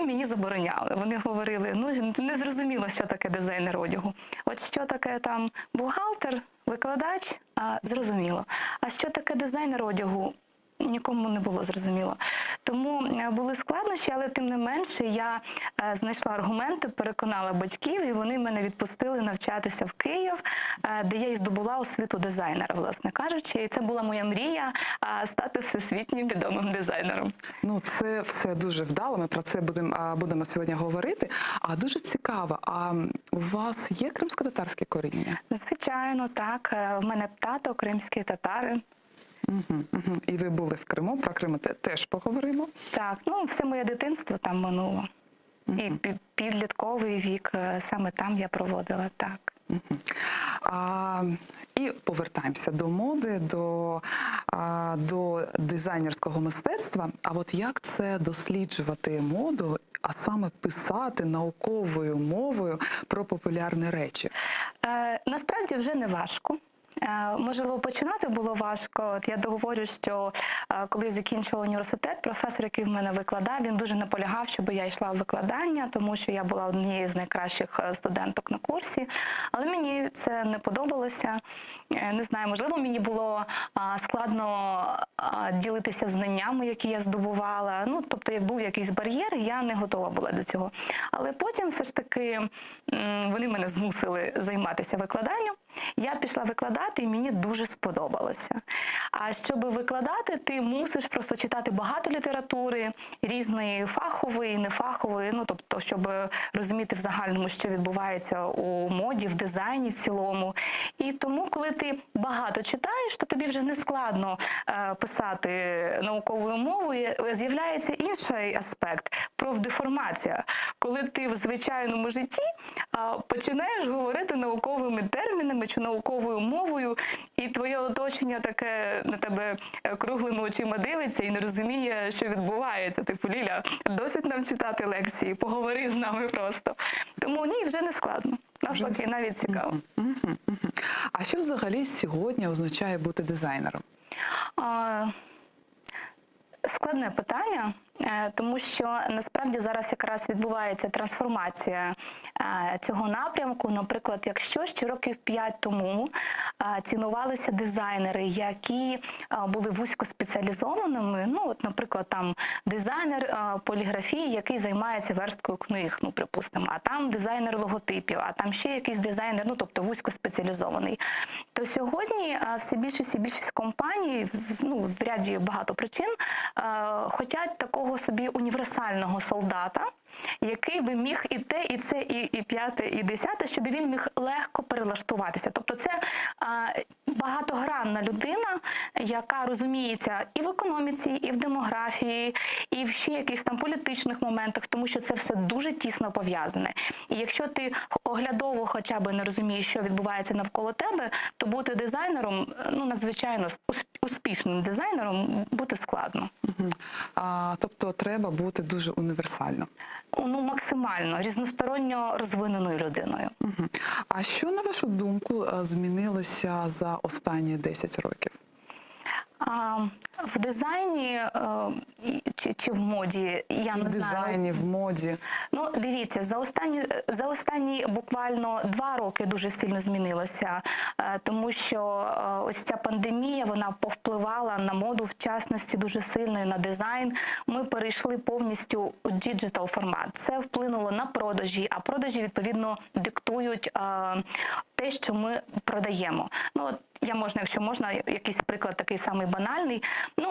мені забороняли. Вони говорили: ну не зрозуміло, що таке дизайнер одягу. От що таке там бухгалтер, викладач, а, зрозуміло. А що таке дизайнер одягу? Нікому не було зрозуміло. Тому були складнощі, але тим не менше я знайшла аргументи, переконала батьків, і вони мене відпустили навчатися в Київ, де я і здобула освіту дизайнера, власне кажучи. І це була моя мрія стати всесвітнім відомим дизайнером. Ну, це все дуже вдало. Ми про це будемо сьогодні говорити. А дуже цікаво, а у вас є кримськотатарське коріння? Звичайно, так. В мене тато кримський татарин. Угу. І ви були в Криму, про Крим теж поговоримо. Так, ну все моє дитинство там минуло. І підлітковий вік саме там я проводила, так. Угу. І повертаємося до моди, до дизайнерського мистецтва. А от як це досліджувати моду, а саме писати науковою мовою про популярні речі? Насправді вже не важко. Можливо, починати було важко. От я договорю, що коли я закінчила університет, професор, який в мене викладав, він дуже наполягав, щоб я йшла в викладання, тому що я була однією з найкращих студенток на курсі. Але мені це не подобалося. Не знаю, можливо, мені було складно ділитися знаннями, які я здобувала. Тобто, як був якийсь бар'єр, я не готова була до цього. Але потім все ж таки вони мене змусили займатися викладанням. Я пішла викладати, і мені дуже сподобалося. А щоб викладати, ти мусиш просто читати багато літератури, різної фахової, нефахової, тобто, щоб розуміти в загальному, що відбувається у моді, в дизайні в цілому. І тому, коли ти багато читаєш, то тобі вже не складно писати науковою мовою. З'являється інший аспект – профдеформація. Коли ти в звичайному житті починаєш говорити науковими термінами чи науковою мовою, і твоє оточення таке на тебе круглими очима дивиться і не розуміє, що відбувається. Типу, Ліля, досить нам читати лекції, поговори з нами просто. Тому ні, вже не складно. Вже не Навпаки, навіть цікаво. А що взагалі сьогодні означає бути дизайнером? Складне питання, тому що насправді зараз якраз відбувається трансформація цього напрямку. Наприклад, якщо ще років 5 тому цінувалися дизайнери, які були вузькоспеціалізованими, наприклад, там дизайнер поліграфії, який займається версткою книг, припустимо, а там дизайнер логотипів, а там ще якийсь дизайнер, тобто вузькоспеціалізований. То сьогодні все більшість і більшість компаній, в ряді багато причин, хочуть такого собі універсального солдата, який би міг і те, і це, і п'яте, і десяте, щоб він міг легко перелаштуватися. Тобто це багатогранна людина, яка розуміється і в економіці, і в демографії, і в ще якихось там політичних моментах, тому що це все дуже тісно пов'язане. І якщо ти оглядово хоча б не розумієш, що відбувається навколо тебе, то бути дизайнером, надзвичайно успішним дизайнером бути складно. Тобто треба бути дуже універсально. Максимально, різносторонньо розвиненою людиною. А що, на вашу думку, змінилося за останні 10 років? В дизайні чи в моді, я не В знаю. дизайні, в моді. Дивіться, за останні буквально 2 роки дуже сильно змінилося, тому що ось ця пандемія, вона повпливала на моду, в частності, дуже сильно і на дизайн. Ми перейшли повністю у діджитал формат. Це вплинуло на продажі, а продажі, відповідно, диктують те, що ми продаємо. Якщо можна, якийсь приклад такий самий банальний.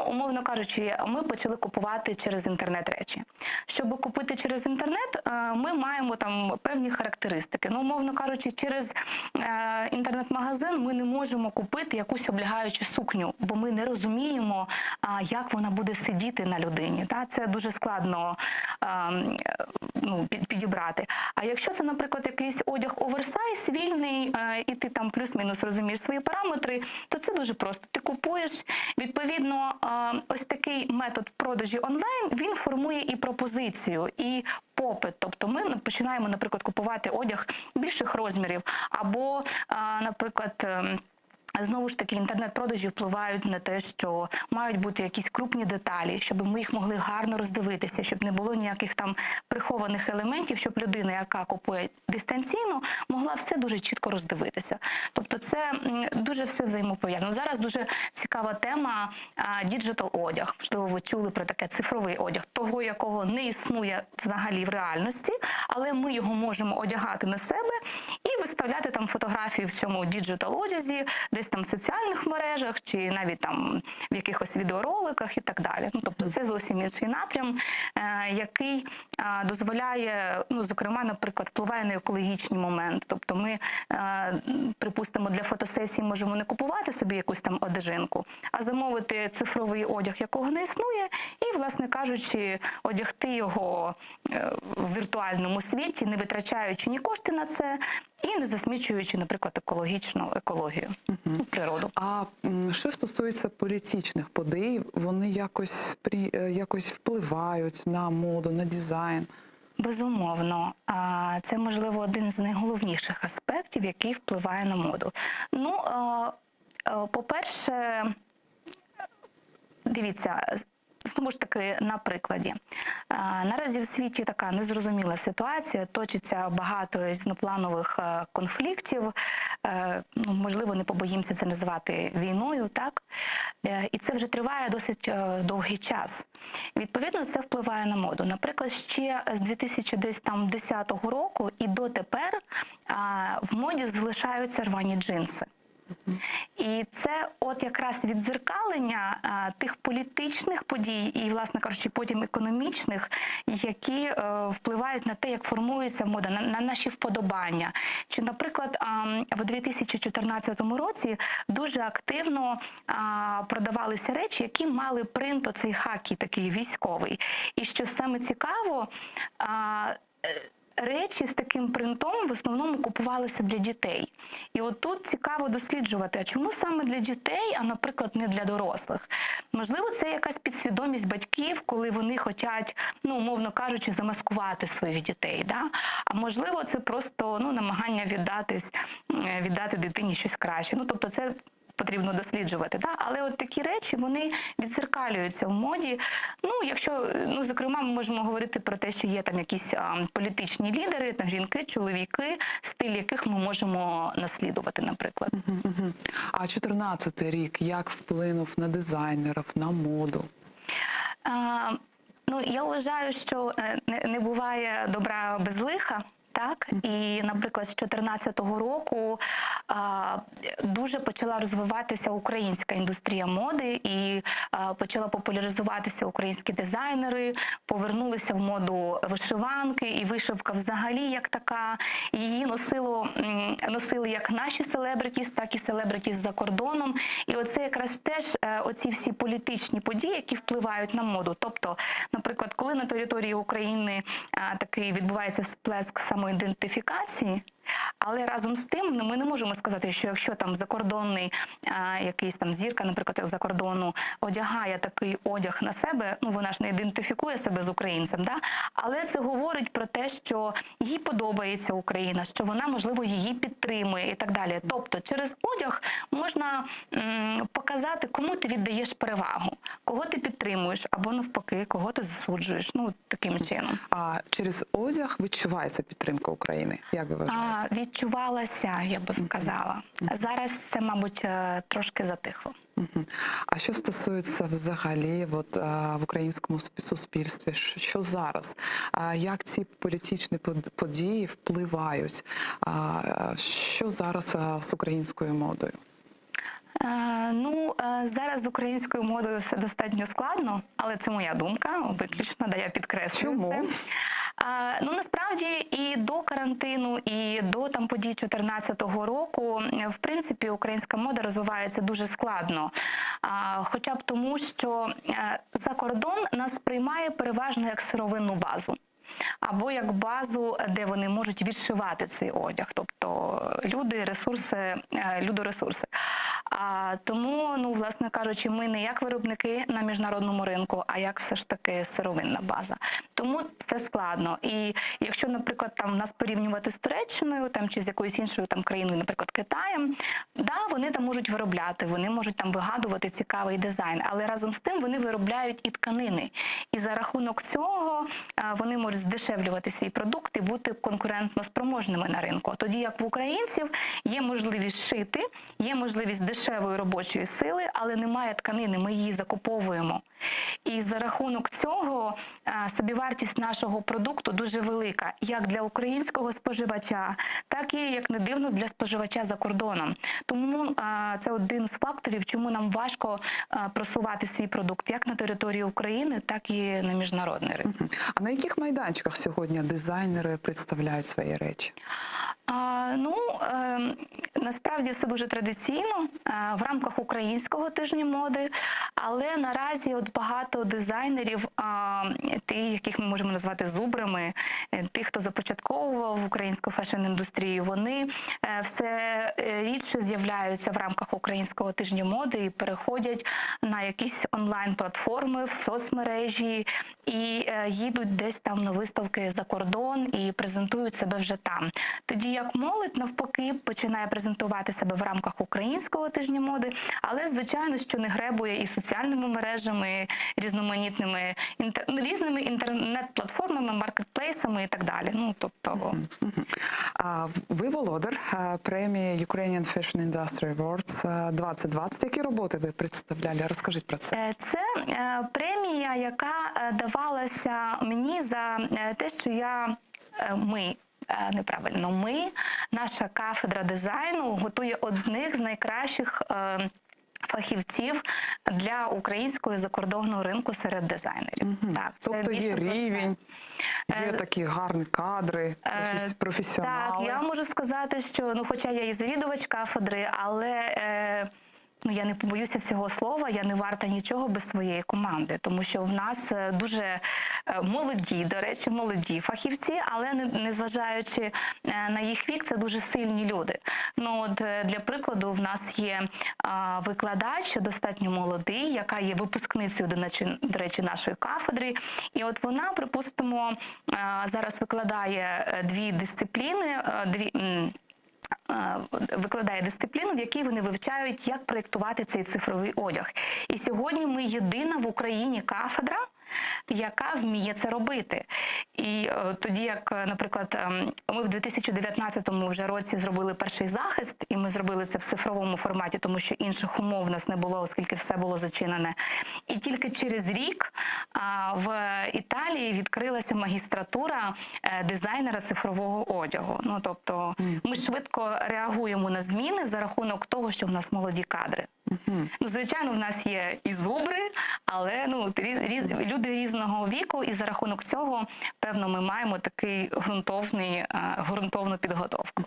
Умовно кажучи, ми почали купувати через інтернет речі. Щоб купити через інтернет, ми маємо там певні характеристики. Умовно кажучи, через інтернет-магазин ми не можемо купити якусь облягаючу сукню, бо ми не розуміємо, як вона буде сидіти на людині. Та? Це дуже складно підібрати. А якщо це, наприклад, якийсь одяг оверсайз, вільний, і ти там плюс-мінус розумієш свої параметри, то це дуже просто. Ти купуєш, відповідно, ось такий метод продажі онлайн, він формує і пропозицію, і попит. Тобто ми починаємо, наприклад, купувати одяг більших розмірів, або, наприклад, Знову ж таки, інтернет-продажі впливають на те, що мають бути якісь крупні деталі, щоб ми їх могли гарно роздивитися, щоб не було ніяких там прихованих елементів, щоб людина, яка купує дистанційно, могла все дуже чітко роздивитися. Тобто, це дуже все взаємопов'язано. Зараз дуже цікава тема digital одяг. Можливо, ви чули про таке цифровий одяг, того, якого не існує взагалі в реальності, але ми його можемо одягати на себе і виставляти там фотографії в цьому digital одязі, десь там в соціальних мережах чи навіть там в якихось відеороликах і так далі. Ну, тобто це зовсім інший напрям, який дозволяє, ну, зокрема, наприклад, впливає на екологічні моменти. Тобто ми, припустимо, для фотосесії можемо не купувати собі якусь там одежинку, а замовити цифровий одяг, якого не існує, і, власне кажучи, одягти його в віртуальному світі, не витрачаючи ні кошти на це і не засмічуючи, наприклад, екологічну екологію, ну, природу. А що стосується політичних подій, вони якось якось впливають на моду, на дизайн? Безумовно, це, можливо, один з найголовніших аспектів, який впливає на моду. Ну, по-перше, дивіться, знову ж таки, на прикладі. Наразі в світі така незрозуміла ситуація, точиться багато різнопланових конфліктів. Ну, можливо, не побоїмося це називати війною, так? І це вже триває досить довгий час. Відповідно, це впливає на моду. Наприклад, ще з 2010 року і дотепер в моді залишаються рвані джинси. І це от якраз віддзеркалення тих політичних подій і, власне кажучи, потім економічних, які впливають на те, як формується мода, на наші вподобання. Чи, наприклад, в 2014 році дуже активно продавалися речі, які мали принт оцей хакі, такий військовий. І що саме цікаво, речі з таким принтом в основному купувалися для дітей. І от тут цікаво досліджувати, а чому саме для дітей, а, наприклад, не для дорослих? Можливо, це якась підсвідомість батьків, коли вони хочуть, ну, умовно кажучи, замаскувати своїх дітей. Да? А можливо, це просто, ну, намагання віддати дитині щось краще. Ну, тобто це потрібно досліджувати. Да? Але от такі речі, вони відзеркалюються в моді. Ну, якщо, ну, зокрема, ми можемо говорити про те, що є там якісь політичні лідери, там жінки, чоловіки, стиль яких ми можемо наслідувати, наприклад. А 14-й рік як вплинув на дизайнерів, на моду? Ну, я вважаю, що не буває добра без лиха. Так? І, наприклад, з 14-го року дуже почала розвиватися українська індустрія моди і почала популяризуватися українські дизайнери, повернулися в моду вишиванки і вишивка взагалі як така. Її носили як наші селебритіс, так і селебритіс за кордоном. І оце якраз теж оці всі політичні події, які впливають на моду. Тобто, наприклад, коли на території України такий відбувається сплеск самоідентифікації, але разом з тим, ми не можемо сказати, що якщо там закордонний, якийсь там зірка, наприклад, за кордону одягає такий одяг на себе, ну вона ж не ідентифікує себе з українцем, да? Але це говорить про те, що їй подобається Україна, що вона, можливо, її підтримує і так далі. Тобто через одяг можна показати, кому ти віддаєш перевагу, кого ти підтримуєш, або навпаки, кого ти засуджуєш, ну таким чином. А через одяг відчувається підтримка України, як ви вважаєте? Відчувалася, я би сказала. Зараз це, мабуть, трошки затихло. А що стосується взагалі от, в українському суспільстві, що зараз? А як ці політичні події впливають? Що зараз з українською модою? Зараз з українською модою все достатньо складно, але це моя думка, виключно, да, я підкреслюю Чому? це. Насправді, і до карантину, і до там, подій чотирнадцятого року, в принципі, українська мода розвивається дуже складно. Хоча б тому, що за кордон нас приймає переважно як сировинну базу. Або як базу, де вони можуть відшивати цей одяг, тобто люди, ресурси, людоресурси. А, тому, ну, власне кажучи, ми не як виробники на міжнародному ринку, а як все ж таки сировинна база. Тому це складно. І якщо, наприклад, там нас порівнювати з Туреччиною там чи з якоюсь іншою там країною, наприклад, Китаєм, да, вони там можуть виробляти, вони можуть там вигадувати цікавий дизайн, але разом з тим вони виробляють і тканини. І за рахунок цього е, вони можуть здешевлювати свій продукт і бути конкурентно спроможними на ринку. Тоді як в українців є можливість шити, є можливість дешевої робочої сили, але немає тканини, ми її закуповуємо. І за рахунок цього е, собівартість нашого продукту дуже велика, як для українського споживача, так і, як не дивно, для споживача за кордоном. Тому е, це один з факторів, чому нам важко е, просувати свій продукт як на території України, так і на міжнародний ринок. А на яких майданчиках сьогодні дизайнери представляють свої речі? А, ну, е, насправді все дуже традиційно е, в рамках українського тижня моди, але наразі от багато дизайнерів, а, тих, яких ми можемо назвати зубрами, е, тих, хто започатковував українську фешн-індустрію, вони е, все е, рідше з'являються в рамках українського тижня моди і переходять на якісь онлайн-платформи, в соцмережі і е, їдуть десь там на виставки за кордон і презентують себе вже там. Тоді як молодь навпаки починає презентувати себе в рамках українського тижня моди, але звичайно, що не гребує і соціальними мережами, різноманітними інтер... ну, різними інтернет-платформами, маркетплейсами і так далі. Ну тобто. А ви володар е, премії Ukrainian Fashion Industry Awards е, 2020. Які роботи ви представляли? Розкажіть про це. Е, Це е, премія, яка е, давалася мені за е, те, що я е, ми. е, Неправильно, ми, наша кафедра дизайну готує одних з найкращих е, фахівців для українського і закордонного ринку серед дизайнерів. Так, це Тобто більше є про це. рівень, є Е, такі гарні кадри, професі- Е, професіонали. Так, я можу сказати, що ну, хоча я і завідувач кафедри, але е, ну, я не побоюся цього слова, я не варта нічого без своєї команди, тому що в нас е, дуже е, молоді, до речі, молоді фахівці, але не, незважаючи е, на їх вік, це дуже сильні люди. Ну, от, е, для прикладу, в нас є а, викладач достатньо молодий, яка є випускницею, до наче- до речі, нашої кафедри. І от вона, припустимо, е, зараз викладає е, дві дисципліни, е, дві. м, е, Викладає дисципліну, в якій вони вивчають, як проєктувати цей цифровий одяг. І сьогодні ми єдина в Україні кафедра, яка вміє це робити. І е, тоді, як, е, наприклад, ем, ми в 2019 вже році зробили перший захист, і ми зробили це в цифровому форматі, тому що інших умов в нас не було, оскільки все було зачинене. І тільки через рік а, в Італії відкрилася магістратура е, дизайнера цифрового одягу. Ну тобто, ми швидко реагуємо на зміни за рахунок того, що в нас молоді кадри. Ну, звичайно, в нас є і зубри, але ну от різ, різ- люди різного віку, і за рахунок цього, певно, ми маємо такий ґрунтовний, е, ґрунтовну підготовку.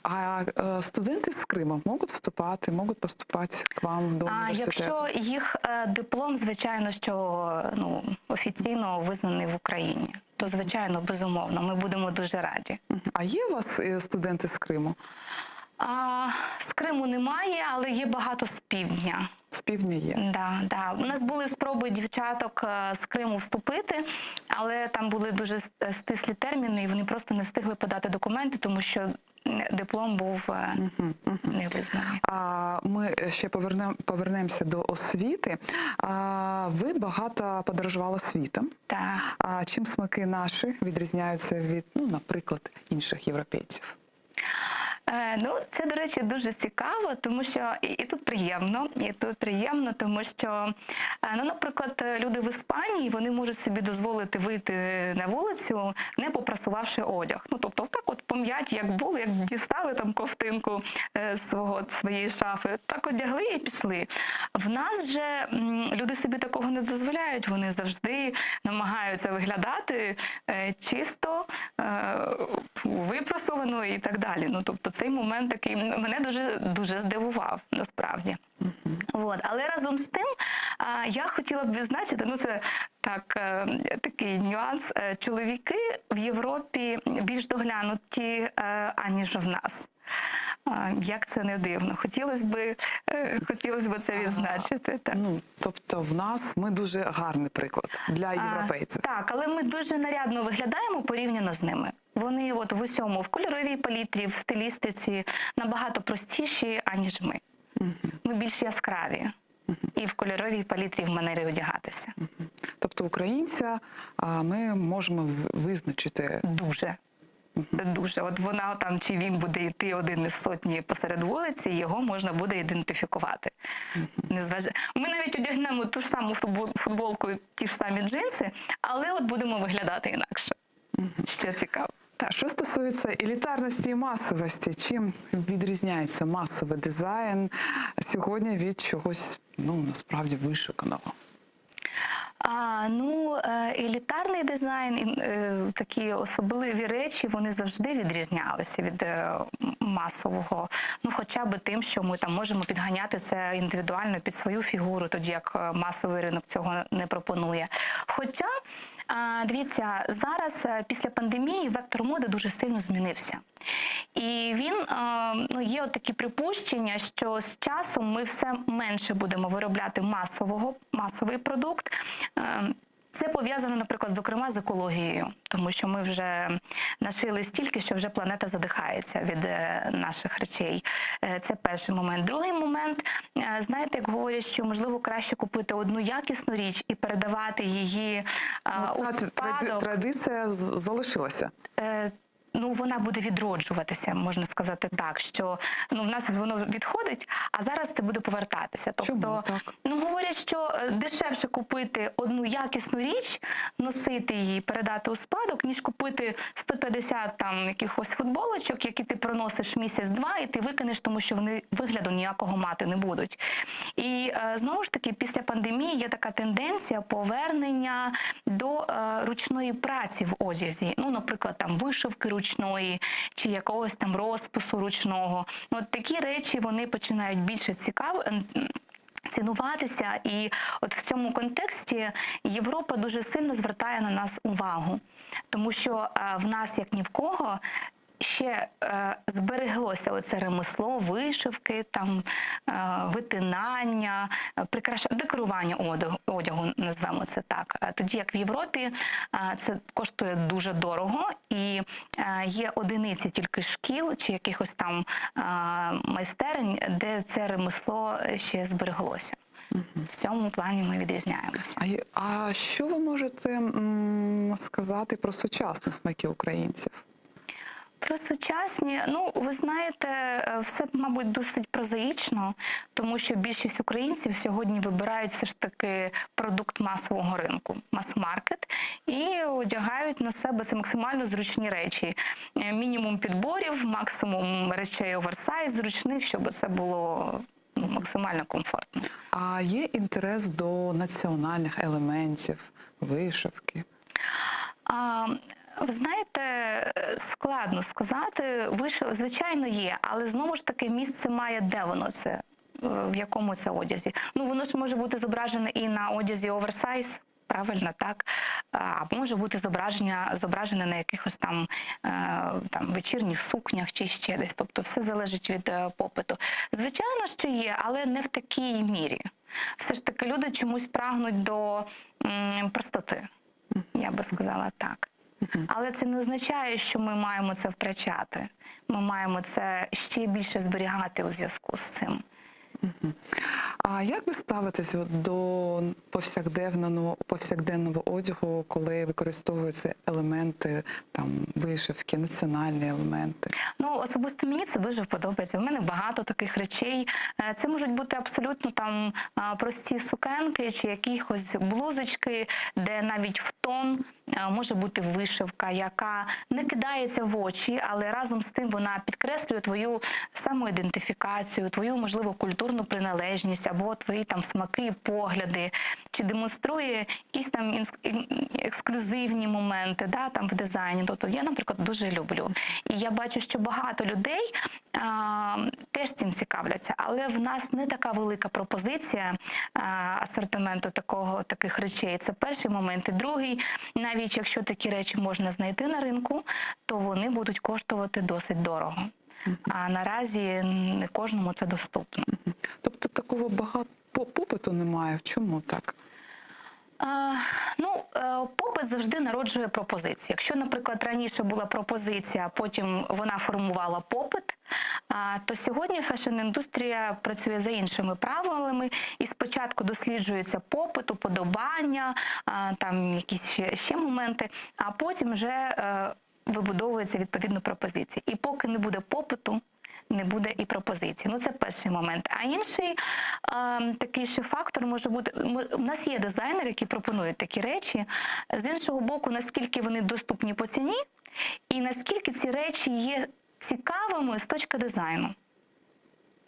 А е, студенти з Криму можуть вступати, можуть поступати к вам до А університету? якщо їх е, диплом, звичайно, що ну офіційно визнаний в Україні, то звичайно, безумовно, ми будемо дуже раді. Мгм. А є у вас е, студенти з Криму? А, з Криму немає, але є багато з півдня. З півдня є. Да, да. У нас були спроби дівчаток е, з Криму вступити, але там були дуже с- стислі терміни, і вони просто не встигли подати документи, тому що м, диплом був е, не визнаний. А ми ще повернем, повернемося до освіти. А, ви багато подорожували світом. Так. А чим смаки наші відрізняються від, ну, наприклад, інших європейців? Е, Ну, це, до речі, дуже цікаво, тому що і, і тут приємно, і тут приємно, тому що, е, ну, наприклад, е, люди в Іспанії вони можуть собі дозволити вийти на вулицю, не попрасувавши одяг. Ну, тобто, так от пом'ять, як були, як дістали там ковтинку е, з свого своєї шафи, так одягли і пішли. В нас же м, люди собі такого не дозволяють. Вони завжди намагаються виглядати е, чисто, е, випрасовано і так далі. Ну тобто цей момент такий мене дуже дуже здивував насправді. От. Але разом з тим а, я хотіла б відзначити, ну це так, е, такий нюанс. Е, Чоловіки в Європі більш доглянуті, е, аніж в нас. Як це не дивно. Хотілося би, е, хотілося б це відзначити. Так. Ну, тобто, в нас ми дуже гарний приклад для європейців. А, так, але ми дуже нарядно виглядаємо порівняно з ними. Вони от в усьому, в кольоровій палітрі, в стилістиці набагато простіші, аніж ми. Ми більш яскраві. І в кольоровій палітрі в манері одягатися. Тобто, українця а, ми можемо в- визначити Дуже. Дуже. От вона там чи він буде йти один із сотні посеред вулиці, його можна буде ідентифікувати. Незваж... Ми навіть одягнемо ту ж саму футбол- футболку, ті ж самі джинси, але от будемо виглядати інакше. Що цікаво. Так. Що стосується елітарності і масовості, чим відрізняється масовий дизайн сьогодні від чогось ну насправді вишуканого? А, ну, е, елітарний дизайн, і, е, такі особливі речі, вони завжди відрізнялися від е, м- масового. Ну, хоча б тим, що ми там можемо підганяти це індивідуально під свою фігуру, тоді як е, масовий ринок цього не пропонує. Хоча, а, дивіться, зараз е, після пандемії вектор моди дуже сильно змінився. І він е, ну, є от такі припущення, що з часом ми все менше будемо виробляти масового, масовий продукт. Е, Це пов'язано, наприклад, зокрема з екологією, тому що ми вже нашили стільки, що вже планета задихається від е, наших речей. Е, Це перший момент. Другий момент, е, знаєте, як говорять, що можливо краще купити одну якісну річ і передавати її е, Ну, у ця тради- спадок. традиція з- залишилася. Е, Ну, вона буде відроджуватися, можна сказати так, що ну, в нас воно відходить, а зараз це буде повертатися. Тобто, Чому так? ну говорять, що е, дешевше купити одну якісну річ, носити її, передати у спадок, ніж купити 150 там якихось футболочок, які ти проносиш місяць-два, і ти викинеш, тому що вони вигляду ніякого мати не будуть. І е, знову ж таки, після пандемії є така тенденція повернення до е, ручної праці в одязі. Ну, наприклад, там вишивки ручної чи якогось там розпису ручного. Ну, От такі речі вони починають більше цікав... цінуватися, і от в цьому контексті Європа дуже сильно звертає на нас увагу, тому що е, в нас, як ні в кого, ще е, збереглося оце ремесло, вишивки, там е, витинання, е, прикраша, декорування одягу, одягу, назвемо це так. Е, Тоді як в Європі е, це коштує дуже дорого, і е, є одиниці тільки шкіл чи якихось там е, майстерень, де це ремесло ще збереглося. В цьому плані ми відрізняємося. А, й- а що ви можете м, сказати про сучасні смаки українців? Про сучасні, ну ви знаєте, е, все, мабуть, досить прозаїчно, тому що більшість українців сьогодні вибирають все ж таки продукт масового ринку, мас-маркет, і одягають на себе це максимально зручні речі. Е, Мінімум підборів, максимум речей оверсайз, зручних, щоб це було ну, максимально комфортно. А є інтерес до національних елементів, вишивки? А, ви знаєте, е, складно сказати. Више, звичайно, є, але знову ж таки місце має, де воно це, е, в якому це одязі. Ну, воно ж може бути зображене і на одязі оверсайз, правильно, так? А може бути зображення, зображене на якихось там, е, там вечірніх сукнях чи ще десь. Тобто все залежить від е, попиту. Звичайно, що є, але не в такій мірі. Все ж таки люди чомусь прагнуть до м, простоти. Я би сказала так. Але це не означає, що ми маємо це втрачати. Ми маємо це ще більше зберігати у зв'язку з цим. А як ви ставитесь от до повсякденного, повсякденного одягу, коли використовуються елементи там вишивки, національні елементи? Ну, особисто мені це дуже подобається. У мене багато таких речей. Е, Це можуть бути абсолютно там е, прості сукенки чи якихось блузочки, де навіть в тон е, може бути вишивка, яка не кидається в очі, але разом з тим вона підкреслює твою самоідентифікацію, твою, можливо, культурну приналежність або твої там смаки, погляди, чи демонструє якісь там інс- ін- ексклюзивні моменти да, там в дизайні. Тобто я, наприклад, дуже люблю. І я бачу, що багато людей а, теж цим цікавляться, але в нас не така велика пропозиція а, асортименту такого, таких речей. Це перший момент. І другий, навіть якщо такі речі можна знайти на ринку, то вони будуть коштувати досить дорого. А наразі не кожному це доступно. Тобто такого багато попиту немає. Чому так? Е, Ну, е, попит завжди народжує пропозицію. Якщо, наприклад, раніше була пропозиція, а потім вона формувала попит, а, то сьогодні фешн-індустрія працює за іншими правилами і спочатку досліджується попит, уподобання, а, там якісь ще, ще моменти, а потім вже е, вибудовується відповідно пропозиція. І поки не буде попиту, не буде і пропозиції. Ну, це перший момент. А інший е, такий ще фактор може бути. У нас є дизайнери, які пропонують такі речі. З іншого боку, наскільки вони доступні по ціні, і наскільки ці речі є цікавими з точки дизайну.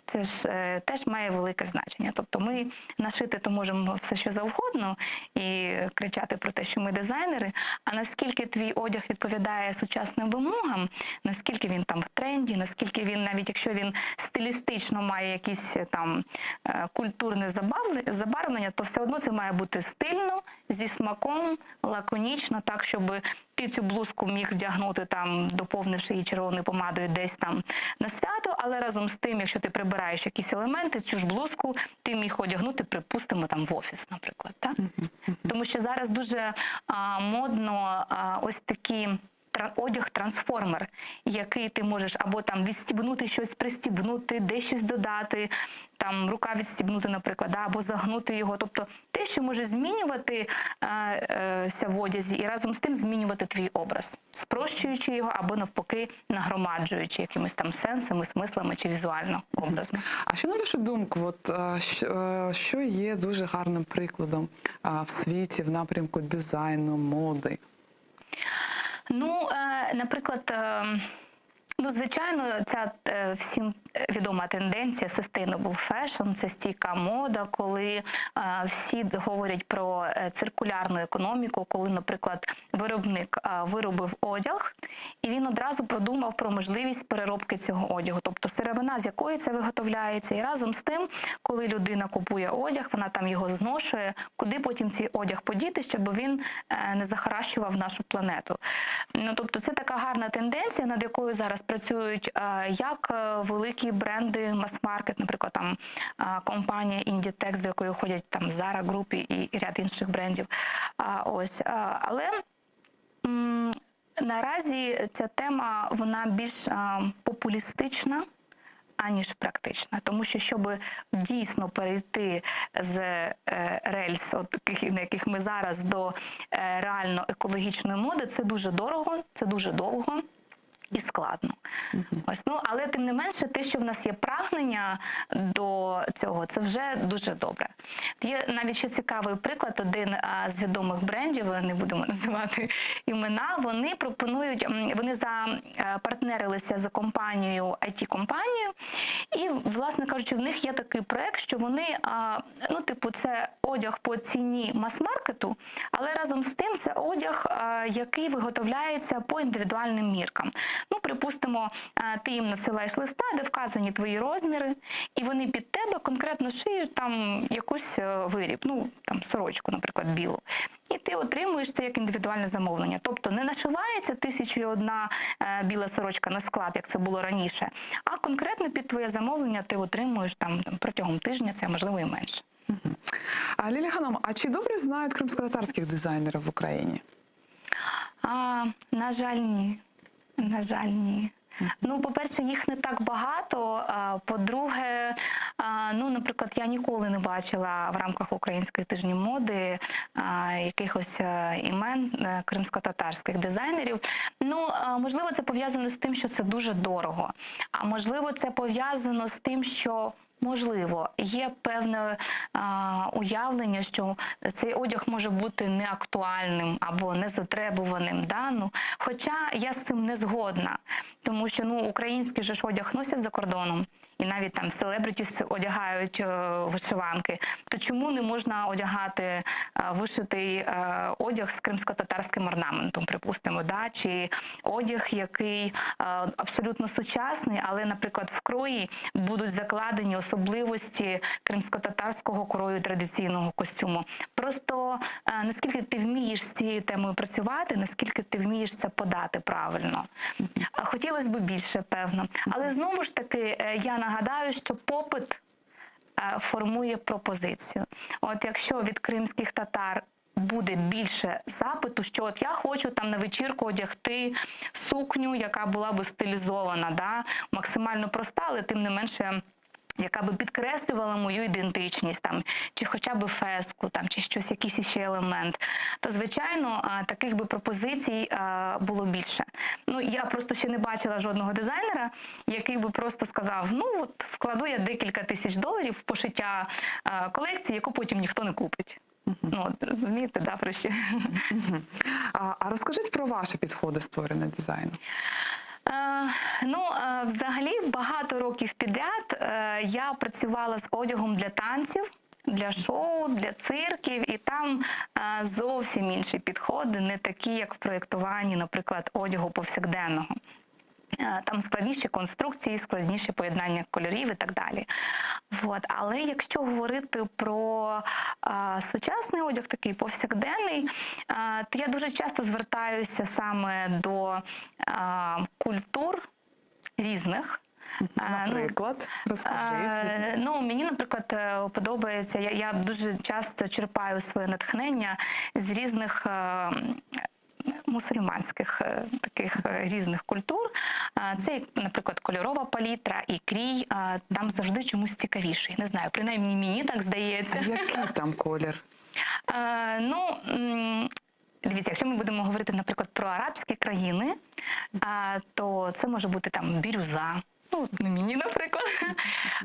Це ж е, теж має велике значення. Тобто ми нашити то можемо все, що завгодно, і кричати про те, що ми дизайнери. А наскільки твій одяг відповідає сучасним вимогам, наскільки він там в тренді, наскільки він, навіть якщо він стилістично має якісь е, там е, культурне забавле- забарвлення, то все одно це має бути стильно, зі смаком, лаконічно, так, щоб ти цю блузку міг вдягнути там, доповнивши її червоною помадою десь там на свято, але разом з тим, якщо ти прибираєш якісь елементи, цю ж блузку ти міг одягнути, припустимо, там в офіс, наприклад. Так? Тому що зараз дуже а, модно а, ось такі. тра- Одяг-трансформер, який ти можеш або там відстібнути щось, пристібнути, десь щось додати, там рука відстібнути, наприклад, да, або загнути його. Тобто те, що може змінювати е, е, ся в одязі, і разом з тим змінювати твій образ, спрощуючи його або навпаки нагромаджуючи якимись там сенсами, смислами чи візуально образно. А що на вашу думку, от, е, щ- е, що є дуже гарним прикладом е, в світі в напрямку дизайну, моди? Ну, е, наприклад, е, ну, звичайно, ця е, всім відома тенденція sustainable fashion – це стійка мода, коли е, всі говорять про е, циркулярну економіку, коли, наприклад, виробник е, виробив одяг, і він одразу продумав про можливість переробки цього одягу, тобто сировина, з якої це виготовляється, і разом з тим, коли людина купує одяг, вона там його зношує, куди потім цей одяг подіти, щоб він е, не захаращував нашу планету. Ну тобто, це така гарна тенденція, над якою зараз працюють е, як е, великі бренди мас-маркет, наприклад, там е, компанія Inditex, до якої ходять там Zara Group і, і ряд інших брендів. А, ось, е, але м, наразі ця тема вона більш е, популістична. Аніж практична, тому що щоб дійсно перейти з е, рельс, от таких, на яких ми зараз, до е, реально екологічної моди, це дуже дорого, це дуже довго і складно. Ось ну, але тим не менше, те, що в нас є прагнення до цього, це вже дуже добре. Є навіть ще цікавий приклад, один а, з відомих брендів, не будемо називати імена. Вони пропонують, м, вони запартнерилися за компанією it компанією і, власне кажучи, в них є такий проект, що вони, а, ну, типу, це одяг по ціні мас-маркету, але разом з тим це одяг, а, який виготовляється по індивідуальним міркам. Ну, припустимо, а, ти їм надсилаєш листа, де вказані твої розміри, і вони під тебе конкретно шиють там якусь е, виріб, ну там сорочку, наприклад, білу. І ти отримуєш це як індивідуальне замовлення. Тобто не нашивається 1001 е, біла сорочка на склад, як це було раніше, а конкретно під твоє замовлення ти отримуєш там, там протягом тижня, це можливо і менше. А Лілія Ханом, а чи добре знають кримськотатарських дизайнерів в Україні? А, на жаль, ні. На жаль, ні. Ну, по-перше, їх не так багато. А, по-друге, а, ну, наприклад, я ніколи не бачила в рамках української тижні моди а, якихось е, імен е, кримськотатарських дизайнерів. Ну, а, можливо, це пов'язано з тим, що це дуже дорого. А можливо, це пов'язано з тим, що Можливо, є певне а, уявлення, що цей одяг може бути неактуальним або незатребуваним. Да? Ну, хоча я з цим не згодна, тому що ну, український же ж одяг носять за кордоном, і навіть там селебритіс одягають е, вишиванки. То чому не можна одягати е, вишитий е, одяг з кримськотатарським орнаментом, припустимо, да? чи одяг, який е, абсолютно сучасний, але, наприклад, в крої будуть закладені особливі. особливості кримськотатарського крою традиційного костюму. Просто е, наскільки ти вмієш з цією темою працювати, наскільки ти вмієш це подати правильно. А Хотілося б більше, певно. Але знову ж таки, е, я нагадаю, що попит е, формує пропозицію. От якщо від кримських татар буде більше запиту, що от я хочу там на вечірку одягти сукню, яка була би стилізована, да? максимально проста, але тим не менше. Яка би підкреслювала мою ідентичність, там, чи хоча б феску, там, чи щось, якийсь іще елемент, то звичайно а, таких би пропозицій а, було більше. Ну я просто ще не бачила жодного дизайнера, який би просто сказав: ну от вкладу я декілька тисяч доларів в пошиття а, колекції, яку потім ніхто не купить. Ну, от, розумієте, да, про що? А, а розкажіть про ваші підходи створення дизайну. Е, Ну, е, взагалі, багато років підряд е, я працювала з одягом для танців. Для шоу, для цирків, і там е, зовсім інші підходи, не такі, як в проєктуванні, наприклад, одягу повсякденного. Е, Там складніші конструкції, складніші поєднання кольорів і так далі. Вот. Але якщо говорити про е, сучасний одяг, такий повсякденний, е, то я дуже часто звертаюся саме до е, культур різних. Е, ну, Наприклад, розкажіть. Е, Ну, мені, наприклад, е, подобається, я, я дуже часто черпаю своє натхнення з різних. е, Мусульманських е, таких е, різних культур. Е, Це, як, наприклад, кольорова палітра і крій, е, там завжди чомусь цікавіший. Не знаю, принаймні мені так здається. А який там колір? Е, ну, м, дивіться, якщо ми будемо говорити, наприклад, про арабські країни, е, то це може бути там бірюза. Ну, от на мені, наприклад,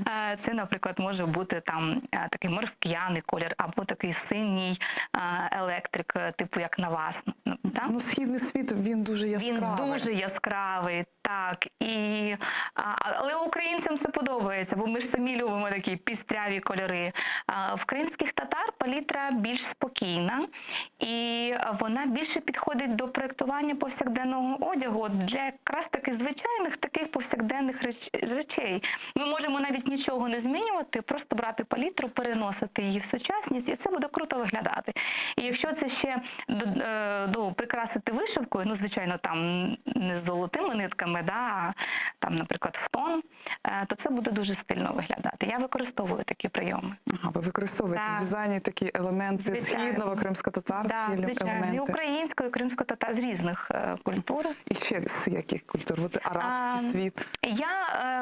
Е, це, наприклад, може бути там е, такий морф'яний колір або такий синій е, електрик, е, типу як на вас. Ну, та? Ну, східний світ він дуже Він яскравий. дуже яскравий, так. І, а, але українцям це подобається, бо ми ж самі любимо такі пістряві кольори. А, в кримських татар палітра більш спокійна, і вона більше підходить до проєктування повсякденного одягу от для якраз таки звичайних таких повсякденних реч- речей. Ми можемо навіть нічого не змінювати, просто брати палітру, переносити її в сучасність, і це буде круто виглядати. І якщо це ще до- е, ну, прикрасити вишивкою, ну, звичайно, там не з золотими нитками, да, а там, наприклад, в тон, е, то це буде дуже стильно виглядати. Я використовую такі прийоми. Ага, ви використовуєте Так. в дизайні такі елементи Звичайно. східного, кримськотатарські Да, звичайно. І елементи. українською, і кримсько-татар з різних е, культур. І ще з яких культур? От арабський А, світ. Я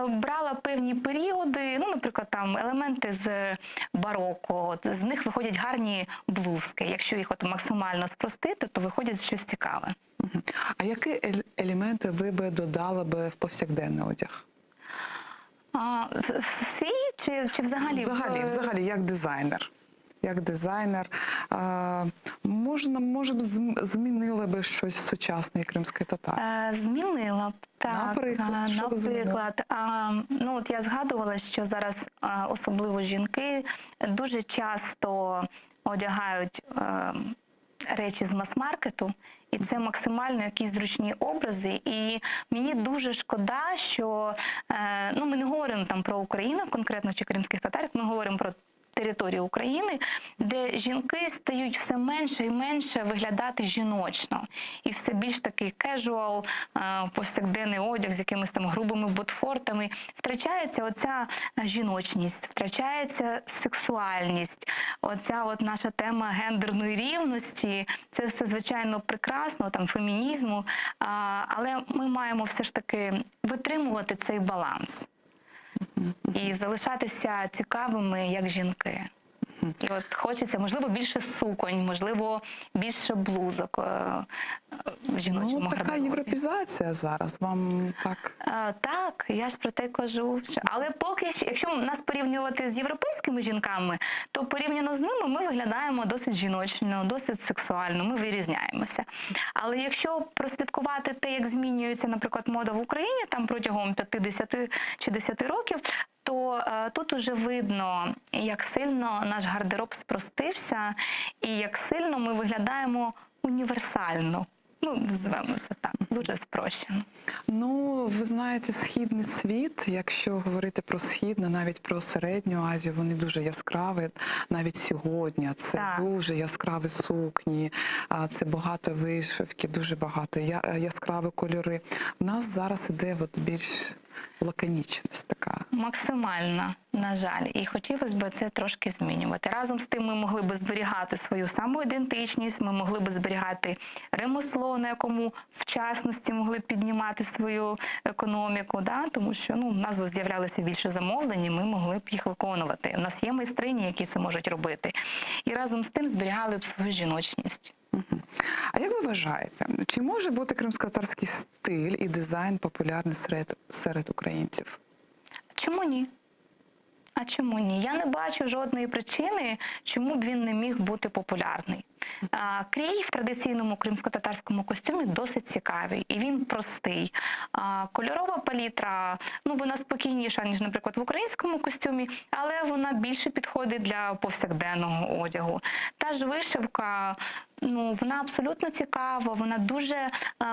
е, брала певні періоди, ну, наприклад, там елементи з бароко, от, з них виходять гарні блузки. Якщо їх от максимально спростити, то виходять щось цікаве. Мгм. А які ель- елементи ви би додали би в повсякденний одяг? А, в- в свій чи, чи взагалі? Взагалі, В- взагалі, як дизайнер. Як дизайнер, а, можна, може б, зм- змінили би щось в сучасний кримський татар? Е, Змінила б так. Наприклад, Е, що б змінила? наприклад, а, ну от я згадувала, що зараз е, особливо жінки дуже часто одягають е, речі з мас-маркету, і це максимально якісь зручні образи. І мені дуже шкода, що е, ну ми не говоримо там про Україну конкретно чи кримських татарів, ми говоримо про територію України, де жінки стають все менше і менше виглядати жіночно, і все більш такий кежуал, е, повсякденний одяг з якимись там грубими ботфортами. Втрачається оця жіночність, втрачається сексуальність. Оця от наша тема гендерної рівності. Це все звичайно прекрасно, там фемінізму, а, але ми маємо все ж таки витримувати цей баланс і залишатися цікавими як жінки. І от хочеться, можливо, більше суконь, можливо, більше блузок е, в жіночому Ну, така гардеробі. європізація зараз. Вам так Е, Так, я ж про те кажу. що- Але поки що, якщо нас порівнювати з європейськими жінками, то порівняно з ними ми виглядаємо досить жіночно, досить сексуально, ми вирізняємося. Але якщо прослідкувати те, як змінюється, наприклад, мода в Україні там протягом 50 чи 10 років, то е, тут уже видно, як сильно наш гардероб спростився і як сильно ми виглядаємо універсально. Ну, називаємо це так, дуже спрощено. Ну, ви знаєте, східний світ, якщо говорити про східний, навіть про середню Азію, вони дуже яскраві навіть сьогодні. Це Так. дуже яскраві сукні, а, це багато вишивки, дуже багато я- яскраві кольори. У нас зараз іде от більш лаконічність така. Максимально, на жаль, і хотілося б це трошки змінювати. Разом з тим, ми могли б зберігати свою самоідентичність, ми могли б зберігати ремесло, на якому в частності могли б піднімати свою економіку, да? тому що ну, в нас би з'являлося більше замовлень, і ми могли б їх виконувати. У нас є майстрині, які це можуть робити. І разом з тим зберігали б свою жіночність. А як ви вважаєте, чи може бути кримськотатарський стиль і дизайн популярний серед, серед українців? Чому ні? А чому ні? Я не бачу жодної причини, чому б він не міг бути популярний. А, Крій в традиційному кримськотатарському костюмі досить цікавий і він простий. А, Кольорова палітра, ну вона спокійніша, ніж, наприклад, в українському костюмі, але вона більше підходить для повсякденного одягу. Та ж вишивка, ну вона абсолютно цікава, вона дуже е,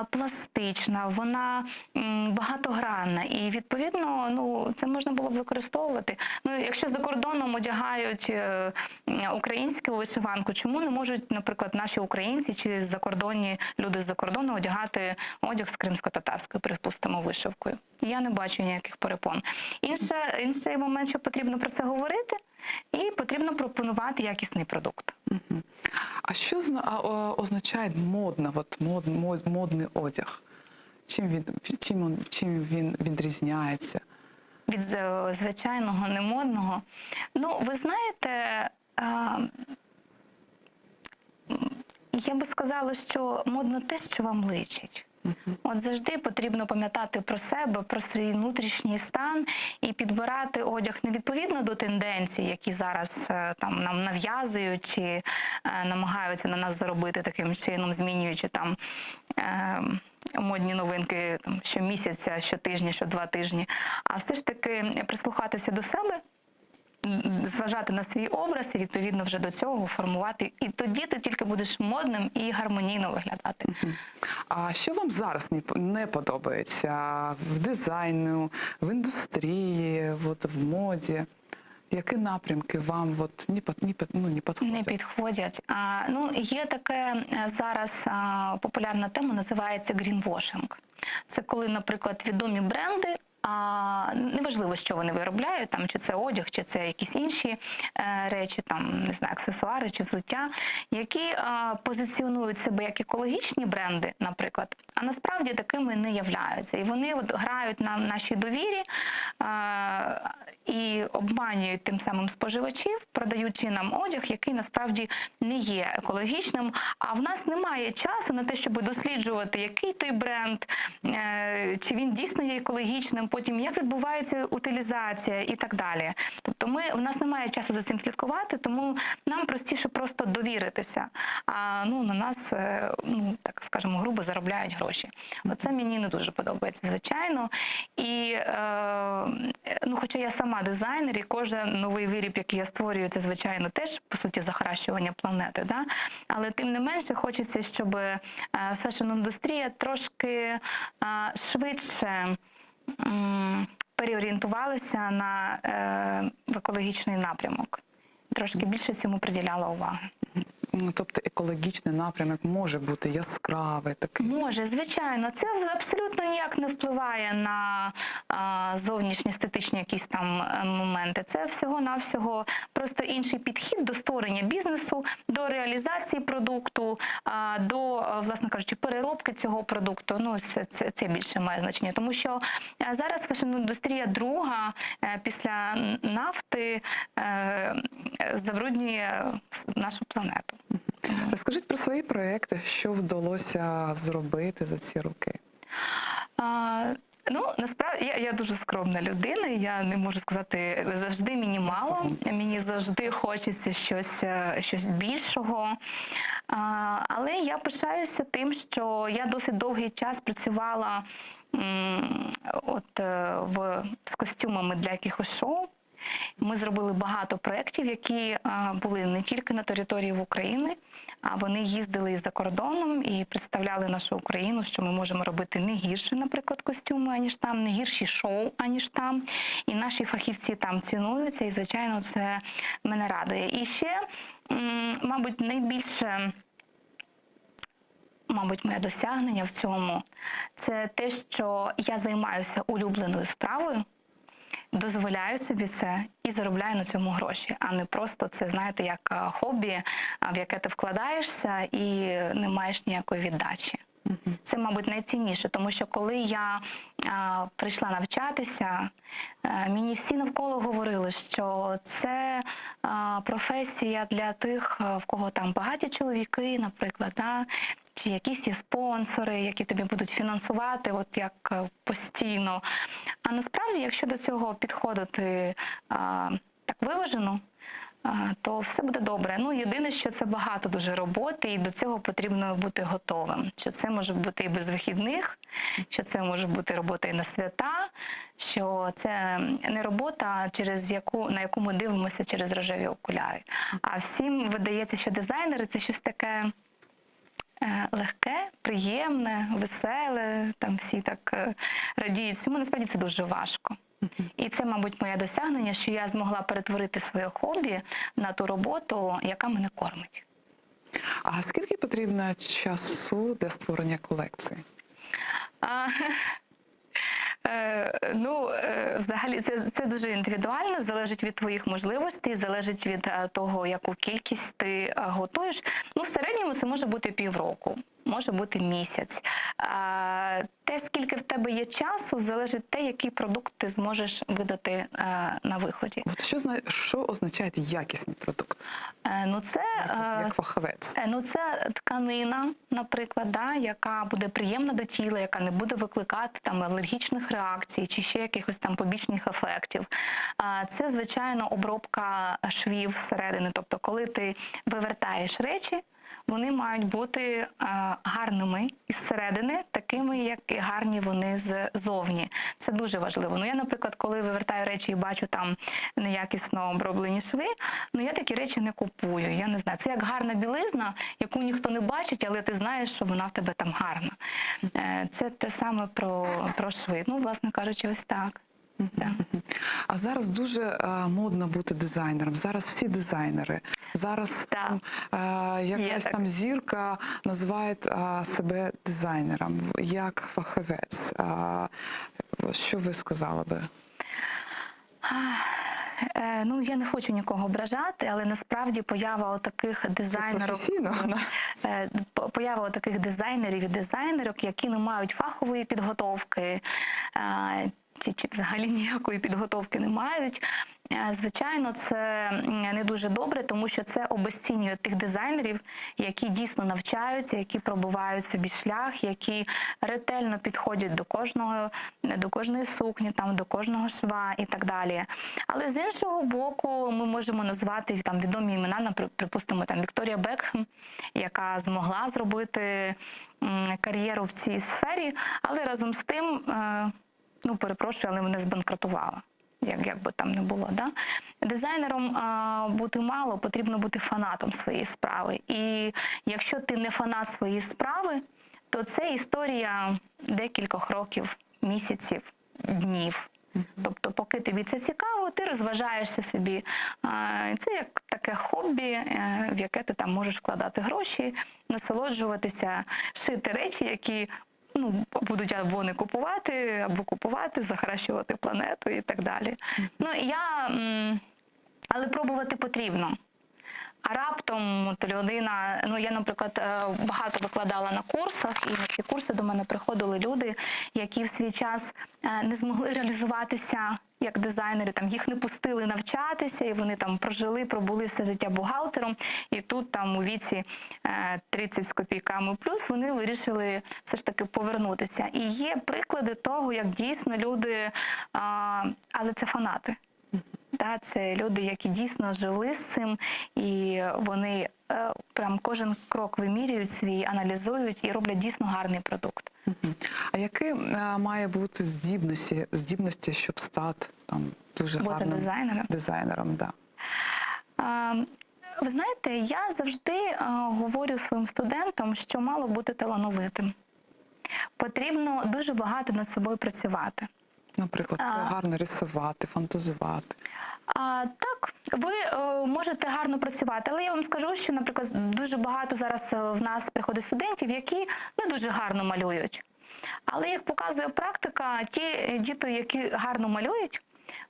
пластична, вона м, багатогранна. І відповідно, ну це можна було б використовувати. Ну, якщо за кордоном одягають е, м, українську вишиванку, чому не можуть, наприклад, наші українці чи закордонні люди з-за кордону одягати одяг з кримсько-татарською, припустимо, вишивкою? Я не бачу ніяких перепон. Інше, інший момент, що потрібно про це говорити, і потрібно пропонувати якісний продукт. А що зна- а, о, означає модна, от мод, мод, модний одяг? Чим він, чим, он- чим він відрізняється? від з- звичайного немодного. Ну, ви знаєте, е, м, я би сказала, що модно те, що вам личить. От завжди потрібно пам'ятати про себе, про свій внутрішній стан і підбирати одяг не відповідно до тенденцій, які зараз е, там нам нав'язують чи е, намагаються на нас заробити таким чином, змінюючи там е, модні новинки там, щомісяця, щотижня, щодва тижні. А все ж таки прислухатися до себе. м, Зважати на свій образ і відповідно вже до цього формувати. І тоді ти тільки будеш модним і гармонійно виглядати. А що вам зараз не, по- не подобається в дизайну, в індустрії, от, в моді? Які напрямки вам от, не, під- не, під- ну, не підходять? Не підходять. А, ну, є таке е, зараз а, популярна тема, називається грінвошинг. Це коли, наприклад, відомі бренди. А неважливо, що вони виробляють, там чи це одяг, чи це якісь інші е, речі, там не знаю, аксесуари чи взуття, які е, позиціонують себе як екологічні бренди, наприклад, а насправді такими не являються. І вони от грають на нашій довірі е, і обманюють тим самим споживачів, продаючи нам одяг, який насправді не є екологічним. А в нас немає часу на те, щоб досліджувати, який той бренд, е, чи він дійсно є екологічним, потім як відбувається утилізація і так далі. Тобто, ми в нас немає часу за цим слідкувати, тому нам простіше просто довіритися. А ну на нас, е, ну так скажемо, грубо заробляють гроші. Оце мені не дуже подобається, звичайно. І е, ну, хоча я сама дизайнер, і кожен новий виріб, який я створюю, це звичайно теж по суті захаращування планети. Да? Але тим не менше хочеться, щоб е, фешн-індустрія трошки е, швидше м, переорієнтувалася на е, в екологічний напрямок. Трошки більше цьому приділяла уваги. Ну, тобто екологічний напрямок може бути яскравий, такий. Може, звичайно, це абсолютно ніяк не впливає на а, зовнішні естетичні якісь там е, моменти. Це всього-навсього просто інший підхід до створення бізнесу, до реалізації продукту, а, до, е, власне кажучи, переробки цього продукту. Ну, це, це, це більше має значення, тому що е, зараз фешн-індустрія друга е, після нафти е, е, забруднює нашу планету. Розкажіть про свої проекти, що вдалося зробити за ці роки. А, ну, насправді я, я дуже скромна людина, я не можу сказати завжди мені мало, соромтеся. мені завжди хочеться щось, е, щось більшого. А, але я пишаюся тим, що я досить довгий час працювала м, от, е, в, з костюмами для якихось шоу. Ми зробили багато проєктів, які е, були не тільки на території України, а вони їздили і за кордоном і представляли нашу Україну, що ми можемо робити не гірше, наприклад, костюми, аніж там, не гірші шоу, аніж там. І наші фахівці там цінуються, і звичайно, це мене радує. І ще, м, мабуть, найбільше. Мабуть, моє досягнення в цьому це те, що я займаюся улюбленою справою, дозволяю собі це і заробляю на цьому гроші, а не просто це, знаєте, як е, хобі, а, в яке ти вкладаєшся і не маєш ніякої віддачі. Це, мабуть, найцінніше, тому що коли я а, прийшла навчатися, е, мені всі навколо говорили, що це а, професія для тих, е, в кого там багаті чоловіки, наприклад, да, чи якісь є спонсори, які тобі будуть фінансувати, от як е, постійно. А насправді, якщо до цього підходити а, так виважено, а, то все буде добре. Ну, єдине, що це багато дуже роботи, і до цього потрібно бути готовим. Що це може бути і без вихідних, що це може бути робота і на свята, що це не робота, через яку, на яку ми дивимося через рожеві окуляри. А всім видається, що дизайнери це щось таке. е, Легке, приємне, веселе, там всі так е, радіють всьому. Насправді це дуже важко. І це, мабуть, моє досягнення, що я змогла перетворити своє хобі на ту роботу, яка мене кормить. А скільки потрібно часу для створення колекції? А, е, ну, е, взагалі, це, це дуже індивідуально, залежить від твоїх можливостей, залежить від е, того, яку кількість ти е, готуєш. Ну, в середньому це може бути півроку, може бути місяць. А, те, скільки в тебе є часу, залежить те, який продукт ти зможеш видати е, на виході. От що зна- що означає якісний продукт? Е, ну, це, Як, от, е, як фаховець? Е, Ну, це тканина, наприклад, да, яка буде приємна до тіла, яка не буде викликати там алергічних реакцій чи ще якихось там побічних ефектів. А це, звичайно, обробка швів зсередини. Тобто, коли ти вивертаєш речі, вони мають бути е, гарними із середини, такими, як і гарні вони ззовні. Це дуже важливо. Ну, я, наприклад, коли вивертаю речі і бачу там неякісно оброблені шви, ну я такі речі не купую. Я не знаю. Це як гарна білизна, яку ніхто не бачить, але ти знаєш, що вона в тебе там гарна. Е, Це те саме про, про шви. Ну, власне кажучи, ось так. Да. А зараз дуже е, модно бути дизайнером. Зараз всі дизайнери. Зараз Так. там, е, якась таке. там зірка називає е, себе дизайнером. В- Як фахівець. Е, що ви сказали би? Е, Ну, я не хочу нікого ображати, але насправді поява отаких дизайнерок, професійно, да. е, по- поява таких дизайнерів і дизайнерок, які не мають фахової підготовки, е, чи, чи взагалі ніякої підготовки не мають. Е, Звичайно, це м, не дуже добре, тому що це обесцінює тих дизайнерів, які дійсно навчаються, які пробивають собі шлях, які ретельно підходять до кожного, до кожної сукні, там до кожного шва і так далі. Але з іншого боку, ми можемо назвати там відомі імена, напри- припустимо, там Вікторія Бекхем, яка змогла зробити м, кар'єру в цій сфері, але разом з тим, е, ну перепрошую, але мене збанкрутувала. Як, як би там не було, да? Дизайнером а, бути мало, потрібно бути фанатом своєї справи. І якщо ти не фанат своєї справи, то це історія декількох років, місяців, днів. Тобто, поки тобі це цікаво, ти розважаєшся собі. А, Це як таке хобі, е, в яке ти там можеш вкладати гроші, насолоджуватися, шити речі, які ну, будуть або не купувати, або купувати, захаращувати планету і так далі. Ну, я, м, але пробувати потрібно. А раптом от людина, ну я, наприклад, е, багато викладала на курсах, і на ці курси до мене приходили люди, які в свій час е, не змогли реалізуватися як дизайнери, там їх не пустили навчатися, і вони там прожили, пробули все життя бухгалтером. І тут там у віці е, 30 з копійками плюс вони вирішили все ж таки повернутися. І є приклади того, як дійсно люди, а, але це фанати. Та, це люди, які дійсно жили з цим, і вони е, прям кожен крок вимірюють свій, аналізують і роблять дійсно гарний продукт. Мгм. А які е, має бути здібності, здібності, щоб стати там? Дуже Бути гарним дизайнером. дизайнером, да. А, Ви знаєте, я завжди е, говорю своїм студентам, що мало бути талановитим. Потрібно дуже багато над собою працювати. Наприклад, це А. гарно рисувати, фантазувати. А, так, ви е, можете гарно працювати, але я вам скажу, що, наприклад, дуже багато зараз е, в нас приходить студентів, які не дуже гарно малюють. Але як показує практика, ті е, діти, які гарно малюють,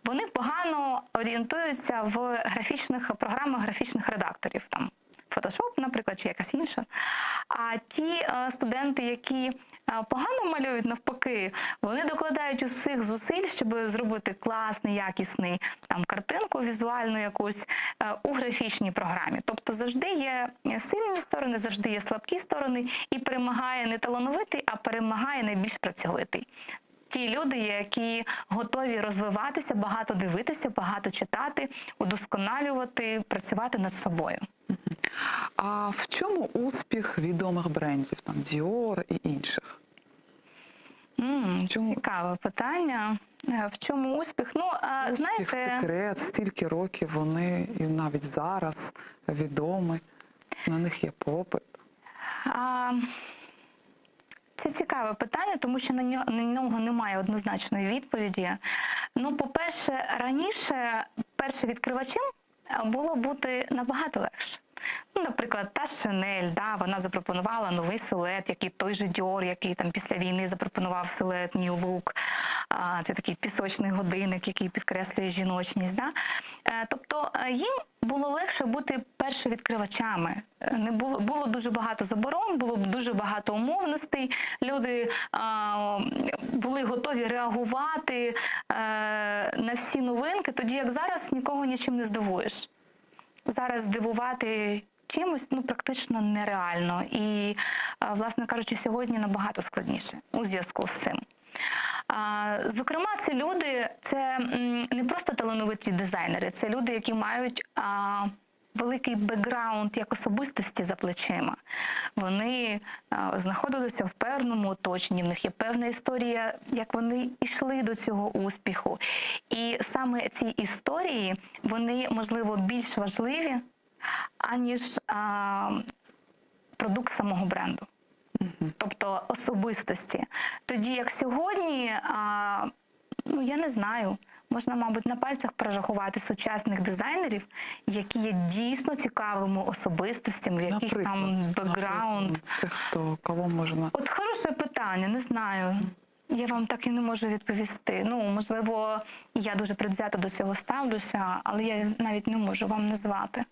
вони погано орієнтуються в графічних програмах графічних редакторів. Там Photoshop, наприклад, чи якась інша. А ті е, студенти, які е, погано малюють, навпаки, вони докладають усіх зусиль, щоб зробити класний, якісний там картинку візуальну якусь е, у графічній програмі. Тобто завжди є сильні сторони, завжди є слабкі сторони, і перемагає не талановитий, а перемагає найбільш працьовитий. Ті люди, які готові розвиватися, багато дивитися, багато читати, удосконалювати, працювати над собою. А в чому успіх відомих брендів, там Dior і інших? М, Чому? Цікаве питання. Е, В чому успіх? Ну, а, Успіх, знаєте, секрет, стільки років вони і навіть зараз відомі, на них є попит. а, це цікаве питання, тому що на нього, на нього немає однозначної відповіді. Ну, по-перше, раніше першовідкривачем е, було бути набагато легше. Ну, наприклад, та Шанель, да, вона запропонувала новий силует, який той же Dior, який там після війни запропонував силует New Look. А, це такий пісочний годинник, який підкреслює жіночність. Да? Е, Тобто е, їм було легше бути першовідкривачами. Е, Не було, було дуже багато заборон, було дуже багато умовностей. Люди а, були готові реагувати е, на всі новинки, тоді як зараз нікого нічим не здивуєш зараз здивувати чимось ну практично нереально. І, е, власне кажучи, сьогодні набагато складніше у зв'язку з цим. А, Зокрема, це люди, це м, не просто талановиті дизайнери, це люди, які мають а, великий бекграунд як особистості за плечима. Вони а, знаходилися в певному оточенні, в них є певна історія, як вони йшли до цього успіху. І саме ці історії, вони, можливо, більш важливі, аніж а, продукт самого бренду. Тобто особистості. Тоді як сьогодні, а, ну я не знаю, можна, мабуть, на пальцях перерахувати сучасних дизайнерів, які є дійсно цікавими особистостями, в яких там бекграунд. наприклад, це хто, кого можна? От хороше питання, не знаю. Я вам так і не можу відповісти. Ну, можливо, я дуже предвзято до цього ставлюся, але я навіть не можу вам назвати.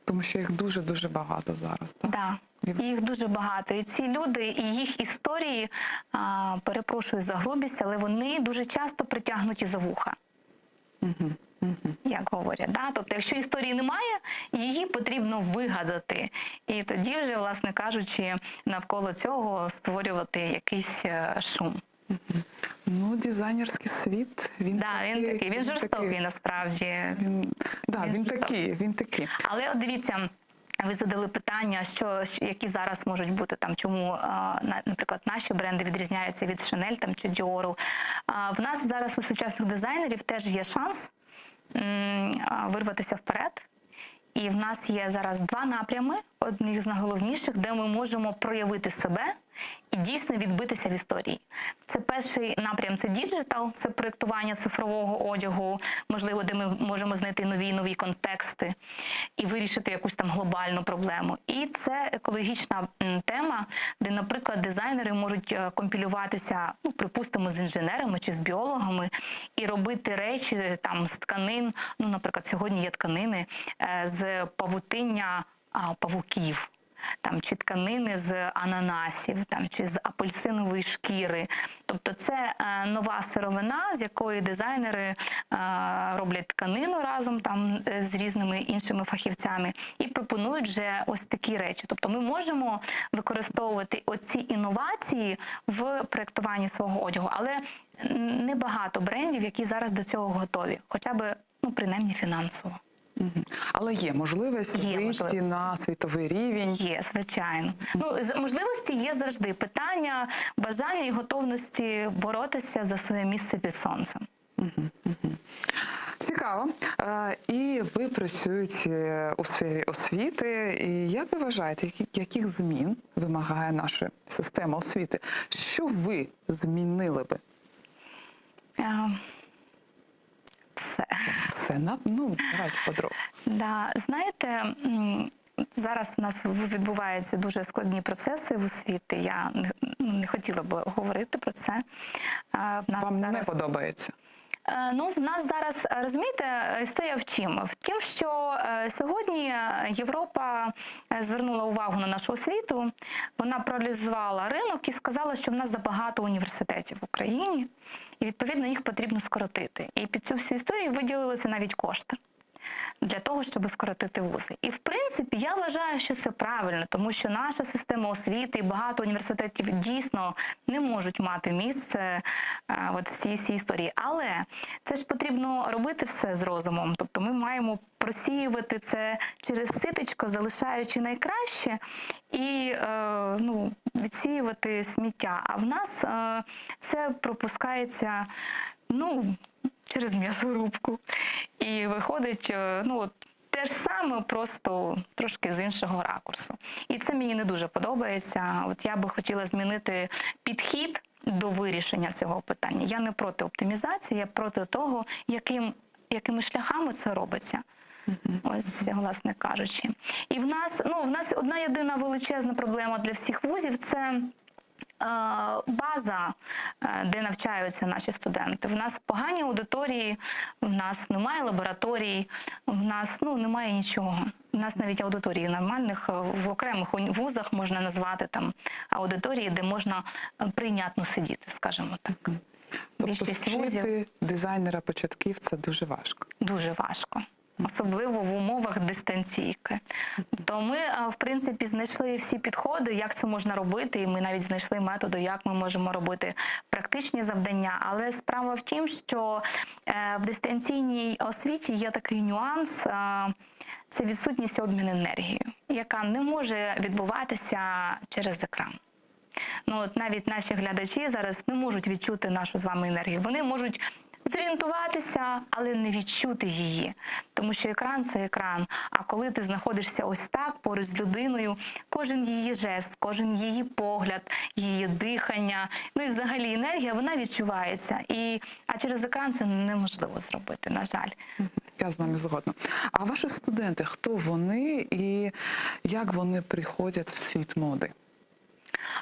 Тому що їх дуже-дуже багато зараз. Так? Да. І- Їх дуже багато. І ці люди, і їх історії, а, перепрошую за грубість, але вони дуже часто притягнуті за вуха. Як говорять, да? тобто, якщо історії немає, її потрібно вигадати. І тоді вже, власне кажучи, навколо цього створювати якийсь е, шум. Ну, дизайнерський світ, він Да, він такий, він жорстокий такий. насправді. Він, да, Він він, жорстокий. такий, він такий. Але от дивіться. Ви задали питання, що що- які зараз можуть бути там, чому, е, на- наприклад, наші бренди відрізняються від Chanel там чи Dior. А, В нас зараз у сучасних дизайнерів теж є шанс м, а, вирватися вперед. І в нас є зараз два напрями, одних з найголовніших, де ми можемо проявити себе і дійсно відбитися в історії. Це перший напрям це digital, це проєктування цифрового одягу, можливо, де ми можемо знайти нові нові контексти і вирішити якусь там глобальну проблему. І це екологічна м, тема, де, наприклад, дизайнери можуть е, компілюватися, ну, припустимо, з інженерами чи з біологами і робити речі е, там з тканин. Ну, наприклад, сьогодні є тканини е, з павутиння а, павуків. Там чи тканини з ананасів, там чи з апельсинової шкіри. Тобто це е, нова сировина, з якої дизайнери е, роблять тканину разом там е, з різними іншими фахівцями і пропонують вже ось такі речі. Тобто ми можемо використовувати оці інновації в проєктуванні свого одягу, але м, небагато брендів, які зараз до цього готові, хоча б ну принаймні фінансово. Мгм. Але є можливість Є вийти можливості. на світовий рівень. Є, звичайно. Ну, з- можливості є завжди. Питання бажання і готовності боротися за своє місце під сонцем. Цікаво. Е, І ви працюєте у сфері освіти. І як ви вважаєте, які- яких змін вимагає наша система освіти? Що ви змінили би? Е, Все. Це на ну давайте подробно. Да, знаєте, м, зараз у нас відбуваються дуже складні процеси в освіті. Я не, ну, не хотіла би говорити про це. Е, В нас Вам не зараз... подобається? Е, Ну, в нас зараз е, розумієте, е, історія в чим? В тім, що е, сьогодні е, Європа е, звернула увагу на нашу освіту, вона проаналізувала ринок і сказала, що в нас забагато університетів в Україні, і відповідно їх потрібно скоротити. І під цю всю історію виділилися навіть кошти. Для того, щоб скоротити вузи. І в принципі, я вважаю, що це правильно, тому що наша система освіти і багато університетів дійсно не можуть мати місце е, от в цій всій історії. Але це ж потрібно робити все з розумом. Тобто ми маємо просіювати це через ситечко, залишаючи найкраще, і е, ну, відсіювати сміття. А в нас е, це пропускається ну, через м'ясорубку. І виходить, е, ну, от те ж саме, просто трошки з іншого ракурсу. І це мені не дуже подобається. От я би хотіла змінити підхід до вирішення цього питання. Я не проти оптимізації, я проти того, яким, якими шляхами це робиться. Ось, власне кажучи. І в нас, ну, в нас одна єдина величезна проблема для всіх вузів це е, база, е, де навчаються наші студенти. В нас погані аудиторії, в нас немає лабораторій, в нас ну, немає нічого. У нас навіть аудиторії нормальних е, в окремих уні- вузах можна назвати там аудиторії, де можна е, прийнятно сидіти, скажімо так. Тобто Більшість вузів вчити дизайнера початківця дуже важко. дуже важко. Особливо в умовах дистанційки. То ми, е, в принципі, знайшли всі підходи, як це можна робити, і ми навіть знайшли методи, як ми можемо робити практичні завдання. Але справа в тім, що е, в дистанційній освіті є такий нюанс. е, Це відсутність обміну енергією, яка не може відбуватися через екран. Ну от навіть наші глядачі зараз не можуть відчути нашу з вами енергію. Вони можуть зорієнтуватися, але не відчути її, тому що екран це екран. А коли ти знаходишся ось так поруч з людиною, кожен її жест, кожен її погляд, її дихання, ну і взагалі енергія, вона відчувається. І а через екран це неможливо зробити, на жаль. Я з вами згодна. А ваші студенти, хто вони і як вони приходять в світ моди?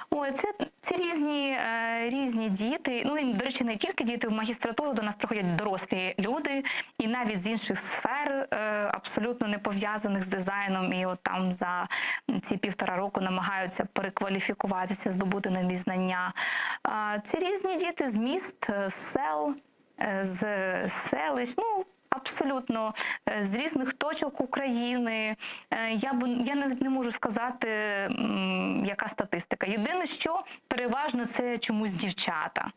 Ой, це, це різні, е, різні діти. Ну і, до речі, не тільки діти в магістратуру до нас приходять дорослі люди, і навіть з інших сфер, е, абсолютно не пов'язаних з дизайном. І от там за ці півтора року намагаються перекваліфікуватися, здобути нові знання. Е, Це різні діти з міст, е, з сел, е, з селищ. Ну, Абсолютно е, з різних точок України. Е, Я б я навіть не можу сказати, м, яка статистика. Єдине, що переважно це чомусь дівчата.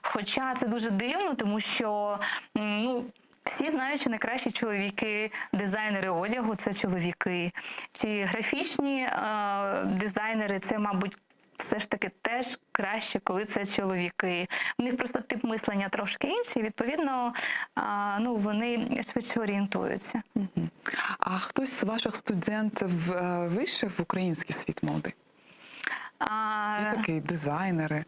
Хоча це дуже дивно, тому що м, ну. Всі знають, що найкращі чоловіки, дизайнери одягу це чоловіки. Чи графічні е, дизайнери це, мабуть, все ж таки теж краще, коли це чоловіки. У них просто тип мислення трошки інший, відповідно, а, ну, вони швидше орієнтуються. А хтось з ваших студентів е, вийшов в український світ моди? А, Є такі дизайнери.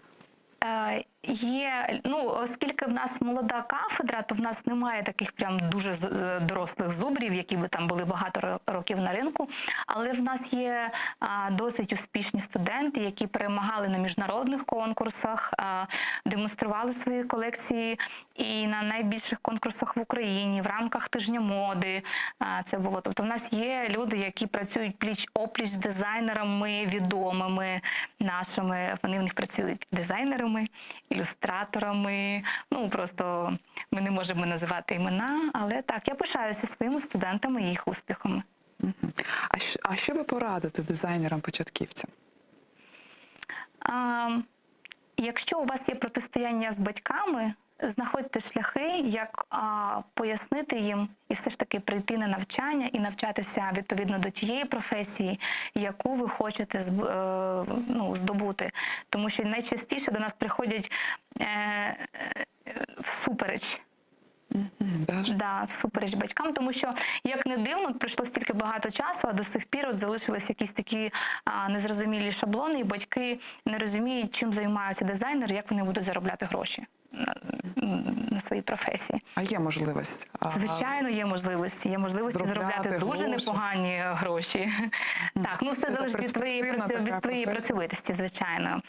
Е, Є, ну, оскільки в нас молода кафедра, то в нас немає таких прям дуже з- з- дорослих зубрів, які би там були багато ро- років на ринку. Але в нас є а, досить успішні студенти, які перемагали на міжнародних конкурсах, а, демонстрували свої колекції і на найбільших конкурсах в Україні, в рамках тижня моди. А, це було. Тобто, в нас є люди, які працюють пліч опліч з дизайнерами відомими нашими. Вони в них працюють дизайнерами, ілюстраторами. Ну просто ми не можемо називати імена, але так, я пишаюся своїми студентами і їх успіхами. А що, а що ви порадите дизайнерам-початківцям? А, якщо у вас є протистояння з батьками, знаходьте шляхи, як а, пояснити їм і все ж таки прийти на навчання і навчатися відповідно до тієї професії, яку ви хочете зб- е, ну, здобути. Тому що найчастіше до нас приходять е, е, всупереч. Да? враження. Да, всупереч батькам, тому що як не дивно, пройшло стільки багато часу, а до сих пір от залишились якісь такі а, незрозумілі шаблони, і батьки не розуміють, чим займаються дизайнери, як вони будуть заробляти гроші на, на своїй професії. А є можливість? а, Звичайно, є можливості. Є можливості Заробляти заробляти дуже гроші. непогані гроші. Так, ну все Це залежить від твоєї перспективна праці- така від твоєї професія. працьовитості, звичайно.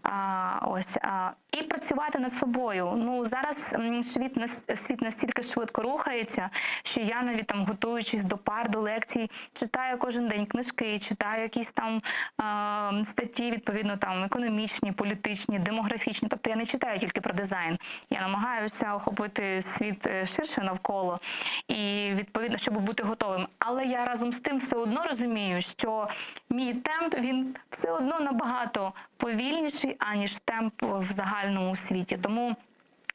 А, ось а, і працювати над собою. Ну зараз м, світ нас- світ настільки швидко рухається, що я навіть там готуючись до пар, до лекцій, читаю кожен день книжки, читаю якісь там а, статті, відповідно там економічні, політичні, демографічні. Тобто я не читаю тільки про дизайн. Я намагаюся охопити світ е, ширше навколо і відповідно, щоб бути готовим. Але я разом з тим все одно розумію, що мій темп він все одно набагато повільніший, аніж темп в загальному світі. Тому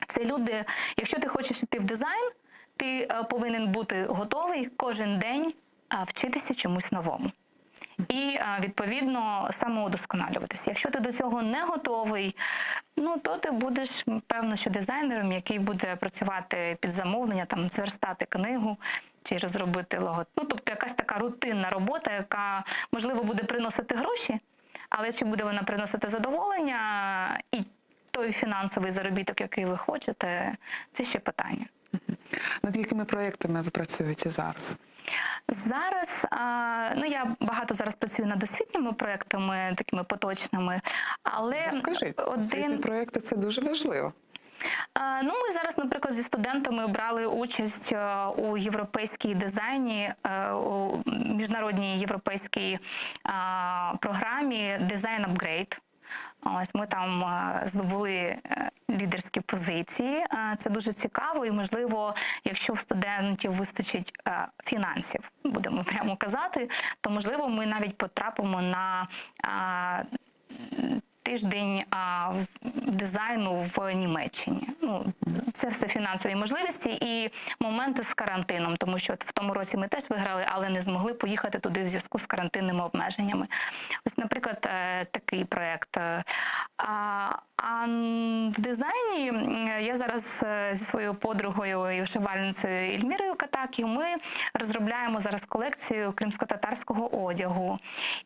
це люди, якщо ти хочеш йти в дизайн, ти е, повинен бути готовий кожен день е, вчитися чомусь новому. І е, відповідно самоудосконалюватися. Якщо ти до цього не готовий, ну то ти будеш м, певно, що дизайнером, який буде працювати під замовлення, там зверстати книгу чи розробити логотип. Ну тобто якась така рутинна робота, яка можливо буде приносити гроші, але чи буде вона приносити задоволення і той фінансовий заробіток, який ви хочете, це ще питання. Над якими проєктами ви працюєте зараз? Зараз а, ну я багато зараз працюю над освітніми проектами, такими поточними, але Розкажіть, освітні один проєкти це дуже важливо. А, Ну, ми зараз, наприклад, зі студентами брали участь е, у європейській дизайні, е, у міжнародній європейській а, програмі Дизайн Апгрейд. Ось ми там е, здобули е, лідерські позиції. Е, Це дуже цікаво, і можливо, якщо в студентів вистачить е, фінансів, будемо прямо казати, то можливо ми навіть потрапимо на е, тиждень а, в- дизайну в Німеччині. Ну, це все фінансові можливості і моменти з карантином, тому що от в тому році ми теж виграли, але не змогли поїхати туди в зв'язку з карантинними обмеженнями. Ось, наприклад, е, такий проект. Е, А, а м, в дизайні м, я зараз е, зі своєю подругою і вишивальницею Ільмірою Катакі ми розробляємо зараз колекцію кримськотатарського одягу.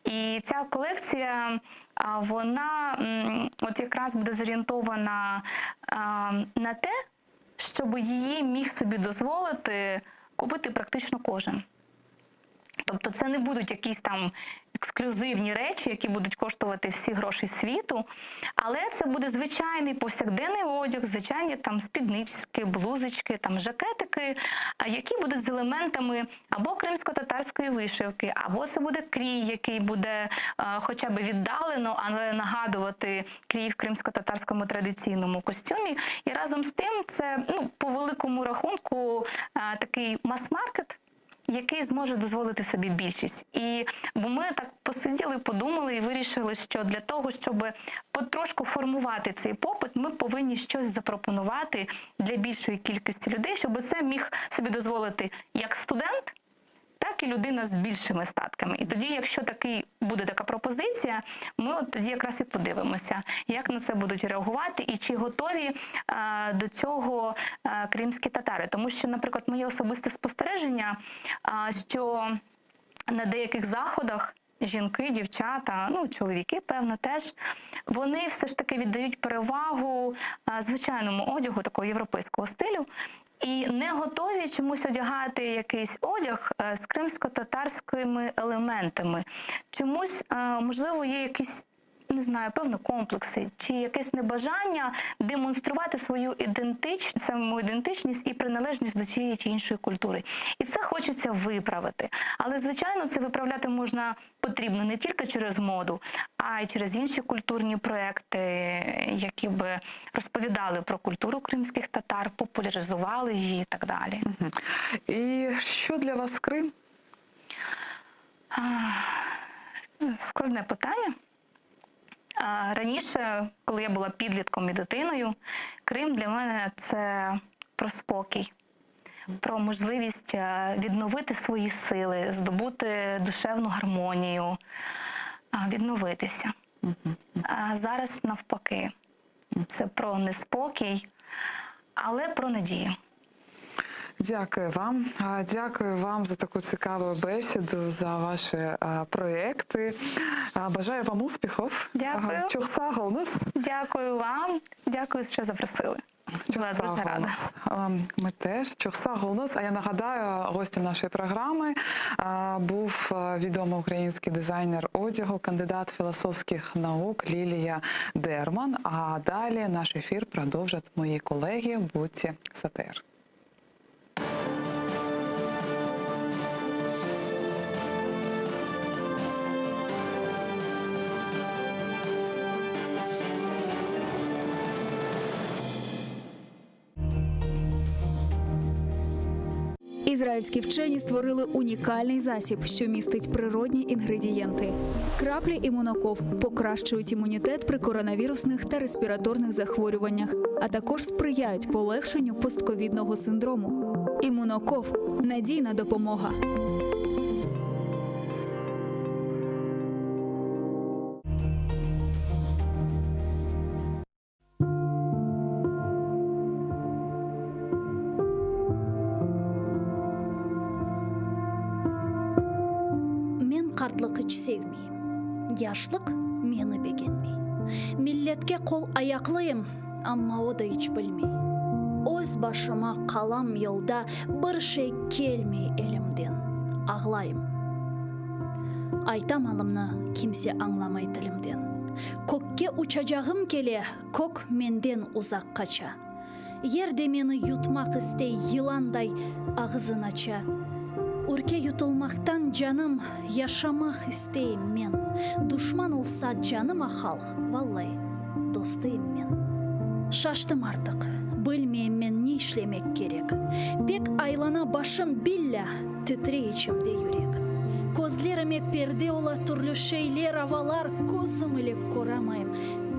І ця колекція, а, вона м, от якраз буде зорієнтована а, на те, щоб її міг собі дозволити купити практично кожен. Тобто це не будуть якісь там ексклюзивні речі, які будуть коштувати всі гроші світу, але це буде звичайний повсякденний одяг, звичайні там спіднички, блузочки, там жакетики, а, які будуть з елементами або кримсько-татарської вишивки, або це буде крій, який буде е, хоча б віддалено, але нагадувати крій в кримсько-татарському традиційному костюмі. І разом з тим, це ну, по великому рахунку е, такий мас-маркет який зможе дозволити собі більшість. І бо ми так посиділи, подумали і вирішили, що для того, щоб потрошку формувати цей попит, ми повинні щось запропонувати для більшої кількості людей, щоб це міг собі дозволити як студент. Так і людина з більшими статками. І тоді, якщо такий буде така пропозиція, ми от тоді якраз і подивимося, як на це будуть реагувати і чи готові е, до цього е, кримські татари. Тому що, наприклад, моє особисте спостереження, е, що на деяких заходах жінки, дівчата, ну чоловіки, певно, теж вони все ж таки віддають перевагу е, звичайному одягу такого європейського стилю. І не готові чомусь одягати якийсь одяг е, з кримсько-татарськими елементами. Чомусь, е, можливо, є якісь не знаю, певно, комплекси чи якесь небажання демонструвати свою ідентич... самоідентичність і приналежність до тієї чи іншої культури. І це хочеться виправити. Але, звичайно, це виправляти можна потрібно не тільки через моду, а й через інші культурні проекти, які би розповідали про культуру кримських татар, популяризували її і так далі. І що для вас Крим? Складне питання. А, Раніше, коли я була підлітком і дитиною, Крим для мене це про спокій, про можливість е, відновити свої сили, здобути душевну гармонію, а, відновитися. А зараз навпаки, це про неспокій, але про надію. Дякую вам. А, Дякую вам за таку цікаву бесіду, за ваші а, проекти. А, Бажаю вам успіхів. Дякую. Ага, Çoq sağ oluñız. Дякую вам, дякую, що запросили. Була дуже рада. Ем, Ми теж çoq sağ oluñız. А я нагадаю, гостем нашої програми е, був е, відомий український дизайнер одягу, кандидат філософських наук Лілія Дерман. А далі наш ефір продовжать мої колеги Будьте Сатир. Ізраїльські вчені створили унікальний засіб, що містить природні інгредієнти. Краплі імуноков покращують імунітет при коронавірусних та респіраторних захворюваннях, а також сприяють полегшенню постковідного синдрому. Імуноков надійна допомога. Men qartlıq iç sevmeyim, Yaşlıq meni begenmey. Milletke qol-ayaqlıyım, Amma o da iç bilmey. Öz başıma qalam yolda, Bir şey kelmey elimden, Ağlayım. Aytam alımnı, kimse añlamay tilimden. Kökke uçacağım kele, Kök menden uzaq qaça. Yer de meni yutmaq istey, Yılanday ağızın aça. Ürke yutulmaqtan canım, Yaşamaq isteyim men. Duşman olsa canıma halq, Vallai, dostıyım men. Şaştım artıq, bilmeyim men ne işlemek kerek. Pek aylana başım, billâ, titrey içimde yürek. Közlerime perde ola türlü şeyler, avalar, Közüm ile köramayım,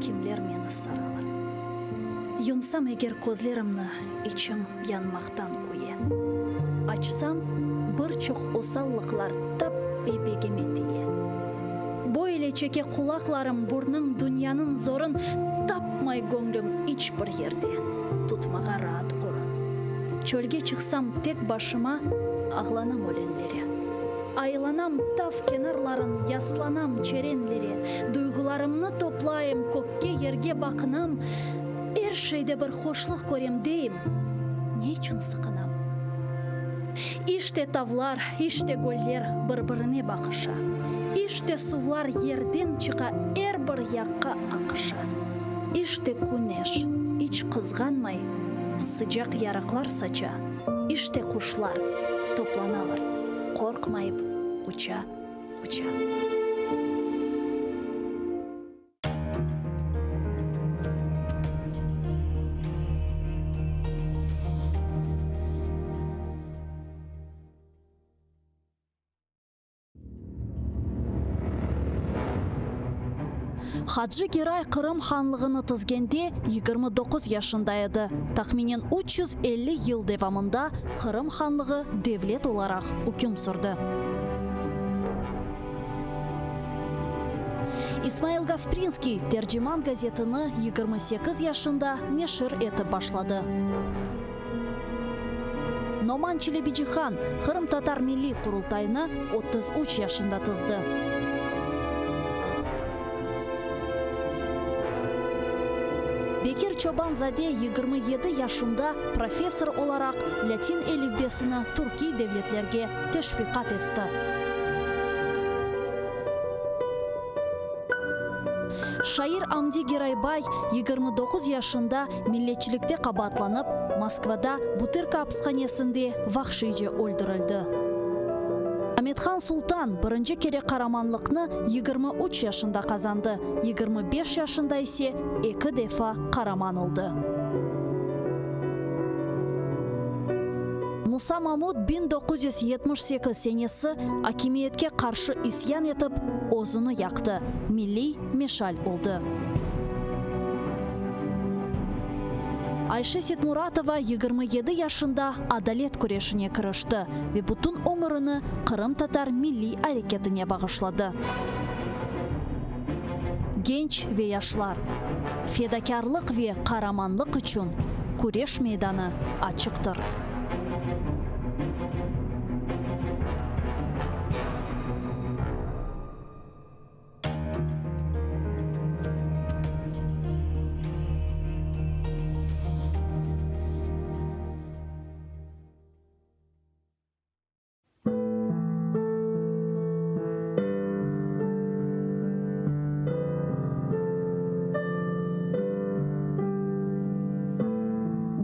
kimler meni saralar. Yumsam eger közlerimni, içim yanmaqtan küye. Açsam, bir çoq osallıqlar tap bebegime tiye. Böyle çeke qulaqlarım burnıñ dünyanıñ zorun, Tapmay göñlüm iç bir yerde tutmağa raat orun. Çölge çıqsam tek başıma, ağlanam ölenlere. Aylanam tav kenarların, yaslanam çerenlere, Duyğularımnı toplayım, kökke, yerge baqınam, Er şeyde bir hoşluq körem deyim, ne içün sıqınam? İşte tavlar, işte göller bir-birine baqışa, İşte suvlar yerden çıqa, er bir yaqqa aqışa. İşte küneş, iç qızğanmay, sıcaq yarıqlar saça, İşte quşlar toplanalar, qorqmayıp uça, uça. Hacı Geray Qırım hanlığını tizgende 29 yaşında edi. Tahminen 350 yıl devamında Qırım hanlığı devlet olaraq üküm sürdi. İsmail Gasprinskiy Terciman gazetini 28 yaşında neşir etip başladı. Noman Çelebicihan Qırımtatar Milliy Qurultayını 33 yaşında tizdi. Bekir Çoban-zade 27 yaşında professor olaraq lâtin elifbesini türkiy devletlerge teşviqat etti. Şair Amdi Geraybay 29 yaşında milletçilikte qabaatlanıp, Moskvada Butırka apishanesinde vahşiyce öldürildi. Amethan Sultan birinci kere qaramanlıqnı 23 yaşında qazandı, 25 yaşında ise eki defa qaraman oldı. Musa Mamut 1978 senesi akimiyetke qarşı isyan etip, özüni yaqtı, milliy meşal oldı. Ayşe Setmuratova 27 yaşında adalet küreşine kirişti ve bütün ömürini qırımtatar milliy areketine bağışladı. Genç ve yaşlar, fedakârlıq ve qaramanlıq içün küreş meydanı açıqtır.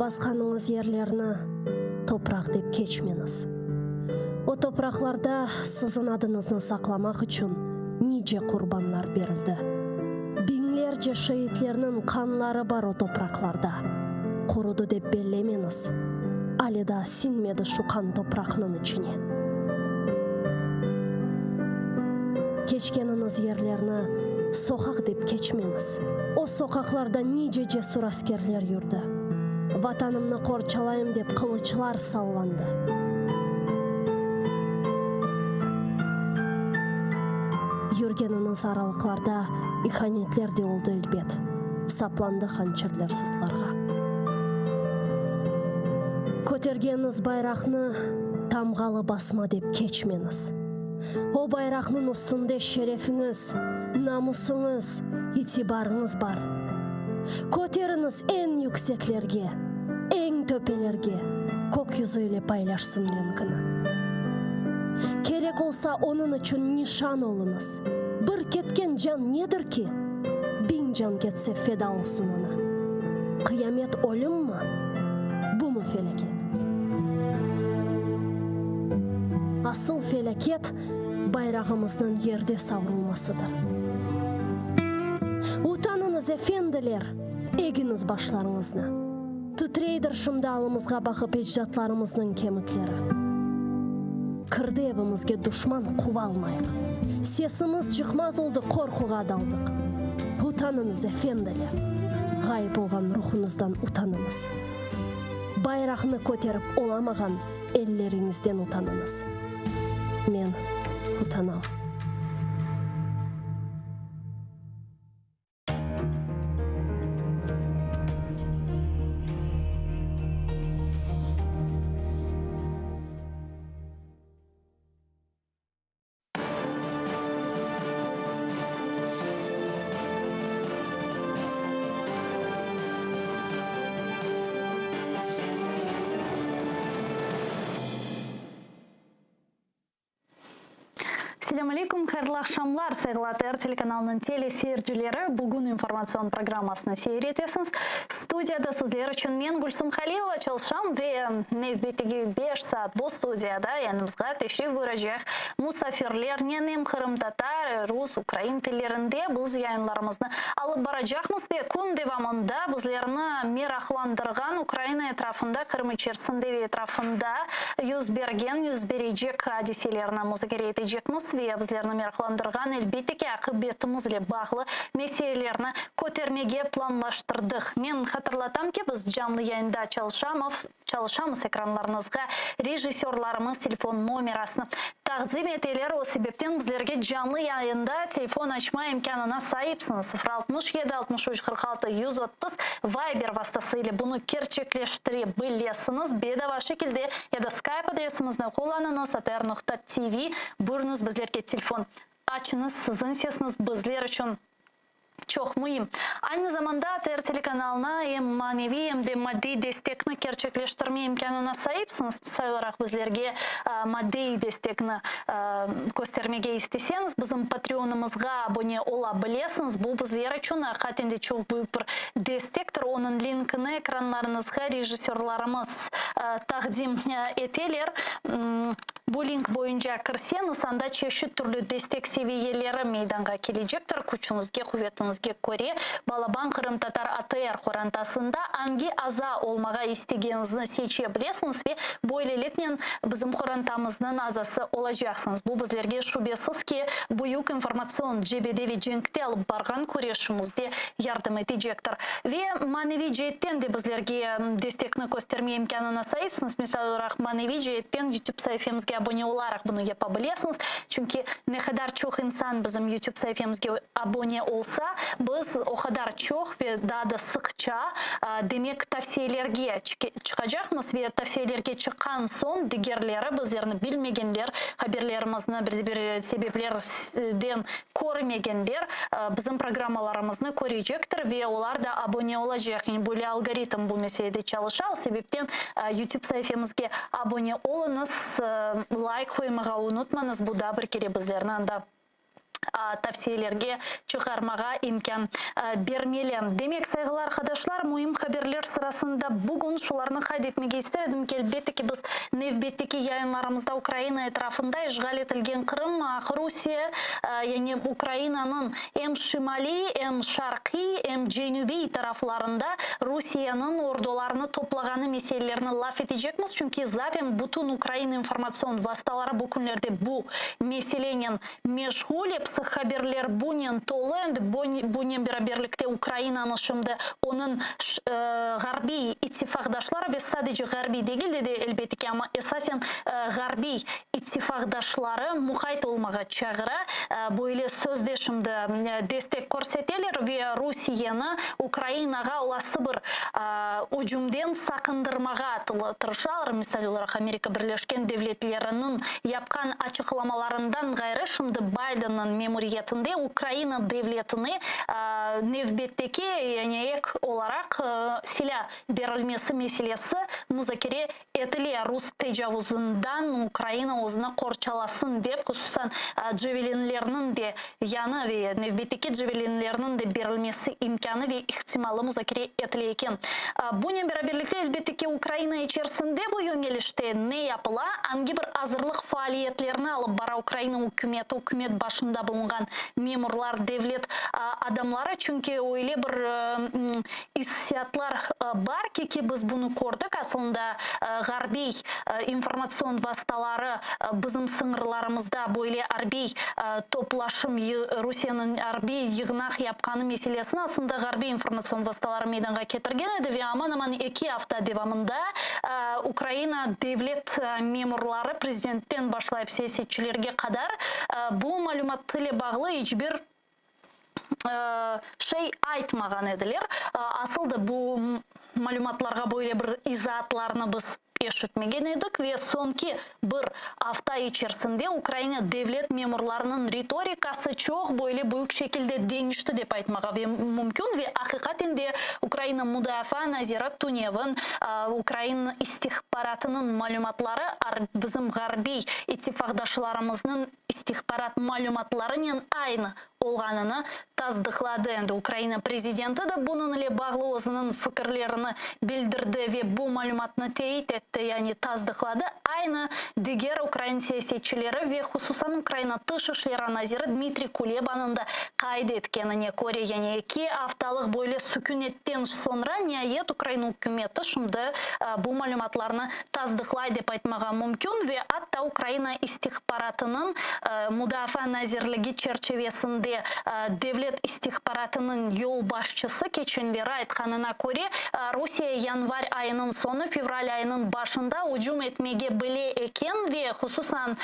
Basqanıñız yerlerni topraq dep keçmeñiz. O topraqlarda siziñ adıñıznı saqlamaq içün nice qurbanlar berildi. Biñlerce şeitlerniñ qanları bar o topraqlarda. Qurudı dep bellemeñiz, ale daa siñmedi şu qan topraqnıñ içine. Keçkeniñiz yerlerni soqaq dep keçmeñiz. O soqaqlarda nice cesur askerler yürdi. Vatanımnı qorçalayım dep qılıçlar sallandı. Yürgeniñiz aralıqlarda ihanetler de oldı elbet, saplandı hançerler sırtlarğa. Kötergeniñiz bayraqnı tamğalı basma dep keçmeñiz. O bayraqnıñ üstünde şerefiñiz, namusıñız, itibarıñız bar. Köteriñiz eñ yükseklerge, eñ töpelerge, kök yüzü ile paylaşsın renkini. Kerek olsa, onıñ içün nişan oluñız. Bir ketken can nedir ki? Biñ can ketse feda olsun oña. Qıyamet ölümmi? Bumı felâket? Asıl felâket, bayrağımıznıñ yerde savrulmasıdır. Utanıñız, efendiler, egiñiz başlarıñıznı. Titreydir şimdi alımızğa baqıp ecdatlarımıznıñ kemikleri. Kirdi evimizge duşman, quvalmayıq. Sesimiz çıqmaz oldı, qorquğa daldıq. Utanıñız, efendiler, ğayıp olğan ruhuñızdan utanıñız. Bayraqnı köterip olamağan elleriñizden utanıñız. Men utanam. Selâm aleykum, hayırlı aqşamlar, sayğılı ATR telekanalınıñ tele seyircileri. Bugün informatsion programmasını seyir etesiñiz. Studiyada sizler içün men, Gülsum Halilova, çalışam ve nevbetteki beş saat bu studiyada yanımızğa teşrif buyuracaq musafirlernen em qırımtatar, rus, ukrain tillerinde biz yayınlarımıznı alıp baracaqmız ve kün devamında bizlerni meraqlandırğan Ukraina etrafında, Qırım içerisinde ve etrafında yüz bergen, yüz berecek adiselerni muzakere etecekmiz ve bizlerni meraqlandırğan, elbette ki, aqibetimizle bağlı meselelerni kötermege planlaştırdıq. Men hatırlatam ki, biz canlı yayında çalışamız, çalışamız, ekranlarıñızğa rejissörlarımız telefon nomerasını taqdim eteler, o sebepten bizlerge canlı yayında telefon açma imkânına saipsiñiz, 0 67 63 46 130, Viber vastası ile bunı kerçekleştire bilesiñiz, bedava şekilde ya da Skype adresimizni qullanıñız, atr noqta tv, buyurıñız bizlerge telefon açıñız, siziñ sesiñiz bizler içün çoq müim. Aynı zamanda ATR telekanalına em maneviy, em de maddiy destekni kerçekleştirme imkânına saipsiñiz. Misal olaraq, bizlerge maddiy destekni köstermege isteseñiz, bizim Patreonımızğa abone ola bilesiñiz. Bu bizler içün aqiqaten de çoq büyük bir destektir. Onıñ linkini ekranlarıñızğa rejissörlarımız taqdim eteler. Bu link boyunca kirseñiz, anda çeşit türlü destek seviyeleri meydanğa kelecektir, küçüñizge, quvetiñizge köre balaban qırımtatar ATR qorantasında angi aza olmağa istegeniñizni seçe bilesiñiz ve böyleliknen bizim qorantamıznıñ azası olacaqsıñız. Bu bizlerge, şübesiz ki, büyük informatsion cebede ve cenkte alıp barğan küreşimizde yardım etecektir. Ve maneviy ceetten de bizlerge destekni kösterme imkânına saipsiñiz. Misal olaraq, maneviy ceetten YouTube saifemizge abone olaraq bunı yapa bilesiñiz. Çünki ne qadar çoq insan bizim YouTube saifemizge abone olsa, biz o qadar çoq ve daa da sıqça, demek, tavsiyelerge çıqacaqmız ve tavsiyelerge çıqqan soñ digerleri, bizlerni bilmegenler, haberlerimizni bir de bir sebeplerden körmegenler, bizim programmalarımıznı körecektir ve olar da abone olacaq. Yani böyle algoritm bu meselede çalışa. O sebepten YouTube saifemizge abone oluñız, layk qoymağa unutmañız, bu daa bir kere bizlerni anda. Tavsiyelerge çıqarmağa imkân bermeli. Demek, sayğılı arqadaşlar, müim haberler sırasında bugün şularnı qayd etmege ister edim ki, elbette ki, biz nevbetteki yayınlarımızda Ukraina etrafında işğal etilgen Qırım, Rusiye, yani Ukrainanıñ em şimaliy, em şarqiy, em cenübiy taraflarında Rusiyeniñ ordularını toplağanı meselelerini laf etecekmiz, çünki zaten bütün ukrain informatsion vastaları bu künlerde bu meselenen Meşğul, episi haberler bunen tolu, endi bunen beraberlikte Ukrainanı şimdi onıñ ğarbiy ittifaqdaşları ve sadece ğarbiy degil de, elbette ki, amma esasen ğarbiy ittifaqdaşları muqayt olmağa çağıra. Böyle sözde şimdi destek körseteler ve Rusiyeni Ukrainağa olası bir ücümden saqındırmağa tırışalar, misal olaraq, Amerika Birleşken Devletleriniñ yapqan açıqlamalarından ğayrı, şimdi Baydenniñ memuriyetinde Ukraina devletine nevbetteki, yani ek olaraq silâ berilmesi meselesi muzakere etile, rus tecavuzından Ukraina özüni qorçalasın dep, hususan Javelinlerniñ de yañı ve nevbetteki Javelinlerniñ de berilmesi imkânı ve ihtimalı muzakere etile eken. Bunen beraberlikte, elbette ki, Ukraina içerisinde bu yöñelişte ne yapıla, angi bir azırlıq faaliyetlerini alıp bara Ukraina ükümeti, ükümet başında bulunğan memurlar, devlet adamları, çünki öyle bir İssiyatlar bar ki, ki biz bunı kördik, aslında ğarbiy informatsion vastaları bizim sıñırlarımızda böyle arbiy toplaşım, Rusiyeniñ arbiy yığnaq yapqanı meselesini aslında ğarbiy informatsion vastaları meydanğa ketirgen edi ve aman-aman eki afta devamında Ukraina devlet memurları, prezidentten başlayıp siyasetçilerge qadar bu malümat ile bağlı iç bir şey aytmağan ediler. Asıl da bu malümatlarğa böyle bir izaatlarnı biz eşitmegen edik ve soñki bir afta içersinde Ukraina devlet memurlarınıñ ritorikası çoq böyle büyük şekilde deñişti dep aytmağa ve mümkün ve aqiqaten de Ukraina Mudafaa naziri tünevin ukrain istihbaratınıñ malümatları bizim ğarbiy ittifaqdaşlarımıznıñ istihbarat malümatlarınen aynı olğanını tasdıqladı. Endi Ukraina prezidenti de bunıñ ile bağlı özüniñ fikirlerini bildirdi ve bu malümatnı teyit etti, yani tasdıqladı. Aynı diger ukrain siyasetçileri ve hususan Ukraina Tış işleri naziri Dmitriy Kulebanıñ da qayd etkenine köre, yani eki aftalıq böyle sükünetten soñra niayet Ukraina ükümeti şimdi bu malümatlarnı tasdıqlay dep aytmağa mümkün ve atta Ukraina istihbaratınıñ Mudafaa nazirligi çerçivesinde devlet istihbaratınıñ yolbaşçısı keçenleri aytqanına köre, Rusiye yanvar ayınıñ soñu, fevral ayınıñ başında ücüm etmege bile eken ve hususan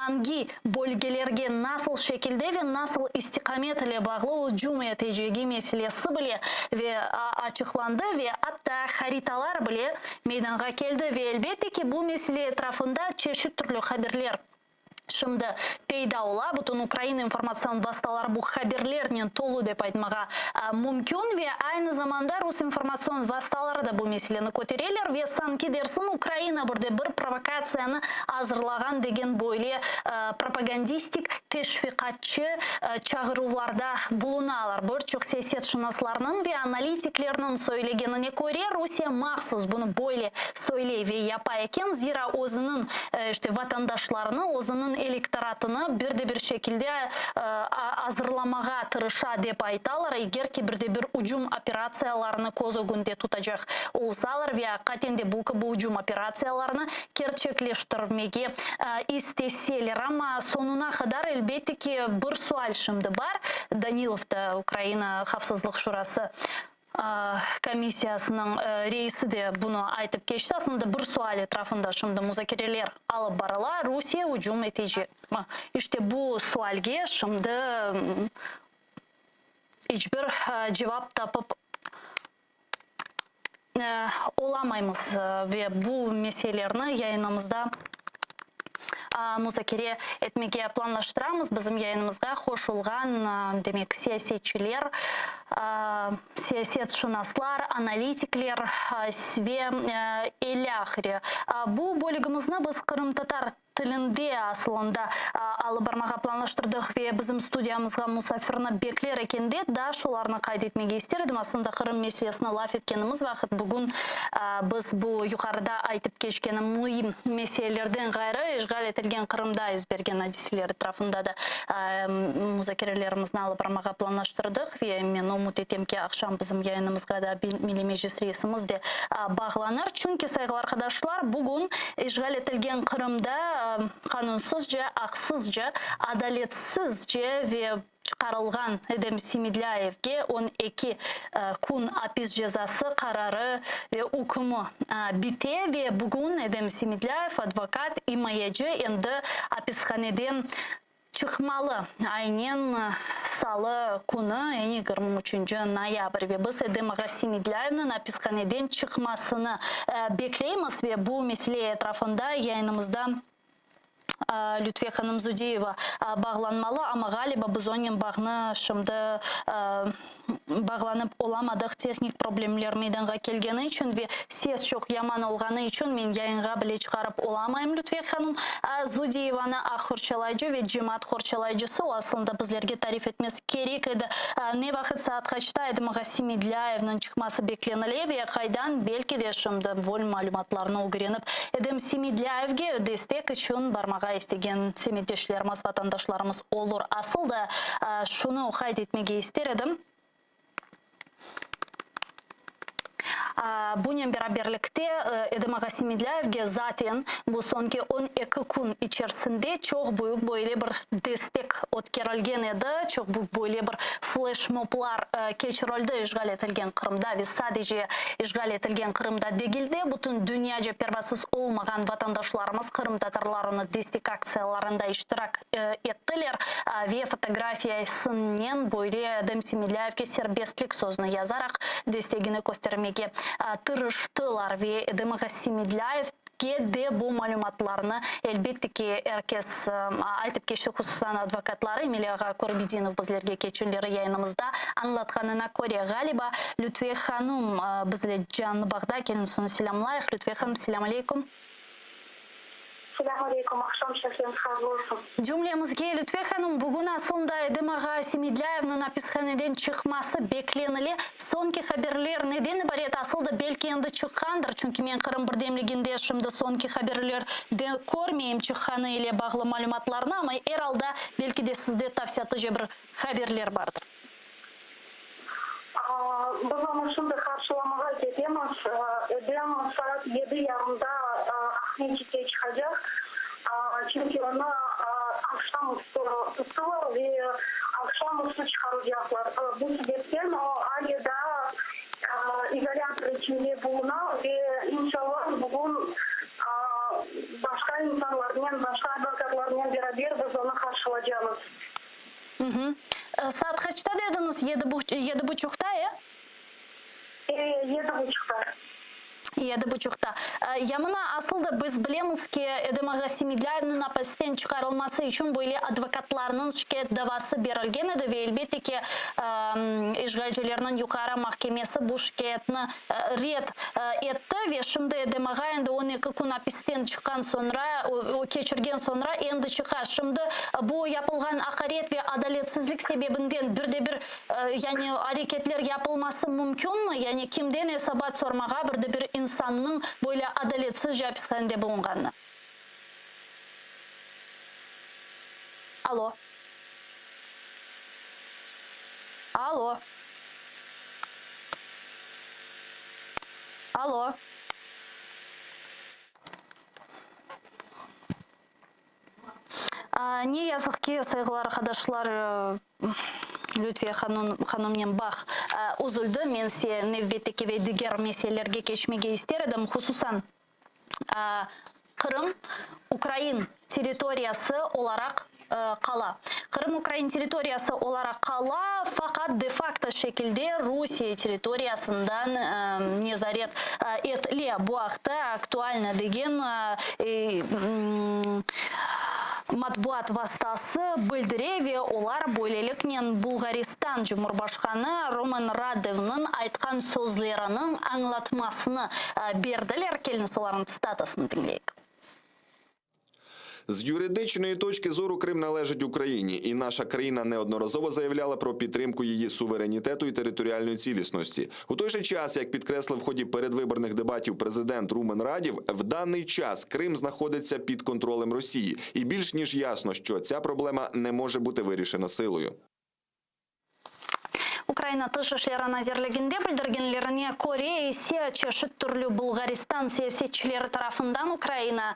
angi bölgelerge nasıl şekilde ve nasıl istiqamet ile bağlı ücüm etecegi meselesi bile ve açıqlandı ve atta haritalar bile meydanğa keldi ve elbette ki, bu mesele etrafında çeşit türlü haberler şimdi peyda ola, bütün ukrain informatsion vastaları bu haberlernen tolu dep aytmağa mümkün ve aynı zamanda rus informatsion vastaları da bu meseleni kötereler ve sanki dersiñ Ukraina bir de bir provokatsiyanı azırlağan degen böyle propagandistik teşviqatçı çağıruvlarda bulunalar. Bir çoq siyasetşınaslarnıñ ve analitiklerniñ söylegenine köre, Rusiye mahsus bunı böyle söyley ve yapa eken, zira özüniñ, işte, vatandaşlarını, özüniñ elektoratını bir de bir şekilde azırlamağa tırışa, dep aytalar, eger ki bir de bir ücüm operatsiyalarını köz ögünde tutacaq olsalar ve aqiqaten de bu kibi ücüm operatsiyalarını kerçekleştirmege isteseler. Amma soñuna qadar, elbette ki, bir sual şimdi bar, Danilov da, Ukraina Havfsızlıq Şurası komissiyasınıñ reisi de bunı aytıp keçti, aslında bir sual etrafında şimdi muzakereler alıp barıla, Rusiye ücüm etecekmi? İşte bu sualge şimdi iç bir cevap tapıp olamaymız ve bu meselelerni yayınımızda muzakere etmege planlaştıramız. Bizim yayınımızğa qoşulğan, demek, siyasetçiler, siyasetşınaslar, analitikler ve ilâhre. Bu bölügimizni biz qırımtatar. tilinde asılında alıp barmağa planlaştırdıq ve bizim studiyamızğa musafirni bekler ekende da şularnı qayd etmege ister edim. Aslında Qırım meselesini laf etkenimiz vaqıt bugün biz bu yuqarıda aytıp keçkenim müim meselelerden ğayrı işğal etilgen Qırımda yüz bergen adiseler etrafında da muzakerelerimizni alıp barmağa planlaştırdıq ve men ümüt etem ki, aqşam bizim yayınımızğa da Milliy Meclis reisimiz de bağlanır. Çünki, sayğılı arqadaşlar, bugün işğal etilgen Qırımda qanunsızca, aqsızca, adaletsizce ve çıqarılğan Edem Semedlâyevge 12 kün apis cezası qararı ve ükmü bite ve bugün Edem Semedlâyev, advokat, imayeci, endi apishaneden çıqmalı. Aynen salı künü, yani 23 noyabr ve biz Edem ağa Semedlâyevniñ apishaneden çıqmasını bekleymiz ve bu mesele etrafında yayınımızda Lütfiye hanım Zudiyeva bağlanmalı, amma ğaliba biz onen bağnı şimdi bağlanıp olamadıq, tehnik problemler meydanğa kelgeni içün ve ses çoq yaman olğanı içün men yayınğa bile çıqarıp olamayım Lütfiye hanım Zudiyevanı, aq qorçalayıcı ve cemaat qorçalayıcısı, o aslında bizlerge tarif etmesi kerek edi, ne vaqıt, saat qaçta Edem ağa Semedlâyevniñ çıqması beklenile ve qaydan, belki de şimdi böl malümatlarnı ögrenip, Edem Semedlâyevge destek içün barmağa istegen semetdeşlerimiz, vatandaşlarımız olur. Asıl da şunı qayd etmege ister edim. Bunen beraberlikte, Edem ağa Semedlâyevge zaten bu soñki 12 kün içersinde çoq büyük böyle bir destek ötkerilgen edi, çoq büyük böyle bir fleşmoblar keçirildi işğal etilgen Qırımda ve sadece işğal etilgen Qırımda degil de, bütün dünyaca pervasız olmağan vatandaşlarımız, qırımtatarlar onı destek aktsiyalarında iştirak ettiler ve fotografiyasınen böyle Edem Semedlâyevge serbestlik sözüni yazaraq destegini köstermege tırıştılar ve Edem ağa Semedlâyevge de bu malümatlarnı elbette ki er kes aytıp keçti, hususan advokatları Emil ağa Kurbedinov bizlerge keçenleri yayınımızda añlatqanına köre, ğaliba Lütfiye hanum bizle canlı bağda, keliñiz onı selâmlayıq. Lütfiye hanım, selâm aleyküm. Selâm aleyküm, aqşam şerifleriniz hayırlı olsun. Cümlemizge, Lütfiye hanım, bugün aslında Edem ağa Semedlâyevniñ apishaneden çıqması beklenile. Soñki haberler neden ibaret? Asıl da belki endi çıqqandır, çünki men Qırım birdemliginde şimdi soñki haberlerden körmeyim çıqqanı ile bağlı malümatlarnı, amma er alda belki de sizde tafsilâtlıca bir haberler bardır. Biz onı şimdi qarşılamağa ketemiz. Edem saat yedi yarımda Aqmescitke çıqacaq, çünki onı aqşam üstü tuttılar ve aqşam üstü çıqaracaqlar. Bu sebepten o ale daa izolâtor içinde buluna ve inşallah bugün başqa insanlarnen, başqa advokatlarnen beraber biz onı qarşılacamız. Saat qaçta dediñiz? Yedi buçuqta, e? E, yedi buçuqta. Yedi buçuqta. Ya mına, asıl da biz bilemiz ki, Edem ağa Semedlâyevniñ apisten çıqarılması içün böyle advokatlarnıñ şikâyet davası berilgen edi ve elbette ki, işğalcilerniñ Yuqarı mahkemesi bu şikâyetni red etti ve şimdi Edem ağa endi 12 kün apisten çıqqan soñra, keçirgen soñra endi çıqa. Şimdi bu yapılğan aqaret ve adaletsizlik sebebinden bir de bir yani areketler yapılması mümkünmi? Yani kimden esabat sormağa bir de bir insannıñ böyle adaletsizce apishanede bulunğanını? Alo. Alo. Alo. Ne yazıq ki, sayğılı arqadaşlar, Lütfiye hanımnen bağ üzüldi. Men ise nevbetteki ve diger meselelerge keçmege ister edim, hususan Qırım ukrain territoriyası olaraq qala. Qırım ukrain territoriyası olaraq qala, faqat de-fakto şekilde Rusiye territoriyasından nezaret etile. Bu aqta Aktualno degen matbuat vastası bildire ve olar böyleliknen Bulğaristan Cumhurbaşqanı Rumen Radevniñ aytqan sözleriniñ añlatmasını berdiler. Keliñiz olarnıñ tsitatasını diñleyik. З юридичної точки зору Крим належить Україні, і наша країна неодноразово заявляла про підтримку її суверенітету і територіальної цілісності. У той же час, як підкреслив в ході передвиборних дебатів президент Румен Радів, в даний час Крим знаходиться під контролем Росії, і більш ніж ясно, що ця проблема не може бути вирішена силою. Ukraina Tış işleri nazirliginde bildirgenlerine köre ise çeşit türlü Bulğaristan siyasetçileri tarafından Ukraina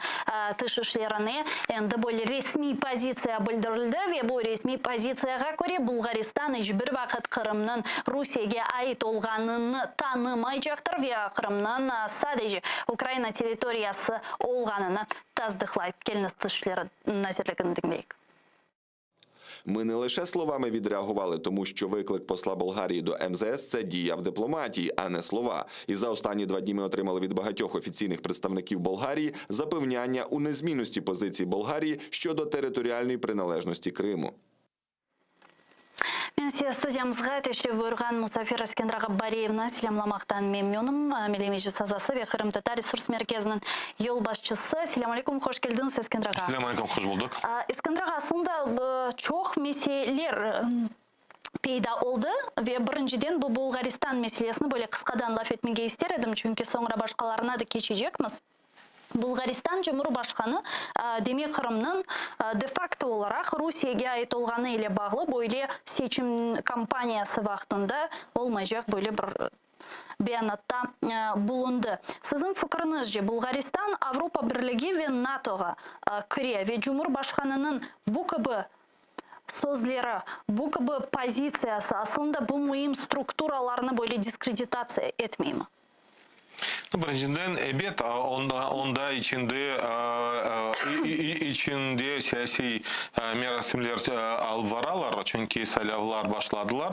tış işlerine endi böyle resmiy pozitsiya bildirildi ve bu resmiy pozitsiyağa köre Bulğaristan iç bir vaqıt Qırımnıñ Rusiyege ait olğanını tanımaycaqtır ve Qırımnıñ sadece Ukraina territoriyası olğanını tasdıqlay. Keliñiz Tış işleri nazirligini diñleyik. Ми не лише словами відреагували, тому що виклик посла Болгарії до МЗС – це дія в дипломатії, а не слова. І за останні два дні ми отримали від багатьох офіційних представників Болгарії запевняння у незмінності позиції Болгарії щодо територіальної приналежності Криму. Men ise studiyamızğa teşrif buyurğan musafir Eskender ağa Bariyevni selâmlamaqtan memnünim. Milliy Meclis azası ve Qırımtatar resurs merkeziniñ yolbaşçısı. Selâm aleyküm, hoş keldiñiz, Eskender ağa. Selâm aleyküm, hoş buldıq. Eskender ağa, aslında çoq meseleler peyda oldı ve birinciden bu Bulğaristan meselesini böyle qısqadan laf etmege ister edim, çünki soñra başqalarına da keçecekmiz. Bulğaristan Cumhurbaşqanı, demek Qırımnıñ de-fakto olaraq Rusiyege ait olğanı ile bağlı böyle seçim kampaniyası vaqtında olmaycaq böyle bir beyanatta bulundı. Siziñ fikriñizce, Bulğaristan Avropa Birligi ve NATOğa kire ve Cumhurbaşqanınıñ bu kibi sözleri, bu kibi pozitsiyası aslında bu müim strukturalarnı böyle diskreditatsiya etmeymi? Birinciden, ebet, onda, onda içinde, içinde siyasiy merasimler alıp varalar, çünki saylavlar başladılar.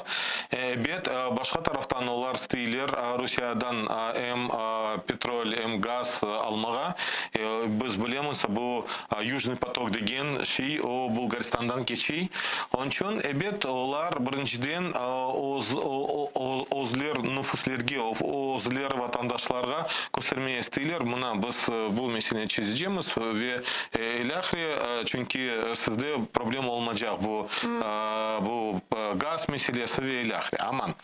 Ebet, başqa taraftan olar isteyler Rusiyadan em petrol, em gaz almağa. Biz bilemiz, bu Yujnıy potok degen şey, o Bulgaristandan keçey. Onıñ içün, ebet, olar birinciden özler nüfuslerge, özler vatandaşlarğa köstermege isteyler, mına, biz bu meseleni çezecemiz ve ilâhre, çünki sizde problem olmacaq bu, bu gaz meselesi ve ilâhre. Aman,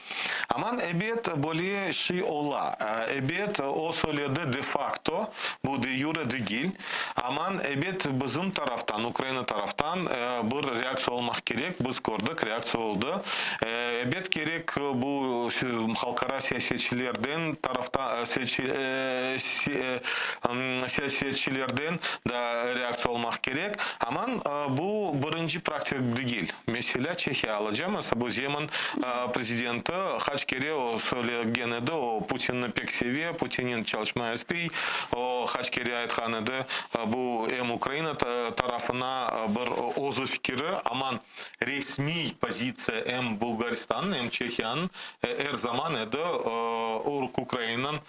aman, ebet, böyle şey ola. Ebet, o söyledi de-fakto, bu de-yure degil. Aman, ebet, bizim taraftan, Ukraina taraftan bir reaktsiya olmaq kerek, biz kördik, reaktsiya oldı. Ebet, kerek bu halqara siyasetçilerden tarafta siyasetçilerden da reaktsiya olmaq kerek. Aman, bu birinci praktik degil. Meselâ, Çehiya alacamız, bu Zeman prezidenti qaç kere o söylegen edi, o Putinni pek seve, Putinnen çalışmağa istey, o qaç kere aytqan edi, bu em Ukraina tarafına bir özü fikiri, aman resmiy pozitsiya em Bulgaristannıñ, em Çehiyanıñ er zaman edi Ukrainanıñ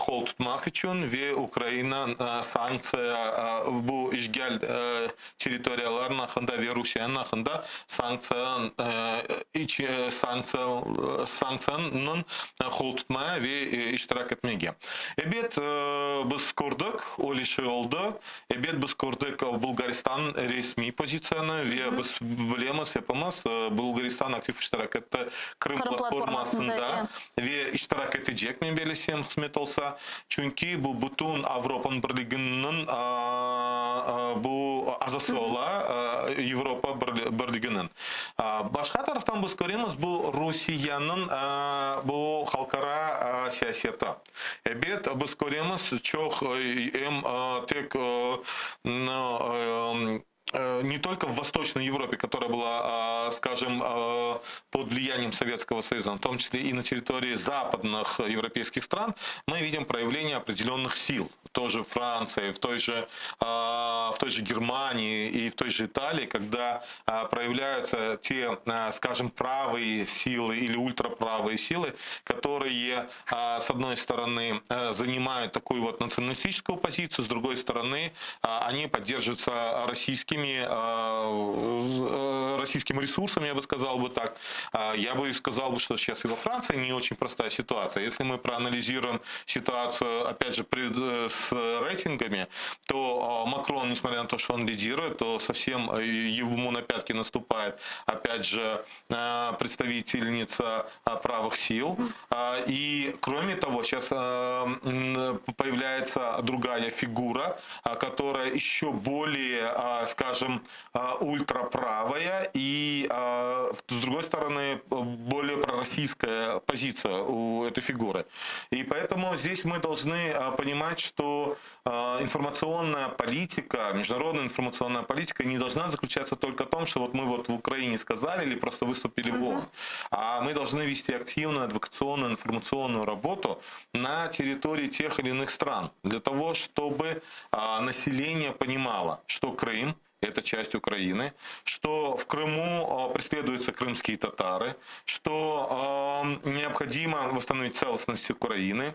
qol tutmaq içün ve Ukraina sanktsiya bu işgal territoriyalarnıñ aqqında ve Rusiyeniñ aqqında sanktsiyanıñ qol tutmaya ve iştirak etmege. Ebet, biz kördik, öyle şey oldı. Ebet, biz kördik Bulgaristannıñ resmiy pozitsiyanı ve biz bilemiz epimiz, Bulgaristan aktiv iştirak etti Krım platformasında ve iştirak etecek, men bellesem, qısmet olsa. Çünki bu bütün Avropanıñ Birliginiñ bu azası ola, Avropa Birliginiñ. Başqa taraftan biz köremiz, bu Rusiyeniñ bu halqara siyaseti. Ebet, biz köremiz, çoq em tek не только в Восточной Европе, которая была, скажем, под влиянием Советского Союза, в том числе и на территории западных европейских стран, мы видим проявление определенных сил. Тоже в Франции, в той же Германии и в той же Италии, когда проявляются те, скажем, правые силы или ультраправые силы, которые, с одной стороны, занимают такую вот националистическую позицию, с другой стороны, они поддерживаются российскими. российскими, российским ресурсом, я бы сказал бы так. Я бы сказал бы, что сейчас и во Франции не очень простая ситуация. Если мы проанализируем ситуацию, опять же, э, с рейтингами, то Макрон, несмотря на то, что он лидирует, то совсем э, ему на пятки наступает, опять же, э, представительница правых сил. И, кроме того, сейчас появляется другая фигура, которая еще более, скажем, ультраправая и, с другой стороны, более пророссийская позиция у этой фигуры. И поэтому здесь мы должны понимать, что информационная политика, международная информационная политика не должна заключаться только в том, что вот мы вот в Украине сказали или просто выступили в ООН. А мы должны вести активную адвокационную информационную работу на территории тех или иных стран для того, чтобы население понимало, что Крым это часть Украины, что в Крыму преследуются крымские татары, что необходимо восстановить целостность Украины,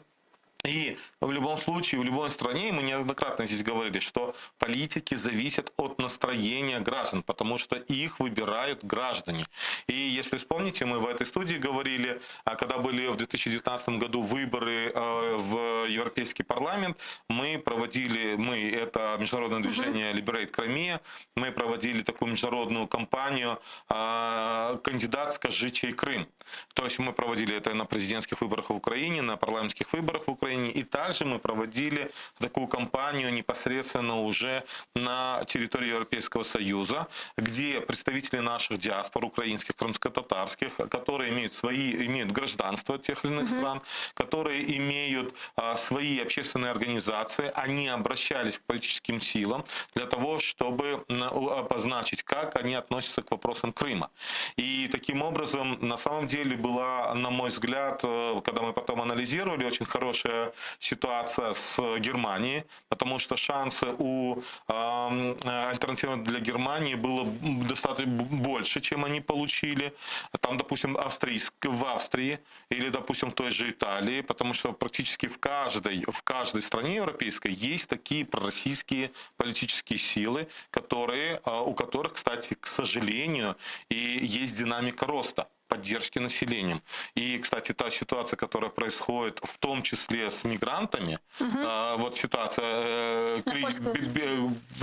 и в любом случае, в любой стране, мы неоднократно здесь говорили, что политики зависят от настроения граждан, потому что их выбирают граждане. И если вспомните, мы в этой студии говорили, а когда были в 2019 году выборы э, в Европейский парламент, мы проводили, мы, это международное движение Liberate Crimea, мы проводили такую международную кампанию э, «Кандидат, скажи, чей Крым». То есть мы проводили это на президентских выборах в Украине, на парламентских выборах в Украине, и также мы проводили такую кампанию непосредственно уже на территории Европейского Союза, где представители наших диаспор, украинских, крымско-татарских, которые имеют свои, имеют гражданство тех или иных стран, которые имеют а, свои общественные организации, они обращались к политическим силам для того, чтобы обозначить, как они относятся к вопросам Крыма. И таким образом, на самом деле, была, на мой взгляд, э, когда мы потом анализировали, очень хорошая ситуация с Германией, потому что шансы у э, альтернативы для Германии было достаточно больше, чем они получили. Там, допустим, австрийск, в Австрии или, допустим, в той же Италии, потому что практически в каждой, в каждой стране европейской есть такие пророссийские политические силы, которые, э, у которых, кстати, к сожалению, и есть динамика роста поддержки населением. И, кстати, та ситуация, которая происходит в том числе с мигрантами, угу. э, вот ситуация, э, криз,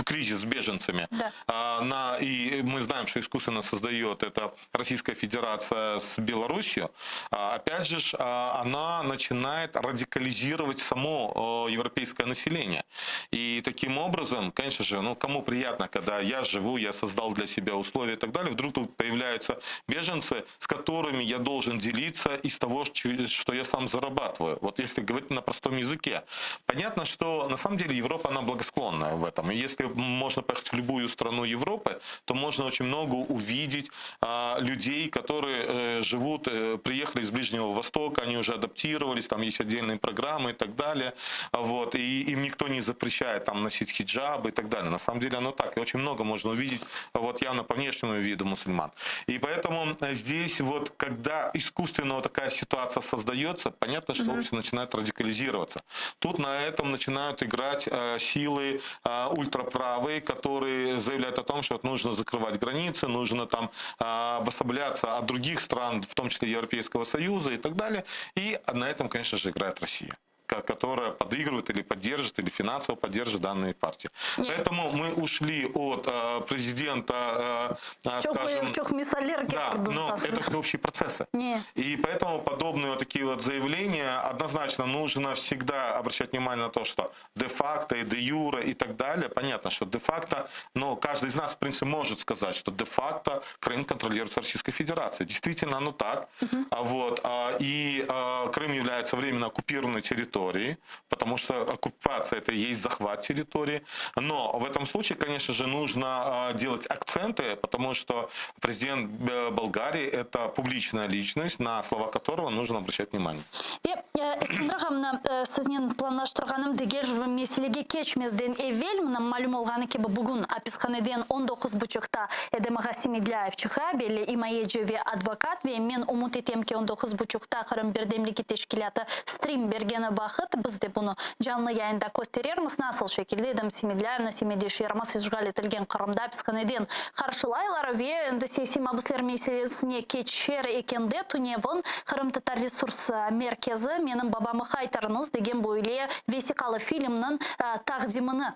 кризис с беженцами, Да. э, на, и мы знаем, что искусственно создает это Российская Федерация с Беларусью, а, опять же, она начинает радикализировать само европейское население. И таким образом, конечно же, ну, кому приятно, когда я живу, я создал для себя условия и так далее, вдруг тут появляются беженцы, с которыми я должен делиться из того, что я сам зарабатываю. Вот если говорить на простом языке. Понятно, что на самом деле Европа, она благосклонная в этом. И если можно поехать в любую страну Европы, то можно очень много увидеть а, людей, которые э, живут, э, приехали из Ближнего Востока, они уже адаптировались, там есть отдельные программы и так далее. Вот, и им никто не запрещает там носить хиджабы и так далее. На самом деле оно так. И очень много можно увидеть вот явно по внешнему виду мусульман. И поэтому здесь вот когда искусственно вот такая ситуация создается, понятно, что общество начинает радикализироваться. Тут на этом начинают играть э, силы э, ультраправые, которые заявляют о том, что вот нужно закрывать границы, нужно там э, обособляться от других стран, в том числе Европейского Союза и так далее. И на этом, конечно же, играет Россия которая подыгрывает или поддержит, или финансово поддержит данные партии. Нет. Поэтому мы ушли от э, президента, э, Çoq, скажем... çoq misaller Да, ketirdiñ но aslında. это все общие процессы. Не. И поэтому подобные вот такие вот заявления однозначно нужно всегда обращать внимание на то, что де-факто и де-юре и так далее. Понятно, что де-факто, но каждый из нас, в принципе, может сказать, что де-факто Крым контролируется Российской Федерацией. Действительно, оно так. А вот, а, и а, Крым является временно оккупированной территорией, потому что оккупация это и есть захват территории. Но в этом случае, конечно же, нужно а, делать акценты, потому что президент э, Болгарии это публичная личность, на слова которого нужно обращать внимание. Ve Eskender ağa, mına siznen planlaştırğanım diger meselege keçmezden evel, mına malüm olğanı kibi bugün apishaneden 19 buçuqta Edem ağa Semedlâyev çıqa, belli imayeci ve advokat, ve men ümüt etem ki 19 buçuqta Qırım birdemligi teşkilâtı stream bergeni bağlı. vaqıt biz de bunı canlı yayında kösterermiz, nasıl şekilde Edem Semedlâyevni semetdeşlerimiz işğal etilgen Qırımda apishaneden qarşılaylar ve endi siyasiy mabüsler meselesine keçer ekende tünevin Qırımtatar resurs merkezi Menim babamı qaytarıñız degen böyle vesiqalı filmniñ taqdimini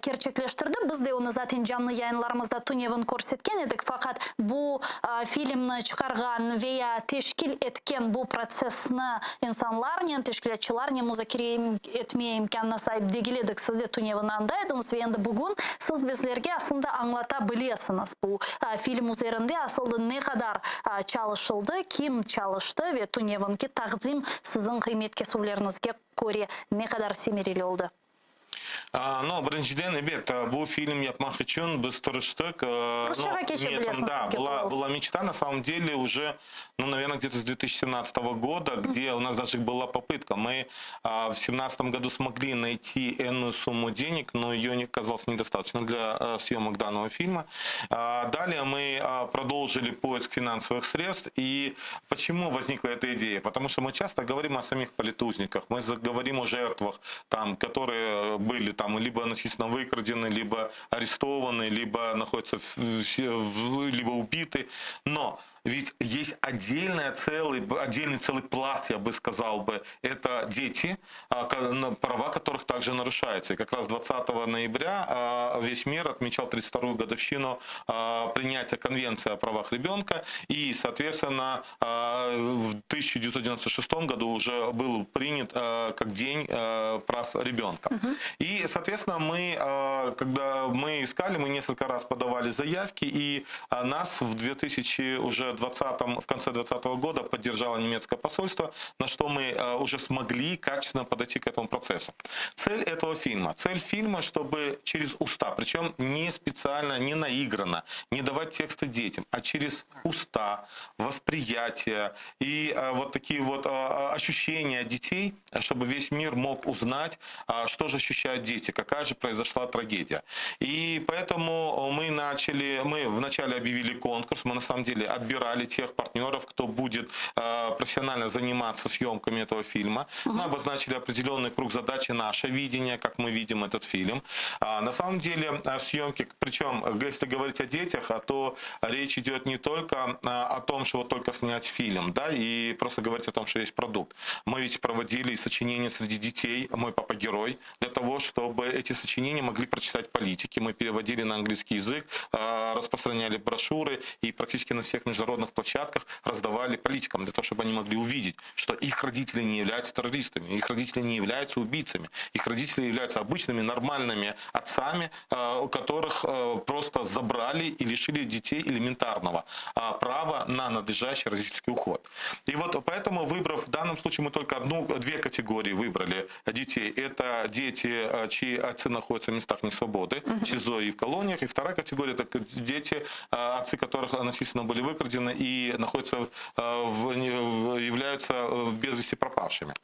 kerçekleştirdi. Biz de onı zaten canlı yayınlarımızda tünevin körsetken edik, faqat bu filmni çıqarğan ve ya teşkil etken bu protsessni insanlarnen, teşkilâtçılarnen muzakere etmeye imkânına saip degil edik. Siz de tünevin anda ediñiz ve endi bugün siz bizlerge aslında añlata bilesiñiz, bu film üzerinde asılda ne qadar çalışıldı, kim çalıştı ve tünevinki taqdim siziñ qıymet kesüvleriñizge köre ne qadar semereli oldı? No, birinciden, ebet, bu film yapmaq içün biz tırıştıq. Rusçağa keçe bilesiñiz, Да, sizge была, qolay olsun. была мечта, на самом деле, уже, ну, наверное, где-то с 2017 года, где у нас даже была попытка. Мы в 2017 году смогли найти энную сумму денег, но ее не оказалось недостаточно для съемок данного фильма. Далее мы продолжили поиск финансовых средств. И почему возникла эта идея? Потому что мы часто говорим о самих политузниках, мы говорим о жертвах, там, которые были там либо насильственно выкрадены, либо арестованы, либо находятся в, в, либо убиты. Но ведь есть отдельная целый, отдельный целый пласт, я бы сказал бы, это дети, права которых также нарушаются. И как раз 20 ноября весь мир отмечал 32-ю годовщину принятия Конвенции о правах ребенка. И, соответственно, в 1996 году уже был принят как День прав ребенка. И, соответственно, мы, когда мы искали, мы несколько раз подавали заявки, и нас в 2020, в конце 2020 года поддержало немецкое посольство, на что мы уже смогли качественно подойти к этому процессу. Цель этого фильма. Цель фильма, чтобы через уста, причем не специально, не наигранно, не давать тексты детям, а через уста, восприятие и вот такие вот ощущения детей, чтобы весь мир мог узнать, что же ощущают дети, какая же произошла трагедия. И поэтому мы начали, мы вначале объявили конкурс, мы на самом деле отбирали тех партнеров, кто будет профессионально заниматься съемками этого фильма. Мы обозначили определенный круг задач и наше видение, как мы видим этот фильм. На самом деле съемки, причем, если говорить о детях, а то речь идет не только о том, что вот только снять фильм, да, и просто говорить о том, что есть продукт. Мы ведь проводили сочинения среди детей «Мой папа герой», для того, чтобы эти сочинения могли прочитать политики. Мы переводили на английский язык, распространяли брошюры и практически на всех международных площадках раздавали политикам, для того, чтобы они могли увидеть, что их родители не являются террористами, их родители не являются убийцами, их родители являются обычными нормальными отцами, у которых просто забрали и лишили детей элементарного права на надлежащий родительский уход. И вот поэтому, выбрав в данном случае, мы только одну, две категории выбрали детей. Это дети, чьи отцы находятся в местах несвободы, в СИЗО и в колониях. И вторая категория – это дети, отцы которых насильственно были выкрадены и находятся, в, являются без вести пропавшими.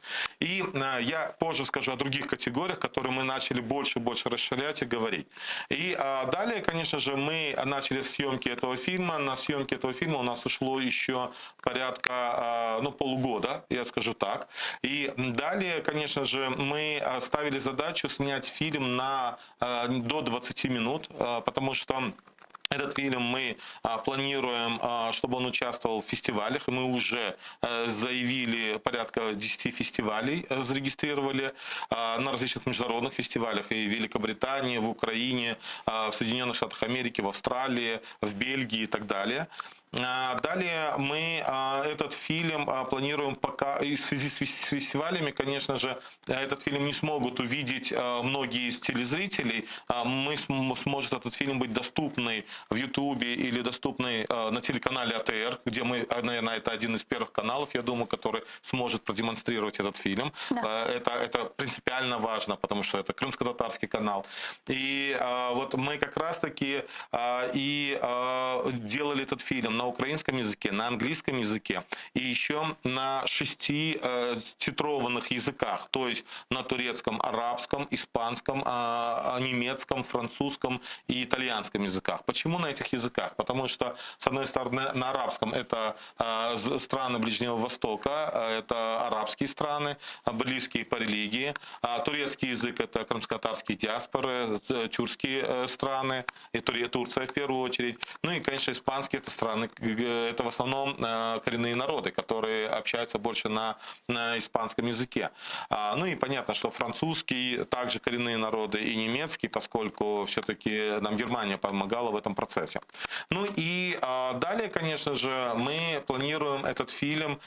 И я позже скажу о других категориях, которые мы начали больше и больше расширять и говорить. И далее, конечно же, мы начали съемки этого фильма. На съемки этого фильма у нас ушло еще порядка ну, полугода, я скажу так. И далее, конечно же, мы ставили задачу снять фильм на, до 20 минут, потому что этот фильм мы планируем, чтобы он участвовал в фестивалях, и мы уже заявили порядка 10 фестивалей, зарегистрировали на различных международных фестивалях и в Великобритании, в Украине, в Соединенных Штатах Америки, в Австралии, в Бельгии и так далее. Далее мы этот фильм планируем пока, и в связи с фестивалями, конечно же, этот фильм не смогут увидеть многие из телезрителей. Мы сможет этот фильм быть доступный в Ютубе или доступный на телеканале АТР, где мы, наверное, это один из первых каналов, я думаю, который сможет продемонстрировать этот фильм. Да. Это принципиально важно, потому что это крымско-татарский канал. И вот мы как раз-таки и делали этот фильм. на украинском языке, на английском языке и еще на шести э, титрованных языках, то есть на турецком, арабском, испанском, а, немецком, французском и итальянском языках. Почему на этих языках? Потому что, с одной стороны, на арабском это а, страны Ближнего Востока, а, это арабские страны, близкие по религии. А турецкий язык это крымско-татарские диаспоры, э, тюркские э, страны, и Турция в первую очередь. Ну и, конечно, испанский это страны, это в основном э, коренные народы, которые общаются больше на, на испанском языке. Ну и понятно, что французский, также коренные народы и немецкий, поскольку все-таки нам Германия помогала в этом процессе. Ну и далее, конечно же, мы планируем этот фильм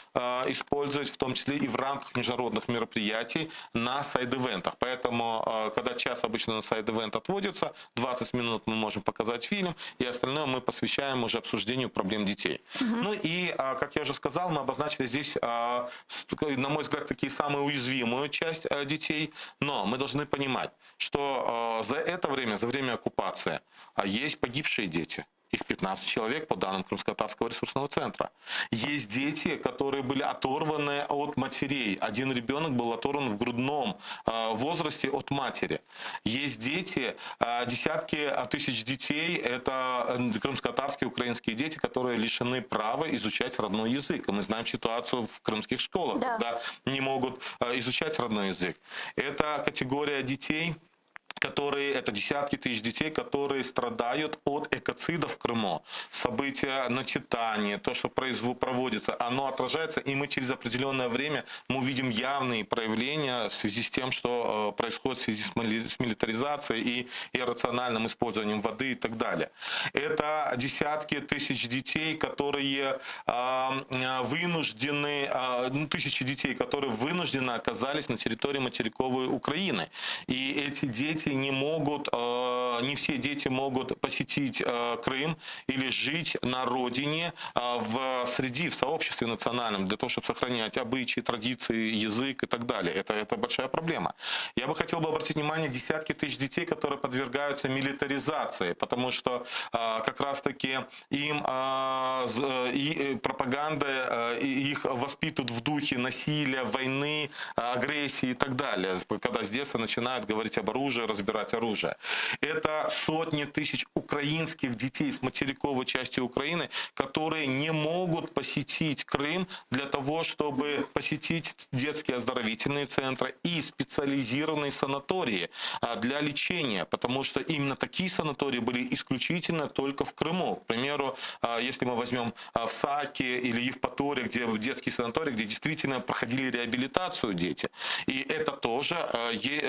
использовать в том числе и в рамках международных мероприятий на side-ивентах. Поэтому, когда час обычно на side-event отводится, 20 минут мы можем показать фильм, и остальное мы посвящаем уже обсуждению проблем детей. Ну и, как я уже сказал, мы обозначили здесь, на мой взгляд, такие самые уязвимую часть детей, но мы должны понимать, что за это время, за время оккупации, есть погибшие дети. Их 15 человек по данным Крымско-Татарского ресурсного центра. Есть дети, которые были оторваны от матерей. Один ребенок был оторван в грудном возрасте от матери. Есть дети, десятки тысяч детей, это крымско-татарские, украинские дети, которые лишены права изучать родной язык. И мы знаем ситуацию в крымских школах, Да. когда не могут изучать родной язык. Это категория детей, которые, это десятки тысяч детей, которые страдают от экоцида в Крыму. События на Титане, то, что проводится, оно отражается, и мы через определенное время мы увидим явные проявления в связи с тем, что э, происходит в связи с с милитаризацией и иррациональным использованием воды и так далее. Это десятки тысяч детей, которые э, вынуждены, э, ну, тысячи детей, которые вынуждены оказались на территории материковой Украины. И эти дети не могут, э, не все дети могут посетить э, Крым или жить на родине э, в среди, в сообществе национальном, для того, чтобы сохранять обычаи, традиции, язык и так далее. Это, это большая проблема. Я бы хотел бы обратить внимание десятки тысяч детей, которые подвергаются милитаризации, потому что как раз-таки им и пропаганда их воспитывают в духе насилия, войны, агрессии и так далее, когда с детства начинают говорить об оружии, разбирать оружие. Это сотни тысяч украинских детей с материковой части Украины, которые не могут посетить Крым для того, чтобы посетить детские оздоровительные центры и специализированные санатории а, для лечения, потому что именно такие санатории были исключительно только в Крыму. К примеру, а, если мы возьмем а, в Саке или Евпатории, где детский санаторий, где действительно проходили реабилитацию дети. И это тоже,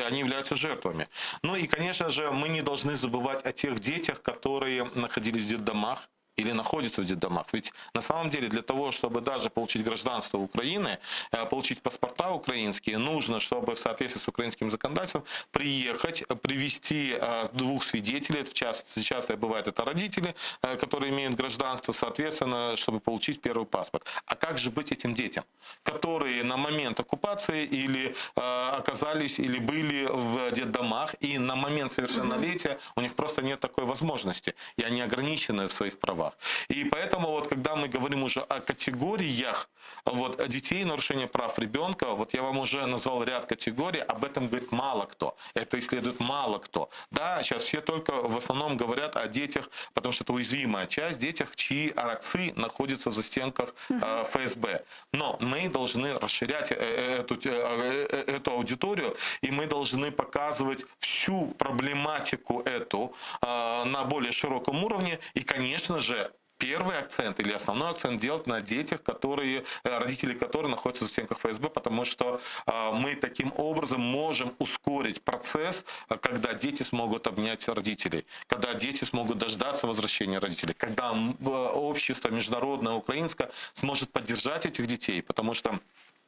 они являются жертвами. Ну и, конечно же, мы не должны забывать о тех детях, которые находились в детдомах, или находятся в детдомах. Ведь на самом деле для того, чтобы даже получить гражданство Украины, э, получить паспорта украинские, нужно, чтобы в соответствии с украинским законодательством приехать, привести э, двух свидетелей, в частности, часто бывает это родители, э, которые имеют гражданство, соответственно, чтобы получить первый паспорт. А как же быть этим детям, которые на момент оккупации или оказались, или были в детдомах, и на момент совершеннолетия у них просто нет такой возможности, и они ограничены в своих правах. И поэтому вот когда мы говорим уже о категориях вот, детей, нарушения прав ребенка, вот я вам уже назвал ряд категорий, об этом говорит мало кто, это исследует мало кто. Да, сейчас все только в основном говорят о детях, потому что это уязвимая часть, детях, чьи отцы находятся в застенках э, ФСБ. Но мы должны расширять э, э, эту, эту аудиторию, и мы должны показывать всю проблематику эту на более широком уровне. И, конечно же, первый акцент или основной акцент делать на детях, которые, э, родители которых находятся в застенках ФСБ, потому что э, мы таким образом можем ускорить процесс, э, когда дети смогут обнять родителей, когда дети смогут дождаться возвращения родителей, когда общество международное, украинское сможет поддержать этих детей, потому что.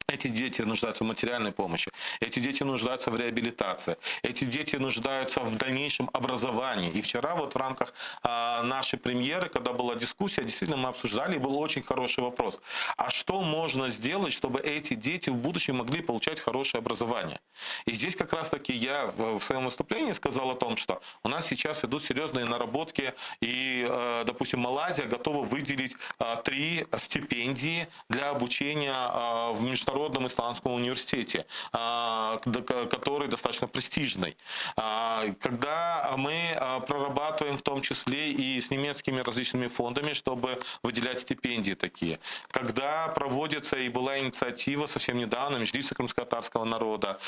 Эти дети нуждаются в материальной помощи, эти дети нуждаются в реабилитации, эти дети нуждаются в дальнейшем образовании. И вчера вот в рамках нашей премьеры, когда была дискуссия, действительно мы обсуждали, и был очень хороший вопрос. А что можно сделать, чтобы эти дети в будущем могли получать хорошее образование? И здесь как раз-таки я в своем выступлении сказал о том, что у нас сейчас идут серьезные наработки, и, допустим, Малайзия готова выделить три стипендии для обучения в Международном исламском университете, который достаточно престижный. Когда мы прорабатываем в том числе и с немецкими различными фондами, чтобы выделять стипендии такие. Когда проводится и была инициатива совсем недавно Меджлиса крымско-татарского народа,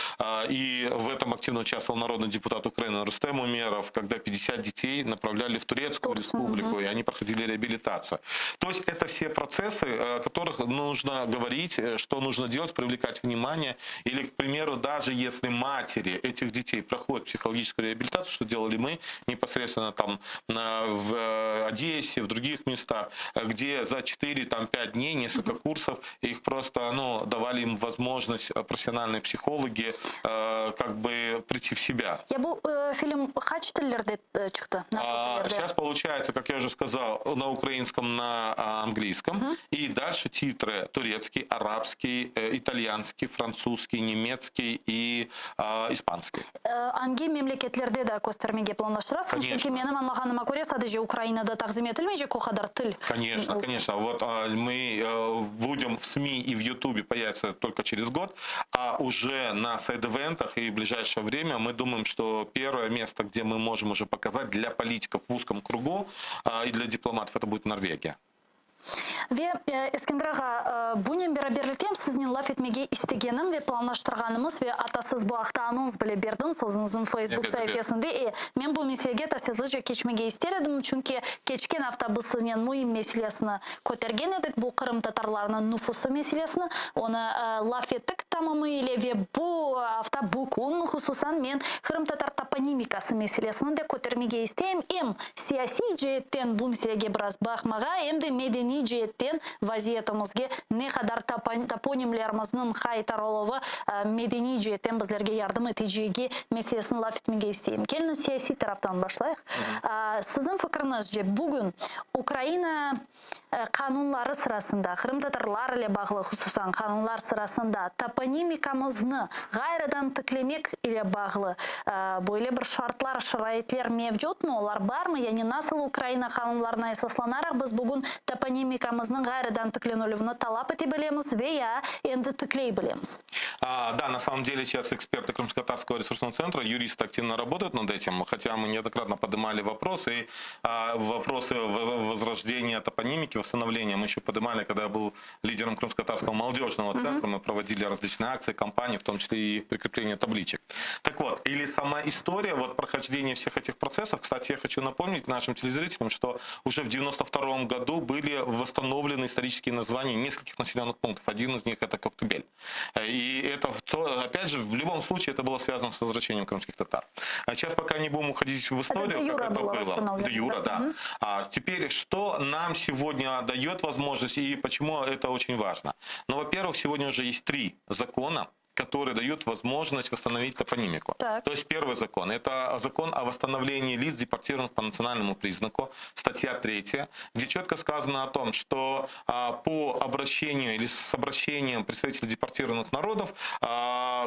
и в этом активно участвовал народный депутат Украины Рустем Умеров, когда 50 детей направляли в Турецкую республику, и они проходили реабилитацию. То есть это все процессы, о которых нужно говорить, что нужно делать, привлекать внимание. Или, к примеру, даже если матери этих детей проходят психологическую реабилитацию, что делали мы непосредственно там в Одессе, в других местах, где за 4-5 дней несколько курсов, их просто, ну, давали им возможность профессиональные психологи как бы прийти в себя. Ya bu e, film qaç tillerde e, çıqtı? Nasıl tillerde? Сейчас получается, как я уже сказал, на украинском, на английском. И дальше титры турецкий, арабский, итальянский, французский, немецкий и испанский. E, angi memleketlerde de köstermege planlaştırasıñ? Конечно. Çünki menim añlağanıma köre sadece Ukrainada taqdim etilmeycek o qadar til. Конечно, olsun. конечно. Вот мы будем в СМИ и в Ютубе появиться только через год, а уже на сайд-ивентах и в ближайшее время мы думаем, что первое место, где мы можем уже показать для политиков в узком кругу и для дипломатов, это будет Норвегия. Ve e, Eskender ağa, e, bunen beraberlikte siznen laf etmege istegenim ve planlaştırğanımız ve atta siz bu aqta anons bile berdiñiz özüñizniñ Facebook Evet, evet. saifesinde. E, men bu meselege tafsilâtlıca keçmege ister edim, çünki keçken afta biz siznen müim meselesini kötergen edik, bu qırımtatarlarnıñ nufusı meselesini, onı e, laf ettik tamamı ile ve bu afta bu kün hususan men qırımtatar toponimikası meselesini de kötermege isteyim. Em siyasiy ceetten bu meselege biraz baqmağa, em de medeniy ceetten vaziyetimizge ne qadar toponimlerimizniñ qaytarıluvı e, medeniy ceetten bizlerge yardım etecegi meselesini laf etmege isteyim. Keliñiz siyasiy taraftan başlayıq. E, Siziñ fikriñizce bugün Ukraina e, qanunları sırasında, qırımtatarlar ile bağlı hususan qanunlar sırasında toponimikamıznı ğayrıdan tiklemek ile bağlı e, böyle bir şartlar, şaraitler mevcutmı, olar barmı? Yani nasıl Ukraina qanunlarına esaslanaraq biz bugün toponimikamıznıñ ğayrıdan tiklenilüvini talap ete bilemiz veya endi tikley bilemiz? Да, на самом деле сейчас эксперты Крымско-Татарского ресурсного центра, юристы активно работают над этим, хотя мы неоднократно поднимали вопросы, и вопросы возрождения топонимики, восстановления мы еще поднимали, когда я был лидером Крымско-Татарского молодежного центра, мы проводили различные акции, кампании, в том числе и прикрепление табличек. Так вот, или сама история вот прохождения всех этих процессов, кстати, я хочу напомнить нашим телезрителям, что уже в 92 году были восстановлены исторические названия нескольких населенных пунктов. Один из них это Коктебель. И это, опять же, в любом случае это было связано с возвращением крымских татар. А сейчас пока не будем уходить в историю, де-юре как это было было. восстановлено, Де-юре, да? да. Мгм. А теперь, что нам сегодня дает возможность и почему это очень важно? Ну, во-первых, сегодня уже есть три закона, которые дают возможность восстановить топонимику. Так. То есть первый закон – это закон о восстановлении лиц, депортированных по национальному признаку, статья 3, где четко сказано о том, что по обращению или с обращением представителей депортированных народов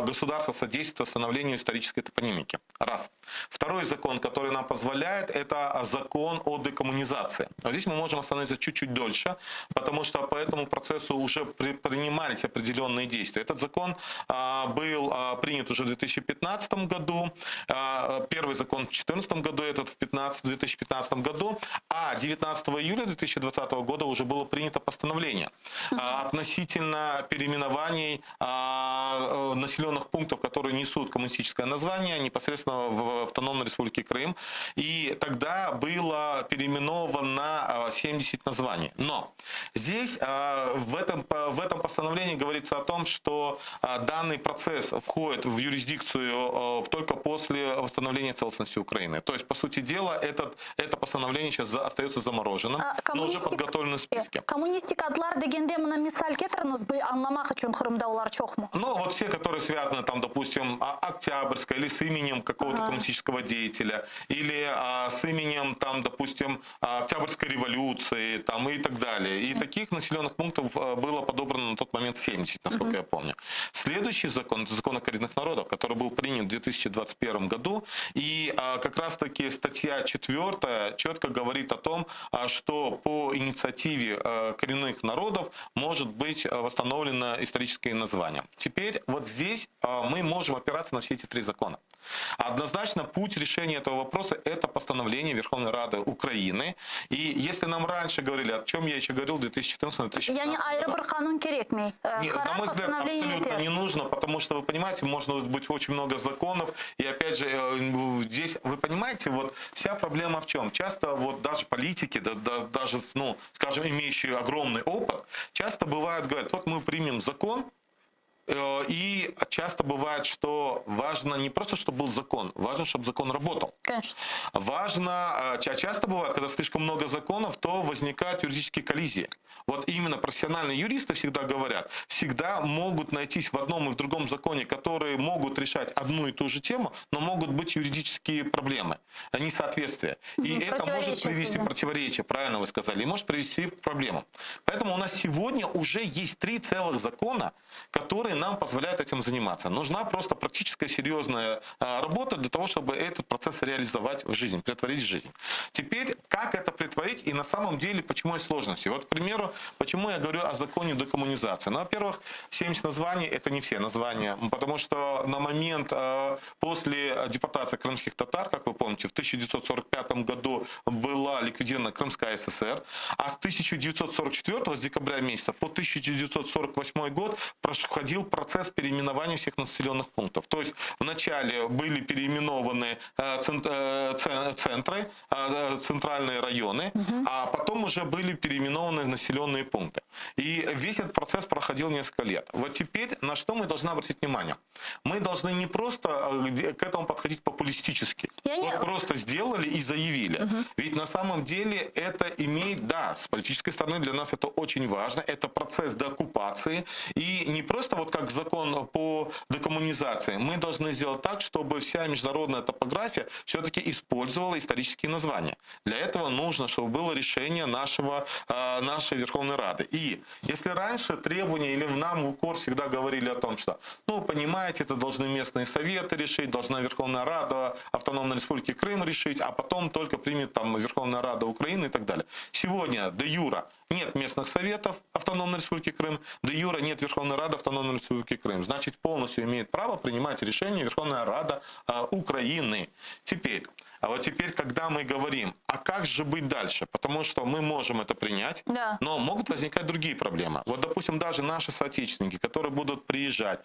государство содействует восстановлению исторической топонимики. Раз. Второй закон, который нам позволяет, это закон о декоммунизации. Вот здесь мы можем остановиться чуть-чуть дольше, потому что по этому процессу уже принимались определенные действия. Этот закон был принят уже в 2015 году, первый закон в 2014 году, этот в 2015 году, а 19 июля 2020 года уже было принято постановление относительно переименований населенных пунктов, которые несут коммунистическое название, непосредственно в Автономной Республике Крым. И тогда было переименовано 70 названий. Но здесь в этом постановлении говорится о том, что данные Данный процесс входит в юрисдикцию только после восстановления целостности Украины. То есть, по сути дела, этот, это постановление сейчас остается замороженным, А, но уже kommunistik- подготовлены списки. Kommunistik adlar degende mına misal ketiriñiz, bir añlamaq içün Qırımda olar çoqmı? Ну, вот все, которые связаны, там, допустим, Октябрьская или с именем какого-то коммунистического деятеля, или с именем, там, допустим, Октябрьской революции, там, и так далее. И таких населенных пунктов было подобрано на тот момент 70, насколько я помню. Следующий закон, это закон о коренных народах, который был принят в 2021 году, и как раз-таки статья 4 четко говорит о том, что по инициативе коренных народов может быть восстановлено историческое название. Теперь вот здесь мы можем опираться на все эти три закона. Однозначно путь решения этого вопроса – это постановление Верховной Рады Украины. И если нам раньше говорили, о чем я еще говорил в 2014-2015 Yani ayrı году, bir qanun kerekmey. не, на мой взгляд, постановление абсолютно yeter. не нужно, потому что, вы понимаете, можно быть очень много законов. И опять же, здесь, вы понимаете, вот вся проблема в чем? Часто вот даже политики, да, да, даже, ну, скажем, имеющие огромный опыт, часто бывает, говорят, вот мы примем закон, и часто бывает, что важно не просто, чтобы был закон, важно, чтобы закон работал. Конечно. Важно, часто бывает, когда слишком много законов, то возникают юридические коллизии. Вот именно профессиональные юристы всегда говорят, всегда могут найтись в одном и в другом законе, которые могут решать одну и ту же тему, но могут быть юридические проблемы, несоответствия. И это может привести да. противоречие, правильно вы сказали, и может привести к проблемам. Поэтому у нас сегодня уже есть три целых закона, которые нам позволяют этим заниматься. Нужна просто практическая серьезная работа для того, чтобы этот процесс реализовать в жизнь, претворить в жизнь. Теперь, как это претворить и на самом деле, почему есть сложности? Вот, к примеру, почему я говорю о законе декоммунизации? Ну, во-первых, 70 названий – это не все названия, потому что на момент после депортации крымских татар, как вы помните, в 1945 году была ликвидирована Крымская ССР, а с 1944, с декабря месяца по 1948 год проходил процесс переименования всех населенных пунктов. То есть вначале были переименованы центры, центральные районы, а потом уже были переименованы населенные пункты. И весь этот процесс проходил несколько лет. Вот теперь на что мы должны обратить внимание? Мы должны не просто к этому подходить популистически. Я не- Вот просто сделали и заявили. Ведь на самом деле это имеет, да, с политической стороны для нас это очень важно, это процесс деоккупации. И не просто вот как закон по декоммунизации. Мы должны сделать так, чтобы вся международная топография все-таки использовала исторические названия. Для этого нужно, чтобы было решение нашей Верховной Рады. И если раньше требования или нам в укор всегда говорили о том, что, понимаете, это должны местные советы решить, должна Верховная Рада Автономной Республики Крым решить, а потом только примет Верховная Рада Украины и так далее. Сегодня де юра нет местных советов Автономной Республики Крым, де юра нет Верховной Рады Автономной Республики Крым. Значит, полностью имеет право принимать решение Верховная Рада Украины. Теперь, а вот теперь, когда мы говорим, а как же быть дальше? Потому что мы можем это принять, но могут возникать другие проблемы. Вот, допустим, даже наши соотечественники, которые будут приезжать,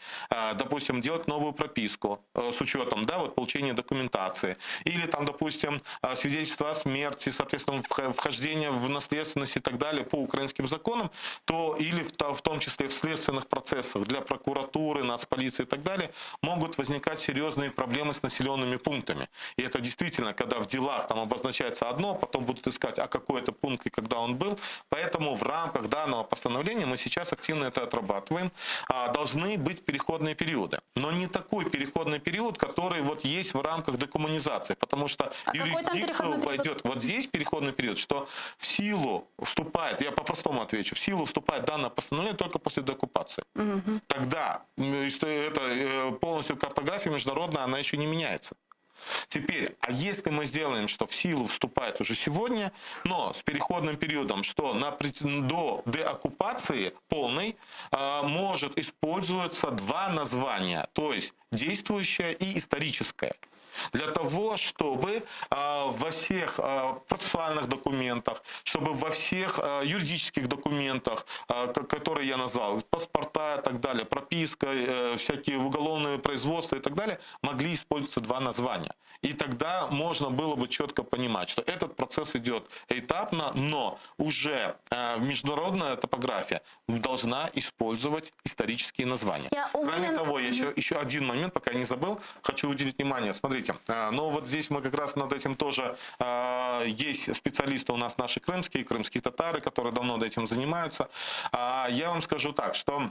допустим, делать новую прописку с учетом, да, вот получения документации, или там, допустим, свидетельство о смерти, соответственно, вхождение в наследственность и так далее по украинским законам, то или в том числе в следственных процессах для прокуратуры, нацполиции и так далее, могут возникать серьезные проблемы с населенными пунктами. И это действительно, когда в делах обозначается одно, потом будут искать, а какой это пункт и когда он был. Поэтому в рамках данного постановления мы сейчас активно это отрабатываем. Должны быть переходные периоды. Но не такой переходный период, который есть в рамках декоммунизации, потому что А какой там юрисдикцию переходный период? войдет. Вот здесь переходный период, что в силу вступает, я по-простому отвечу, в силу вступает данное постановление только после деоккупации. Тогда это полностью картография международная, она еще не меняется. Теперь, а если мы сделаем, что в силу вступает уже сегодня, но с переходным периодом, что до деоккупации полной, может использоваться два названия, то есть Действующее и историческое. Для того, чтобы во всех процессуальных документах, чтобы во всех юридических документах, которые я назвал, паспорта и так далее, прописка, э, всякие уголовные производства и так далее, могли использоваться два названия. И тогда можно было бы четко понимать, что этот процесс идет этапно, но уже международная топография должна использовать исторические названия. Я Кроме уверен- того, я еще, еще один момент, пока я не забыл, хочу уделить внимание. Смотрите, но вот здесь мы как раз над этим тоже есть специалисты у нас наши крымские, крымские татары, которые давно над этим занимаются. Я вам скажу так, что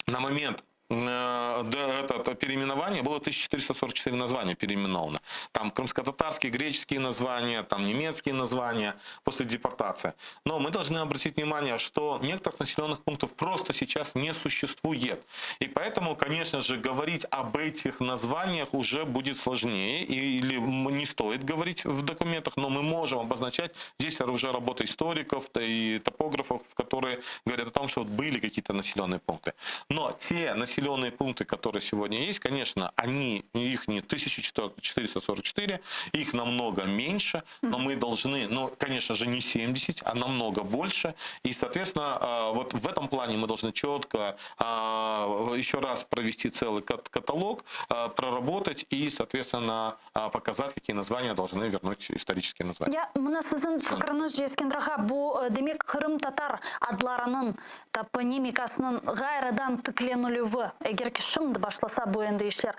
на момент до это переименования было 1444 названия переименовано. Там крымско-татарские, греческие названия, там немецкие названия после депортации. Но мы должны обратить внимание, что некоторых населенных пунктов просто сейчас не существует. И поэтому, конечно же, говорить об этих названиях уже будет сложнее или не стоит говорить в документах, но мы можем обозначать, здесь уже работа историков и топографов, которые говорят о том, что вот были какие-то населенные пункты. Но те населенные пункты, которые сегодня есть, конечно, они, их не 1444, их намного меньше, но мы должны, ну, конечно же, не 70, а намного больше. И, соответственно, вот в этом плане мы должны четко еще раз провести целый каталог, проработать и, соответственно, показать, какие названия должны вернуть исторические названия. Ya mına siziñ fikriñizce, Eskender ağa, bu demek qırımtatar adlarınıñ toponimikasınıñ ğayrıdan tiklenilüvi, eger ki şimdi başlasa bu endi işler,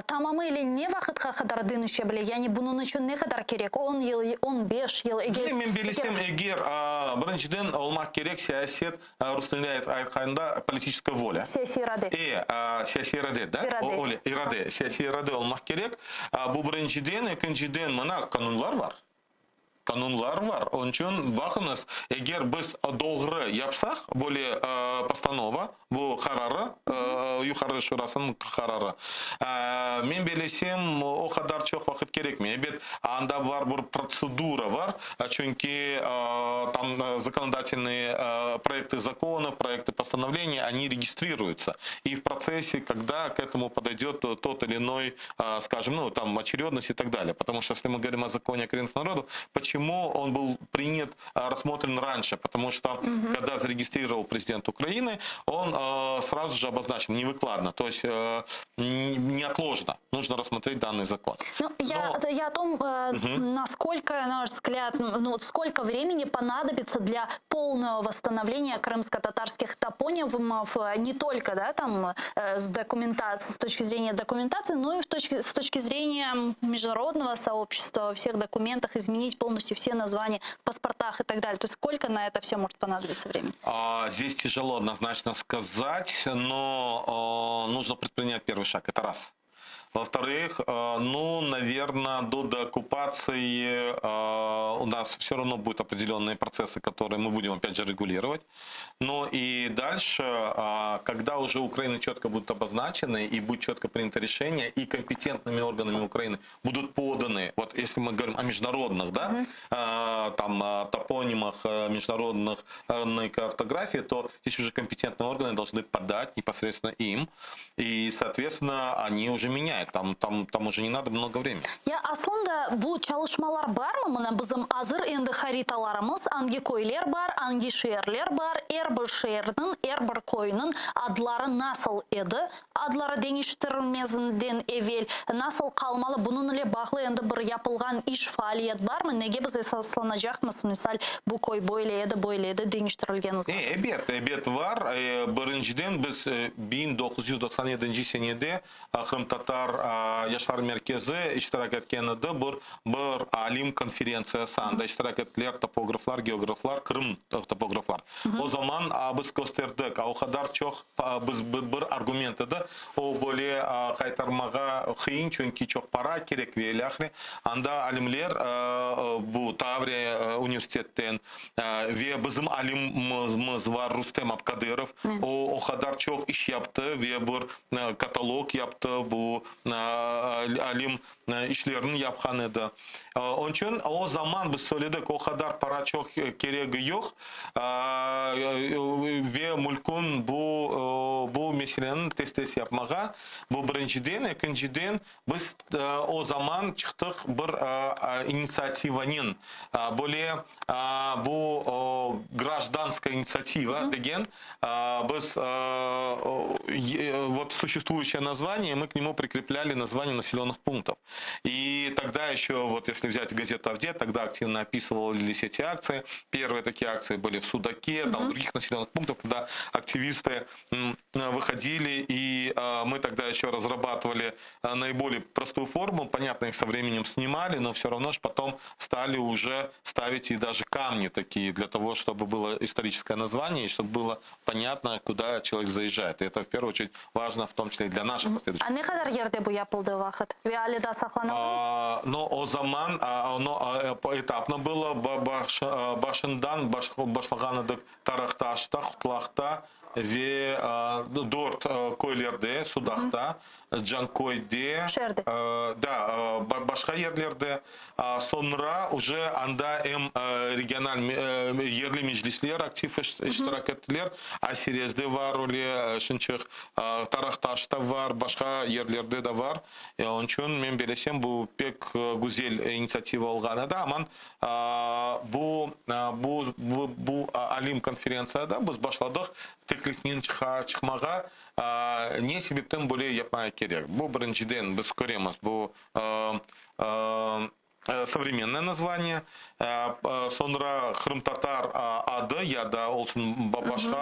tamamıyla ne vaqıtqa qadar deñişe bile? Yani bunıñ içün ne qadar kerek? 10 yıl, 15 yıl? Eger, Men bilsem, eger birinciden olmaq kerek siyaset, rus tilinde aytqanda, политическая воля. Siyasiy irade. E, siyasiy irade, da? İrade. O, öyle, irade, siyasiy irade olmaq kerek. Bu birinciden, ekinciden, mına qanunlar bar. Qanunlar bar. Onıñ içün baqıñız, eger biz doğru yapsaq, böyle постанова, bu qararı, Yuqarı Şurasınıñ qararı. Men bilsem, o qadar çoq vaqıt kerekmey. Ebet, anda bar bir процедура bar, çünki там законодательные проекты законов, проекты постановлений, они регистрируются. И в процессе, когда к этому подойдет тот или иной, скажем, ну, там, очередность и так далее. Потому что если мы говорим о законе о коренных народах, почему он был принят, рассмотрен раньше? Потому что, когда зарегистрировал президент Украины, он сразу же обозначен невыкладно, то есть неотложно нужно рассмотреть данный закон. Ну, я, Но- я о том, насколько, на ваш взгляд, ну, вот сколько времени понадобится для полного восстановления крымско-татарских топонимов, не только, да, там, с документацией, с точки зрения документации, но и с точки зрения международного сообщества, во всех документах изменить полностью все названия в паспортах и так далее. То есть сколько на это все может понадобиться времени? Здесь тяжело однозначно сказать, но нужно предпринять первый шаг. Это раз. Во-вторых, ну, наверное, до деоккупации у нас все равно будут определенные процессы, которые мы будем, опять же, регулировать. Но и дальше, когда уже Украины четко будут обозначены и будет четко принято решение, и компетентными органами Украины будут поданы, вот если мы говорим о международных, да, там, топонимах, международных на картографии, то здесь уже компетентные органы должны подать непосредственно им, и, соответственно, они уже меняют. Там уже не надо много времени. Ya aslında bu çalışmalar barmı? Mına bizim azır endi haritalarımız, angi köyler bar, angi şeerler bar, er bir şeerniñ, er bir köyniñ adları nasıl edi? Adları deñiştirilmezinden evel nasıl qalmalı? Bunıñ ile bağlı endi bir yapılğan iş faaliyet barmı? Nege biz esaslanacaqmız? Misal bu köy böyle edi, böyle edi deñiştirilgen E, ebet, ebet var. Birinciden biz 1997 senede Qırımtatar Yaşlar Merkezi iştirak etken edi bir alim konferentsiyası. Anda iştirak ettiler topograflar, geograflar, Qırım topograflar. O zaman biz kösterdik, o qadar çoq biz bir argument edi. O böyle qaytarmağa qıyın, çünki çoq para kerek ve ilâhre. Anda alimler. bu Tavriya universitetten ve bizim alimimiz var Rustem Abkadırov, o, o qadar çoq iş yaptı ve bir katalog yaptı, bu alim işlerini yapqan edi. Onıñ içün o zaman biz söyledik, o qadar para çoq keregi yoq ve mülkün bu, bu meseleni tez-tez yapmağa, bu birinciden. Ekinciden, biz o zaman çıqtıq bir initsiativanen, böyle bu grajdanskaya initsiativa degen, biz vot suşествующее название, мы к нему прикрепляли название населенных пунктов. И тогда еще, вот если взять газету «Авдет», тогда активно описывались эти акции. Первые такие акции были в Судаке, там, в других населенных пунктах, когда активисты выходили, и мы тогда еще разрабатывали наиболее простую форму. Понятно, их со временем снимали, но все равно же потом стали уже ставить и даже камни такие, для того, чтобы было историческое название, и чтобы было понятно, куда человек заезжает. И это, в первую очередь, важно, в том числе и для наших последующих. A ne qadar yerde bu yapıldı o vaqıt? Ve ale daa saqlanıldı mı? Но o zaman ono поэтапно было, başından başlağan edik Taraqtaşta, Qutlaqta ve dört köylerde, Sudaqta, Canköyde, Şeerde. da, başqa yerlerde. Soñra uje anda em regional yerli meclisler aktiv iştirak ettiler. Asirezde var öyle şınçıq, Taraqtaşta var, başqa yerlerde de var. Onıñ içün men belesem, bu pek güzel initsiativa olğan edi. Aman bu, bu, bu alim konferentsiyada biz başladıq teklifnen çıqmağa, ne sebepten böyle yapmağa kerek. Bu birinciden biz köremiz, bu Sovremennoye nazvaniye, soñra qırımtatar adı ya da olsun başqa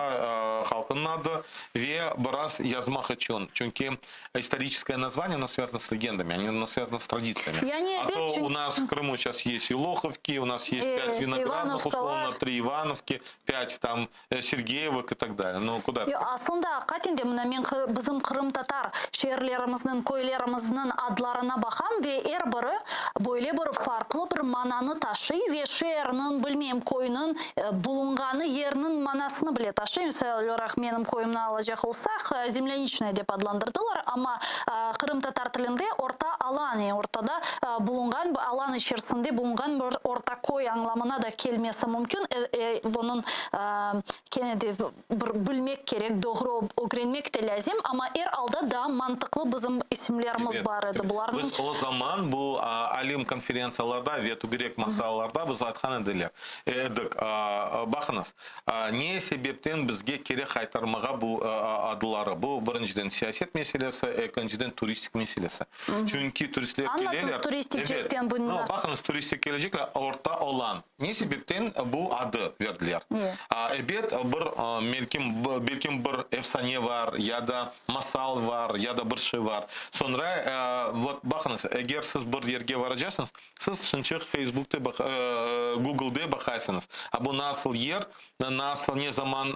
halqınıñ adı ve biraz yazmaq içün, çünki istoriçeskoye nazvaniye, ono svâzano s legendami, ono svâzano s traditsiyami. Yani A to u nas v Krımu seyças est i Lohovki, u nas est pât Vinogradnıh, uslovno, tri İvanovki, pât tam Sergeyevok i tak dalее. Nu, kuda? Yoq, aslında, aqiqaten de, mına men bizim qırımtatar şeerlerimizniñ, köylerimizniñ adlarına baqam ve er biri böyle bir farqlı bir mananı taşıy ve şeerniñ, bilmeyim, köyniñ, bulunğanı yerniñ manasını bile taşıy. Misal olaraq, menim köyümni alacaq olsaq, Zemlâniçnoye dep adlandırdılar, amma qırımtatar tilinde Orta Alan, yani ortada bulunğan, alan içerisinde bulunğan bir orta köy añlamına da kelmesi mümkün. Bunıñ kene de bir bilmek kerek, doğru ögrenmek de lâzim, amma er alda daa mantıqlı bizim isimlerimiz bar edi. Bularnıñ. Biz o zaman bu alim konferentsiyalarda ve tügerek masalarda biz aytqan ediler, edik, baqıñız, ne sebepten bizge kerek qaytarmağa bu adları? Bu, birinciden, siyaset meselesi, ekinciden, turistik meselesi. Çünki turistler keleler. Añlatıñız turistik ceetten bunı nasıl? Baqıñız, turistler kelecekler, orta olan. Ne sebepten bu adı verdiler? Ebet, bir, melkim, belkim bir efsane var, ya da masal var, ya da bir şey var. Soñra, vot, baqıñız, eger siz bir yerge varacaqsıñız, siz şınçıq Feysbukte, Googlede baqaysıñız, a bu nasıl yer, Nasıl, ne zaman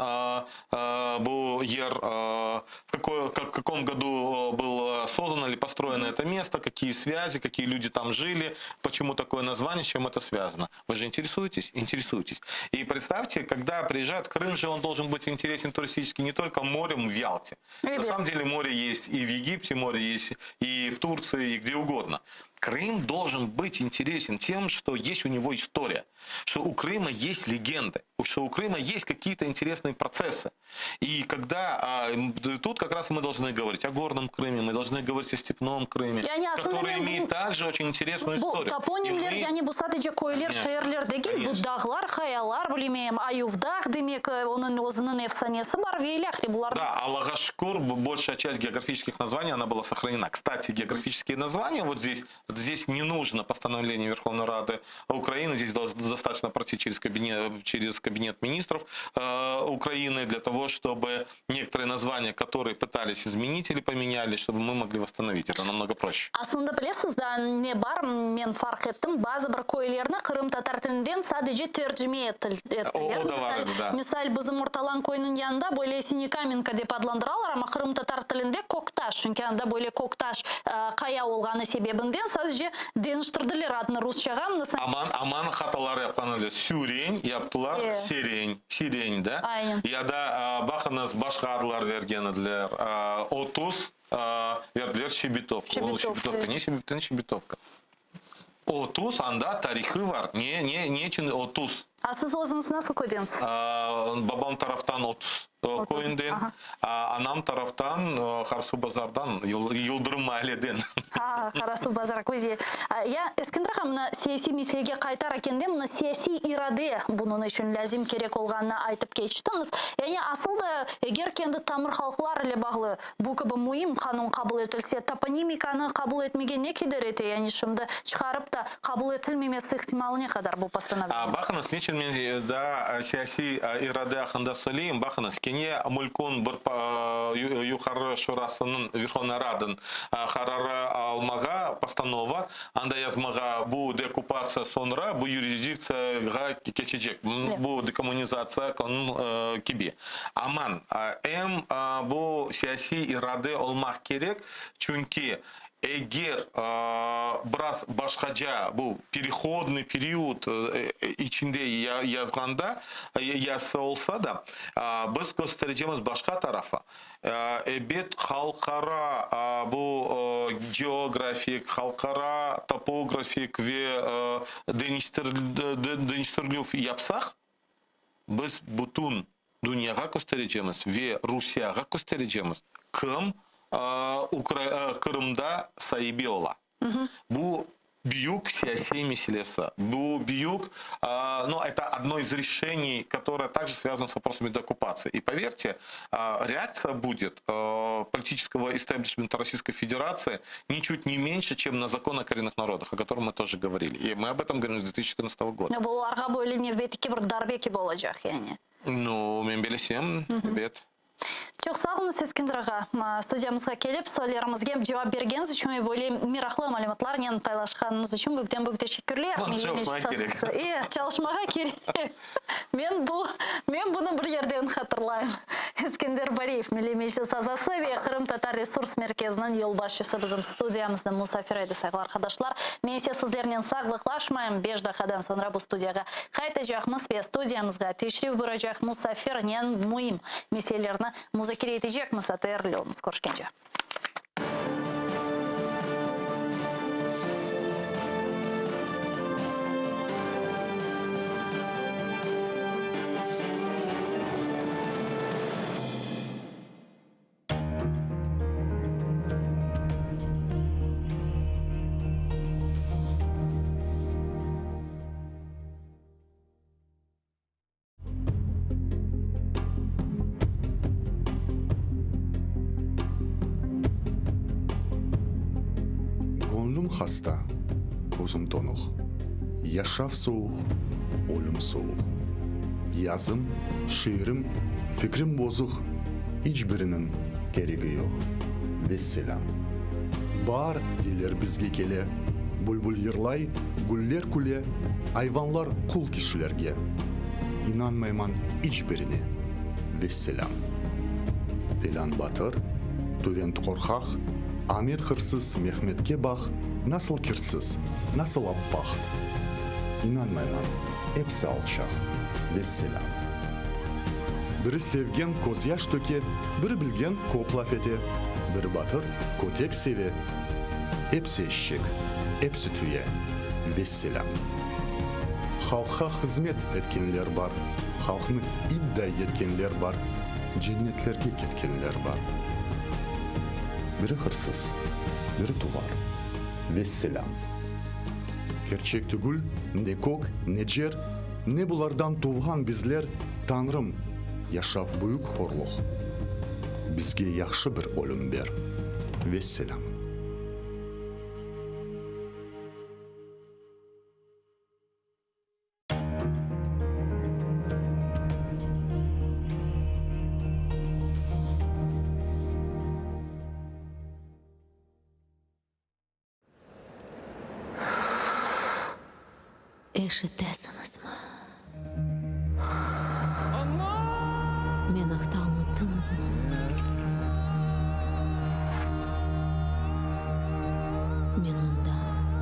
bu yer, v какой, в каком году было создано или построено это место, какие связи, какие люди там жили, почему такое название, с чем это связано. Вы же интересуетесь? Интересуетесь. И представьте, когда приезжают, Крым же он должен быть интересен туристически не только морем в Ялте. На самом деле море есть и в Египте, море есть и в Турции, и где угодно. Крым должен быть интересен тем, что есть у него история, что у Крыма есть легенды, что у Крыма есть какие-то интересные процессы. И когда а, тут как раз мы должны говорить о горном Крыме, мы должны говорить о степном Крыме, Yani aslında который men имеет также очень интересную Bu историю. toponimler, И мы- yani bu sadece köyler, Конечно, şeerler degil, bu конечно. dağlar, qayalar, bilmeyim, Ayuvdağ demek, onıñ özüniñ efsanesi bar ve ilâhre bularnıñ. Да, Allağa şükür, большая часть географических названий, она была сохранена. Кстати, географические названия вот здесь, здесь не нужно постановление Верховной Рады Украины, здесь достаточно пройти через кабинет, через кабинет министров э, Украины для того, чтобы некоторые названия, которые пытались изменить или поменяли, чтобы мы могли восстановить. Это намного проще. Aslında bilesiz daa ne bar, men farq ettim, bazı bir köylerni qırımtatar tilinden sadece tercime ettiler. O, o da var edi, da. Misal, bizim Ortalan köyüniñ yanında böyle Sinikamenka dep adlandıralar, amma qırımtatar tilinde Köktaş, çünki anda böyle köktaş qaya olğanı sebebinden. Sadece deñiştirdiler adını rusçağa, mına sen. Aman, aman hatalar yapqan ediler. Süren yaptılar, E. Seren, Siren da. Aynen. Ya da, baqıñız, başqa adlar bergen ediler. 30 berdiler Şebetovka. Ol Şebetovka, Şebetovka ne sebepten Şebetovka? 30 anda tarihı var. Ne, ne, ne içün 30? A siz özüñiz nasıl köydensiz? Babam taraftan 30 köyünden, anam taraftan Qarasuvbazardan, Yıldırım maaleden. Ha, Qarasuvbazar, güzel. Ya, Eskender ağa, mına siyasiy meselege qaytar ekende, mına siyasiy irade bunıñ içün lâzim kerek olğanını aytıp keçtiñiz. Yani asıl da, eger kendi tamır halqlar ile bağlı Bu kibi müim qanun qabul etilse, toponimikanı qabul etmege ne keder ete, yani şimdi çıqarıp da qabul etilmemesi ihtimalı ne qadar bu postanovleniñ? Baqıñız, neçün men daa siyasiy irade aqqında söyleyim, baqıñız, kene mülkün bir Yuqarı Şurasınıñ, Verhovnaya Radanıñ, qararı almağa, postanova, anda yazmağa, bu deokkupatsiya soñra bu yurisdiktsiyağa keçecek, bu dekommunizatsiya onıñ kibi. Aman, em bu siyasiy irade olmaq kerek, çünki eger biraz başqaca bu perehodnıy period içinde yazğanda, yazsa olsa da, biz kösterecemiz başqa tarafa. Ebet, halqara bu geografik, halqara topografik ve deñiştirilüv yapsaq, Biz bütün dünyağa kösterecemiz ve Rusiyağa kösterecemiz, kim Qırımda saibi ola. Bu büyük siyasiy meselesi, bu büyük, no, eto odno iz reşeniy, kotoroye takje svâzano s voprosami deokkupatsii. I poverte, reaktsiya budet politiçeskogo isteblişmenta Rossiyskoy Federatsii niçut ne menşe, çem na zakon o korennıh narodah, o kotorom mı tože govorili. I mı ob etom govorim s 2014 goda. Bu olarğa böyle nevbetteki bir darbe kibi olacaq yani. Nu, men bilesem, ebet. Çoq sağ oluñız, Eskender ağa, studiyamızğa kelip, suallerimizge cevap bergeniñiz içün ve böyle meraqlı malümatlarnen paylaşqanıñız içün büyükten-büyük teşekkürler. Çalışmağa kerek. E, çalışmağa kerek. Men bu, men bunı bir yerden hatırlayım. Eskender Bariyev, Milliy Meclis azası ve Qırımtatar Resurs Merkeziniñ yolbaşçısı bizim studiyamızda musafir edi, sayğılı arqadaşlar. Men ise sizlernen sağlıqlaşmayım, beş daqqadan soñra bu studiyağa qaytacaqmız ve studiyamızğa teşrif buyuracaq musafirnen müim meselelerni muzakere etecekmiz. ATR ile oluñız. Körüşkence. Göñlüm hasta, közüm tonuq, Yaşav sovuq, ölüm sovuq. Yazım, şiirim, fikrim bozuq, İç biriniñ keregi yoq. Vesselâm. Baar, deyler, bizge kele, Bülbül yırlay, güller küle, Ayvanlar qul kişilerge. İnanmayman iç birine. Vesselâm. Felân batır, tüvent qorqaq, Amet hırsız Mehmetke baq, Nasıl kirsiz, nasıl appaq. İnanmayman, epsi alçaq. Vesselâm. Biri sevgen közyaş töke, Biri bilgen köp laf ete, Biri batır, kötek seve, Epsi eşek, epsi tüye. Vesselâm. Halqqa hızmet etkenler bar, Halqnı idday etkenler bar, Cennetlerge ketkenler bar. Biri hırsız, biri tuvar. Vesselâm. Kerçek tügül, ne kök, ne cer, Ne bulardan tuvğan bizler, Tañrım, yaşav büyük horluq, Bizge yahşı bir ölüm ber. Vesselâm. Eşitesiñizmi? Men aqta unuttıñızmı? Men mındam.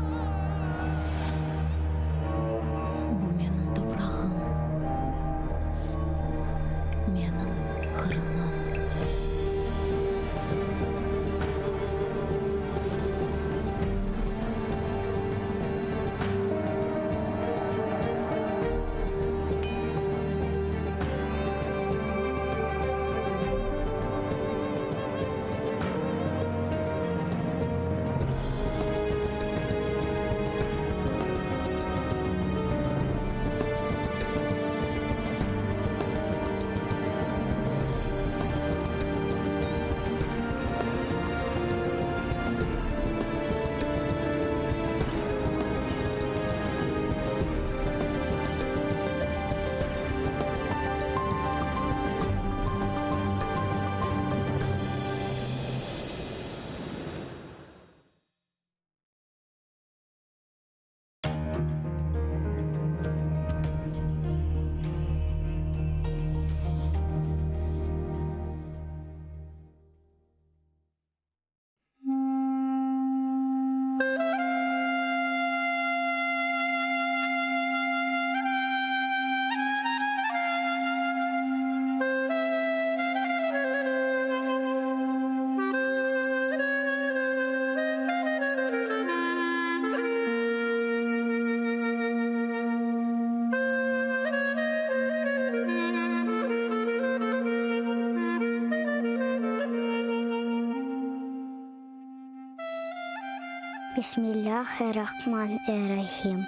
Bismillâh-er-Rahman-er-Rahim.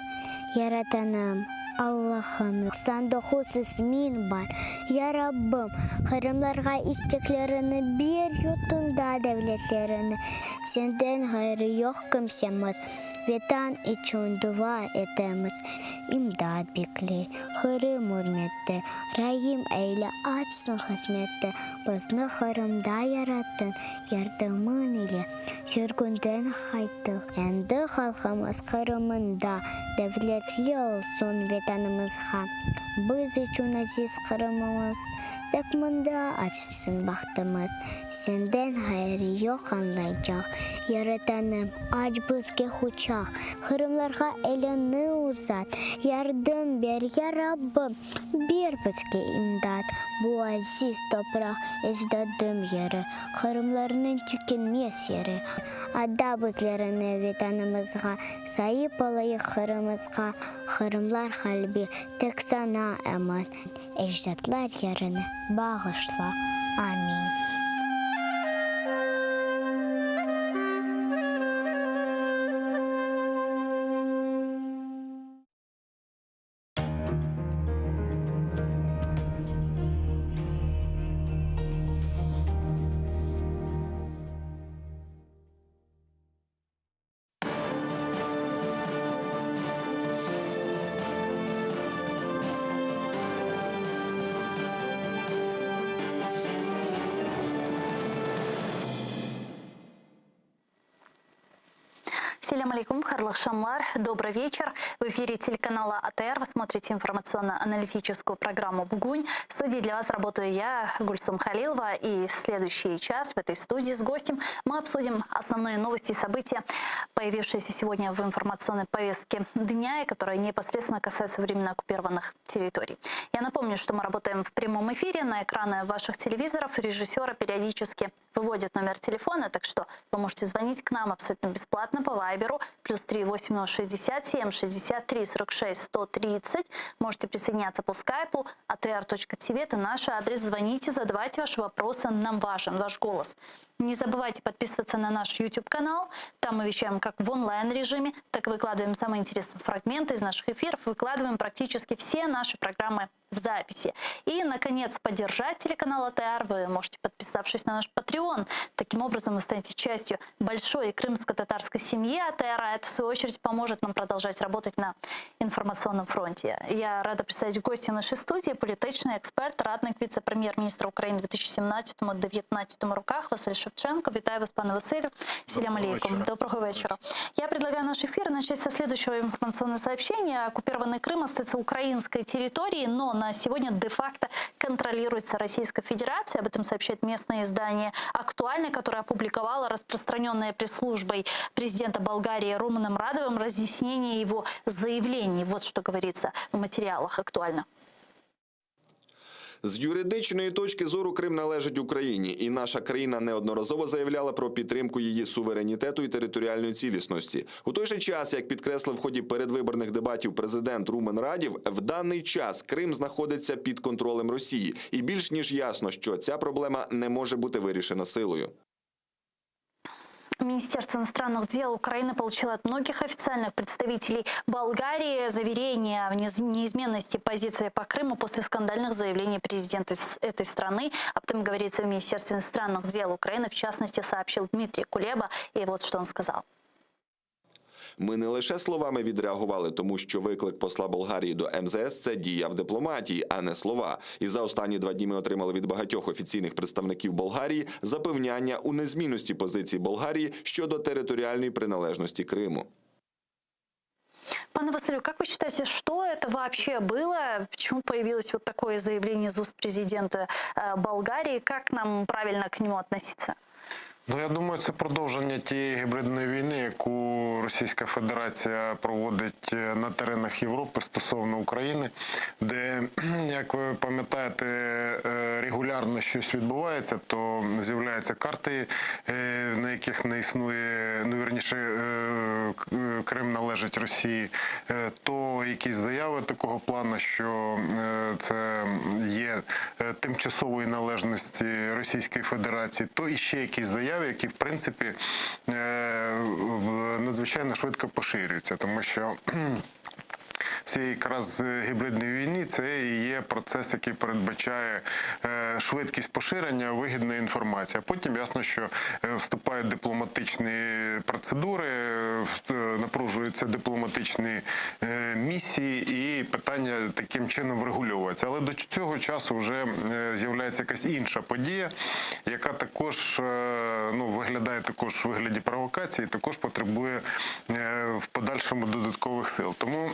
Yaratanım, Allahım, 99 ismiñ bar. Ya Rabbim, qırımlarğa isteklerini ber, yurtunda devletlerini. Senden ğayrı yoq kimsemiz, Vetan içün dua etemiz. İmdat bekley, Qırım ürmette, Raim eyle, açsın hızmette. Bizni Qırımda yarattıñ, yardımıñ ile sürgünden qayttıq. Endi halqımız Qırımında devletli olsun Vetanımızğa. Biz içün aziz Qırımımız, tek mında açsın bahtımız. Senden ğayrı yoq añlaycaq, Yaratanım, aç bizge quçaq. Qırımlarğa eliñni uzat, yardım ber, ya Rabbim! Ber bizge imdat, bu aziz topraq ecdadım yeri, Qırımlarnıñ tükenmez yeri. Ada bizlerni Vetanımızğa, saip olayıq Qırımızğa, Qırımlar qalbi tek saña emin, ecdatlar yerini bağışla. Amin. Selâm aleykum, hayırlı aqşamlar, добрый вечер. В эфире телеканала АТР вы смотрите информационно-аналитическую программу «Бугунь». В студии для вас работаю я, Гульсум Халилова, и следующий час в этой студии с гостем мы обсудим основные новости и события, появившиеся сегодня в информационной повестке дня и которые непосредственно касаются временно оккупированных территорий. Я напомню, что мы работаем в прямом эфире на экраны ваших телевизоров. Режиссера периодически выводят номер телефона, так что вы можете звонить к нам абсолютно бесплатно по Вайберу плюс 3 8067 63 46 130. Можете присоединяться по скайпу atr.tv, это наш адрес. Звоните, задавайте ваши вопросы, нам важен ваш голос. Не забывайте подписываться на наш YouTube-канал. Там мы вещаем как в онлайн-режиме, так и выкладываем самые интересные фрагменты из наших эфиров, выкладываем практически все наши программы в записи. И, наконец, поддержать телеканал АТР вы можете, подписавшись на наш Patreon. Таким образом, вы станете частью большой крымско-татарской семьи АТР, а это, в свою очередь, поможет нам продолжать работать на информационном фронте. Я рада представить гостя нашей студии, політичний експерт, радник віце-прем'єр-міністра України в 2017-2019 роках Василь Шевченко. Вітаю вас, пане Василю. Селям алейкум. Доброго вечера. Я предлагаю наш эфир начать со следующего информационного сообщения. Оккупированный Крым остается украинской территорией, но на сегодня де-факто контролируется Российской Федерацией. Об этом сообщает местное издание «Актуально», которое опубликовало распространенное пресс-службой президента Болгарии Руменом Радовым разъяснение его заявлений. Вот что говорится в материалах «Актуально». З юридичної точки зору Крим належить Україні, і наша країна неодноразово заявляла про підтримку її суверенітету і територіальної цілісності. У той же час, як підкреслив в ході передвиборних дебатів президент Румен Радів, в даний час Крим знаходиться під контролем Росії, і більш ніж ясно, що ця проблема не може бути вирішена силою. Министерство иностранных дел Украины получило от многих официальных представителей Болгарии заверение в неизменности позиции по Крыму после скандальных заявлений президента этой страны. Об этом говорится в Министерстве иностранных дел Украины. В частности, сообщил Дмитрий Кулеба. И вот что он сказал. Ми не лише словами відреагували, тому що виклик посла Болгарії до МЗС – це дія в дипломатії, а не слова. І за останні два дні ми отримали від багатьох офіційних представників Болгарії запевняння у незмінності позиції Болгарії щодо територіальної приналежності Криму. Пане Василю, как вы считаете, что это вообще было? Почему появилось вот такое заявление из уст президента э, Болгарии? Как нам правильно к нему относиться? Ну, я думаю, це продовження тієї гібридної війни, яку Російська Федерація проводить е, на теренах Європи стосовно України, де, як ви пам'ятаєте, е, регулярно щось відбувається, то з'являються карти, е, на яких не існує, ну вірніше, е, К- е, Крим належить Росії, е, то якісь заяви такого плану, що е, це є е, тимчасової належності Російської Федерації, то іще якісь заяви. заяв, які в принципі надзвичайно швидко поширюються, тому що. Всі якраз гібридної війні це і є процес, який передбачає швидкість поширення вигідної інформації. А потім ясно, що вступають дипломатичні процедури, напружуються дипломатичні місії, і питання таким чином врегульовується. Але до цього часу вже з'являється якась інша подія, яка також ну, виглядає також у вигляді провокації, також потребує в подальшому додаткових сил. Тому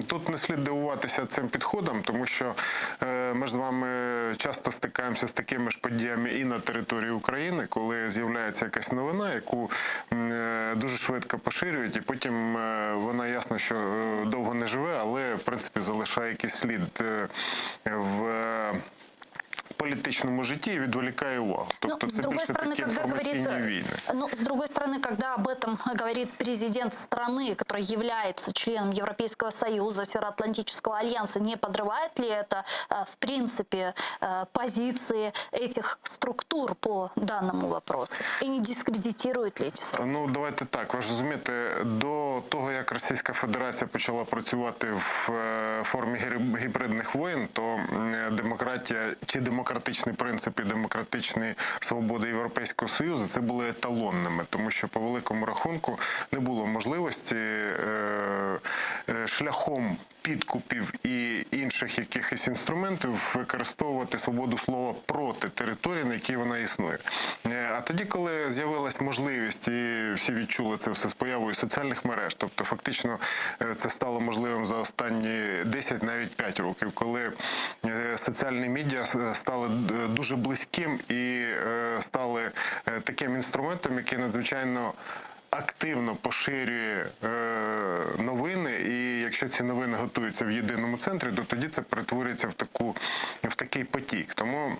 тут не слід дивуватися цим підходам, тому що ми ж з вами часто стикаємося з такими ж подіями і на території України, коли з'являється якась новина, яку дуже швидко поширюють, і потім вона ясно, що довго не живе, але в принципі залишає якийсь слід в політичному житті і відволікає увагу. Тобто ну, це більше такі інформаційні війни. Ну, с другой стороны, когда об этом говорит президент страны, который является членом Европейского Союза, Североатлантического альянса, не подрывает ли это, в принципе, позиции этих структур по данному вопросу? И не дискредитирует ли эти структуры? Ну, давайте так. Ви ж розумієте, до того, як Російська Федерація почала працювати в формі гібридних воєн, то демократія чи демократичні принципи, демократичні свободи Європейського Союзу це були еталонними, тому що по великому рахунку не було можливості шляхом підкупів і інших якихось інструментів використовувати свободу слова проти території, на якій вона існує. А тоді, коли з'явилась можливість, і всі відчули це все з появою соціальних мереж, тобто фактично це стало можливим за останні 10, навіть 5 років, коли соціальні медіа стали дуже близьким і стали таким інструментом, який надзвичайно активно поширює новини, і якщо ці новини готуються в єдиному центрі, то тоді це перетворюється в такий потік. Тому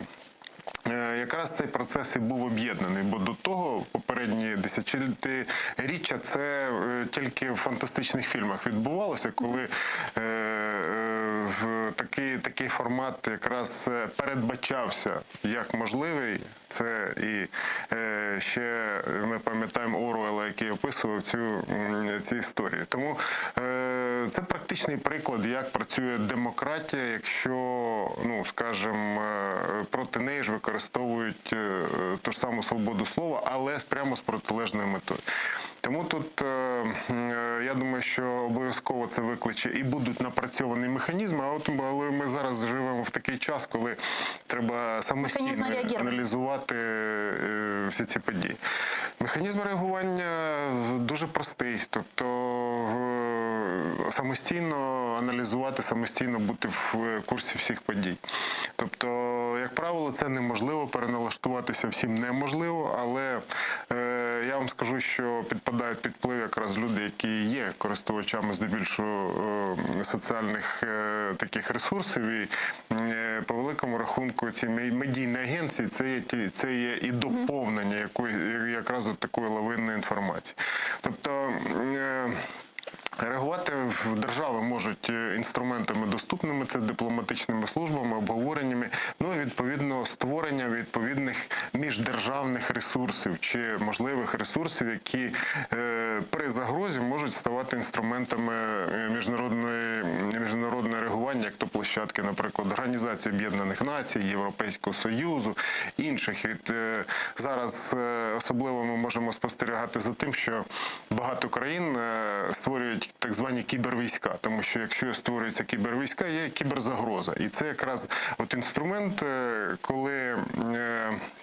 якраз цей процес і був об'єднаний, бо до того попередні десятиріччя це тільки в фантастичних фільмах відбувалося, коли в такий формат якраз передбачався як можливий. Це і ще ми пам'ятаємо Оруела, який описував ці історії. Тому це практичний приклад, як працює демократія, якщо, ну, скажімо, проти неї ж використовують ту ж саму свободу слова, але прямо з протилежною метою. Тому тут, я думаю, що обов'язково це викличе і будуть напрацьовані механізми, але ми зараз живемо в такий час, коли треба самостійно Механізми реагування. аналізувати всі ці події. Механізм реагування дуже простий, тобто самостійно аналізувати, самостійно бути в курсі всіх подій. Тобто, як правило, це неможливо, переналаштуватися всім неможливо, але я вам скажу, що підпадають під вплив якраз люди, які є користувачами здебільшого соціальних таких ресурсів, і по великому рахунку ці медійні агенції це є і доповнення якої, якраз от такої лавинної інформації. Тобто реагувати в держави можуть інструментами доступними, це дипломатичними службами, обговореннями, і відповідно створення відповідних міждержавних ресурсів чи можливих ресурсів, які при загрозі можуть ставати інструментами міжнародного реагування, як то площадки, наприклад, Організації Об'єднаних Націй, Європейського Союзу, інших. І зараз особливо ми можемо спостерігати за тим, що багато країн створюють так звані кібервійська, тому що якщо створюються кібервійська, є кіберзагроза. І це якраз от інструмент, коли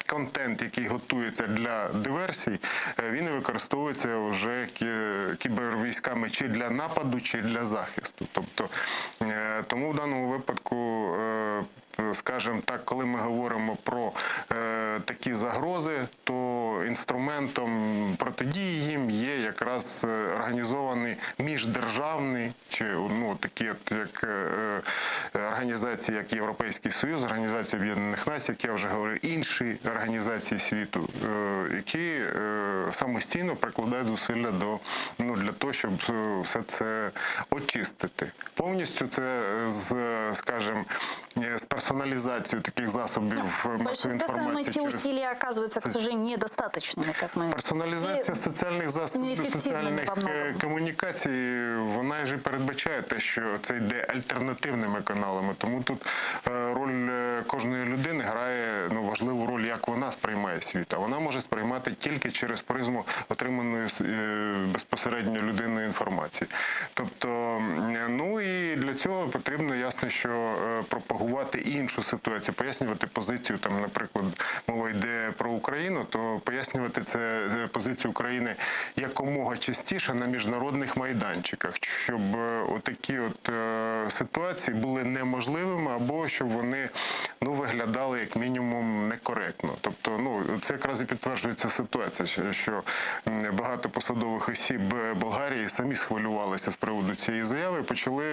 контент, який готується для диверсій, він і використовується вже кібервійськами чи для нападу, чи для захисту. Тобто, тому в даному випадку, скажімо так, коли ми говоримо про такі загрози, то інструментом протидії їм є якраз організований міждержавний, чи, ну, такі от, як організації, як Європейський Союз, Організація Об'єднаних Націй, як я вже говорив, інші організації світу, які самостійно прикладають зусилля для того, щоб все це очистити. Повністю це, скажімо, е, з персоналізацією таких засобів В масової большинстве своем інформації эти через усилия оказываются, к сожалению, недостаточными, как мы Персоналізація И соціальних засобів, неефективними соціальних во многом. е, комунікацій, вона ж і передбачає те, що це йде альтернативними каналами. Тому тут е, роль е, кожної людини грає ну, важливу роль, як вона сприймає світ. А вона може сприймати тільки через призму отриманої е, безпосередньо людиною інформації. Тобто, м, ну і для цього потрібно ясно, що е, пропагувати іншу ситуацію, пояснювати позицію, там, наприклад, мова йде про Україну, то пояснювати це е, позицію України якомога частіше на міжнародних майданчиках, щоб е, отакі от е, ситуації були неможливими або щоб вони ну виглядали як мінімум некоректно. Тобто, ну це якраз і підтверджується ситуація, що- що м, багато посадових осіб е, Болгарії самі схвилювалися з приводу цієї заяви і почали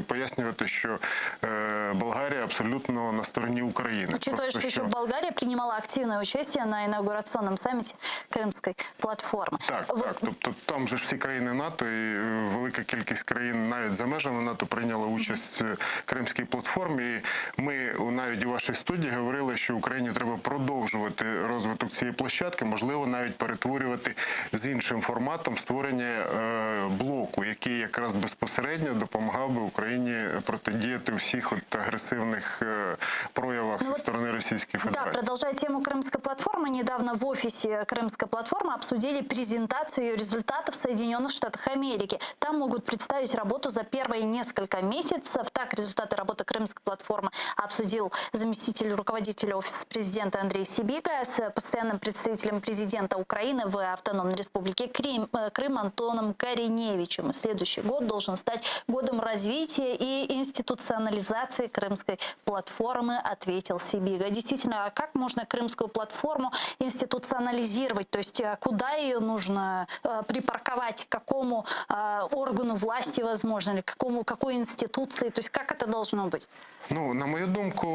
пояснювати, що е, Болгарія абсолютно на стороні України. Учитывая, Просто что еще Болгария принимала активное участие на инаугурационном саммите Крымской платформы. Так, Вот так. Тобто там же ж всі країни НАТО і е, велика кількість країн навіть за межами НАТО прийняла участь в Кримській платформі. І ми у- навіть у вашій студії говорили, що Україні треба продовжувати розвиток цієї площадки, можливо, навіть перетворювати з іншим форматом створення е, блоку, який якраз безпосередньо допомагав би Україні протидіяти у всіх от агресивних е, проявах Ну зі вот сторони Російської Да, Федерації. продолжая тему Крымской платформы, недавно в офисе Крымской платформы обсудили презентацию ее результатов в Соединенных Штатах Америки. Там могут представить работу за первые несколько месяцев. Так, результаты работы Крымской платформы обсудил заместитель руководителя Офиса президента Андрей Сибига с постоянным представителем президента Украины в Автономной Республике Крым, э, Крым Антоном Кориневичем. И следующий год должен стать годом развития и институционализации Крымской платформы, ответил Сибига. Действительно, а как можно Крымскую платформу институционализировать? То есть э, куда ее нужно э, припарковать, к какому э, органу власти, возможно, или к какому, какой институции? То есть как это должно быть? Ну, на мою думку,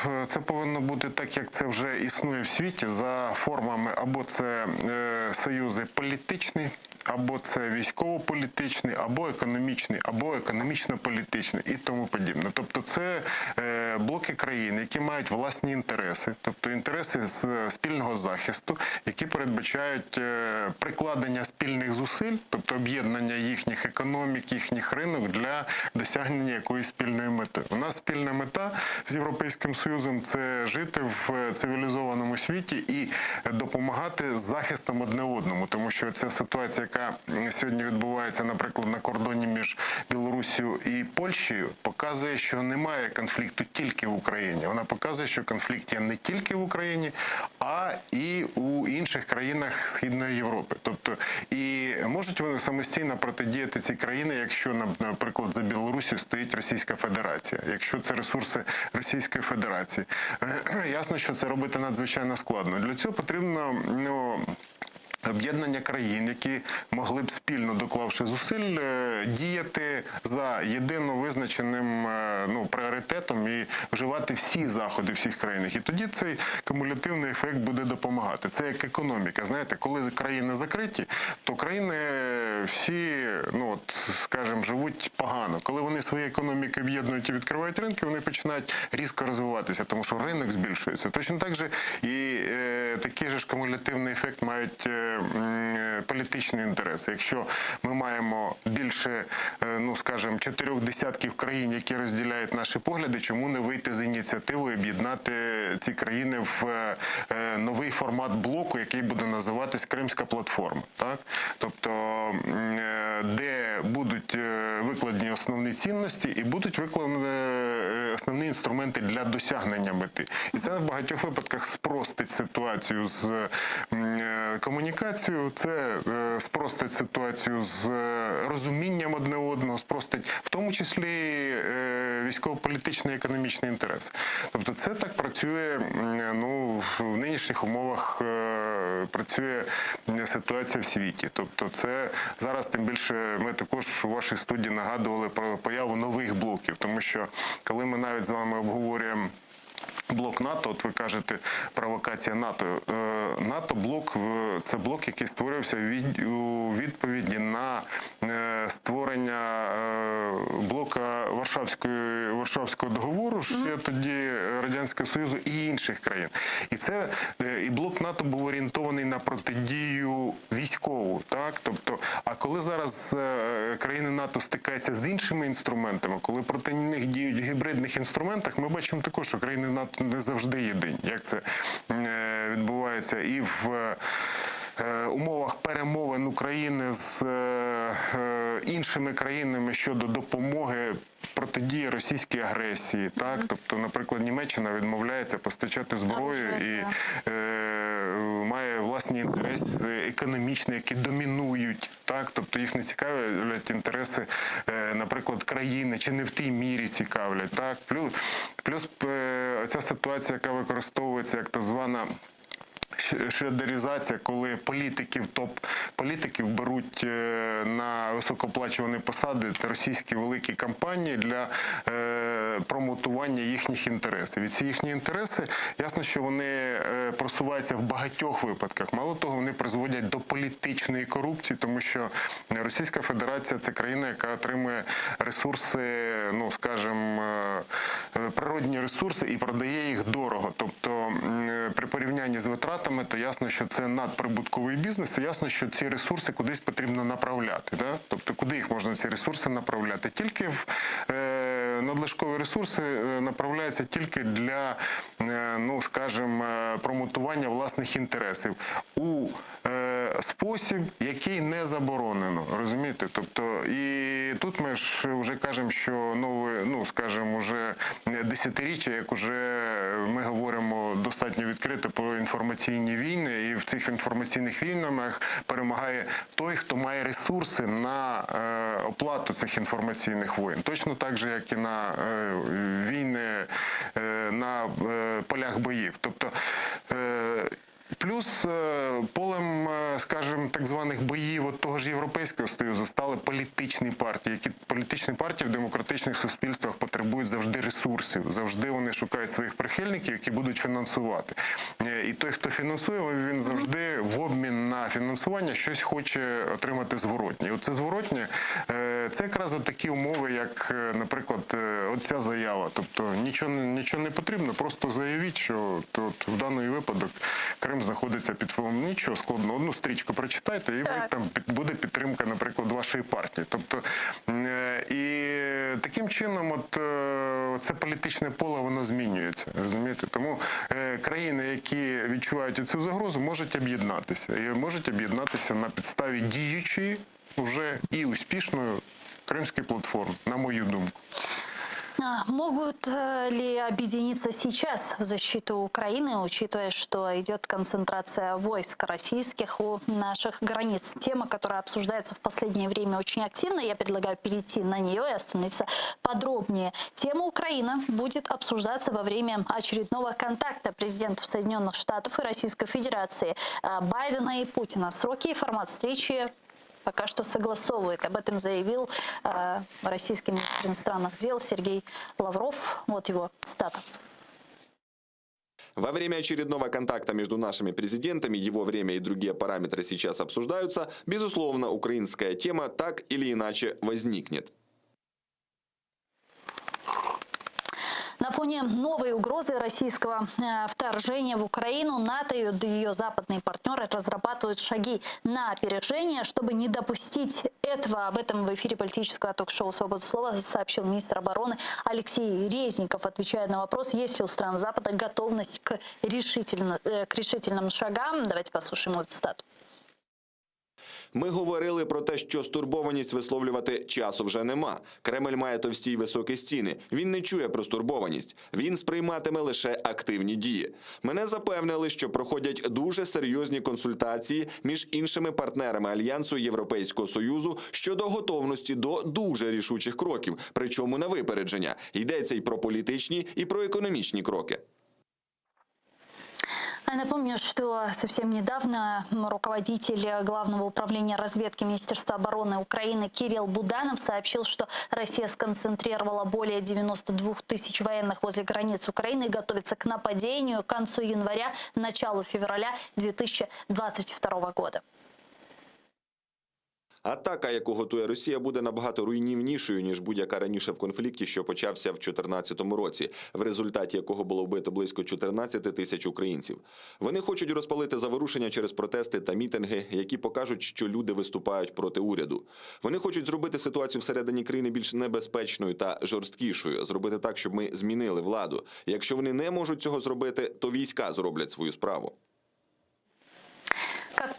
е, це повинно бути так, як це вже існує в світі, за формами або це е, союзи політичні, або це військово-політичний, або економічний, або економічно-політичний і тому подібне. Тобто, це е, блоки країн, які мають власні інтереси, тобто інтереси з е, спільного захисту, які передбачають е, прикладення спільних зусиль, тобто об'єднання їхніх економік, їхніх ринок для досягнення якоїсь спільної мети. У нас спільна мета з Європейським Союзом це жити в е, цивілізованому світі і допомагати з захистом одне одному, тому що ця ситуація, яка м, сьогодні відбувається, наприклад, на кордоні між Білоруссю і Польщею, показує, що немає конфлікту тільки в Україні. Вона показує, що конфлікт є не тільки в Україні, а і у інших країнах Східної Європи. Тобто, і можуть вони самостійно протидіяти ці країни, якщо, наприклад, за Білорусі стоїть Російська Федерація, якщо це ресурси Російської Федерації. Ясно, що це робити надзвичайно складно. Для цього потрібно ну, Об'єднання країн, які могли б спільно доклавши зусиль, е, діяти за єдино визначеним е, ну, пріоритетом і вживати всі заходи всіх країнах. І тоді цей кумулятивний ефект буде допомагати. Це як економіка. Знаєте, коли країни закриті, то країни всі, ну от скажімо, живуть погано. Коли вони свої економіки об'єднують і відкривають ринки, вони починають різко розвиватися, тому що ринок збільшується. Точно так же і е, такий же ж кумулятивний ефект мають е, м, е, політичні інтереси. Якщо ми маємо більше, е, ну скажімо, чотирьох десятків країн, які розділяють наші погляди, чому не вийти з ініціативою об'єднати ці країни в е, е, новий формат блоку, який буде називатись Кримська платформа, так тобто, м, е, де будуть е, викладені основні цінності і будуть викладені е, основні інструменти для досягнення мети. І це в багатьох випадках спростить ситуацію з м, е, комунікацією, це е, спростить ситуацію з е, розумінням одне одного, спростить в тому числі е, військово-політичний і економічний інтерес. Тобто це так працює м, ну, в нинішніх умовах е, працює ситуація в світі. Тобто це зараз тим більше ми також у вашій студії нагадували про появу нових блоків, тому що коли ми навіть з вами обговорюємо. Блок НАТО, от ви кажете, провокація НАТО. Е, НАТО блок е, це блок, який створився від, у відповіді на е, створення е, блока Варшавської Варшавського договору ще тоді Радянського Союзу і інших країн. І це е, і блок НАТО був орієнтований на протидію військову, так тобто, а коли зараз е, країни НАТО стикаються з іншими інструментами, коли проти них діють в гібридних інструментах, ми бачимо також, що країни НАТО не завжди єдині. Як це е, відбувається і в е, умовах перемовин України з е, е, іншими країнами щодо допомоги протидії російській агресії, так тобто, наприклад, Німеччина відмовляється постачати зброю і е, має власні інтереси економічні, які домінують, так тобто їх не цікавлять інтереси, е, наприклад, країни чи не в тій мірі цікавлять. Так, плюс, плюс е, ця ситуація, яка використовується як так звана шредеризація, коли політиків, топ-політиків беруть е, на високооплачувані посади та російські великі компанії для е, промотування їхніх інтересів. І ці їхні інтереси, ясно, що вони е, просуваються в багатьох випадках. Мало того, вони призводять до політичної корупції, тому що Російська Федерація це країна, яка отримує ресурси, ну скажімо, е, е, природні ресурси і продає їх дорого. Тобто м, е, при порівнянні з витратами, то ясно, що це надприбутковий бізнес, і ясно, що ці ресурси кудись потрібно направляти. Да? Тобто, куди їх можна ці ресурси направляти? Тільки в е, надлишкові ресурси е, направляються тільки для, е, ну скажімо, е, промотування власних інтересів у е, спосіб, який не заборонено. Розумієте? Тобто, і тут ми ж вже кажемо, що нове, ну скажімо, уже десятиріччя, як уже ми говоримо достатньо відкрито про інформаційні війни, і в цих інформаційних війнах перемагає той, хто має ресурси на е, оплату цих інформаційних воєн. Точно так же, як і на е, війни е, на е, полях боїв. Тобто е, Плюс е, полем, е, скажімо, так званих боїв от того ж Європейського Союзу стали політичні партії, які політичні партії в демократичних суспільствах потребують завжди ресурсів, завжди вони шукають своїх прихильників, які будуть фінансувати. Е, І той, хто фінансує, він завжди в обмін на фінансування щось хоче отримати зворотнє. І Оце зворотнє е, це якраз от такі умови, як, е, наприклад, е, от ця заява. Тобто нічого, не- нічого не потрібно, просто заявіть, що от, от в даний випадок Крим знаходиться під впливом. Нічого складного. Одну стрічку прочитайте, і ви там під- буде підтримка, наприклад, вашої партії. Тобто е, і таким чином, от е, це політичне поле воно змінюється. Розумієте? Тому е, країни, які відчувають цю загрозу, можуть об'єднатися і можуть об'єднатися на підставі діючої вже і успішної кримської платформи, на мою думку. А Могут э, ли объединиться сейчас в защиту Украины, учитывая, что идет концентрация войск российских у наших границ? Тема, которая обсуждается в последнее время очень активно, я предлагаю перейти на нее и остановиться подробнее. Тема Украина будет обсуждаться во время очередного контакта президентов Соединенных Штатов и Российской Федерации э, Байдена и Путина. Сроки и формат встречи пока что согласовывает. Об этом заявил э, российский министр иностранных дел Сергей Лавров. Вот его цитата. Во время очередного контакта между нашими президентами, его время и другие параметры сейчас обсуждаются, безусловно, украинская тема так или иначе возникнет. На фоне новой угрозы российского э, вторжения в Украину НАТО и ее западные партнеры разрабатывают шаги на опережение, чтобы не допустить этого. Об этом в эфире политического ток-шоу «Свобода слова» сообщил министр обороны Алексей Резников, отвечая на вопрос, есть ли у стран Запада готовность к, решительно, э, к решительным шагам. Давайте послушаем его цитату. Ми говорили про те, що стурбованість висловлювати часу вже нема. Кремль має товсті й високі стіни. Він не чує про стурбованість. Він сприйматиме лише активні дії. Мене запевнили, що проходять дуже серйозні консультації між іншими партнерами Альянсу Європейського Союзу щодо готовності до дуже рішучих кроків, причому на випередження. Йдеться й про політичні, і про економічні кроки. А я напомню, что совсем недавно руководитель Главного управления разведки Министерства обороны Украины Кирилл Буданов сообщил, что Россия сконцентрировала более 92 тысяч военных возле границ Украины и готовится к нападению к концу января, началу февраля 2022 года. Атака, яку готує Росія, буде набагато руйнівнішою ніж будь-яка раніше в конфлікті, що почався в 2014 році, в результаті якого було вбито близько 14 тисяч українців. Вони хочуть розпалити заворушення через протести та мітинги, які покажуть, що люди виступають проти уряду. Вони хочуть зробити ситуацію всередині країни більш небезпечною та жорсткішою, зробити так, щоб ми змінили владу. Якщо вони не можуть цього зробити, то війська зроблять свою справу. Как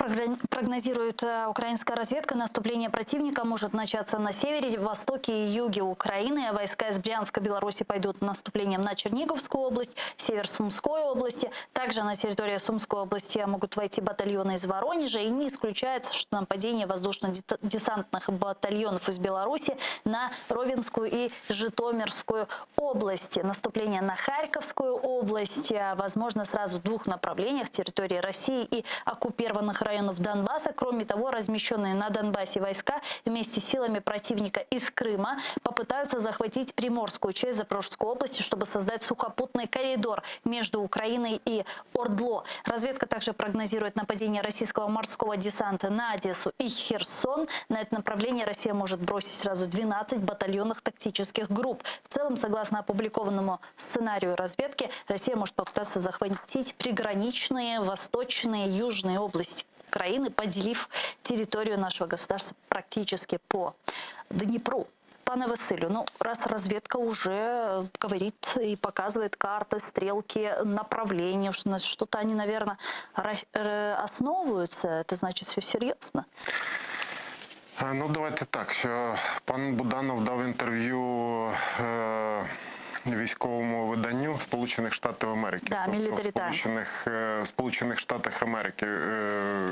прогнозирует э, украинская разведка, наступление противника может начаться на севере, востоке и юге Украины. Войска из Брянска, Беларуси пойдут наступлением на Черниговскую область, север Сумской области. Также на территорию Сумской области могут войти батальоны из Воронежа. И не исключается, что нападение воздушно-десантных батальонов из Беларуси на Ровенскую и Житомирскую области. Наступление на Харьковскую область э, возможно сразу в двух направлениях с территории России и оккупированных районов Донбасса. Кроме того, размещенные на Донбассе войска вместе с силами противника из Крыма попытаются захватить приморскую часть Запорожской области, чтобы создать сухопутный коридор между Украиной и Ордло. Разведка также прогнозирует нападение российского морского десанта на Одессу и Херсон. На это направление Россия может бросить сразу 12 батальонных тактических групп. В целом, согласно опубликованному сценарию разведки, Россия может попытаться захватить приграничные, восточные, южные области Украины, поделив территорию нашего государства практически по Днепру. Пане Василю, ну раз разведка уже говорит и показывает карты, стрелки, направления, что на что-то они, наверное, основываются, это значит все серьезно. Е, Ну, давайте так, що пан Буданов дав інтерв'ю е, військовому виданню Сполучених Штатів Америки. Да, Тобто Military в Сполучених, е, в Сполучених Штатах Америки е,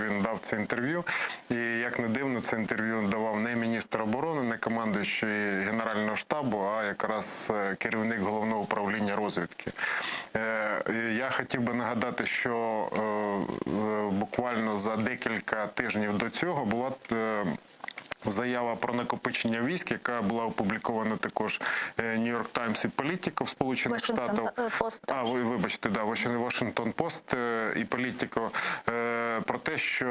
він дав це інтерв'ю. І як не дивно, це інтерв'ю давав не міністр оборони, не командуючий Генерального штабу, а якраз е, керівник головного управління розвідки. Е, Я хотів би нагадати, що е, е, буквально за декілька тижнів до цього була. е, Заява про накопичення військ, яка була опублікована також Нью-Йорк Таймс і Politico в Сполучених Washington, Штатах. е, Post. А, ви вибачте, да, Washington Post е, і Politico е, про те, що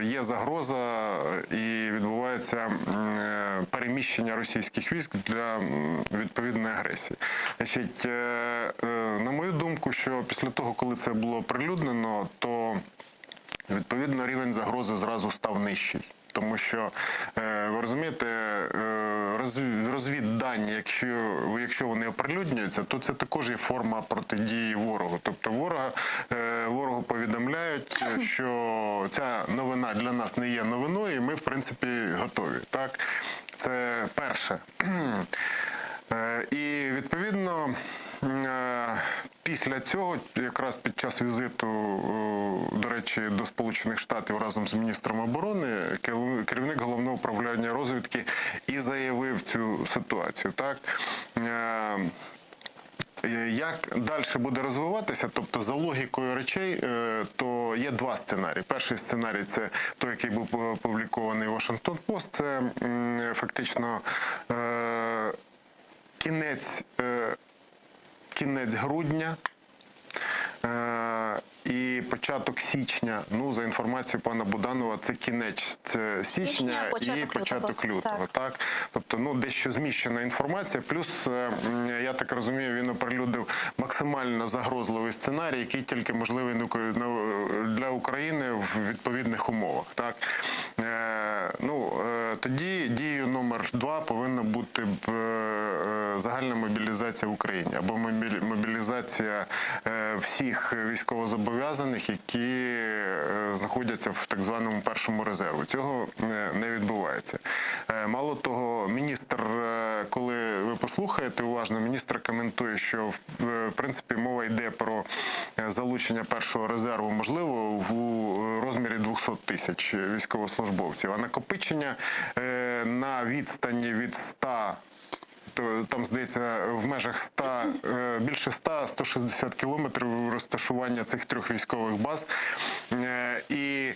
е, є загроза і відбувається м, е, переміщення російських військ для м, відповідної агресії. Значить, е, е, на мою думку, що після того, коли це було оприлюднено, то Відповідно, рівень загрози зразу став нижчий. Тому що, е, ви розумієте, е, розві- розвіддані, якщо, якщо вони оприлюднюються, то це також є форма протидії ворогу. Тобто ворога, е, ворогу повідомляють, е, що ця новина для нас не є новиною, і ми, в принципі, готові. Так? Це перше. Е, І відповідно е, після цього, якраз під час візиту, е, до речі, до Сполучених Штатів разом з міністром оборони, керів- керівник головного управління розвідки і заявив цю ситуацію. Так? Е, Е, Як далі буде розвиватися, тобто за логікою речей, е, то є два сценарії. Перший сценарій це той, який був опублікований в Washington Post, це м, фактично е, кінець, е, кінець грудня. Е, І початок січня, ну за інформацією пана Буданова, це кінець це січня, Січня, початок і початок лютого. лютого. Так. Так. тобто, ну дещо зміщена інформація. Плюс, е, м, я так розумію, він оприлюдив максимально загрозливий сценарій, який тільки можливий на Укра- на- для України в відповідних умовах. Так е, ну е, тоді дією номер два повинна бути б, е, загальна мобілізація в Україні або мобілі- мобілізація е, всіх військовозобов'язаних, які е, знаходяться в так званому першому резерву. Цього е, не відбувається. Е, Мало того, міністр, е, коли ви послухаєте уважно, міністр коментує, що в е, в принципі мова йде про е, залучення першого резерву, можливо, в е, розмірі 200 тисяч військовослужбовців, а накопичення е, на відстані від 100. То там, здається, в межах 100, е, більше 100-160 кілометрів розташування цих трьох військових баз. Е, І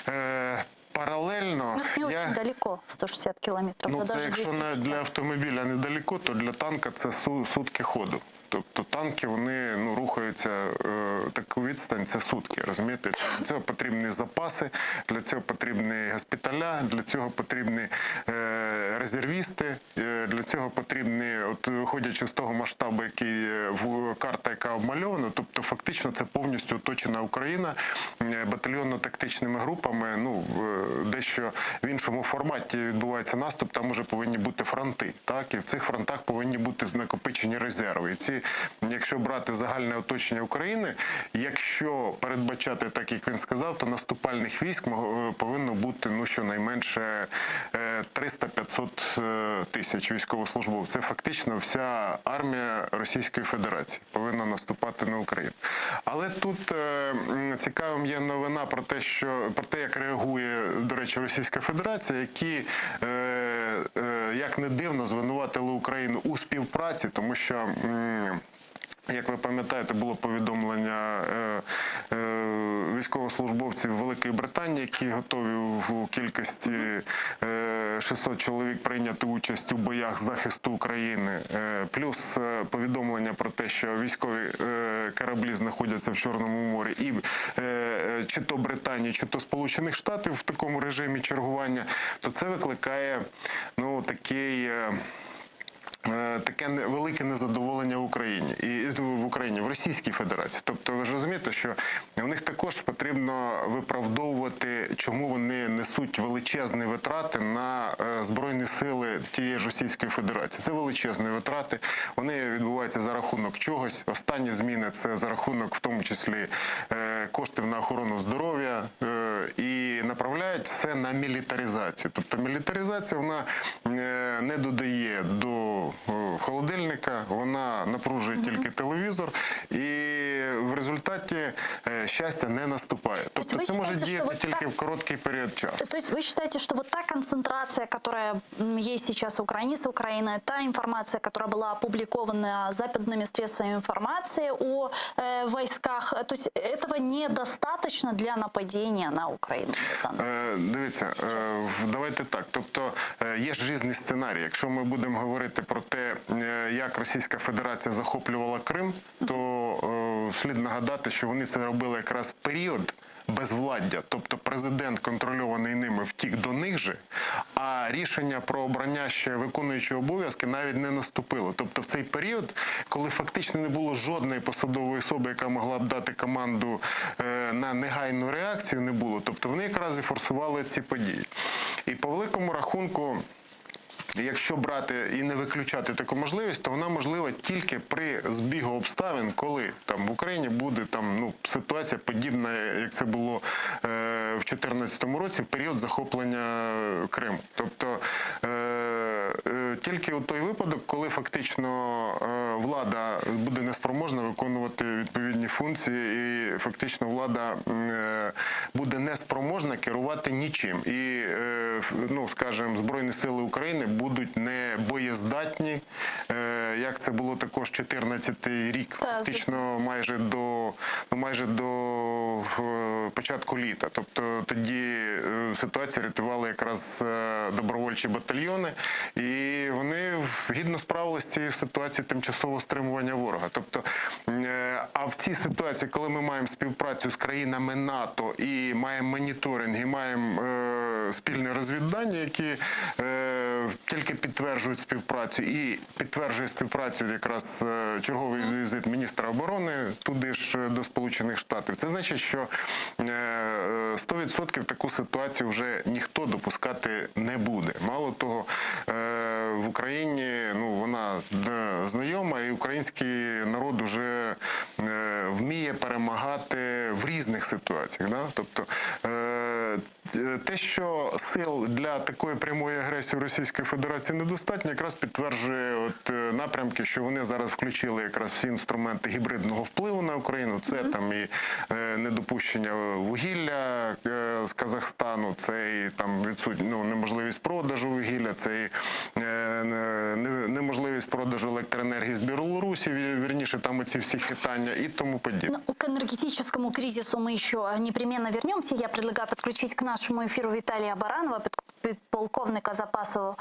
е, паралельно Ну, это не я... очень далеко, 160 километров, Ну, да це даже якщо не 250. для автомобіля недалеко, то для танка це су- сутки ходу. Тобто танки вони ну, рухаються е, таку відстань, це сутки. Розумієте? Для цього потрібні запаси, для цього потрібні госпіталя, для цього потрібні е, резервісти, е, для цього потрібні, от виходячи з того масштабу, який е, в карта, яка обмальована, тобто фактично це повністю оточена Україна е, батальйонно-тактичними групами. Ну е, дещо в іншому форматі відбувається наступ. Там уже повинні бути фронти. Так і в цих фронтах повинні бути накопичені резерви. І ці, якщо брати загальне оточення України, якщо передбачати так, як він сказав, то наступальних військ мого- е, повинно бути ну щонайменше е, 300-500 е, тисяч військовослужбовців. Це фактично вся армія Російської Федерації повинна наступати на Україну. Але тут е, м, цікавим є новина про те, що про те, як реагує, до речі, Російська Федерація, які, е, е, як не дивно, звинуватили Україну у співпраці, тому що. м, як ви пам'ятаєте, було повідомлення е, е, військовослужбовців Великої Британії, які готові в кількості е, 600 чоловік прийняти участь у боях захисту України. Е, плюс е, повідомлення про те, що військові е, кораблі знаходяться в Чорному морі, і е, е, чи то Британії, чи то Сполучених Штатів в такому режимі чергування, то це викликає ну такий. е, е, Таке не- велике незадоволення в Україні і і в Україні, в Російській Федерації. Тобто, ви ж розумієте, що у них також потрібно виправдовувати, чому вони несуть величезні витрати на е, збройні сили тієї ж Російської Федерації. Це величезні витрати. Вони відбуваються за рахунок чогось. Останні зміни це за рахунок, в тому числі, е, коштів на охорону здоров'я е, і направляють все на мілітаризацію. Тобто мілітаризація вона е, не додає до е, холодильника, вона напружує тільки телевізор, і в результаті е, щастя не наступає. Тобто ви це може считаєте, що діяти вот тільки так- в короткий період часу. То есть вы считаете, что вот та концентрация, которая м, есть сейчас у границ Украины, та информация, которая была опубликована западными средствами информации о э, войсках, э, то есть этого недостаточно для нападения на Украину? в данном Е, Дивіться, е, в- давайте так. Тобто е, є ж різні сценарії. Якщо ми будемо говорити про те, е, як Російська Федерація захоплювала Крим, то е, слід нагадати, що вони це робили якраз в період. Безвладдя, тобто президент, контрольований ними, втік до них же, а рішення про обрання ще виконуючого обов'язки навіть не наступило. Тобто, в цей період, коли фактично не було жодної посадової особи, яка могла б дати команду е, на негайну реакцію, не було. Тобто вони якраз і форсували ці події. І по великому рахунку. Якщо брати і не виключати таку можливість, то вона можлива тільки при збігу обставин, коли там в Україні буде там ну ситуація подібна, як це було е, в 2014 році, в період захоплення Криму. Тобто е, е, тільки у той випадок, коли фактично е, влада буде неспроможна виконувати відповідні функції, і фактично влада м, е, буде неспроможна керувати нічим. І, е, ф- ну, скажімо, Збройні сили України будуть не боєздатні, е, як це було також 14-й рік, Та, фактично майже до, ну, майже до е, початку літа. Тобто тоді е, ситуацію рятували якраз е, добровольчі батальйони, і вони гідно справилися з цією ситуацією тимчасового стримування ворога. Тобто, е, а в цій ситуації, коли ми маємо співпрацю з країнами НАТО і маємо моніторинг, і маємо е, спільне розвіддання, які е, тільки підтверджують співпрацю, і підтверджує співпрацю якраз е, черговий візит міністра оборони туди ж е, до Сполучених Штатів. Це значить, що е, е, 100% таку ситуацію вже ніхто допускати не буде. Мало того, е, в Україні ну вона е, знайома, і український народ уже е, вміє перемагати в різних ситуаціях. Да? Тобто, е,. Те, що сил для такої прямої агресії Російської Федерації недостатньо, якраз підтверджує от напрямки, що вони зараз включили якраз всі інструменти гібридного впливу на Україну. Це там і недопущення вугілля з Казахстану, це і там відсутні ну, неможливість продажу вугілля, це і неможливість продажу електроенергії з Білорусі, вірніше, там оці всі хитання і тому подібне. Ну, к энергетическому кризису мы еще непременно вернемся. Я предлагаю подключить к нашему эфиру Виталия Баранова, підполковника запасу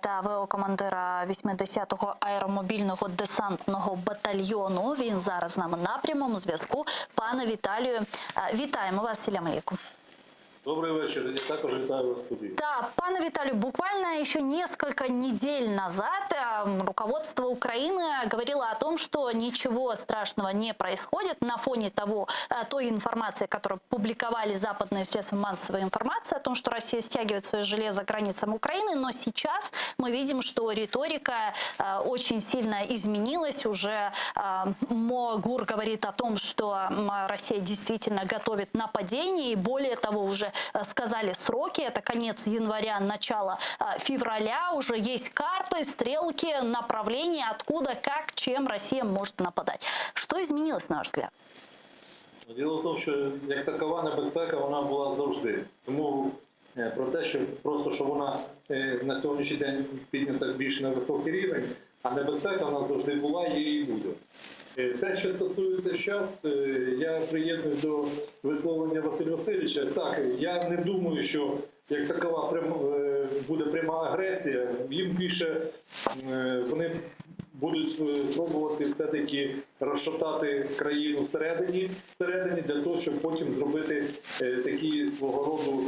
та в.о. командира 80-го аеромобільного десантного батальйону. Він зараз з нами на прямому зв'язку. Пане Віталію, вітаємо вас. Селям алейкум. Добрий вечір. Я також вітаю вас в студії. Да, пане Виталию, буквально еще несколько недель назад руководство Украины говорило о том, что ничего страшного не происходит на фоне того, той информации, которую публиковали западные средства массовой информации о том, что Россия стягивает свое железо к границам Украины, но сейчас мы видим, что риторика очень сильно изменилась. Уже МО ГУР говорит о том, что Россия действительно готовит нападение, и более того, уже сказали сроки, это конец января, начало февраля, уже есть карты, стрелки, направления, откуда, как, чем Россия может нападать. Что изменилось, на ваш взгляд? Діло в тому, що як такова небезпека вона була завжди. Тому про те, що просто що вона на сьогоднішній день піднята більш на високий рівень, а небезпека в нас завжди була, є і буде. Те, що стосується зараз, я приєднуюсь до висловлення Василя Васильовича. Так, я не думаю, що як такова буде пряма агресія. Їм більше вони будуть пробувати все-таки розшатати країну всередині для того, щоб потім зробити такі свого роду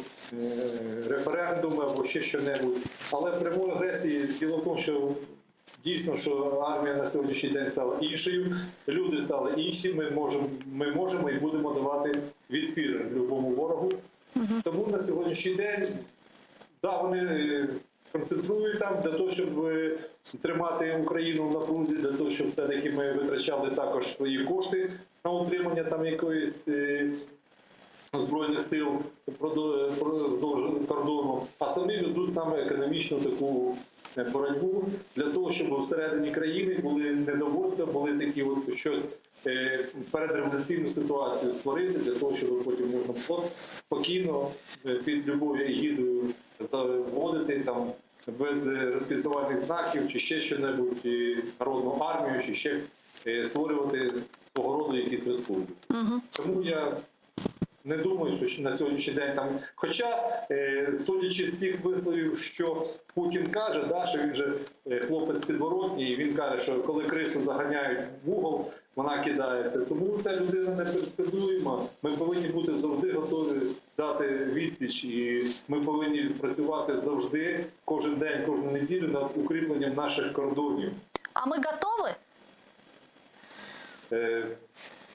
референдуми або ще що-небудь. Але прямої агресії, діло в тому, що дійсно, що армія на сьогоднішній день стала іншою, люди стали інші, ми можемо і будемо давати відпір любому ворогу. Тому на сьогоднішній день, да, вони концентрують там для того, щоб тримати Україну в напрузі, для того, щоб все-таки ми витрачали також свої кошти на утримання там якоїсь збройних сил вздовж кордону, а самі ведуть з нами економічну таку боротьбу для того, щоб всередині країни були недовольства, були такі от щось передреволюційну ситуацію створити, для того, щоб потім можна було спокійно під любою егідою заводити там без розпізнавальних знаків чи ще що-небудь, народну армію, чи ще створювати свого роду якісь республіки. Тому я не думаю, що на сьогоднішній день там, хоча, судячи з цих висловів, що Путін каже, да, що він же хлопець підворотній, і він каже, що коли крису заганяють в угол, вона кидається. Тому ця людина непредсказуєма. Ми повинні бути завжди готові дати відсіч, і ми повинні працювати завжди, кожен день, кожну неділю над укріпленням наших кордонів. А ми готові?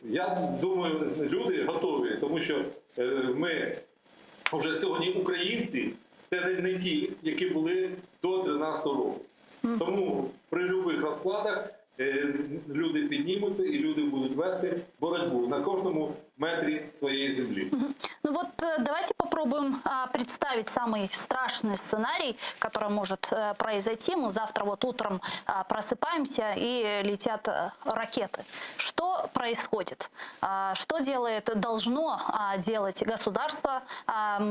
Я думаю, люди готові, тому що ми вже сьогодні українці, це не ті, які були до 13-го року. Тому при будь-яких розкладах люди піднімуться і люди будуть вести боротьбу на кожному метрі своєї землі. Давайте попробуем представить самый страшный сценарий, который может произойти. Мы завтра утром просыпаемся и летят ракеты. Что происходит? Что должно делать государство,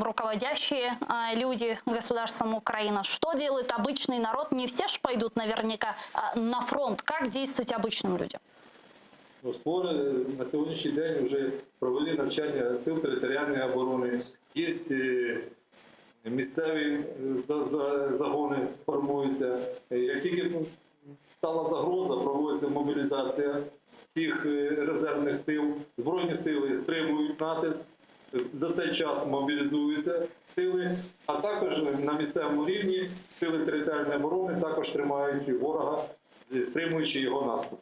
руководящие люди государством Украина? Что делает обычный народ? Не все ж пойдут наверняка на фронт. Как действовать обычным людям? Створили на сьогоднішній день вже провели навчання сил територіальної оборони. Є місцеві загони формуються. Як тільки стала загроза, проводиться мобілізація всіх резервних сил. Збройні сили стримують натиск, за цей час мобілізуються сили, а також на місцевому рівні сили територіальної оборони також тримають ворога, стримуючи його наступ.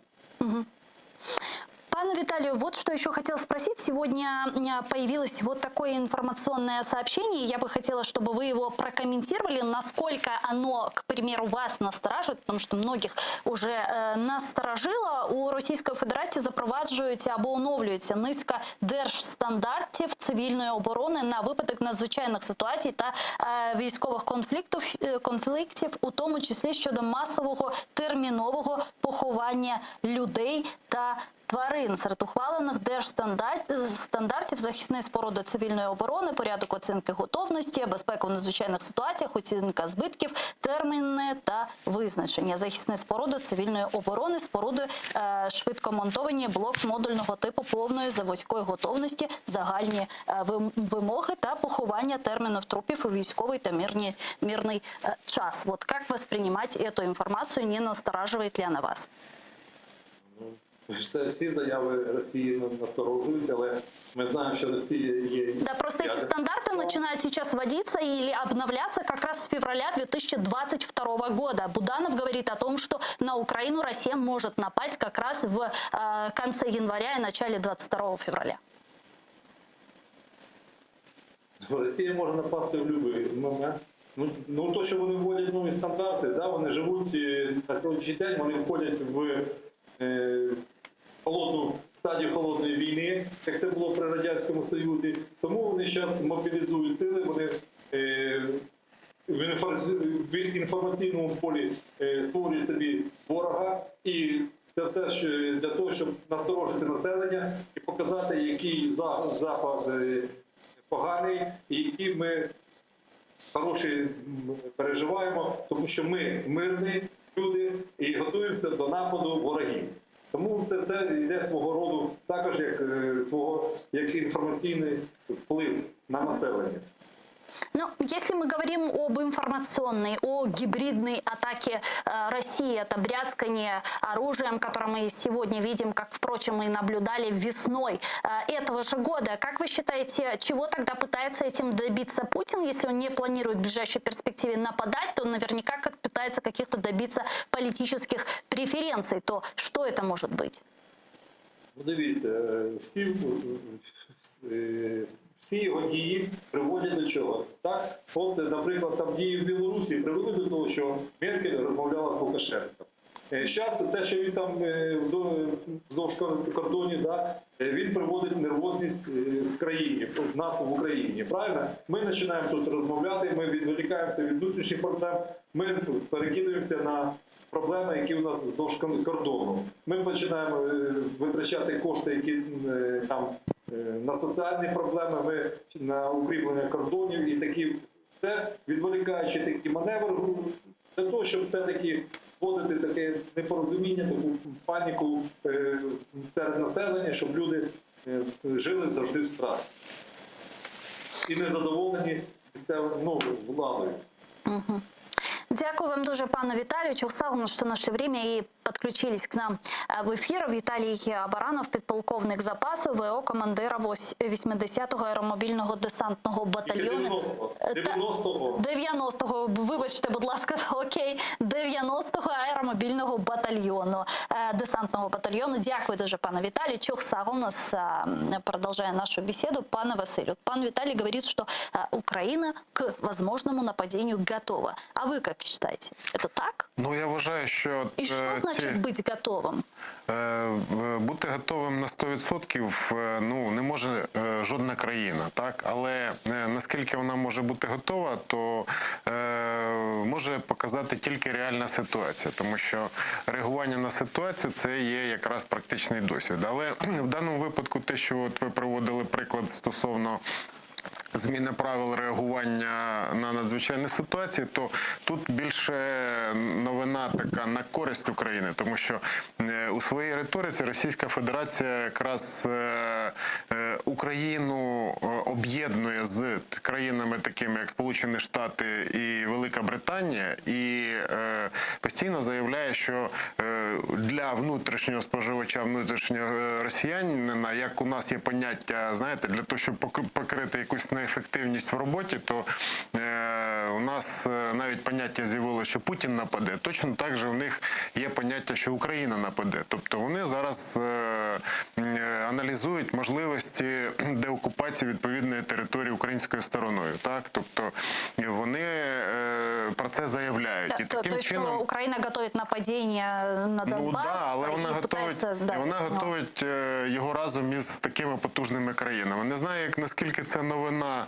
Пане. Пане Виталию, вот что еще хотела спросить. Сегодня появилось вот такое информационное сообщение. Я бы хотела, чтобы вы его прокомментировали, насколько оно, к примеру, вас настораживает, потому что многих уже э, насторожило. У Російської Федерації запроваджуються або оновлюється низка держстандартів цивільної оборони на випадок надзвичайних ситуацій та е, військових конфліктів, е, конфліктів, у тому числі щодо масового термінового поховання людей та тварин. Серед ухвалених держстандартів захисні споруди цивільної оборони, порядок оцінки готовності, безпека в надзвичайних ситуаціях, оцінка збитків, терміни та визначення. Захисні споруди цивільної оборони, споруди е, швидкомонтовані блок модульного типу повної заводської готовності, загальні е, вим- вимоги та поховання термінів трупів у військовий та мирний, мирний е, час. Вот как воспринимать эту информацию, не настораживает ли она вас? Все, всі заяви Росії насторожують, але ми знаємо, що Росія є Да, просто эти ядерною стандарты начинают сейчас вводиться или обновляться как раз с февраля 2022 года. Буданов говорит о том, что на Украину Россия может напасть как раз в э, конце января и начале 22 февраля. Росія може напасти в будь-який момент. Ну, ну то, що вони вводять нові стандарти, да, вони живуть е, на сьогоднішній день, вони входять в е, холодну стадію холодної війни, як це було при Радянському Союзі. Тому вони зараз мобілізують сили, вони е, в інфор- в інформаційному полі е, створюють собі ворога, і це все що для того, щоб насторожити населення і показати, який за- запад е, поганий, і які ми хороші м, переживаємо, тому що ми мирні люди і готуємося до нападу ворогів. Тому це все йде свого роду також як е, свого як інформаційний вплив на населення. Ну, если мы говорим об информационной, о гибридной атаке э, России, это бряцканье оружием, которое мы сегодня видим, как, впрочем, и наблюдали весной э, этого же года. Как вы считаете, чего тогда пытается этим добиться Путин? Если он не планирует в ближайшей перспективе нападать, то наверняка как пытается каких-то добиться политических преференций. То что это может быть? Ну, дивіться, е, всі, е, всі його дії приводять до чогось. Так? От, наприклад, там дії в Білорусі привели до того, що Меркель розмовляла з Лукашенком. Зараз те, що він там е, вдо- вздовж кордонів, да, е, він приводить нервозність е, в країні, в нас в Україні. Правильно? Ми починаємо тут розмовляти, ми відволікаємося від внутрішніх проблем, ми перекидуємося на проблеми, які у нас вздовж кордону. Ми починаємо е, витрачати кошти, які е, там е, на соціальні проблеми, ми на укріплення кордонів і такі це відволікаючи такі маневр для того, щоб все-таки вводити таке непорозуміння, таку паніку е, серед населення, щоб люди е, жили завжди в страхі і незадоволені місцевою ну, владою. Дякую вам дуже, пане Віталію. Çoq sağ oluñ, что нашли время и подключились к нам э, в эфир. Віталій Баранов, підполковник запасу, в.о. командира 80-го аеромобільного десантного батальйону. 90-го. Е, та- 90-го. 90-го, вибачте, будь ласка, окей, 90-го аеромобільного батальйону, е, десантного батальйону. Дякую дуже, пане Віталію. Çoq sağ oluñız, э, продолжая нашу беседу, пане Василю. Пан Виталий говорит, что э, Украина к возможному нападению готова. А вы как считаете? Это так? Ну я вважаю, що И что е, значит ці- быть готовым? Е, е, Бути готовим на 100% е, ну, не може е, жодна країна, так? Але е, наскільки вона може бути готова, то е, може показати тільки реальна ситуація, тому що реагування на ситуацію це є якраз практичний досвід. Але в даному випадку те, що от ви приводили приклад стосовно зміни правил реагування на надзвичайні ситуації, то тут більше новина така на користь України, тому що е, у своїй риториці Російська Федерація якраз е, е, Україну е, об'єднує з країнами такими, як Сполучені Штати і Велика Британія, і е, постійно заявляє, що е, для внутрішнього споживача, внутрішнього е, росіянина, як у нас є поняття, знаєте, для того, щоб пок- покрити якусь неефективність в роботі, то е, у нас є поняття. У нас навіть поняття з'явилося, що Путін нападе. Точно так же у них є поняття, що Україна нападе. Тобто вони зараз аналізують можливості деокупації відповідної території українською стороною. Так, тобто вони про це заявляють. Да, І то, таким то есть, чином что Украина готовит нападение на Донбасс Ну да, але вона и готовить, пытается, да, і вона ну, готовить його разом із такими потужними країнами. Не знаю, як наскільки це новина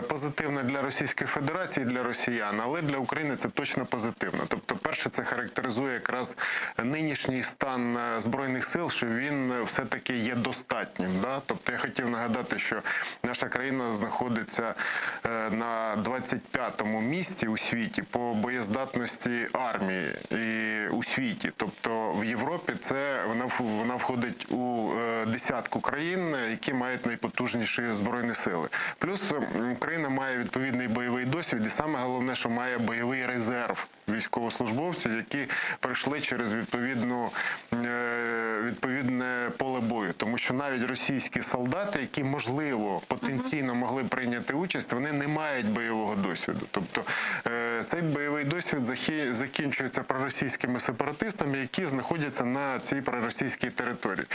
позитивна для Російської Федерації, для росіян, але для України це точно позитивно. Тобто, перше, це характеризує якраз нинішній стан збройних сил, що він все-таки є достатнім. Да? Тобто, я хотів нагадати, що наша країна знаходиться на 25-му місці у світі по боєздатності армії і у світі. Тобто в Європі це вона входить у десятку країн, які мають найпотужніші збройні сили. Плюс Україна має відповідний бойовий досвід, і саме головне, що має бойовий резерв військовослужбовців, які пройшли через відповідне поле бою. Тому що навіть російські солдати, які, можливо, потенційно могли б прийняти участь, вони не мають бойового досвіду. Тобто цей бойовий досвід закінчується проросійськими сепаратистами, які знаходяться на цій проросійській території.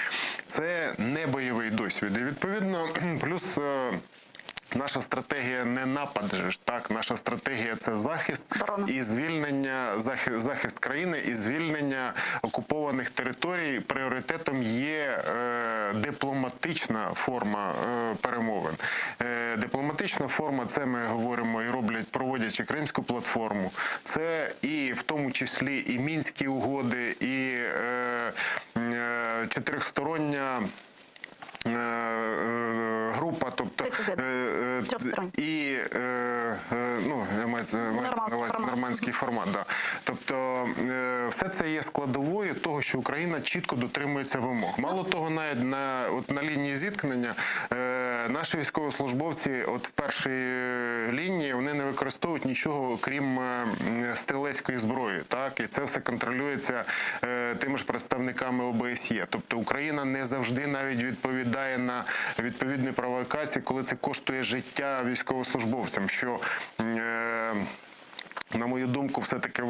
Це не бойовий досвід. І, відповідно, плюс... Наша стратегія не напад, же ж, так? Наша стратегія – це захист і звільнення, захист країни і звільнення окупованих територій. Пріоритетом є дипломатична форма перемовин. Дипломатична форма – це ми говоримо і роблять, проводячи Кримську платформу. Це і в тому числі і Мінські угоди, і чотирьохстороння група, тобто, Так, так, трьохстороння. і, ну, я маю це, маю Нормандський на увазі формат. нормандський формат, да. Тобто все це є складовою того, що Україна чітко дотримується вимог. Мало того, навіть на лінії зіткнення наші військовослужбовці от в першій лінії вони не використовують нічого, крім стрілецької зброї, так? І це все контролюється тими ж представниками ОБСЄ. Тобто Україна не завжди навіть відповідає на відповідні провокації, коли це коштує життя військовослужбовцям, що, на мою думку, все-таки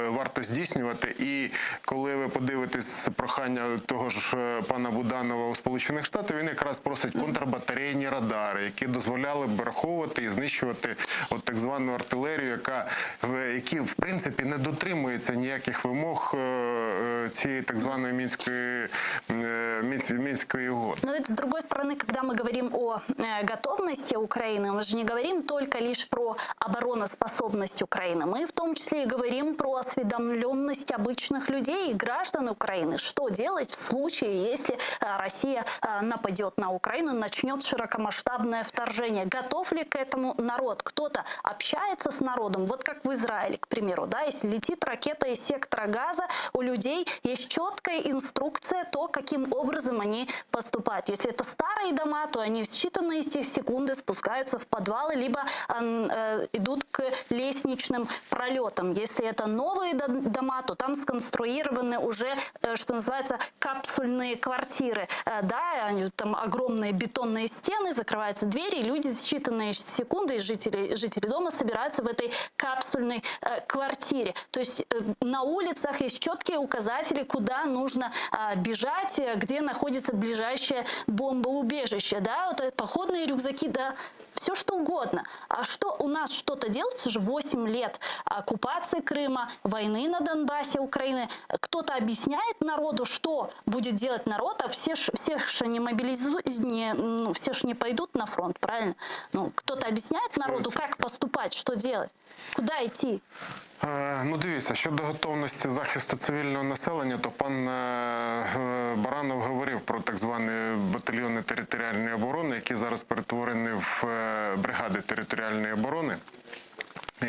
варто здійснювати. І коли ви подивитесь прохання того ж пана Буданова у Сполучених Штатах, він якраз просить контрбатарейні радари, які дозволяли б враховувати і знищувати от так звану артилерію, які, в принципі, не дотримується ніяких вимог цієї так званої Мінської угоди. Но ведь, с другой стороны, когда мы говорим о готовности Украины, мы же не говорим только лишь про обороноспособность Украины. Мы в том числе и говорим про осведомленность обычных людей и граждан Украины. Что делать в случае, если Россия нападет на Украину, начнет широкомасштабное вторжение? Готов ли к этому народ? Кто-то общается с народом? Вот как в Израиле, к примеру, да, если летит ракета из сектора Газа, у людей есть четкая инструкция, то, каким образом они поступают. Если это старые дома, то они в считанные секунды спускаются в подвалы, либо идут к лестничным пролетам. Если это новые дома, то там сконструированы уже, что называется, капсульные квартиры. Да, они, там огромные бетонные стены, закрываются двери, и люди в считанные секунды, жители дома собираются в этой капсульной квартире. То есть на улицах есть четкие указатели, куда нужно бежать, где находится ближайшее бомбоубежище. Да? Вот походные рюкзаки, да, все что угодно. А что у нас что-то делается же 8 лет оккупации Крыма, войны на Донбассе Украины. Кто-то объясняет народу, что будет делать народ, а все ж, все ж не мобилизу-, не, ну, все ж не пойдут на фронт, правильно? Кто-то объясняет народу, как поступать, что делать, куда идти? Дивіться, щодо готовності захисту цивільного населення, то пан Баранов говорив про так звані батальйони територіальної оборони, які зараз перетворені в бригади територіальної оборони,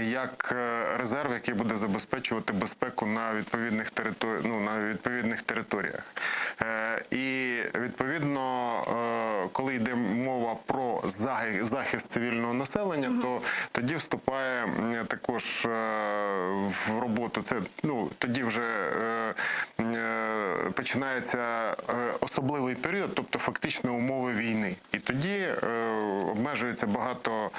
як резерв, який буде забезпечувати безпеку на відповідних територі-, ну, на відповідних територіях. І, відповідно, коли йде мова про захист цивільного населення, то тоді вступає також в роботу. Це, ну, тоді вже починається особливий період, тобто фактично умови війни. І тоді обмежується багато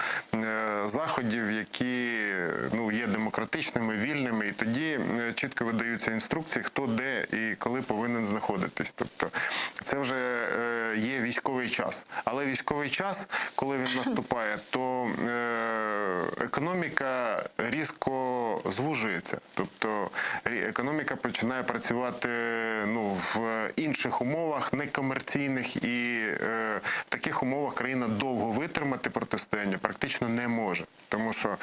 заходів, які ну, є демократичними, вільними, і тоді е, чітко видаються інструкції, хто де і коли повинен знаходитись. Тобто це вже е, є військовий час. Але військовий час, коли він наступає, то е, економіка різко звужується. Тобто рі- економіка починає працювати ну, в інших умовах, некомерційних, і е, в таких умовах країна довго витримати протистояння практично не може. Тому що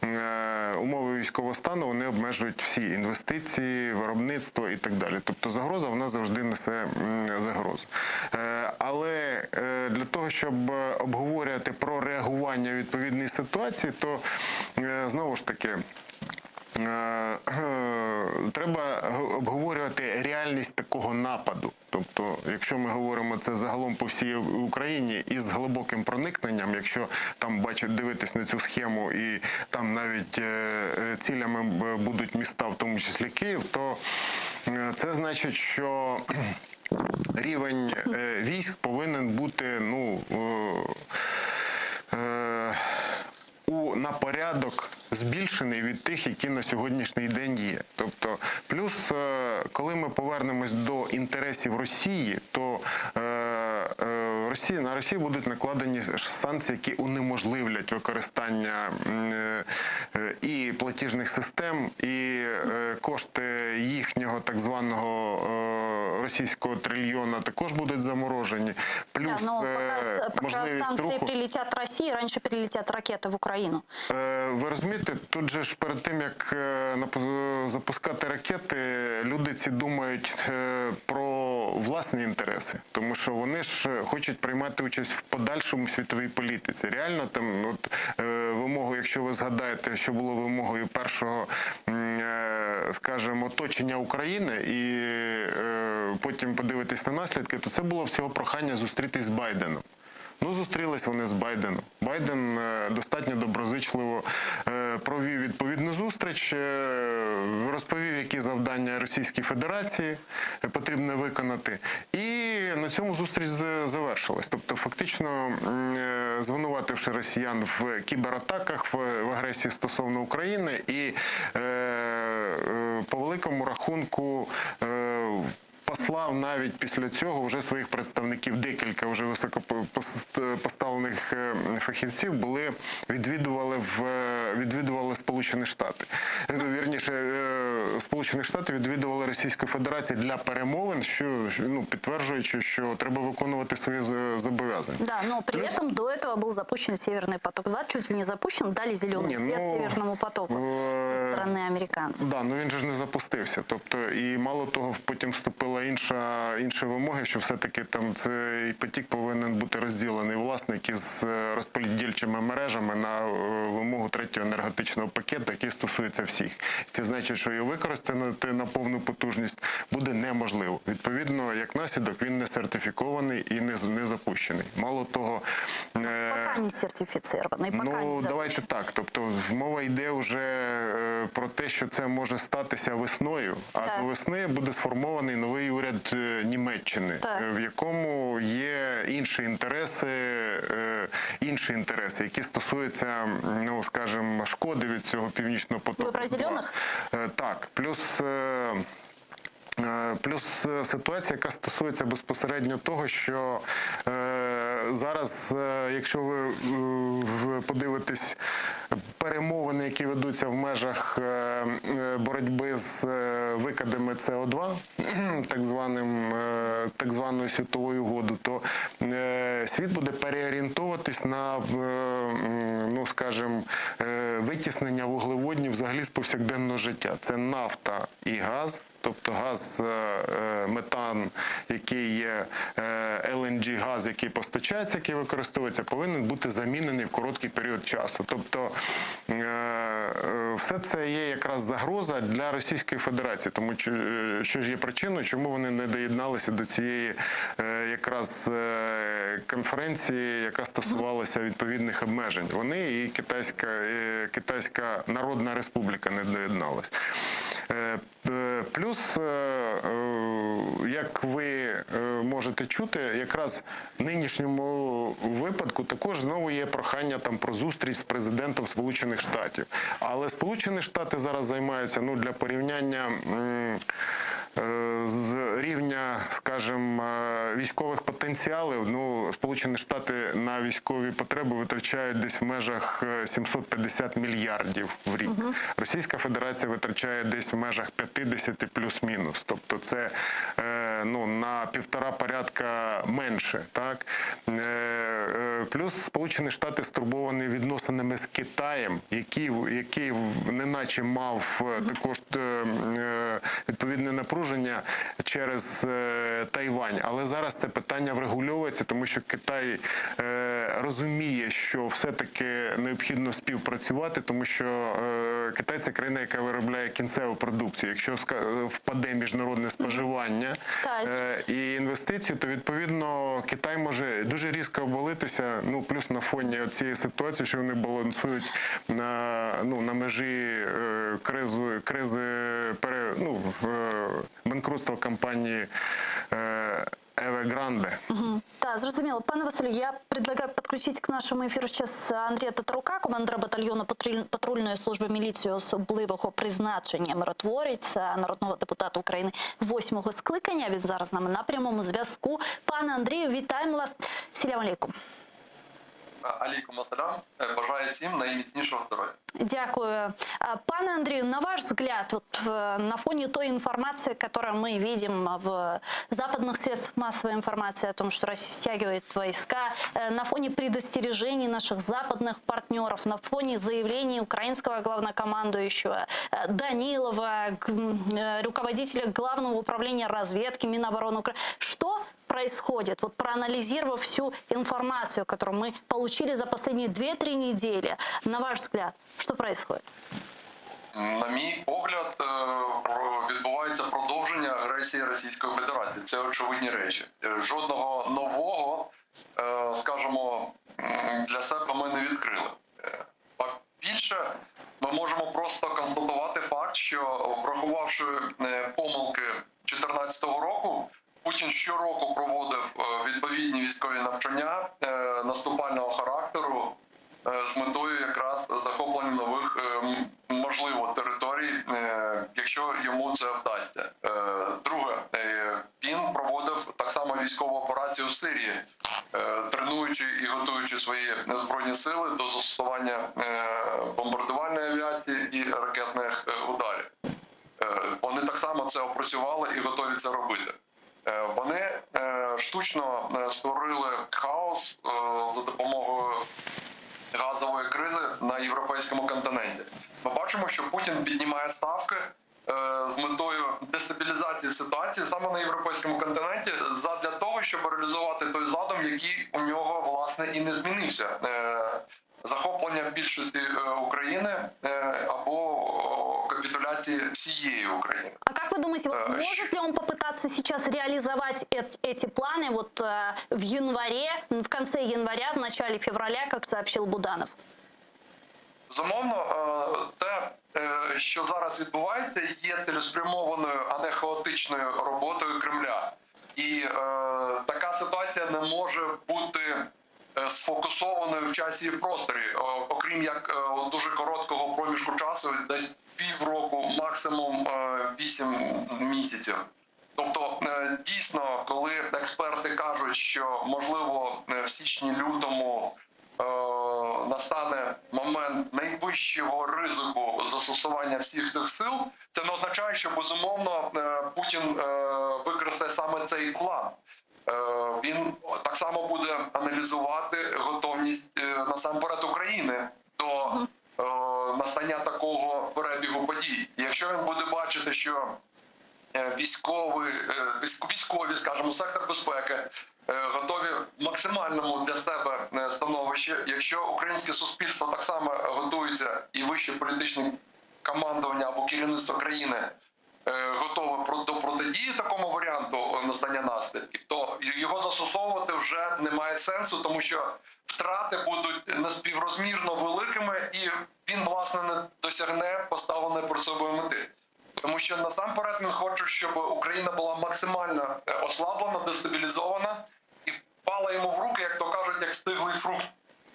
е, умови військового стану вони обмежують всі інвестиції, виробництво і так далі. Тобто загроза вона завжди несе м, загрозу. Е, але е, для того, щоб е, обговорювати про реагування відповідної ситуації, то е, знову ж таки. Е, е, Треба г- обговорювати реальність такого нападу. Тобто, якщо ми говоримо це загалом по всій Україні і з глибоким проникненням, якщо там бачить дивитись на цю схему, і там навіть е, е, цілями б- будуть міста, в тому числі Київ, то е, це значить, що рівень е, військ повинен бути ну. е, е, у на порядок збільшений від тих, які на сьогоднішній день є. Тобто, плюс, е, коли ми повернемось до інтересів Росії, то е, е, Росія на Росію будуть накладені санкції, які унеможливлять використання м, е, е, і платіжних систем, і е, кошти їхнього так званого е, російського трильйона також будуть заморожені. Плюс Да, но е, пока, пока можливість санкции руху. прилетят России, раньше прилетят ракеты в Украину. Е, Ви розумієте, тут же ж перед тим, як е, напу- запускати ракети, люди ці думають е, про власні інтереси, тому що вони ж хочуть приймати участь в подальшому світовій політиці. Реально, там, от е, вимогу, якщо ви згадаєте, що було вимогою першого, м, е, скажімо, оточення України, і е, потім подивитись на наслідки, то це було всього прохання зустрітись з Байденом. Ну, зустрілись вони з Байденом. Байден е, достатньо доброзичливо е, провів відповідну зустріч, е, розповів, які завдання Російській Федерації потрібно виконати. І на цьому зустріч з- завершилась. Тобто, фактично, м, е, звинувативши росіян в кібератаках, в в агресії стосовно України, і е, е, по великому рахунку. е, Послав навіть після цього вже своїх представників, декілька вже високопоставлених е, фахівців були відвідували в е, відвідували Сполучені Штати. Е, Вірніше, е, Сполучені Штати відвідували Російську Федерацію для перемовин, що ну підтверджуючи, що треба виконувати свої з- зобов'язання. Да, но при этом до этого был запущен Северный поток-2, чуть ли не запущен, дали зеленый Не, свет ну, Северному потоку со э, стороны американцев. Да, ну він же ж не запустився. Тобто, і мало того, потім вступила інша інша вимога, що все-таки там цей потік повинен бути розділений власник із е, розподільчими мережами на е, вимогу третього енергетичного пакету, який стосується всіх. Це значить, що його використати на повну потужність буде неможливо. Відповідно, як наслідок, він не сертифікований і не, з- не запущений. Мало того, е, Пока не сертифицированный, пока Ну, не давайте так. Тобто, мова йде вже е, про те, що це може статися весною, а Так. до весни буде сформований новий уряд е, Німеччини, Так. е, в якому є інші інтереси, е, інші інтереси, які стосуються, м, ну скажімо, шкоди від цього північного потоку. Ви про зелених? Е, Так, плюс. е, Е, Плюс е, ситуація, яка стосується безпосередньо того, що е, зараз, е, якщо ви е, в- подивитесь перемовини, які ведуться в межах е, е, боротьби з е, викидами СО2, так званим, е, так званою світовою угоду, то е, світ буде переорієнтовуватись на, е, м, ну скажімо, е, витіснення вуглеводнів взагалі з повсякденного життя. Це нафта і газ. Тобто газ, е, е, метан, який є LNG газ, який постачається, який використовується, повинен бути замінений в короткий період часу. Тобто е, е, все це є якраз загроза для Російської Федерації, тому що, е, що ж є причиною, чому вони не доєдналися до цієї е, якраз е, конференції, яка стосувалася відповідних обмежень. Вони і Китайська, е, Китайська Народна Республіка не доєдналась. Е, е, Плюс, е, е, як ви е,. можете чути, якраз в нинішньому випадку також знову є прохання там про зустріч з президентом Сполучених Штатів. Але Сполучені Штати зараз займаються ну для порівняння м, е, з рівня, скажімо, е, військових потенціалів. Ну, Сполучені Штати на військові потреби витрачають десь в межах е, 750 мільярдів в рік. Російська Федерація витрачає десь в межах 50 плюс-мінус. Тобто це е, ну, на півтора порядка менше. Так? Е, е, Плюс Сполучені Штати стурбовані відносинами з Китаєм, який, який неначе мав е, також е, е, відповідне напруження через е, Тайвань. Але зараз це питання врегульовується, тому що Китай е, розуміє, що все-таки необхідно співпрацювати, тому що е, Китай це країна, яка виробляє кінцеву продукцію. Якщо ска- впаде міжнародне споживання Так. е, і інвестиції, то відповідно Китай може дуже різко обвалитися. Ну плюс на фоні цієї ситуації, що вони балансують на ну на межі е, кризу, кризи пере, ну, е, банкрутства компанії е, Evergrande. Да, зрозуміло. Пане Василю, я предлагаю подключить к нашему эфиру сейчас Андрія Татарука, командира батальйону патруль- патрульної служби міліції особливого призначення миротворець, народного депутата України восьмого скликання. Він зараз з нами на прямому зв'язку. Пане Андрію, вітаємо вас. Селям алейкум. Алейкум ассалям. Е, Бажаю всім найміцнішого здоров'я. Дякую. А, Пане Андрію, на ваш взгляд, вот э, на фоне той информации, которую мы видим в западных средствах массовой информации о том, что Россия стягивает войска, э, на фоне предостережений наших западных партнеров, на фоне заявлений украинского главнокомандующего э, Данилова, г- м, э, руководителя Главного управления разведки Минобороны Украины, что происходит? Вот проанализировав всю информацию, которую мы получили за последние 2-3 недели, на ваш взгляд, что происходит? На мій погляд, е, про- відбувається продовження агресії Російської Федерації. Це очевидні речі. Е, Жодного нового, е, скажімо, м, для себе ми не відкрили. Е, Ба більше ми можемо просто констатувати факт, що врахувавши е, помилки 2014 року, Путін щороку проводив е, відповідні військові навчання е, наступального характеру е, з метою якраз захоплення нових е, м, можливо територій, е, якщо йому це вдасться. Е, Друге, е, він проводив так само військову операцію в Сирії, е, тренуючи і готуючи свої збройні сили до застосування е, бомбардувальної авіації і ракетних е, ударів. Е, Вони так само це опрацювали і готові це робити. Е, Вони е, штучно е, створили хаос е, за допомогою газової кризи на європейському континенті. Ми бачимо, що Путін піднімає ставки е, з метою дестабілізації ситуації саме на європейському континенті, задля того, щоб реалізувати той задум, який у нього власне і не змінився. Е, Захоплення більшості е, України е, або о, капітуляції всієї України. А как вы думаете, вот Э, может ли он попытаться сейчас реализовать эт- эти планы вот э, в январе, в конце января, в начале февраля, как сообщил Буданов? Безумовно, е, те, е, що зараз відбувається, є цілеспрямованою, а не хаотичною роботою Кремля. І е, така ситуація не може бути е, сфокусованою в часі і в просторі, О, окрім як е, дуже короткого проміжку часу, десь півроку, максимум 8 місяців. Тобто, е, дійсно, коли експерти кажуть, що можливо е, в січні-лютому е, настане момент найвищого ризику застосування всіх цих сил, це не означає, що безумовно е, Путін е, використає саме цей план. Е, Він так само буде аналізувати готовність е, насамперед України до е, настання такого перебігу подій. І Якщо він буде бачити, що е, військові, е, військ- військові, скажімо, сектор безпеки е, готові в максимальному для себе е, становищі. Якщо українське суспільство так само готується і вище політичне командування або керівництво країни е, готове про- до протидії такому варіанту е, настання наслідків, то його застосовувати вже немає сенсу, тому що втрати будуть неспіврозмірно великими, і він власне не досягне поставленої перед собою мети. Тому що насамперед він хоче, щоб Україна була максимально е, ослаблена, дестабілізована і впала йому в руки, як то кажуть, як стиглий фрукт.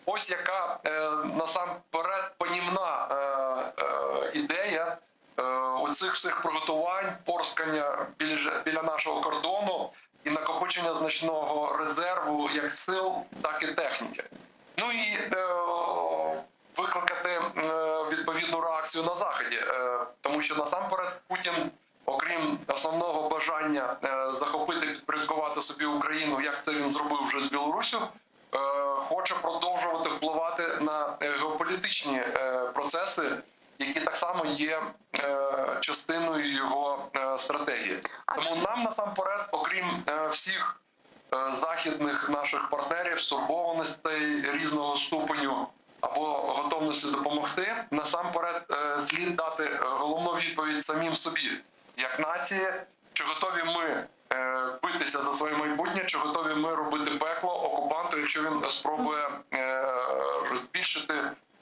Ось яка е, насамперед панівна е, е, ідея е, оцих всіх приготувань, порскання біля, біля нашого кордону і накопичення значного резерву як сил, так і техніки. Ну і е, викликати е, відповідну реакцію на заході, е, тому що насамперед Путін, окрім основного бажання е, захопити, підпорядкувати собі Україну, як це він зробив вже з Білоруссю, е, хоче продовжувати впливати на е, геополітичні е, процеси, які так само є е, частиною його е, стратегії. Тому нам насамперед, окрім е, всіх е, західних наших партнерів, стурбованостей різного ступеню або готовності допомогти, насамперед е, слід дати е, головну відповідь самим собі, як нації, чи готові ми е, битися за своє майбутнє, чи готові ми робити пекло окупанту, якщо він спробує е, збільшити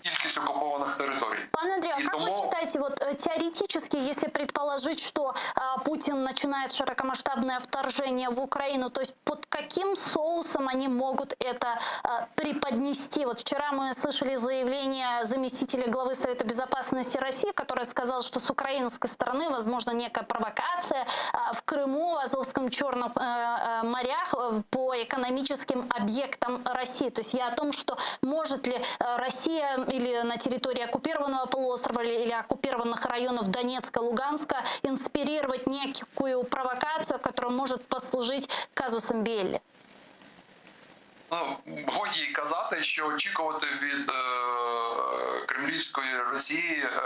кількість окупованих територій. Пане Андрей, а И как вы тому- считаете, вот э, теоретически, если предположить, что а, Путин начинает широкомасштабное вторжение в Украину, то есть под каким соусом они могут это а, преподнести? Вот вчера мы слышали заявление заместителя главы Совета Безопасности России, который сказал, что с украинской стороны возможно некая провокация а, в Крыму, в Азовском Черном э, э, морях э, по экономическим объектам России. То есть я о том, что может ли э, Россия или на территории оккупированного полуострова или, или оккупированных районов Донецка, Луганска инспирировать некую провокацию, которая может послужить казусом Белли. Ну, годі й казати, що очікувати від е, кремлівської Росії, е,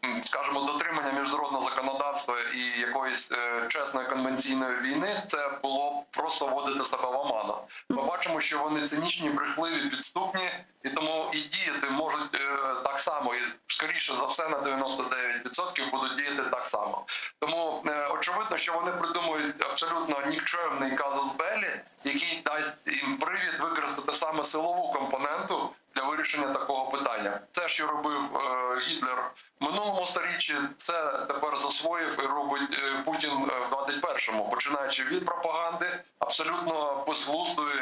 м, скажімо, дотримання міжнародного законодавства і якоїсь е, чесної конвенційної війни, це було б просто вводити себе в оману. Ми бачимо, що вони цинічні, брехливі, підступні, і тому і діяти можуть е, так само, і скоріше за все на 99% будуть діяти так само. Тому е, очевидно, що вони придумують абсолютно нікчемний казус Беллі, який дасть їм привід використати саме силову компоненту для вирішення такого питання. Це, що робив е, Гітлер в минулому сторіччі, це тепер засвоїв і робить е, Путін е, в 21-му, починаючи від пропаганди, абсолютно безглуздої,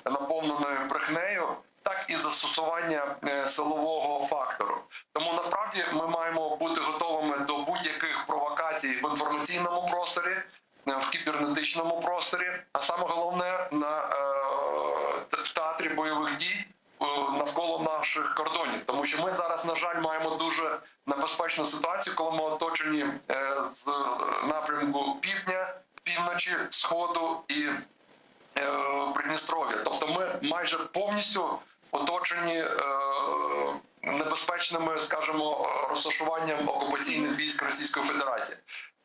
наповненої брехнею, так і застосування е, силового фактору. Тому насправді ми маємо бути готовими до будь-яких провокацій в інформаційному просторі, е, в кібернетичному просторі, а саме головне на е, в театрі бойових дій е, навколо наших кордонів, тому що ми зараз, на жаль, маємо дуже небезпечну ситуацію, коли ми оточені е, з напрямку півдня, півночі, сходу і е, Придністров'я. Тобто ми майже повністю оточені е, небезпечними, скажімо, розташуванням окупаційних військ Російської Федерації.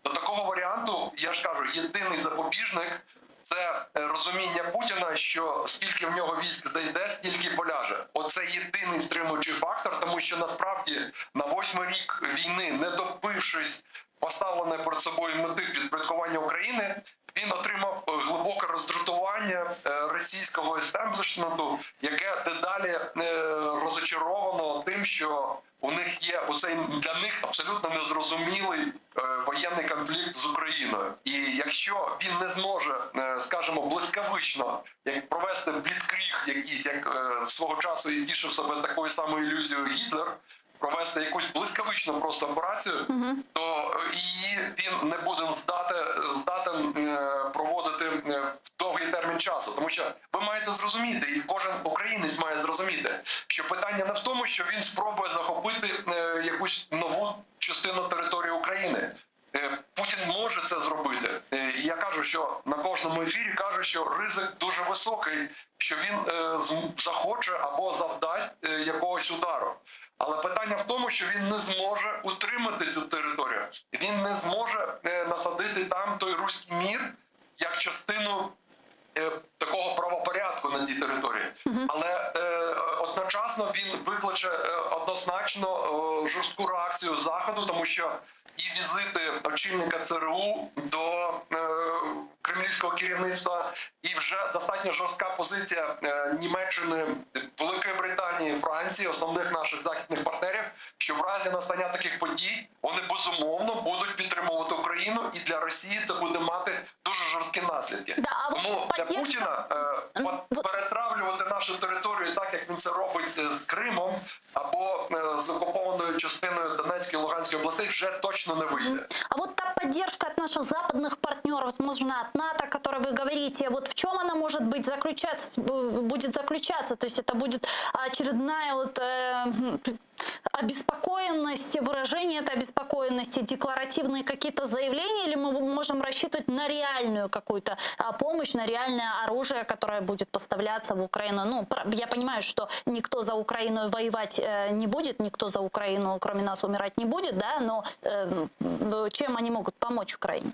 До такого варіанту, я ж кажу, єдиний запобіжник це е, розуміння Путіна, що скільки в нього військ зайде, стільки поляже. Оце єдиний стримуючий фактор, тому що насправді на восьмий рік війни, не добившись поставленої перед собою мети підпорядкування України, він отримав е, глибоке роздратування е, російського естеблішменту, яке дедалі е, розочаровано тим, що у них є оцей для них абсолютно незрозумілий е, воєнний конфлікт з Україною. І якщо він не зможе, е, скажімо, блискавично як провести бліцкріг якийсь, як е, свого часу і тішив себе такою самою ілюзією Гітлер, провести якусь блискавичну просто операцію, то е, її він не буде здати, здатен е, проводити е, в довгий термін часу. Тому що ви маєте зрозуміти, і кожен українець має зрозуміти, що питання не в тому, що він спробує захопити е, якусь нову частину території України. Е, Путін може це зробити. Е, і Я кажу, що на кожному ефірі кажу, що ризик дуже високий, що він е, зм- захоче або завдасть е, якогось удару. Але питання в тому, що він не зможе утримати цю територію. Він не зможе е, насадити там той руський мір як частину е, такого правопорядку на цій території. Але е, одночасно він викличе е, однозначно е, жорстку реакцію заходу, тому що і візити очільника ЦРУ до е, кремлівського. російського керівництва, і вже достатньо жорстка позиція е, Німеччини, Великої Британії, Франції, основних наших західних партнерів, що в разі настання таких подій вони безумовно будуть підтримувати Україну, і для Росії це буде мати дуже жорсткі наслідки. Да, а вот Тому для поддержка- Путіна е, вот- перетравлювати нашу територію так, як він це робить е, з Кримом або е, з окупованою частиною Донецької і Луганської областей, вже точно не вийде. А вот та поддержка от наших западных партнеров, возможно, от НАТО, о которой вы говорите, вот в чем она может быть заключаться, будет заключаться? То есть это будет очередная вот, э, обеспокоенность, выражение этой обеспокоенности, декларативные какие-то заявления, или мы можем рассчитывать на реальную какую-то а, помощь, на реальное оружие, которое будет поставляться в Украину? Ну, я понимаю, что никто за Украину воевать э, не будет, никто за Украину, кроме нас, умирать не будет, да, но э, чем они могут помочь Украине?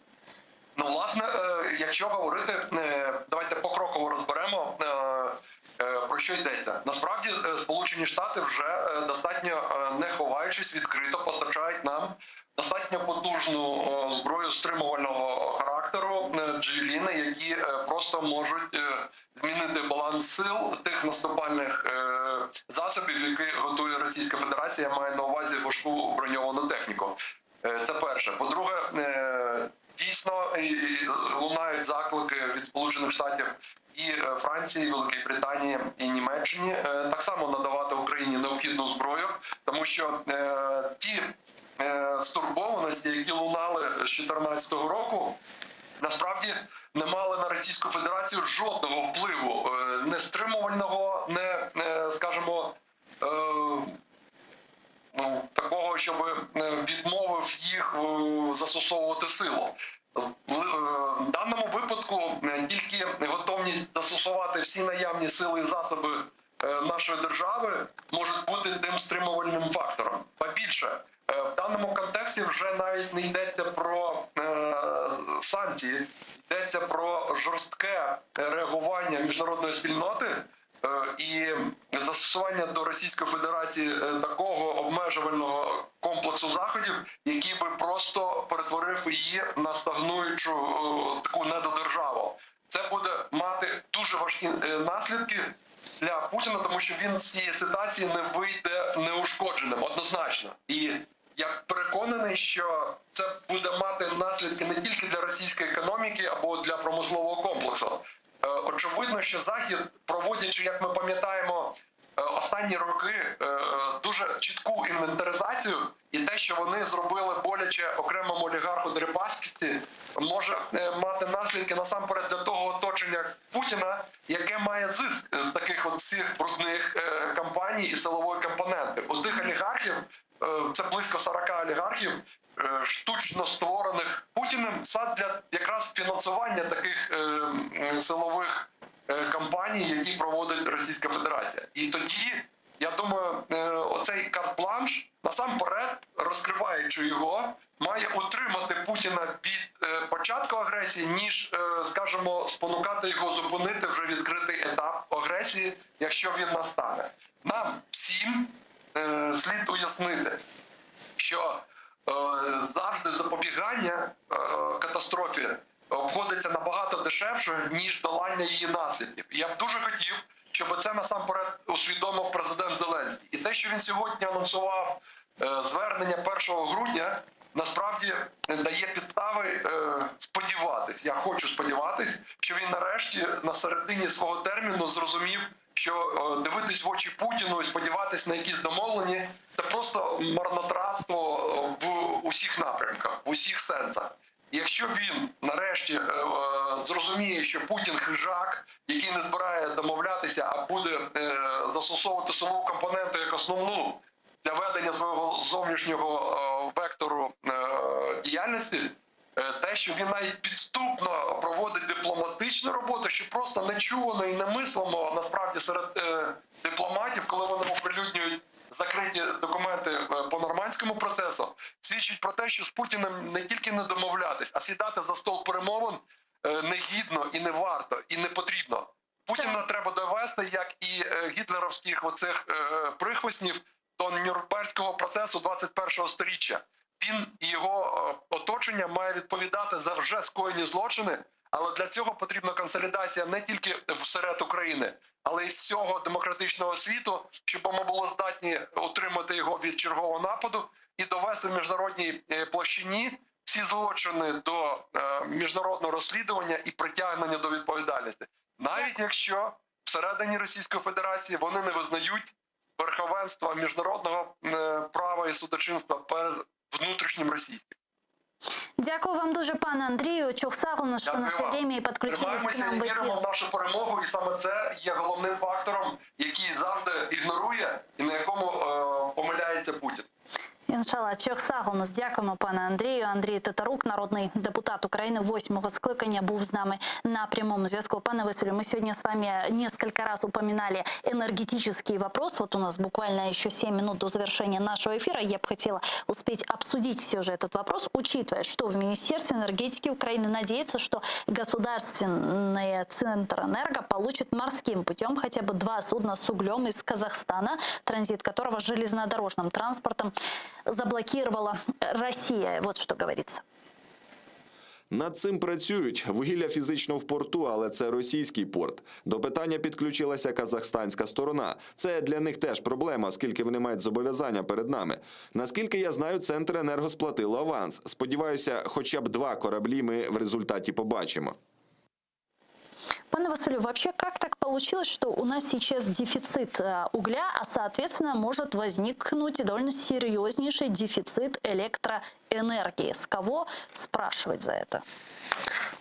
Ну, власне, е, якщо говорити, е, давайте покроково розберемо, е, про що йдеться. Насправді, Сполучені Штати вже достатньо не ховаючись, відкрито постачають нам достатньо потужну зброю стримувального характеру джевеліни, які просто можуть змінити баланс сил тих наступальних засобів, які готує Російська Федерація, я маю на увазі важку броньовану техніку. Це перше. По-друге, дійсно лунають заклики від Сполучених Штатів і Франції, і Великої Британії, і Німеччині так само надавати Україні необхідну зброю, тому що ті стурбованості, які лунали з 2014 року, насправді не мали на Російську Федерацію жодного впливу, не стримувального, не, скажімо, ну, такого, щоб відмовив їх застосовувати силу. В даному випадку тільки готовність застосувати всі наявні сили і засоби нашої держави можуть бути тим стримувальним фактором. Ба більше, в даному контексті вже навіть не йдеться про санкції, йдеться про жорстке реагування міжнародної спільноти і застосування до Російської Федерації такого обмежувального комплексу заходів, який би просто перетворив її на стагнуючу таку недодержаву. Це буде мати дуже важкі наслідки для Путіна, тому що він з цієї ситуації не вийде неушкодженим, однозначно. І я переконаний, що це буде мати наслідки не тільки для російської економіки або для промислового комплексу. Очевидно, що Захід, проводячи, як ми пам'ятаємо, останні роки дуже чітку інвентаризацію, і те, що вони зробили боляче окремому олігарху Дерипаски, може мати наслідки насамперед для того оточення Путіна, яке має зиск з таких от всіх брудних кампаній і силової компоненти. У тих олігархів, це близько 40 олігархів, штучно створених Путіним задля якраз фінансування таких силових кампаній, які проводить Російська Федерація. І тоді, я думаю, оцей карт-бланш, насамперед, розкриваючи його, має утримати Путіна від початку агресії, ніж, скажімо, спонукати його зупинити вже відкритий етап агресії, якщо він настане. Нам всім слід уяснити, що завжди запобігання катастрофі обходиться набагато дешевше, ніж долання її наслідків. І я б дуже хотів, щоб це насамперед усвідомив президент Зеленський. І те, що він сьогодні анонсував звернення 1 грудня, насправді дає підстави сподіватись. Я хочу сподіватись, що він нарешті на середині свого терміну зрозумів, що дивитись в очі Путіну і сподіватись на якісь домовлені – це просто марнотратство в усіх напрямках, в усіх сенсах. І якщо він нарешті зрозуміє, що Путін хижак, який не збирає домовлятися, а буде застосовувати силову компоненту як основну для ведення свого зовнішнього вектору діяльності, те, що він навіть підступно проводить дипломатичну роботу, що просто нечувано і немислимо насправді серед дипломатів, коли вони оприлюднюють закриті документи по нормандському процесу, свідчить про те, що з Путіним не тільки не домовлятись, а сідати за стол перемовин негідно і не варто, і не потрібно. Путіна треба довести, як і гітлерівських оцих прихвостнів до Нюрнберзького процесу 21-го сторіччя. Він і його оточення має відповідати за вже скоєні злочини, Але для цього потрібна консолідація не тільки всеред України, але й всього демократичного світу, щоб ми були здатні утримати його від чергового нападу і довести в міжнародній е, площині ці злочини до е, міжнародного розслідування і притягнення до відповідальності, навіть якщо всередині Російської Федерації вони не визнають верховенства міжнародного е, права і судочинства перед внутрішнім російським. Дякую вам дуже, пане Андрію. Çoq sağ oluñ, що Дякую нашли вам. время и подключились к Тримаємося нам і в віримо эфир. в нашу перемогу, і саме це є головним фактором, який завжди ігнорує і на якому е, помиляється Путін. İnşalla, çoq sağ oluñız. Дякуємо, пане Андрію. Андрій Тетерук, народний депутат України восьмого скликання, був з нами на прямому зв'язку. Пане Василю, мы сегодня с вами несколько раз упоминали энергетический вопрос. Вот у нас буквально еще 7 минут до завершения нашего эфира. Я бы хотела успеть обсудить все же этот вопрос, учитывая, что в Министерстве энергетики Украины надеются, что государственный Центрэнерго получит морским путем хотя бы два судна с углем из Казахстана, транзит которого железнодорожным транспортом заблокировала Россия. Вот что говорится. Над цим працюють. Вугілля фізично в порту, але це російський порт. До питання підключилася казахстанська сторона. Це для них теж проблема, оскільки вони мають зобов'язання перед нами. Наскільки я знаю, Центренерго сплатило аванс. Сподіваюся, хоча б два кораблі ми в результаті побачимо. Пане Василю, вообще как так получилось, что у нас сейчас дефицит э, угля, а соответственно может возникнуть и довольно серьезнейший дефицит электроэнергии? С кого спрашивать за это?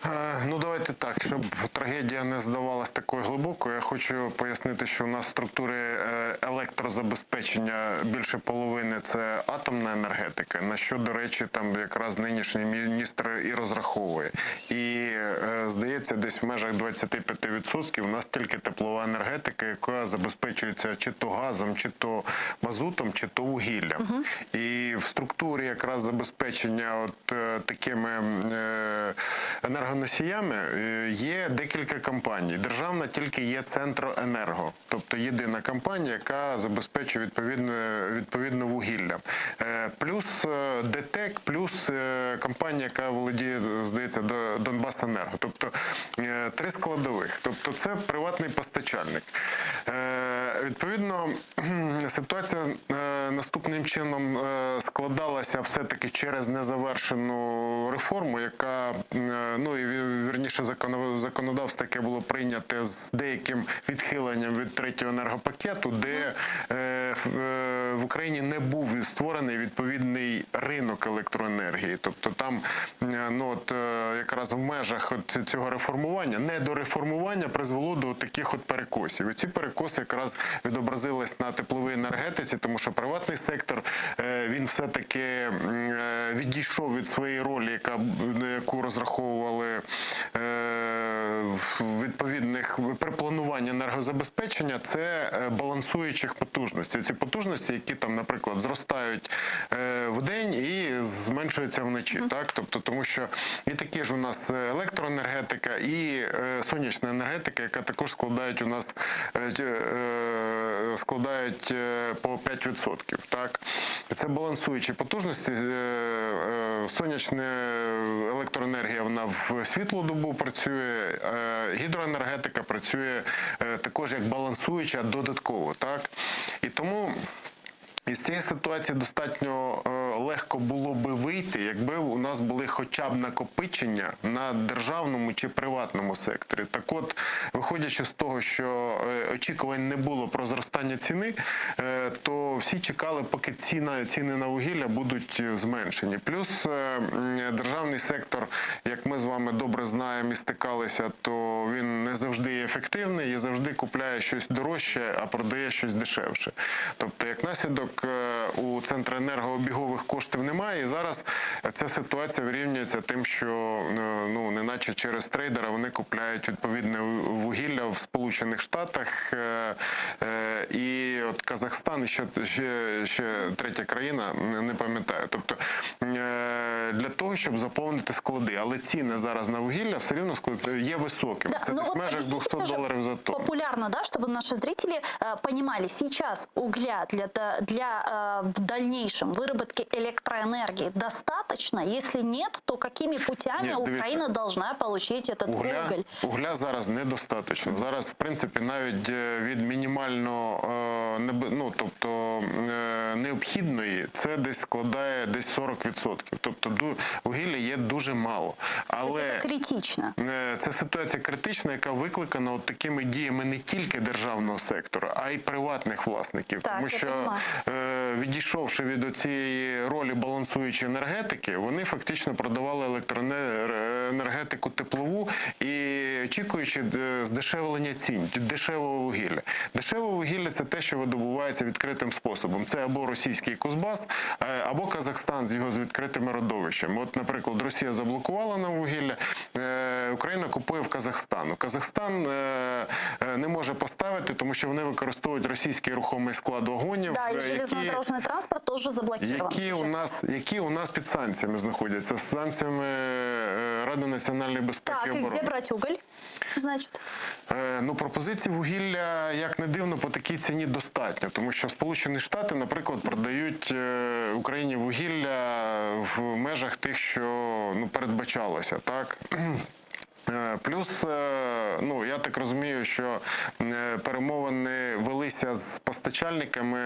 Е, Ну, давайте так, щоб трагедія не здавалась такою глибокою, я хочу пояснити, що у нас в структурі е, електрозабезпечення більше половини це атомна енергетика, на що, до речі, там якраз нинішній міністр і розраховує. І е, здається, десь в межах 25% у нас тільки теплова енергетика, яка забезпечується чи то газом, чи то мазутом, чи то вугіллям. І в структурі якраз забезпечення от е, такими е, енергоносіями е, є декілька компаній. Державна тільки є Центренерго, тобто єдина компанія, яка забезпечує відповідне, відповідно вугілля. Е, Плюс е, ДТЕК, плюс е, компанія, яка володіє, здається, До- Донбасенерго. Тобто е, три складових. Тобто це приватний постачальник. Е, Відповідно, ситуація е, наступним чином е, складалася все-таки через незавершену реформу, яка, е, ну і ві- вірніше, законо- законодавство, яке було прийняте з деяким відхиленням від третього енергопакету, де е, ф- е, в Україні не був створений відповідний ринок електроенергії. Тобто там, е, ну от е, якраз в межах от цього реформування, недореформування призвело до таких от перекосів. І ці перекоси якраз відобразились на тепловій енергетиці, тому що приватний сектор е, він все-таки м, е, відійшов від своєї ролі, яка на яку розраховували е, в відповідних при плануванні енергозабезпечення, це е, балансуючих потужностей. Ці потужності, які там, наприклад, зростають е, вдень і зменшуються вночі. Так, тобто, тому що і такі ж у нас електроенергетика, і е, сонячна енергетика, яка також складають у нас е, ч- е, складають е, по 5%. Так, це балансуючі потужності. Е, е, Сонячна електроенергія вона в світлу добу працює, е, гідроенергетика працює е, також як балансуюча додатково. Так? І тому. Із цієї ситуації достатньо е, легко було би вийти, якби у нас були хоча б накопичення на державному чи приватному секторі. Так от, виходячи з того, що е, очікувань не було про зростання ціни, е, то всі чекали, поки ціна, ціни на вугілля будуть е, зменшені. Плюс е, м, державний сектор, як ми з вами добре знаємо і стикалися, то він не завжди є ефективний і завжди купляє щось дорожче, а продає щось дешевше. Тобто, як наслідок, е, у Центренерго обігових коштів немає. І зараз ця ситуація вирівнюється тим, що е, ну неначе через трейдера вони купляють відповідне вугілля в Сполучених Штатах. е, е, І от Казахстан, і ще, ще, ще третя країна, не не пам'ятаю. Тобто е, для того, щоб заповнити склади, але ціни зараз на вугілля все рівно склад- є високими. Це ну десь в вот межах объясните 200 тоже доларів за тонну. Популярно, да, чтобы наши зрители э, понимали, сейчас угля для, для э, в дальнейшем выработки. Электроэнергии достаточно? Если нет, то какими путями Нет, дивіться. Украина должна получить этот Угля, уголь? угля зараз недостаточно. Зараз, в принципі, навіть е, від мінімально е, небе- ну, тобто, е, необхідної це десь складає десь 40%. Тобто ду- вугілля є дуже мало. То есть Але это критично. Е, Це ситуація критична, яка викликана от такими діями не тільки державного сектора, а й приватних власників. Так, Тому я що понимаю. е, відійшовши від цієї ролі балансуючої енергетики, вони фактично продавали електроенергетику теплову і очікуючи е, здешевлення цін, дешевого вугілля. Дешеве вугілля це те, що видобувається відкритим способом. Це або російський Кузбас, е, або Казахстан з його з відкритими родовищами. От, наприклад, Росія заблокувала нам вугілля, е, Україна купує в Казахстану. Казахстан е, е, не може поставити, тому що вони використовують російський рухомий склад вагонів, Да, и е, які, железнодорожный транспорт тоже заблокирован які у сейчас. нас які у нас під санкціями знаходяться, з санкціями е, Ради національної безпеки Так, і и оборони. где брать уголь? Значит, Е, Ну, пропозицій вугілля, як не дивно, по такій ціні достатньо, тому що Сполучені Штати, наприклад, продають е, Україні вугілля в межах тих, що ну, передбачалося, так. Е, Плюс, е, ну я так розумію, що е, перемовини велися з постачальниками,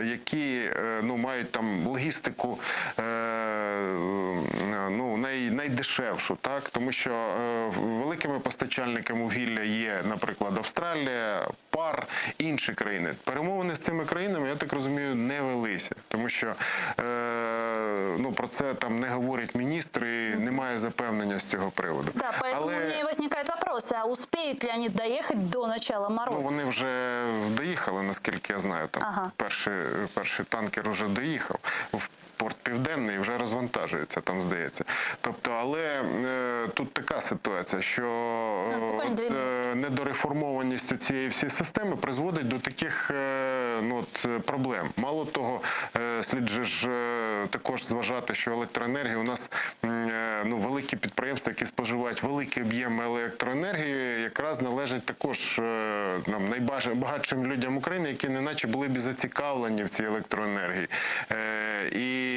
які е, ну мають там логістику е, е, ну най, найдешевшу, так тому що е, великими постачальниками вугілля є, наприклад, Австралія, ПАР, інші країни. Перемовини з цими країнами, я так розумію, не велися, тому що е, ну про це там не говорять міністри, немає запевнення з цього приводу. да, поэтому Але у меня и возникает вопрос, а успеют ли они доехать до начала ну, мороза? вони вже доїхали, наскільки я знаю. Там Ага. перший, перший танкер вже доїхав в порт Південний і вже розвантажується, там здається. Тобто, але е, тут така ситуація, що У нас е, буквально дві от, е, недореформованість цієї всієї системи призводить до таких е, ну, от, е, проблем. Мало того, е, слід же ж е, також зважати, що електроенергія у нас м, е, ну, великі підприємства, які споживають великі об'єми електроенергії, якраз належать також е, нам найбагатшим людям України, які неначе були б і зацікавлені в цій електроенергії. Е, І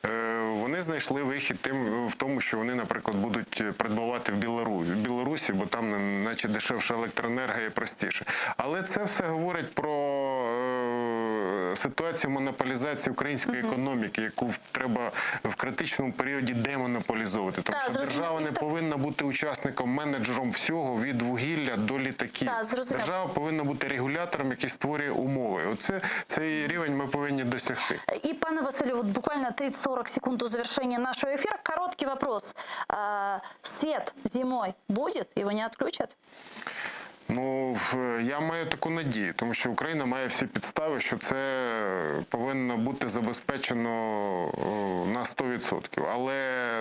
е, вони знайшли вихід тим в тому, що вони, наприклад, будуть придбавати в Білору- в Білорусі, бо там наче дешевша електроенергія і простіше. Але це все говорить про е, ситуацію монополізації української економіки, яку в- треба в критичному періоді демонополізовувати. Тому Так, що зрозуміло. держава І не в так- повинна бути учасником, менеджером всього від вугілля до літаків. Так, зрозуміло. Держава повинна бути регулятором, який створює умови. Оце цей рівень ми повинні досягти. И, пане Василю, вот буквально 30-40 секунд до завершения нашего эфира. Короткий вопрос. А, Свет зимой будет? Его не отключат? Ну, в- я маю таку надію, тому що Україна має всі підстави, що це повинно бути забезпечено о, на 100%. Але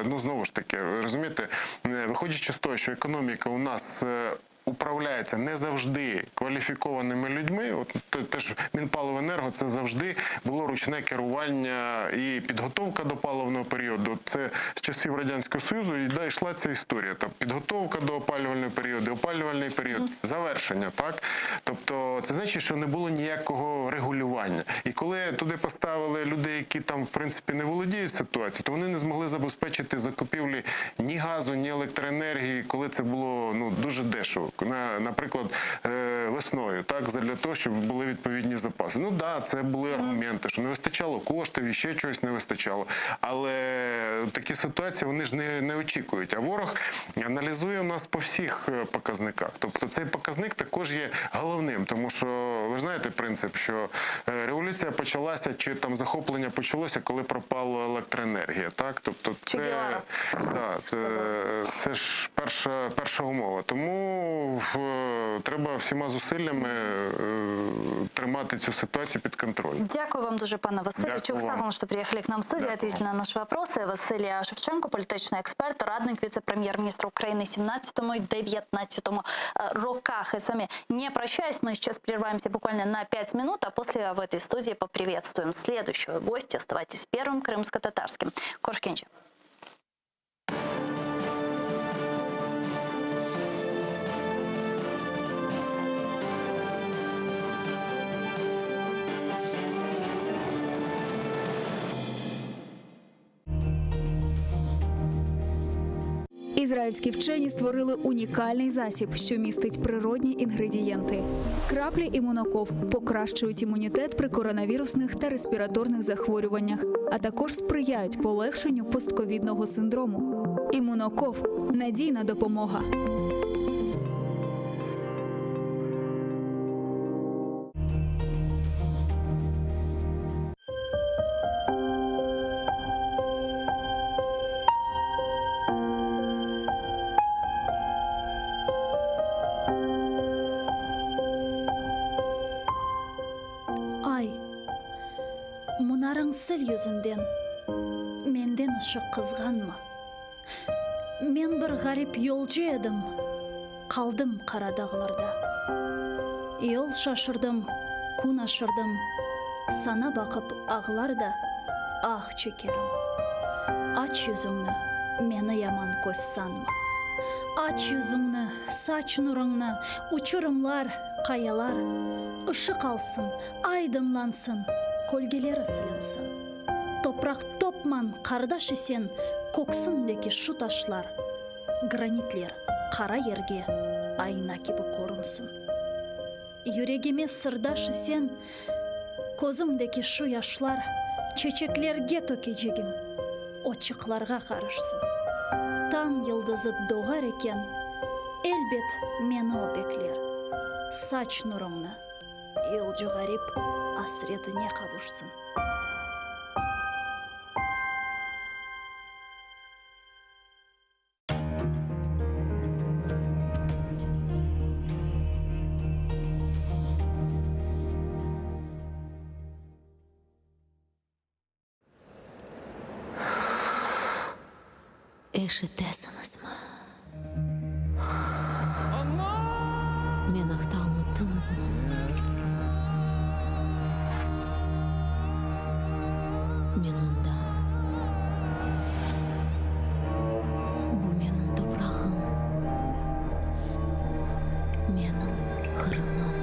ну знову ж таки, розумієте, е, виходячи з того, що економіка у нас. е, Управляється не завжди кваліфікованими людьми. От те- теж Мінпаливенерго це завжди було ручне керування і підготовка до паливного періоду. Це з часів радянського союзу і да, йшла ця історія. Там підготовка до опалювального періоду, опалювальний період, завершення, так тобто, це значить, що не було ніякого регулювання. І коли туди поставили людей, які там в принципі не володіють ситуацією, то вони не змогли забезпечити закупівлі ні газу, ні електроенергії, коли це було ну дуже дешево. На, наприклад, е, весною, так для того, щоб були відповідні запаси. Ну да, це були аргументи, що не вистачало коштів і ще чогось не вистачало. Але такі ситуації вони ж не, не очікують. А ворог аналізує нас по всіх е, показниках. Тобто цей показник також є головним, тому що ви ж знаєте принцип, що е, революція почалася чи там захоплення почалося, коли пропала електроенергія. Так, тобто Че це, Гевара. да, це, це ж перша, перша умова. Тому е, треба всіма зусиллями е, тримати цю ситуацію під контролем. Дякую вам дуже, пане Василю. Дякую Çok вам. sağ olun, что приехали к нам в студию, Дякую ответили на наши вопросы. Василь Шевченко, політичний експерт, радник віце-прем'єр-міністра України 17 і 19 роках. И с вами не прощаюсь, мы сейчас прерываемся буквально на 5 минут, а после в этой студии поприветствуем следующего гостя. Оставайтесь первым крымско-татарским. Körüşkence. Ізраїльські вчені створили унікальний засіб, що містить природні інгредієнти. Краплі імуноков покращують імунітет при коронавірусних та респіраторних захворюваннях, а також сприяють полегшенню постковідного синдрому. Імуноков надійна допомога. Ay, munarıñ sil yüzünden, Menden ışıq qızğanma. Men bir ğarip yolcu edim, Qaldım qara dağlarda. Yol şaşırdım, kün aşırdım, Saña baqıp ağlar da, ah çekerim. Aç yüzüñni, meni yaman köz sanma. Aç yüzüñni, saç nurıñnı, Uçurımlar, qayalar, Işıq alsın, aydınlansın, Kölgeleri silinsin. Topraq topman, qardaş isen, Köksündeki şu taşlar, Granitler qara yerge Ayna kibi körünsin. Yüregime sırdaş isen, Közümdeki şu yaşlar Çeçeklerge tökecegim, Otçıqlarğa qarışsın. Tañ yıldızı doğar eken, Elbet meni o bekler. Saç nurıñnı, yolcu ğarip Asretine qavuşsın. Eşitesiñizmi? Meni aqta unuttıñızmı? Men mındam. Bu menim toprağım, menim Qırımım.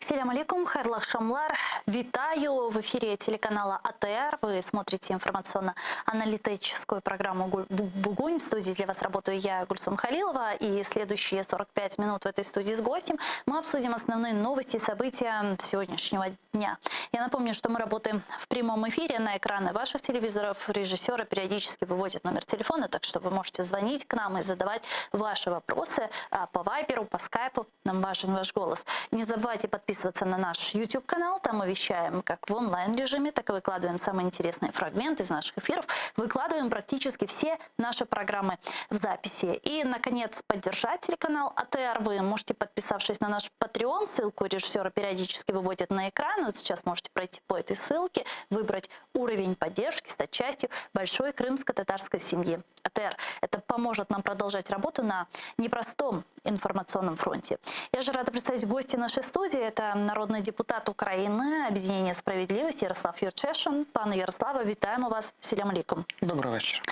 Selâm aleyküm, hayırlı aqşamlar. Витаю в эфире телеканала АТР. Вы смотрите информационно-аналитическую программу «Бугунь». В студии для вас работаю я, Гульсум Халилова. И следующие 45 минут в этой студии с гостем мы обсудим основные новости и события сегодняшнего дня. Я напомню, что мы работаем в прямом эфире на экраны ваших телевизоров. Режиссеры периодически выводят номер телефона, так что вы можете звонить к нам и задавать ваши вопросы а, по Вайберу, по Скайпу. Нам важен ваш голос. Не забывайте подписываться на наш YouTube-канал. Там мы вещаем как в онлайн-режиме, так и выкладываем самые интересные фрагменты из наших эфиров. Выкладываем практически все наши программы в записи. И, наконец, поддержать телеканал АТР вы можете, подписавшись на наш Patreon. Ссылку режиссера периодически выводят на экран. Вот сейчас можете пройти по этой ссылке, выбрать уровень поддержки, стать частью большой крымско-татарской семьи АТР. Это поможет нам продолжать работу на непростом информационном фронте. Я же рада представить гости нашей студии. Это народный депутат Украины, Объединение «Справедливость» Ярослав Юрчешин. Пане Ярославе, вітаємо вас. Селям алейкум. Добрий вечір.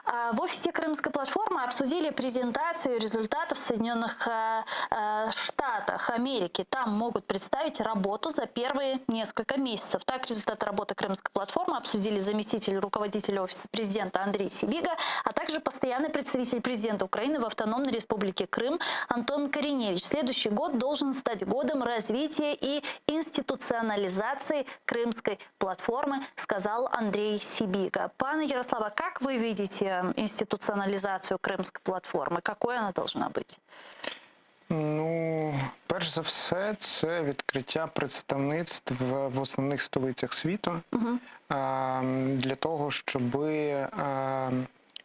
А, В офисе Крымской платформы обсудили презентацию результатов в Соединенных э, э, Штатах Америки. Там могут представить работу за первые несколько месяцев. Так, результаты работы Крымской платформы обсудили заместитель руководителя Офиса президента Андрей Сибига, а также постоянный представитель президента Украины в Автономной Республике Крым Антон Кориневич. Следующий год должен стать годом развития и институционализации Крымской платформы, сказал Андрей Сибига. Пане Ярославе, как вы видите институционализацию Крымской платформы? Какой она должна быть? Ну, перш за все, це відкриття представництв в основних столицях світу а, для того, щоб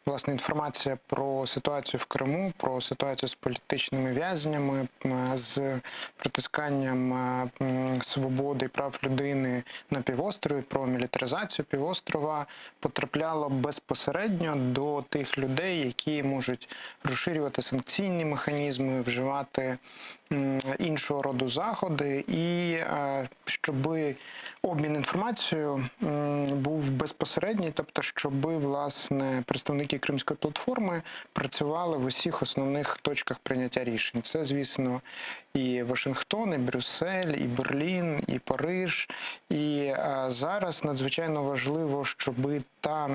власне інформація про ситуацію в Криму, про ситуацію з політичними в'язнями, м, з притисканням е, м, свободи і прав людини на півострові, про мілітаризацію півострова потрапляла безпосередньо до тих людей, які можуть розширювати санкційні механізми, вживати м, іншого роду заходи, і е, щоби обмін інформацією м, був безпосередній, тобто, щоби власне представники Кримської платформи працювали в усіх основних точках прийняття рішень. Це, звісно, і Вашингтон, і Брюссель, і Берлін, і Париж. І е, зараз надзвичайно важливо, щоби та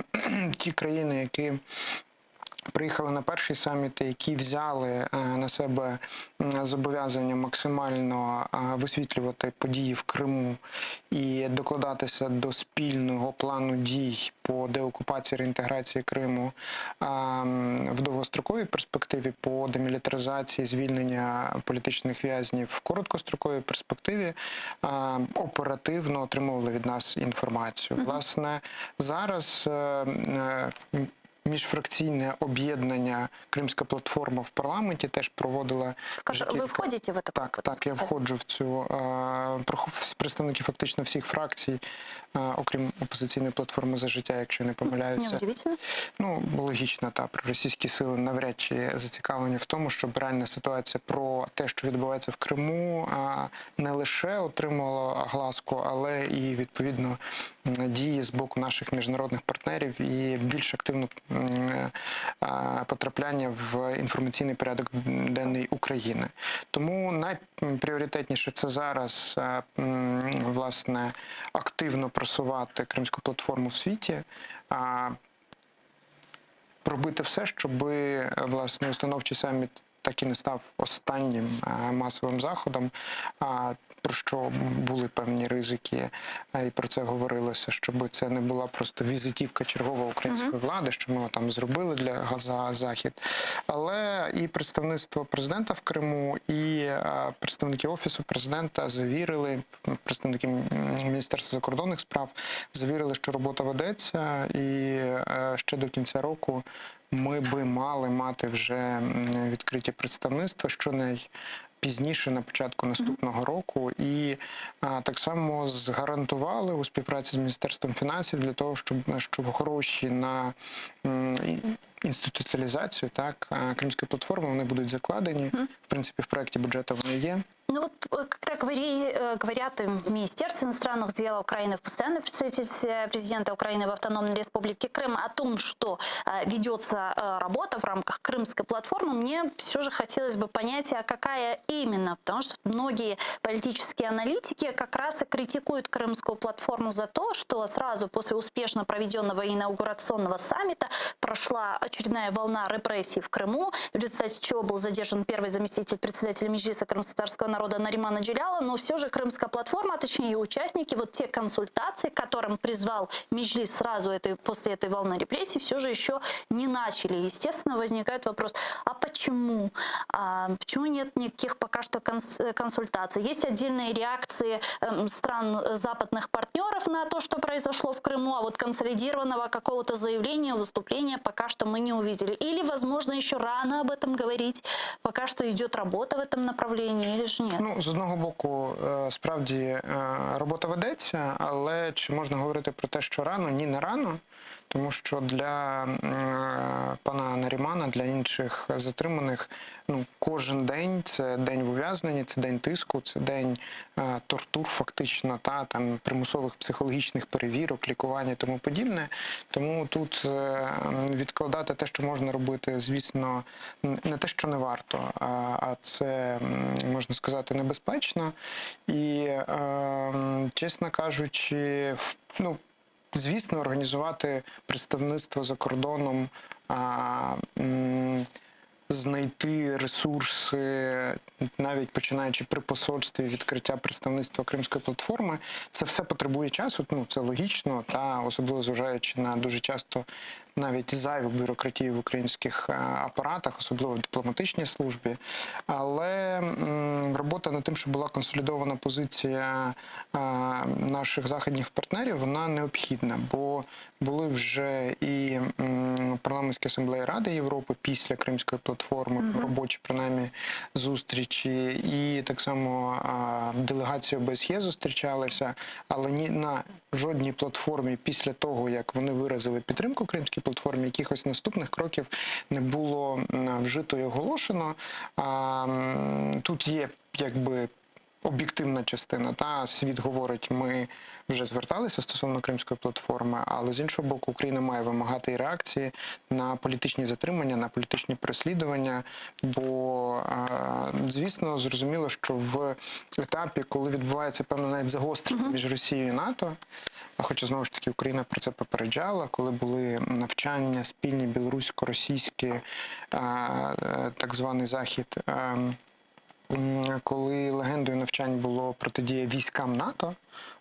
ті країни, які приїхали на перший саміт, які взяли е, на себе м, зобов'язання максимально е, висвітлювати події в Криму і докладатися до спільного плану дій по деокупації реінтеграції Криму а, м, в довгостроковій перспективі по демілітаризації, звільнення політичних в'язнів в короткостроковій перспективі а, оперативно отримували від нас інформацію. Власне, зараз е, е, міжфракційне об'єднання Кримська платформа в парламенті теж проводила В вже которое вы кілька- входите в эту Так, так, я входжу в цю е, прохов- представники фактично всіх фракцій, е, окрім опозиційної платформи за життя, якщо не помиляюся. Неудивительно. Ну, логічно, та проросійські сили навряд чи зацікавлені в тому, щоб реальна ситуація про те, що відбувається в Криму, а, не лише отримала огласку, але і відповідно м, дії з боку наших міжнародних партнерів і більш активно м, а, потрапляння в інформаційний порядок денний України. Тому найпріоритетніше це зараз е, м, власне активно просувати кримську платформу в світі. а, Робити все, щоб власне установчий саміт так і не став останнім е, масовим заходом, а, про що були певні ризики, е, і про це говорилося, щоб це не була просто візитівка чергова української влади, що ми там зробили для за захід. Але і представництво президента в Криму, і е, представники офісу президента завірили, представники м, Міністерства закордонних справ завірили, що робота ведеться, і е, ще до кінця року ми би мали мати вже м, відкриті представництва, що найпізніше на початку наступного року, і а, так само згарантували у співпраці з міністерством фінансів для того, щоб, щоб гроші на м, і- інституціалізацію так а, кримської платформи вони будуть закладені. В принципі, в проекті бюджету вони є. Ну вот, э, когда говори, э, говорят и в Министерстве иностранных дел Украины, в постоянном представительстве президента Украины в Автономной Республике Крым о том, что э, ведется э, работа в рамках Крымской платформы, мне все же хотелось бы понять, а какая именно, потому что многие политические аналитики как раз и критикуют Крымскую платформу за то, что сразу после успешно проведенного инаугурационного саммита прошла очередная волна репрессий в Крыму, в результате чего был задержан первый заместитель председателя Меджлиса крымско-татарского народа Наримана Джеляла, но все же Крымская платформа, а точнее ее участники, вот те консультации, к которым призвал Меджлис сразу этой, после этой волны репрессий, все же еще не начали. Естественно, возникает вопрос, а почему? А почему нет никаких пока что конс- консультаций? Есть отдельные реакции эм, стран э, западных партнеров на то, что произошло в Крыму, а вот консолидированного какого-то заявления, выступления пока что мы не увидели. Или, возможно, еще рано об этом говорить, пока что идет работа в этом направлении, или же нет? Ну, з одного боку, е, справді е, робота ведеться, але чи можна говорити про те, що рано? Ні, не рано. Тому що для м, е, пана Нарімана, для інших затриманих, ну кожен день це день в ув'язненні, це день тиску, це день е, тортур, фактично, та там примусових психологічних перевірок, лікування і тому подібне. Тому тут е, м, відкладати те, що можна робити, звісно, н- не те, що не варто, а, а це м, можна сказати небезпечно. І, е, м, чесно кажучи, в- ну. Звісно, організувати представництво за кордоном, а, м, знайти ресурси, навіть починаючи при посольстві відкриття представництва Кримської платформи, це все потребує часу. Ну це логічно, та особливо зважаючи на дуже часто навіть зайву бюрократію в українських е, апаратах, особливо в дипломатичній службі. Але м, робота над тим, щоб була консолідована позиція е, наших західних партнерів, вона необхідна, бо були вже і м, парламентські асамблеї Ради Європи після Кримської платформи, робочі принаймні зустрічі, і так само а, делегації ОБСЄ зустрічалися, але ні на жодній платформі після того, як вони виразили підтримку Кримській платформі, якихось наступних кроків не було м, вжито і оголошено. А, м, Тут є якби об'єктивна частина. Та світ говорить, ми вже зверталися стосовно кримської платформи, але з іншого боку, Україна має вимагати і реакції на політичні затримання, на політичні переслідування. Бо, е, звісно, зрозуміло, що в етапі, коли відбувається певне навіть загострення між Росією і НАТО, а хоча знову ж таки Україна про це попереджала, коли були навчання спільні білорусько-російські, е, е, так званий захід. ем, М, коли легендою навчань було протидія військам НАТО,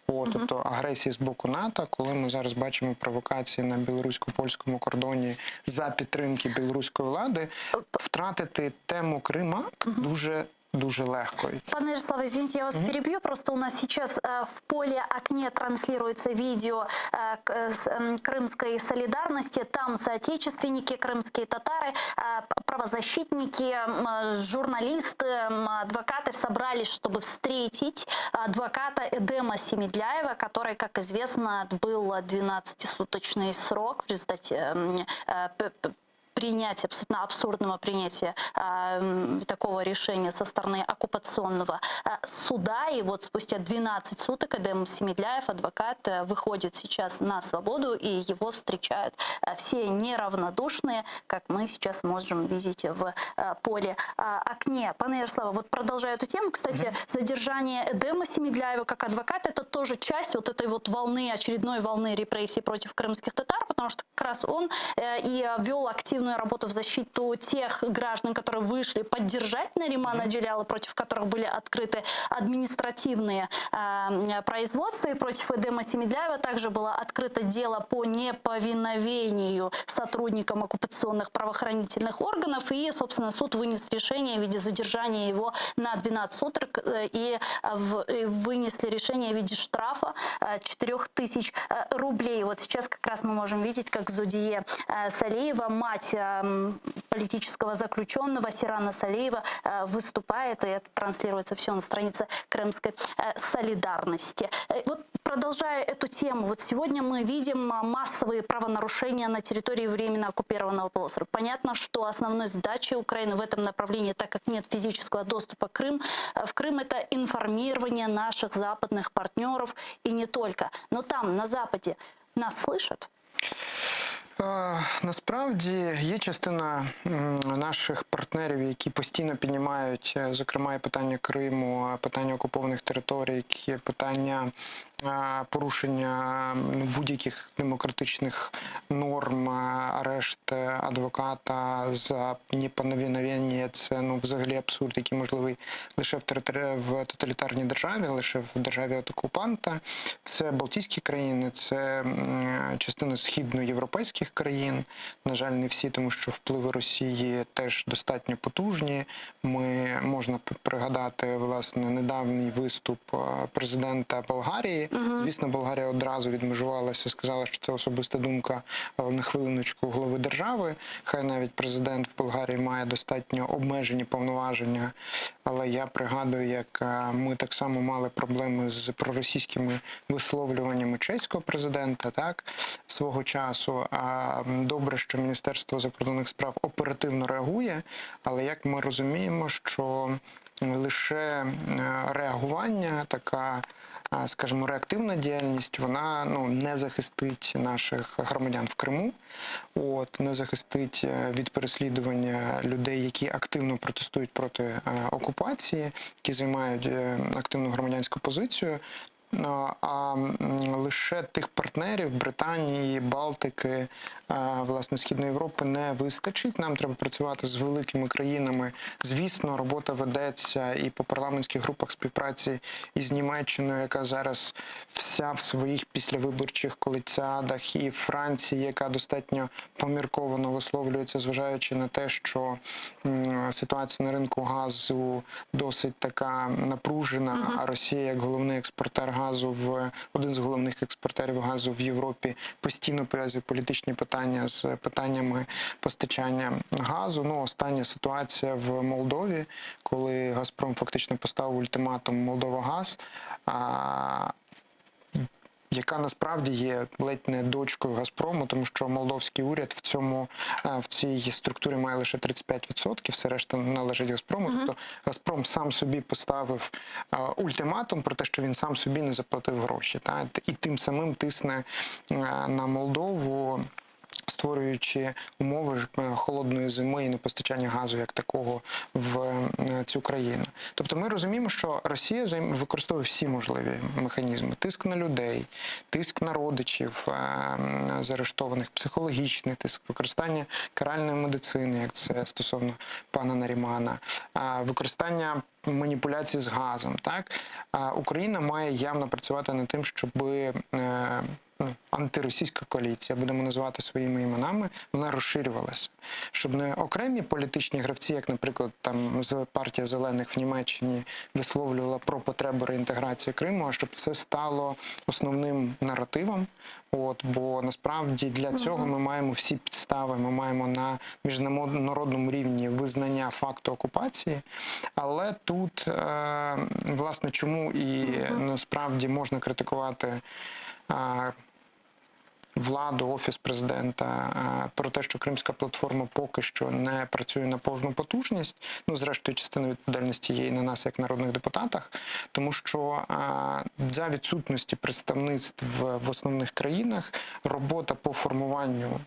о, тобто агресії з боку НАТО, коли ми зараз бачимо провокації на білорусько-польському кордоні за підтримки білоруської влади, втратити тему Крима дуже дуже легко. Пане Ярославе, извините, я вас перебью. Просто у нас сейчас э, в поле окне транслируется видео э, к- э, с, м, крымской солидарности. Там соотечественники, крымские татары, э, п- правозащитники, м, э, журналисты, м, адвокаты собрались, чтобы встретить адвоката Эдема Семедляева, который, как известно, отбыл 12-суточный срок в результате м, э, п- п- принятия, абсолютно абсурдного принятия а, м, такого решения со стороны оккупационного а, суда. И вот спустя 12 суток Эдем Семедляев, адвокат, э, выходит сейчас на свободу, и его встречают э, все неравнодушные, как мы сейчас можем видеть в э, поле а, окне. Пане Ярославе, вот продолжая эту тему, кстати, задержание Эдема Семедляева как адвоката, это тоже часть вот этой вот волны, очередной волны репрессий против крымских татар, потому что как раз он э, и э, вел активную работу в защиту тех граждан, которые вышли поддержать Наримана Джеляла, против которых были открыты административные э, производства, и против Эдема Семедляева также было открыто дело по неповиновению сотрудникам оккупационных правоохранительных органов, и, собственно, суд вынес решение в виде задержания его на 12 суток э, и э, в- и вынесли решение в виде штрафа э, 4000 э, рублей. Вот сейчас как раз мы можем видеть, как Зудие э, Салиева, мать э, м, политического заключенного Сирана Салиева, э, выступает, и это транслируется все на странице Крымской э, солидарности. Э, Вот продолжая эту тему, вот сегодня мы видим а, массовые правонарушения на территории временно оккупированного полуострова. Понятно, что основной задачей Украины в этом направлении, так как нет физического доступа к Крым, э, в Крым это информирование наших западных партнеров и не только. Но там, на Западе, нас слышат? Е, Насправді є частина м, наших партнерів, які постійно піднімають, е, зокрема, і питання Криму, е, питання окупованих територій, які- питання е, порушення ну, будь-яких демократичних норм, е, арешт е, адвоката за неповиновення – це ну взагалі абсурд, який можливий лише в територі... в тоталітарній державі, лише в державі от окупанта. Це Балтійські країни, це м, частина східноєвропейських країн. На жаль, не всі, тому що впливи Росії. теж достатньо потужні. Ми можна п- пригадати власне недавній виступ е, президента Болгарії. Звісно, Болгарія одразу відмежувалася, сказала, що це особиста думка, але на хвилиночку голови держави. Хай навіть президент в Болгарії має достатньо обмежені повноваження. Але я пригадую, як е, ми так само мали проблеми з проросійськими висловлюваннями чеського президента, так свого часу. А м, добре, що Міністерство закордонних справ оперативно реагує, але як ми розуміємо, що лише е, реагування, така, а, скажімо, реактивна діяльність, вона ну не захистить наших громадян в Криму, от не захистить е, від переслідування людей, які активно протестують проти е, окупації, які займають е, активну громадянську позицію. Ну, А м, лише тих партнерів Британії, Балтики, а, власне, Східної Європи не вистачить. Нам треба працювати з великими країнами. Звісно, робота ведеться і по парламентських групах співпраці із Німеччиною, яка зараз вся в своїх післявиборчих коаліціадах, і Франції, яка достатньо помірковано висловлюється, зважаючи на те, що м, ситуація на ринку газу досить така напружена, а Росія як головний експортер газу в один з головних експортерів газу в Європі постійно пов'язує політичні питання з питаннями постачання газу. Ну, остання ситуація в Молдові, коли Газпром фактично поставив ультиматум Молдова Газ. А, яка насправді є ледь не дочкою Газпрому, тому що молдовський уряд в цьому е, в цій структурі має лише 35%, все решта належить Газпрому. Тобто Газпром сам собі поставив е, ультиматум про те, що він сам собі не заплатив гроші, та і тим самим тисне е, на Молдову. Створюючи умови ж, е, холодної зими і непостачання газу як такого в е, цю країну. Тобто ми розуміємо, що Росія займ- використовує всі можливі механізми: тиск на людей, тиск на родичів е, м, заарештованих, психологічний тиск, використання каральної медицини, як це стосовно пана Нарімана, е, використання маніпуляцій з газом. Так Е, Україна має явно працювати над тим, щоб ну, антиросійська коаліція, будемо називати своїми іменами, вона розширювалася, щоб не окремі політичні гравці, як, наприклад, там з партія зелених в Німеччині висловлювала про потребу реінтеграції Криму, а щоб це стало основним наративом. От бо насправді для цього ми маємо всі підстави. Ми маємо на міжнародному рівні визнання факту окупації. Але тут, е, власне, чому і насправді можна критикувати. е, Владу, офіс президента е, про те, що кримська платформа поки що не працює на повну потужність. Ну, зрештою, частина відповідальності є і на нас, як народних депутатах, тому що е, за відсутності представництв в- в основних країнах робота по формуванню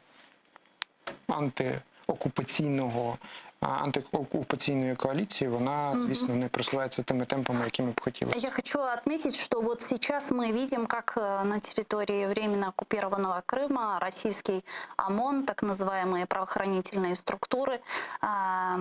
антиокупаційного а, антиокупаційної коаліції, вона, звісно, не просувається тими темпами, якими б хотілося. Я хочу отметить, что вот сейчас мы видим, как э, на территории временно оккупированного Крыма российский ОМОН, так называемые правоохранительные структуры, а,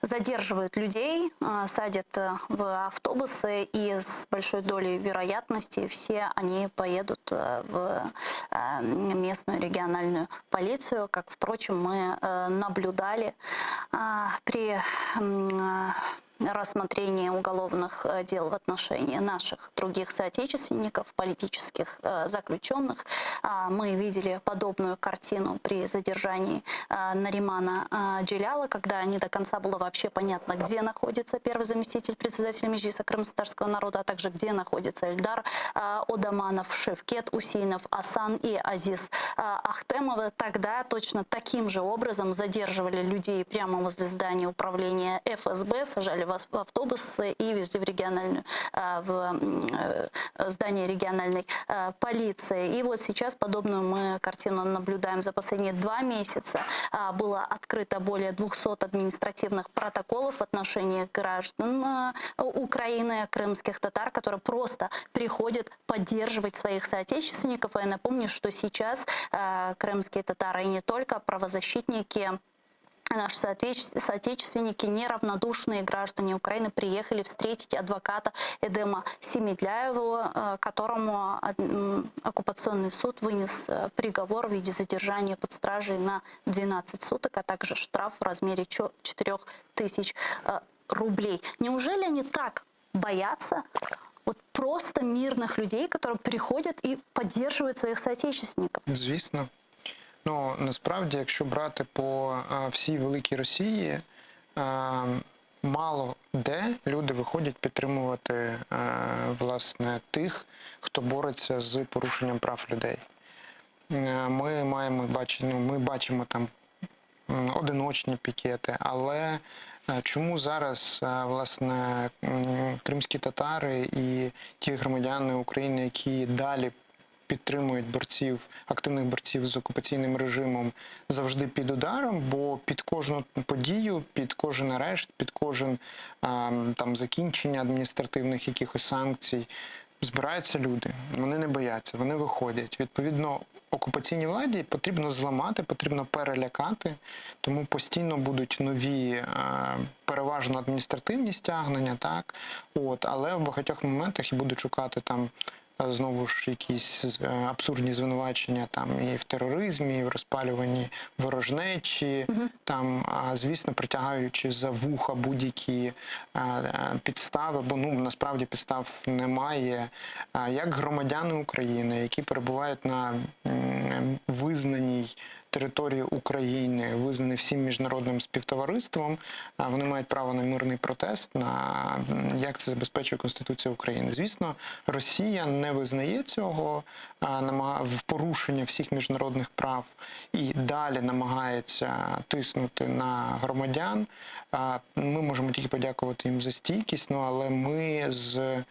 задерживают людей, а, садят э, в автобусы, и с большой долей вероятности все они поедут э, в э, местную региональную полицию, как, впрочем, мы э, наблюдали а, при м, э, рассмотрении уголовных э, дел в отношении наших других соотечественников, политических э, заключенных. А, Мы видели подобную картину при задержании э, Наримана э, Джеляла, когда не до конца было вообще понятно, где находится первый заместитель председателя Меджлиса крымско-татарского народа, а также где находится Эльдар э, Одаманов, Шевкет Усейнов, Асан и Азиз э, Ахтемовы. Тогда точно таким же образом задерживали людей прямо возле здания управления ФСБ, сажали в ас- в автобусы и везли в региональную, э, в м, э, здание региональной э, полиции. И вот сейчас подобную мы картину наблюдаем за последние два месяца. А, Было открыто более 200 административных протоколов в отношении граждан э, Украины, крымских татар, которые просто приходят поддерживать своих соотечественников. И я напомню, что сейчас э, крымские татары и не только правозащитники. Наши соотечественники, неравнодушные граждане Украины приехали встретить адвоката Эдема Семедляева, э, которому оккупационный суд вынес э, приговор в виде задержания под стражей на 12 суток, а также штраф в размере 4000 э, рублей. Неужели они так боятся вот просто мирных людей, которые приходят и поддерживают своих соотечественников? Звісно. Ну, насправді, якщо брати по всій великій Росії, мало де люди виходять підтримувати власне тих, хто бореться з порушенням прав людей. Е, ми маємо бачити, ну, ми бачимо там одиночні пікети, але е, чому зараз е, власне кримські татари і ті громадяни України, які далі підтримують борців, активних борців з окупаційним режимом завжди під ударом, бо під кожну подію, під кожен арешт, під кожен там закінчення адміністративних якихось санкцій збираються люди. Вони не бояться, вони виходять. Відповідно, окупаційній владі потрібно зламати, потрібно перелякати, тому постійно будуть нові, е, переважно адміністративні стягнення, так от, але в багатьох моментах і будуть шукати там. Е, знову ж якісь е, абсурдні звинувачення там і в тероризмі, і в розпалюванні ворожнечі, угу. там, а, звісно, притягаючи за вуха будь-які підстави, бо ну насправді підстав немає. Як громадяни України, які перебувають на визнаній території України, визнані всім міжнародним співтовариством, вони мають право на мирний протест, на як це забезпечує Конституція України. Звісно, Росія не визнає цього, в порушення всіх міжнародних прав і далі намагається тиснути на громадян. Ми можемо тільки подякувати їм за стійкість, ну але ми з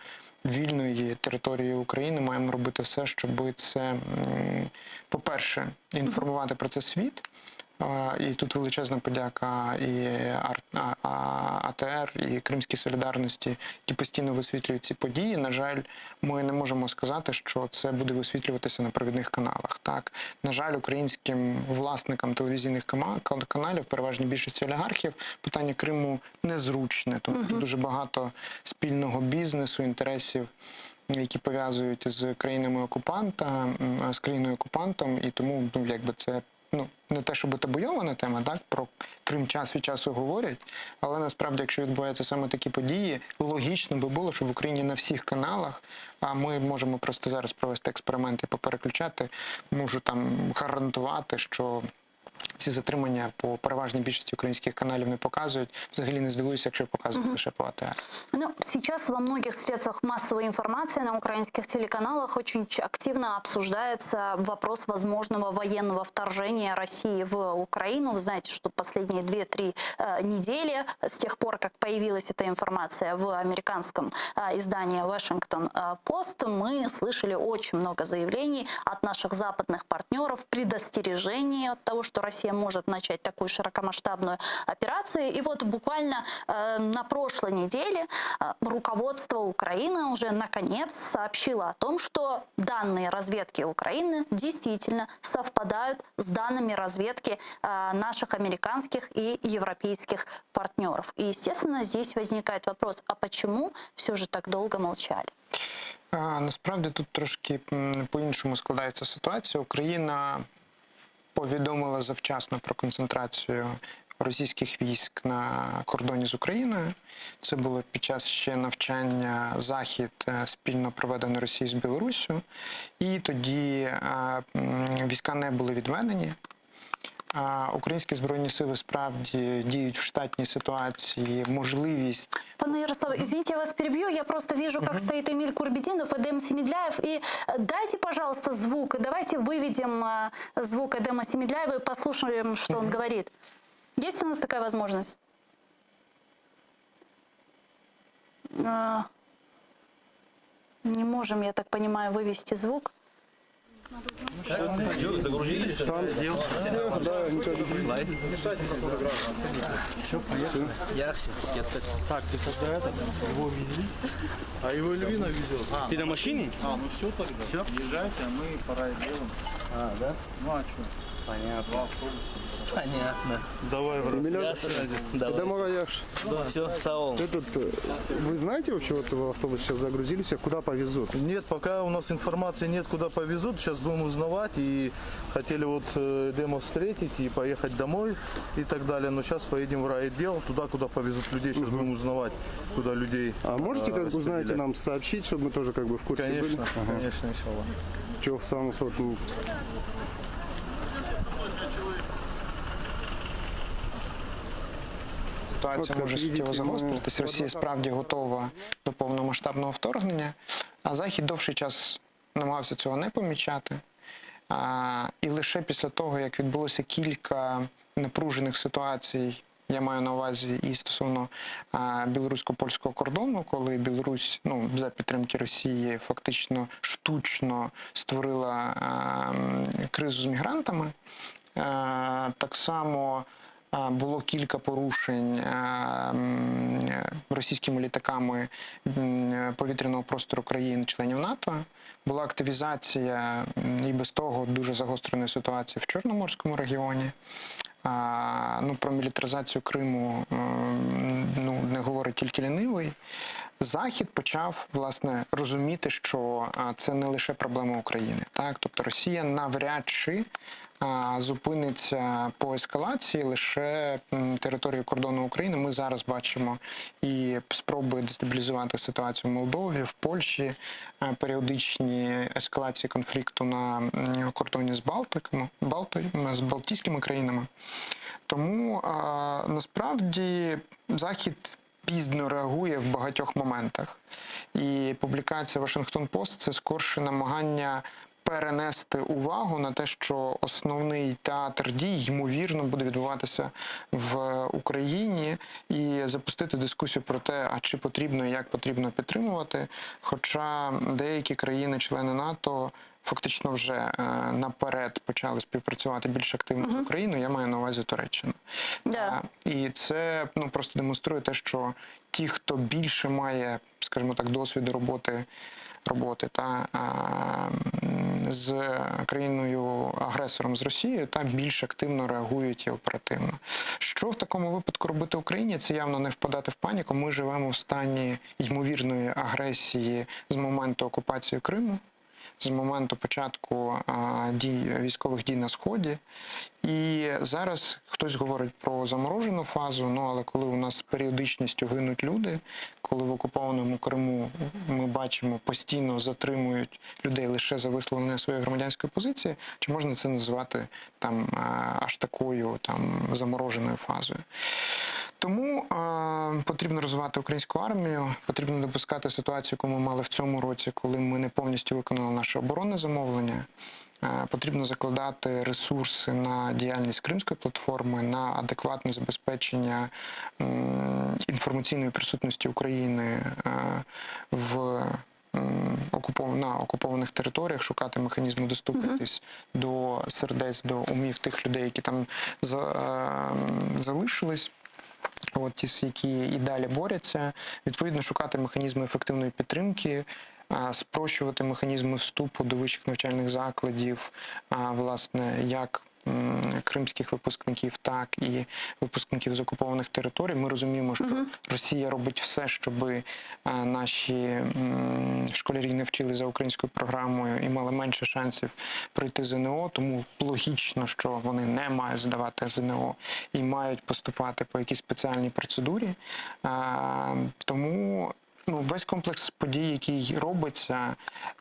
вільної території України маємо робити все, щоб це, по-перше, інформувати про це світ. І тут величезна подяка і АТР, і Кримській солідарності, які постійно висвітлюють ці події. На жаль, ми не можемо сказати, що це буде висвітлюватися на провідних каналах. Так, на жаль, українським власникам телевізійних каналів, переважній більшості олігархів, питання Криму незручне, тому що дуже багато спільного бізнесу, інтересів. Які пов'язують з країнами окупанта, з країною окупантом, і тому ну, якби це ну не те, щоб табуйована тема, так про Крим час від часу говорять, але насправді, якщо відбуваються саме такі події, логічно би було, щоб в Україні на всіх каналах, а ми можемо просто зараз провести експерименти, попереключати, можу там гарантувати, що ці затримання по переважній більшості українських каналів не показують. Взагалі не здивуюся, якщо показують угу. лише по АТР. Ну, сейчас во многих средствах массовой информации на украинских телеканалах очень активно обсуждается вопрос возможного военного вторжения России в Украину. Вы знаете, что последние 2-3 э, недели с тех пор, как появилась эта информация в американском э, издании Washington Post, мы слышали очень много заявлений от наших западных партнеров, предостережений от того, что Россия может начать такую широкомасштабную операцию. И вот буквально э, на прошлой неделе э, руководство Украины уже наконец сообщило о том, что данные разведки Украины действительно совпадают с данными разведки э, наших американских и европейских партнеров. И, естественно, здесь возникает вопрос, а почему все же так долго молчали? А, насправді тут трошки по-іншому складається ситуація. Україна повідомила завчасно про концентрацію російських військ на кордоні з Україною. Це було під час ще навчання Захід е, спільно проведений Росією з Білоруссю. І тоді е, війська не були відведені. Українські збройні сили справді діють в штатній ситуації. Можливість Пане Ярославе, извините, я вас перебью. Я просто вижу, как стоит Эмиль Курбединов, Эдем Семедляев. И э, дайте, пожалуйста, звук. Давайте выведем э, звук Эдема Семедляева и послушаем, что он говорит. Есть у нас такая возможность? А, Не можем, я так понимаю, вывести звук. Загрузились? Все, поехали. Так, ты когда этот, его везли? А его Эльвина везет. Ты на машине? А, ну все тогда. Все? Езжайте, а мы пора делом. А, да? Ну а что? Понятно. Понятно. Давай, брат. Давай. Все, sağ ol. Этот, вы знаете вообще, вот в автобус сейчас загрузили всех, куда повезут? Нет, пока у нас информации нет, куда повезут. Сейчас будем узнавать. И хотели вот э, Эдема встретить и поехать домой и так далее. Но сейчас поедем в райотдел, туда, куда повезут людей. Сейчас будем узнавать, куда людей А можете, э, как узнаете, распределять. нам сообщить, чтобы мы тоже как бы в курсе Конечно, были? Ага. конечно, иншалла. Çoq sağ oluñ, вот, ну, Ситуація От, може як суттєво видите, загостритись. ми- Росія справді готова до повномасштабного вторгнення, а Захід довший час намагався цього не помічати. А, і лише після того, як відбулося кілька напружених ситуацій, я маю на увазі і стосовно а, білорусько-польського кордону, коли Білорусь ну, за підтримки Росії фактично штучно створила а, м, кризу з мігрантами. Е, Так само е, було кілька порушень е, м, е, російськими літаками м, е, повітряного простору країн-членів НАТО. Була активізація м, і без того дуже загостреної ситуації в Чорноморському регіоні. А, Ну, про мілітаризацію Криму м, ну, не говорить тільки лінивий. Захід почав власне розуміти, що а, це не лише проблема України. Так, тобто Росія навряд чи а, зупиниться по ескалації лише м, територію кордону України. Ми зараз бачимо і спроби дестабілізувати ситуацію в Молдові, в Польщі, е, періодичні ескалації конфлікту на м, кордоні з Балтиками, Балти, з Балтійськими країнами. Тому а, насправді Захід пізно реагує в багатьох моментах. І публікація Вашингтон Пост це скорше намагання перенести увагу на те, що основний театр дій ймовірно буде відбуватися в Україні, і запустити дискусію про те, а чи потрібно і як потрібно підтримувати. Хоча деякі країни-члени НАТО фактично вже е, наперед почали співпрацювати більш активно з Україною. Я маю на увазі Туреччину. Да. А, І це ну просто демонструє те, що ті, хто більше має, скажімо так, досвіду роботи, роботи та а, м, з країною агресором з Росією, та більш активно реагують і оперативно. Що в такому випадку робити Україні? Це явно не впадати в паніку. Ми живемо в стані ймовірної агресії з моменту окупації Криму з моменту початку а, дій військових дій на сході. І зараз хтось говорить про заморожену фазу. Ну але коли у нас з періодичністю гинуть люди, коли в окупованому Криму ми бачимо постійно затримують людей лише за висловлення своєї громадянської позиції, чи можна це називати там а, аж такою там замороженою фазою? Тому е, потрібно розвивати українську армію, потрібно не допускати ситуацію, яку ми мали в цьому році, коли ми не повністю виконали наше оборонне замовлення. Е, потрібно закладати ресурси на діяльність Кримської платформи, на адекватне забезпечення м, інформаційної присутності України е, в м, окупов... на окупованих територіях, шукати механізми доступитись до сердець, до умів тих людей, які там за, е, залишились. От ті, які і далі борються, відповідно шукати механізми ефективної підтримки, а, спрощувати механізми вступу до вищих навчальних закладів, а, власне, як м, кримських випускників, так і випускників з окупованих територій. Ми розуміємо, що Росія робить все, щоб наші м, школярі не вчили за українською програмою і мали менше шансів пройти ЗНО, тому логічно, що вони не мають здавати ЗНО і мають поступати по якійсь спеціальній процедурі. А, Тому ну, весь комплекс подій, який робиться,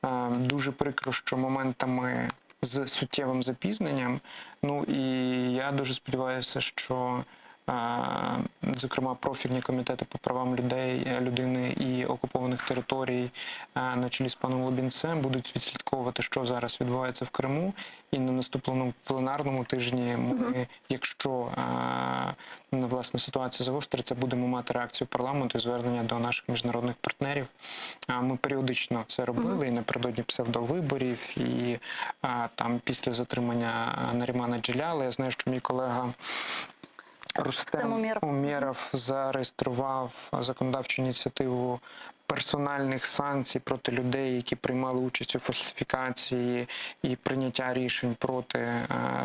е, дуже прикро, що моментами з суттєвим запізненням. Ну і я дуже сподіваюся, що. е, Зокрема, профільні комітети по правам людей, е, людини і окупованих територій е, на чолі з паном Лубінцем будуть відслідковувати, що зараз відбувається в Криму. І на наступному пленарному тижні ми, якщо е, ну, власне ситуація загостриться, будемо мати реакцію парламенту і звернення до наших міжнародних партнерів. А Ми періодично це робили і напередодні псевдовиборів, і а, там після затримання Нарімана Джеляла. Я знаю, що мій колега. Рустем Рустем Умєров. Умєров зареєстрував законодавчу ініціативу. Персональних санкцій проти людей, які приймали участь у фальсифікації і прийняття рішень проти е,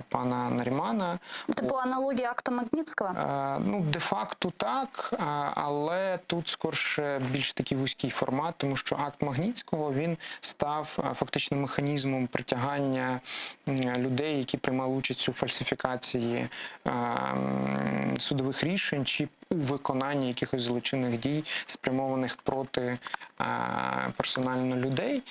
пана Нарімана. Это по аналогии акта Магнитского? Е, Ну, де-факто так, е, але тут скорше більш такий вузький формат, тому що акт Магнітського він став е, фактично механізмом притягання м, людей, які приймали участь у фальсифікації е, м, судових рішень чи у виконанні якихось злочинних дій, спрямованих проти е, персонально людей.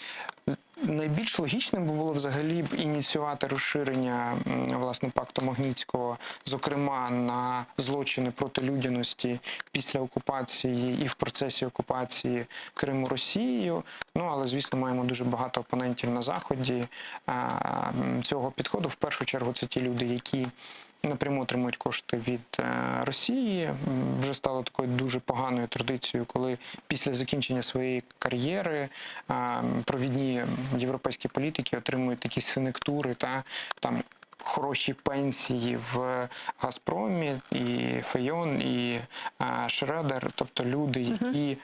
Найбільш логічним би було взагалі б ініціювати розширення м, власне пакту Магнітського, зокрема на злочини проти людяності після окупації і в процесі окупації Криму Росією. Ну але звісно, маємо дуже багато опонентів на заході а, м, цього підходу. В першу чергу це ті люди, які напряму отримують кошти від е, Росії. М, Вже стало такою дуже поганою традицією, коли після закінчення своєї кар'єри е, провідні європейські політики отримують такі синектури та там. Хороші пенсії в Газпромі, і Фейон, і е, Шредер, тобто люди, які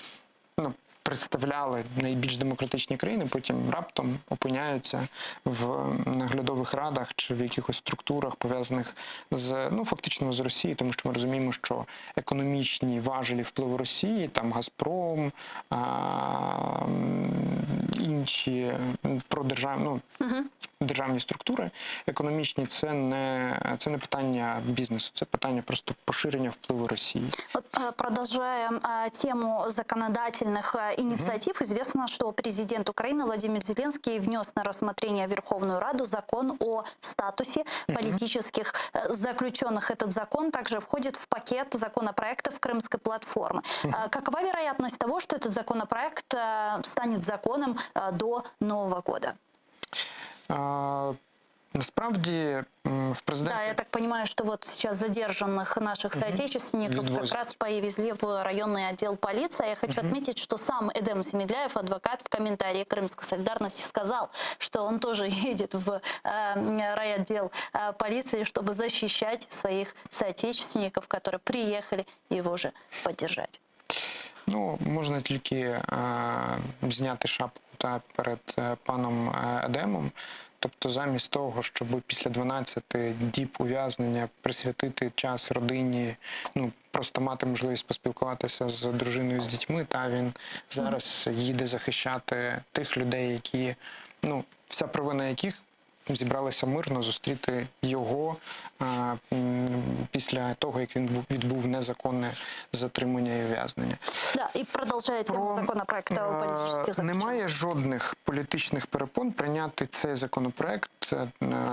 ну, представляли найбільш демократичні країни, потім раптом опиняються в наглядових радах чи в якихось структурах, пов'язаних з ну фактично з Росією, тому що ми розуміємо, що економічні важелі впливу Росії, там Газпром, а, м, інші продержав, ну, державні структури економічні, це не, це не питання бізнесу, це питання просто поширення впливу Росії. Вот, э, продолжая э, тему законодательных э, инициатив, известно, что президент Украины Владимир Зеленский внес на рассмотрение в Верховную Раду закон о статусе политических э, заключенных. Этот закон также входит в пакет законопроектов Крымской платформы. Э, Какова вероятность того, что этот законопроект э, станет законом э, до Нового года? А, насправді м, в президента Да, я так понимаю, что вот сейчас задержанных наших Мгм. соотечественников как Відвозять. раз повезли в районный отдел полиции. Я хочу Мгм. отметить, что сам Эдем Семедляев, адвокат, в комментарии Крымской солидарности сказал, что он тоже едет в э, райотдел э, полиции, чтобы защищать своих соотечественников, которые приехали его же поддержать. Ну, можна тільки е, зняти шапку та перед е, паном е, Едемом. Тобто, замість того, щоб після 12 діб ув'язнення присвятити час родині, ну просто мати можливість поспілкуватися з дружиною, з дітьми, та він зараз їде захищати тих людей, які ну вся провина яких зібралися мирно зустріти його е, м, після того, як він був- відбув незаконне затримання і ув'язнення. Да, и продолжая тему законопроекта о политических Е, заключенных. Немає жодних політичних перепон прийняти цей законопроект е,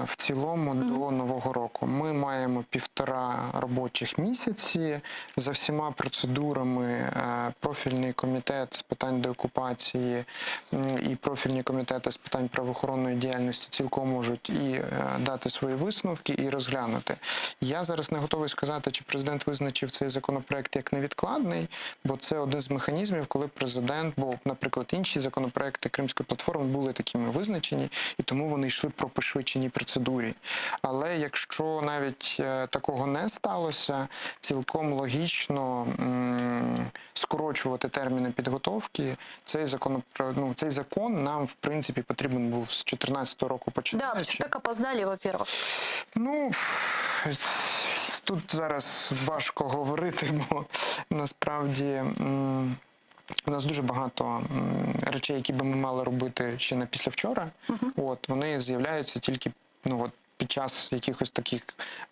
в цілому до нового року. Ми маємо півтора робочих місяці за всіма процедурами. е, Профільний комітет з питань деокупації м, і профільні комітети з питань правоохоронної діяльності цілком можуть і е, дати свої висновки і розглянути. Я зараз не готовий сказати, чи президент визначив цей законопроект як невідкладний, бо це один з механізмів, коли президент, бо, наприклад, інші законопроекти Кримської платформи були такими визначені, і тому вони йшли про пришвидшеній процедурі. Але якщо навіть е, такого не сталося, цілком логічно м, скорочувати терміни підготовки. Цей законопро... ну, цей закон нам в принципі потрібен був з 2014 року Да, починаючи. почему так опоздали, во-первых. Ну тут зараз важко говорити, бо насправді м, у нас дуже багато м, речей, які би ми мали робити ще на післявчора. От вони з'являються тільки ну от. Під час якихось таких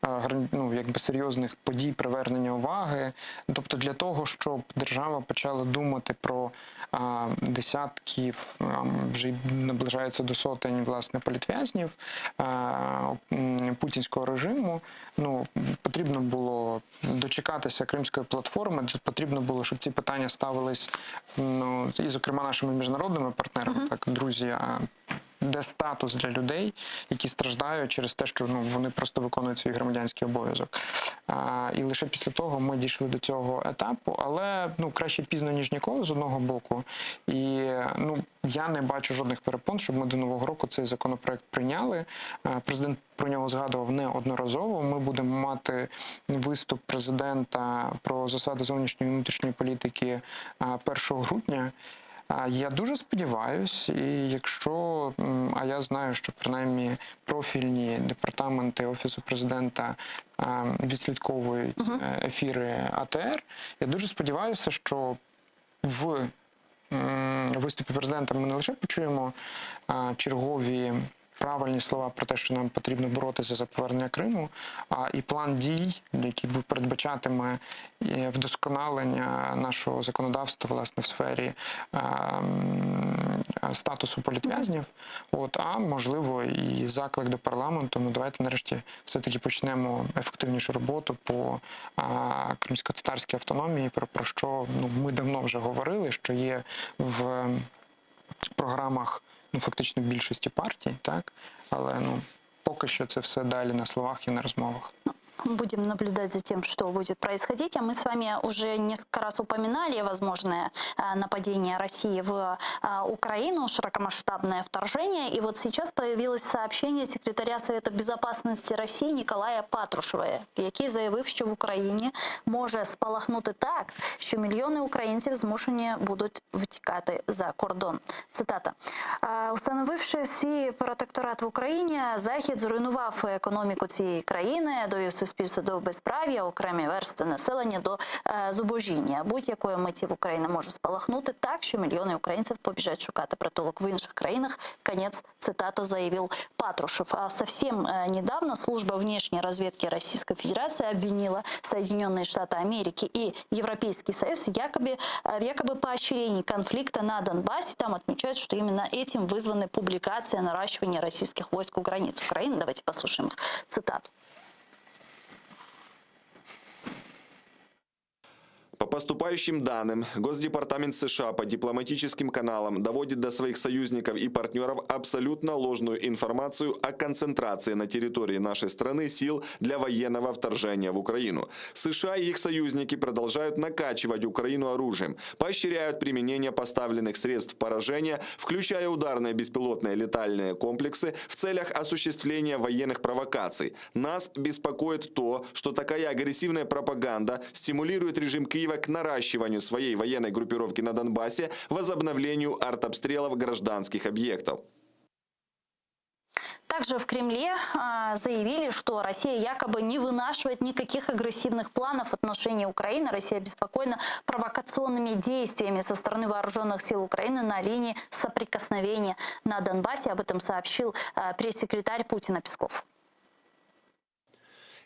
е, гран- ну, якби серйозних подій привернення уваги, тобто для того, щоб держава почала думати про а, десятків, а, м, вже й наближається до сотень власне політв'язнів а, м, путінського режиму, ну потрібно було дочекатися кримської платформи, де потрібно було, щоб ці питання ставились, ну і зокрема нашими міжнародними партнерами, так друзі. А де статус для людей, які страждають через те, що ну вони просто виконують свій громадянський обов'язок. А, і лише після того ми дійшли до цього етапу, але ну краще пізно ніж ніколи з одного боку. І ну я не бачу жодних перепон, щоб ми до нового року цей законопроект прийняли. Е, Президент про нього згадував неодноразово. Ми будемо мати виступ президента про засади зовнішньої і внутрішньої політики е, 1 грудня. Я дуже сподіваюсь, і якщо, а я знаю, що принаймні профільні департаменти Офісу президента відслідковують ефіри АТР, я дуже сподіваюся, що в виступі президента ми не лише почуємо чергові правильні слова про те, що нам потрібно боротися за повернення Криму, а і план дій, який передбачатиме е, вдосконалення нашого законодавства власне в сфері статусу політв'язнів. От, а можливо, і заклик до парламенту. Ну давайте нарешті все-таки почнемо ефективнішу роботу по кримсько-татарській автономії, про, про що ну, ми давно вже говорили, що є в програмах ну, фактично більшості партій, так? Але ну, поки що це все далі на словах і на розмовах. Будем наблюдать за тем, что будет происходить. А мы с вами уже несколько раз упоминали возможное э, нападение России в э, Украину, широкомасштабное вторжение. И вот сейчас появилось сообщение секретаря Совета Безопасности России Николая Патрушева, який заявив, що в Україні може спалахнути так, що мільйони українців змушені будуть втікати за кордон. Цитата. «Е, Установивши свій протекторат в Україні, Захід зруйнував економіку цієї країни, довів суспільство до безправ'я, окремі верстви населення до е, зубожіння. Будь-якої миті в Україні може спалахнути так, що мільйони українців побіжать шукати притулок в інших країнах. Конец цитата заявил Патрушев. А совсем э, недавно служба внешней разведки Российской Федерации обвинила Соединенные Штаты Америки и Европейский Союз якобы, э, в якобы поощрении конфликта на Донбассе. Там отмечают, что именно этим вызваны публикации о наращивании российских войск у границ Украины. Давайте послушаем их цитату. По поступающим данным, Госдепартамент США по дипломатическим каналам доводит до своих союзников и партнеров абсолютно ложную информацию о концентрации на территории нашей страны сил для военного вторжения в Украину. США и их союзники продолжают накачивать Украину оружием, поощряют применение поставленных средств поражения, включая ударные беспилотные летальные комплексы в целях осуществления военных провокаций. Нас беспокоит то, что такая агрессивная пропаганда стимулирует режим Киева к наращиванию своей военной группировки на Донбассе, возобновлению артобстрелов гражданских объектов. Также в Кремле а, заявили, что Россия якобы не вынашивает никаких агрессивных планов в отношении Украины. Россия обеспокоена провокационными действиями со стороны вооруженных сил Украины на линии соприкосновения на Донбассе. Об этом сообщил а, пресс-секретарь Путина Песков.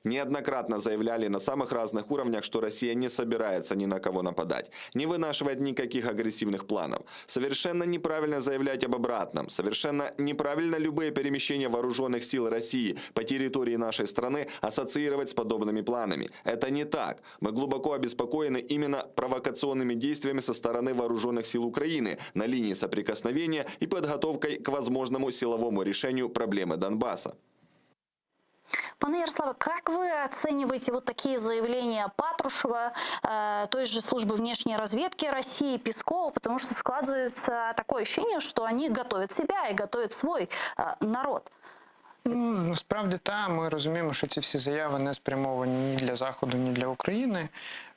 Неоднократно заявляли на самых разных уровнях, что Россия не собирается ни на кого нападать, не вынашивает никаких агрессивных планов. Совершенно неправильно заявлять об обратном. Совершенно неправильно любые перемещения вооруженных сил России по территории нашей страны ассоциировать с подобными планами. Это не так. Мы глубоко обеспокоены именно провокационными действиями со стороны вооруженных сил Украины на линии соприкосновения и подготовкой к возможному силовому решению проблемы Донбасса. Пане Ярославе, как вы оцениваете вот такие заявления Патрушева, э, той же службы внешней разведки России, Пескова, потому что складывается такое ощущение, что они готовят себя и готовят свой э, народ. Ну, насправді та ми розуміємо, що ці всі заяви не спрямовані ні для Заходу, ні для України.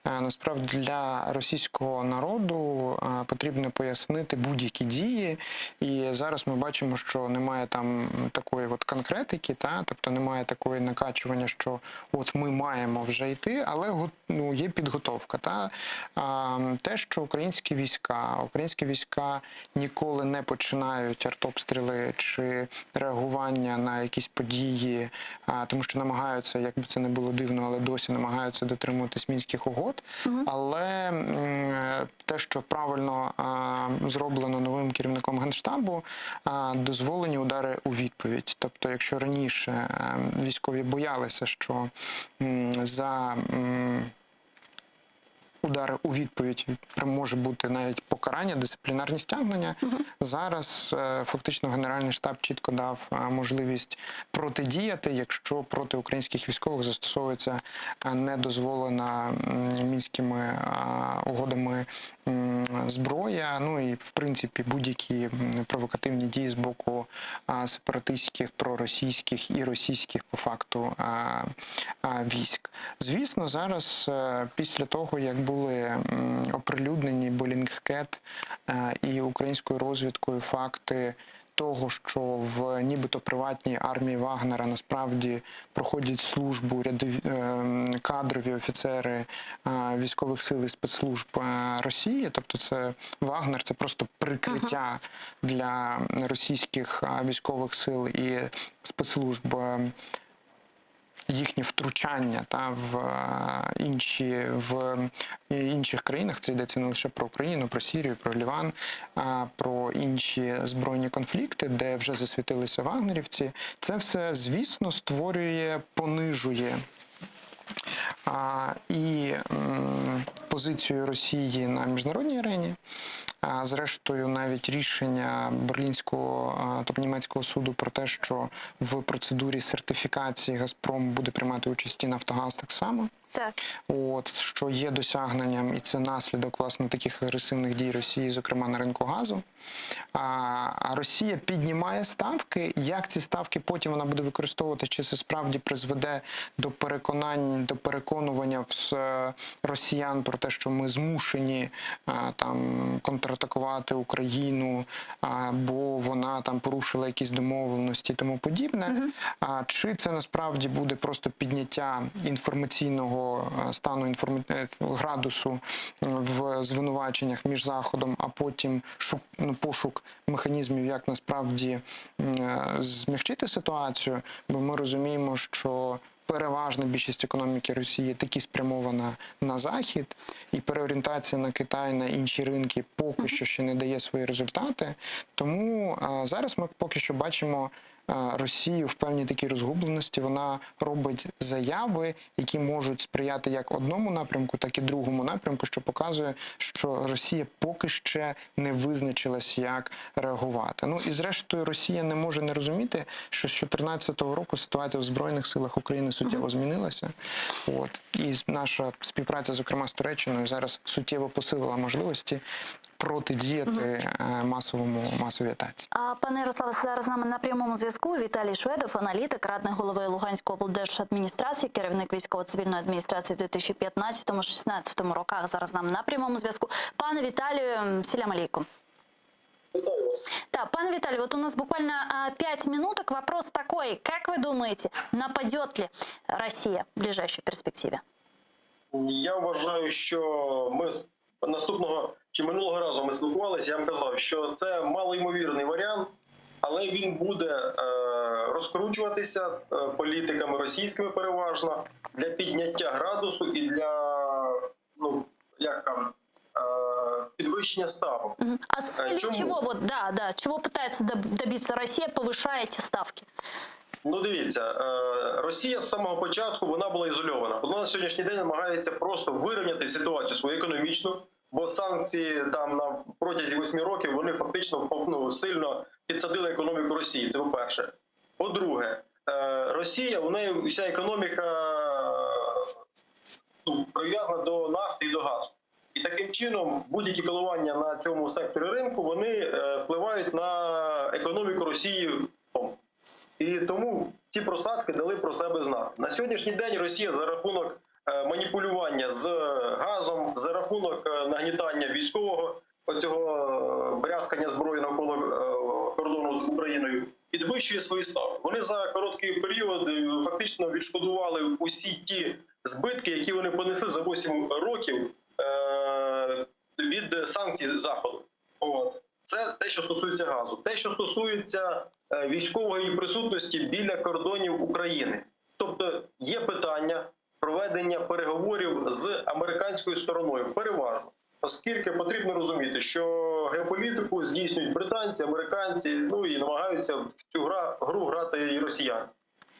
Е, Насправді для російського народу е, потрібно пояснити будь-які дії. І зараз ми бачимо, що немає там такої от конкретики, та тобто немає такої накачування, що от ми маємо вже йти, але ну, є підготовка. Та те, що українські війська, українські війська ніколи не починають артобстріли чи реагування на якісь події, тому що намагаються, як би це не було дивно, але досі намагаються дотримуватись мінських угод. Але м, те, що правильно зроблено новим керівником генштабу, дозволені удари у відповідь. Тобто, якщо раніше е, військові боялися, що за удари у відповідь може бути навіть покарання, дисциплінарні стягнення. Зараз е, фактично Генеральний штаб чітко дав е, можливість протидіяти, якщо проти українських військових застосовується е, недозволена мінськими угодами зброя. Ну і в принципі будь-які провокативні дії з боку. сепаратистських, проросійських і російських по факту військ. Звісно, зараз е, після того, як були оприлюднені Белінгкет е, і українською розвідкою факти того, що в нібито приватній армії Вагнера насправді проходять службу рядові е, кадрові офіцери е, військових сил і спецслужб е, Росії, тобто це Вагнер, це просто прикриття для російських військових сил і спецслужб. Їхнє втручання та в е, інші в інших країнах. Це йдеться не лише про Україну, про Сірію, про Ліван, а про інші збройні конфлікти, де вже засвітилися вагнерівці. Це все, звісно, створює, понижує. А, і м, позицію Росії на міжнародній арені. А зрештою, навіть рішення Берлінського, тобто німецького суду про те, що в процедурі сертифікації Газпром буде приймати участь і Нафтогаз так само. Так. От що є досягненням, і це наслідок власне таких агресивних дій Росії, зокрема на ринку газу. А, Росія піднімає ставки. Як ці ставки потім вона буде використовувати, чи це справді призведе до переконань, до переконування е, росіян про те, що ми змушені там контратакувати Україну, бо вона там порушила якісь домовленості і тому подібне. А чи це насправді буде просто підняття інформаційного е, стану інформа... е, градусу в звинуваченнях між Заходом, а потім шук... ну, пошук механізмів, як насправді е, змягчити ситуацію, бо ми розуміємо, що переважна більшість економіки Росії таки спрямована на захід, і переорієнтація на Китай на інші ринки поки що ще не дає свої результати. Тому е, зараз ми поки що бачимо Росію в певній такій розгубленості. Вона робить заяви, які можуть сприяти як одному напрямку, так і другому напрямку, що показує, що Росія поки ще не визначилась, як реагувати. Ну і зрештою, Росія не може не розуміти, що з 2014 року ситуація в збройних силах України суттєво змінилася. От і наша співпраця, зокрема з Туреччиною, зараз суттєво посилила можливості протидіяти е, масовому масовій атаці. А, пане Ярославе, зараз з нами на прямому зв'язку Віталій Шведов, аналітик, радник голови Луганської облдержадміністрації, керівник військово-цивільної адміністрації в 2015-16 роках. Зараз з нами на прямому зв'язку. Пане Віталію, селям алейкум. Вітаю вас. Да, пане Виталий, вот у нас буквально а, пять минуток. Вопрос такой. Как вы думаете, нападет ли Россия в ближайшей перспективе? Я вважаю, що ми наступного чи минулого разу ми спілкувалися, я вам казав, що це малоймовірний варіант, але він буде е, розкручуватися е, політиками російськими переважно для підняття градусу і для ну як кажуть, е, підвищення ставок. А с целью чому? чего, вот, да, да, чего пытается добиться Россия, повышая эти ставки? Ну, дивіться, Росія з самого початку вона була ізольована. Вона на сьогоднішній день намагається просто вирівняти ситуацію свою економічну, бо санкції там на протязі восьми років вони фактично ну, сильно підсадили економіку Росії. Це по-перше. По-друге, е, Росія, у неї вся економіка ну, прив'язана до нафти і до газу. І таким чином будь-які коливання на цьому секторі ринку вони е, впливають на економіку Росії. І тому ці просадки дали про себе знати. На сьогоднішній день Росія за рахунок маніпулювання з газом, за рахунок е, нагнітання військового оцього е, брязкання зброї навколо е, кордону з Україною, підвищує свої ставки. Вони за короткий період е, фактично відшкодували усі ті збитки, які вони понесли за 8 років е, від санкцій Заходу. От. Це те, що стосується газу. Те, що стосується е, військової присутності біля кордонів України. Тобто є питання проведення переговорів з американською стороною, переважно. Оскільки потрібно розуміти, що геополітику здійснюють британці, американці, ну і намагаються в цю гра, гру грати і росіяни.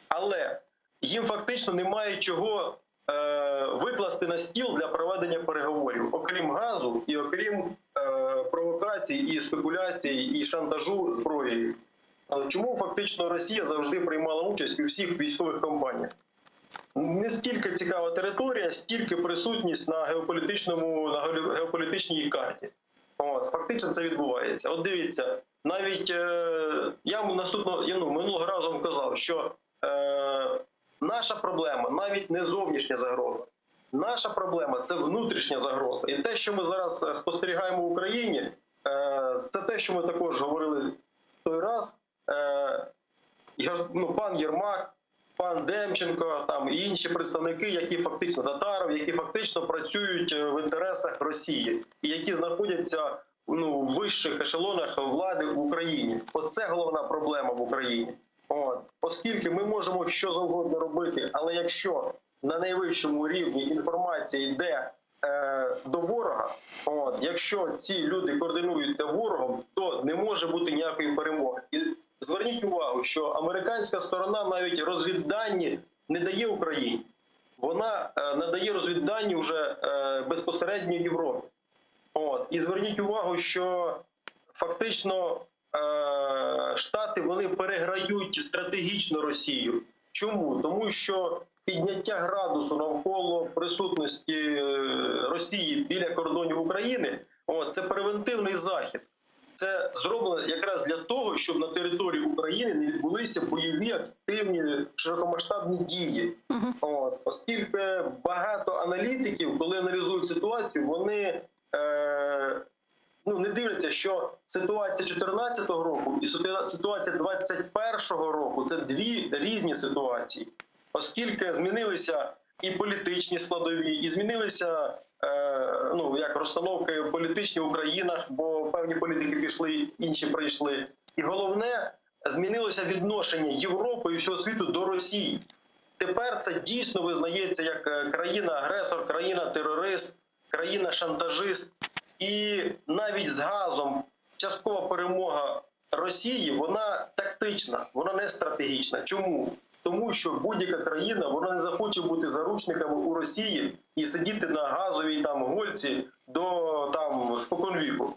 Але їм фактично немає чого е, викласти на стіл для проведення переговорів, окрім газу і окрім е, провокацій і спекуляцій і шантажу зброєю. Але чому фактично Росія завжди приймала участь у всіх військових кампаніях? Не стільки цікава територія, стільки присутність на геополітичному на геополітичній карті. От фактично це відбувається. От дивіться, Навіть е, я наступного я, ну, минулого разу вам казав, що е, наша проблема навіть не зовнішня загроза. Наша проблема це внутрішня загроза. І те, що ми зараз е, спостерігаємо в Україні, е, це те, що ми також говорили той раз. Е, Яр- ну, пан Єрмак, пан Демченко, там і інші представники, які фактично Татаров, які фактично працюють е, в інтересах Росії і які знаходяться ну, в вищих ешелонах влади в Україні. Оце головна проблема в Україні. От. Оскільки ми можемо що завгодно робити, але якщо на найвищому рівні інформація йде е, до ворога, от, якщо ці люди координуються ворогом, то не може бути ніякої перемоги. І зверніть увагу, що американська сторона навіть розвіддані не дає Україні. Вона е, надає розвіддані вже е, безпосередньо Європі. От і зверніть увагу, що фактично е, Штати вони переграють стратегічно Росію. Чому? Тому що підняття градусу навколо присутності е, Росії біля кордонів України, от, це превентивний захід. Це зроблено якраз для того, щоб на території України не відбулися бойові активні широкомасштабні дії. От, оскільки багато аналітиків, коли аналізують ситуацію, вони е, ну, не дивляться, що ситуація 2014 року і ситуа- ситуація 2021 року це дві різні ситуації, оскільки змінилися і політичні складові, і змінилися е, ну, як розстановки політичні в країнах, бо певні політики пішли, інші прийшли. І головне, змінилося відношення Європи і всього світу до Росії. Тепер це дійсно визнається як е, країна-агресор, країна-терорист, країна-шантажист. І навіть з газом часткова перемога Росії вона тактична, вона не стратегічна. Чому? Тому що будь-яка країна вона не захоче бути заручниками у Росії і сидіти на газовій там гольці до там споконвіку.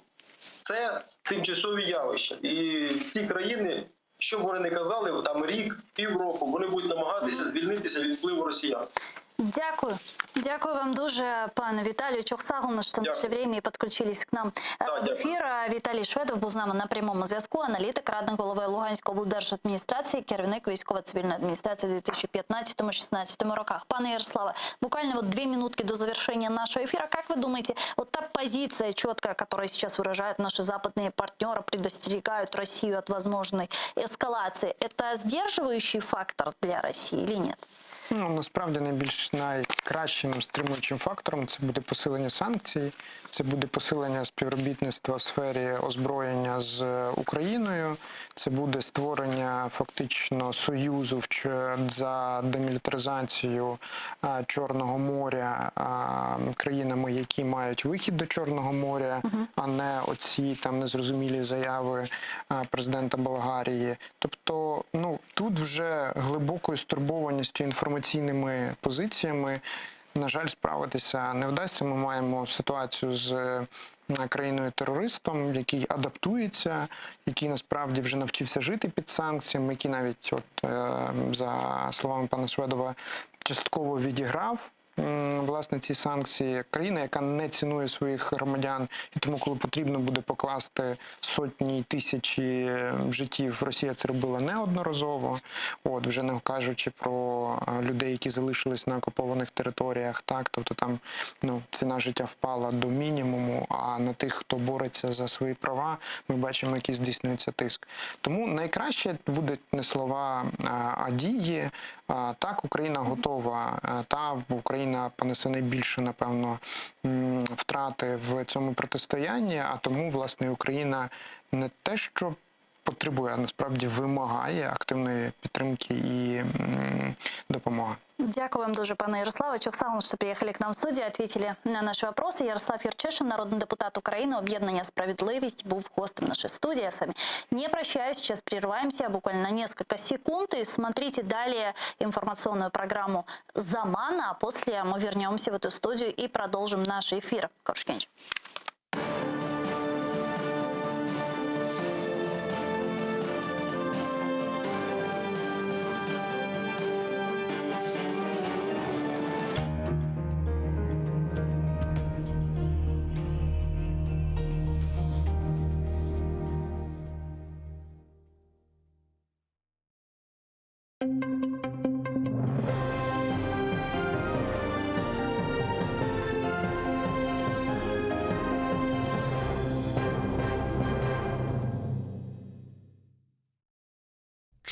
Це тимчасові явища. І ці країни, що б вони не казали, там рік, півроку, вони будуть намагатися звільнитися від впливу росіян. Дякую. Дякую вам дуже, пане Віталію. Çoq sağ oluñ, что нашли время и подключились к нам е, в ефір. Віталій Шведов був з нами на прямому зв'язку. Аналітик, радник голови Луганської облдержадміністрації, керівник військово-цивільної адміністрації у 2015-2016 роках. Пане Ярославе, буквально вот две минутки до завершения нашего эфира. Как вы думаете, вот та позиция четкая, которую сейчас выражают наши западные партнеры, предостерегают Россию от возможной эскалации, это сдерживающий фактор для России или нет? Ну, насправді найбільш найкращим стримуючим фактором це буде посилення санкцій, це буде посилення співробітництва в сфері озброєння з Україною, це буде створення фактично союзу в ч- за демілітаризацію а, Чорного моря а, країнами, які мають вихід до Чорного моря, а не оці там незрозумілі заяви а, президента Болгарії. Тобто, ну тут вже глибокою стурбованістю інформаційними позиціями. На жаль, справитися не вдасться. Ми маємо ситуацію з е, країною-терористом, який адаптується, який насправді вже навчився жити під санкціями, який навіть, от е, за словами пана Шведова, частково відіграв м, власне ці санкції. Країна, яка не цінує своїх громадян, і тому, коли потрібно буде покласти сотні й тисячі е, життів, Росія це робила неодноразово. От вже не кажучи про е, людей, які залишились на окупованих територіях, так тобто там ну ціна життя впала до мінімуму. А на тих, хто бореться за свої права, ми бачимо, який здійснюється тиск. Тому найкраще будуть не слова, а, а дії. А, Так, Україна готова. Е, Та Україна понесе найбільше, напевно, м, втрати в цьому протистоянні. А тому, власне, Україна не те, що потребує, а насправді вимагає активної підтримки і м, допомоги. Дякую вам дуже, пане Ярославе. Çoq sağ oluñ, что приехали к нам в студию, ответили на наши вопросы. Ярослав Юрчишин, народный депутат України, об'єднання «Справедливість», був гостем нашей студии. Я с вами не прощаюсь, сейчас прерываемся буквально на несколько секунд. И смотрите далее информационную программу «Заман», а после мы вернемся в эту студию и продолжим наш эфир. Körüşkence.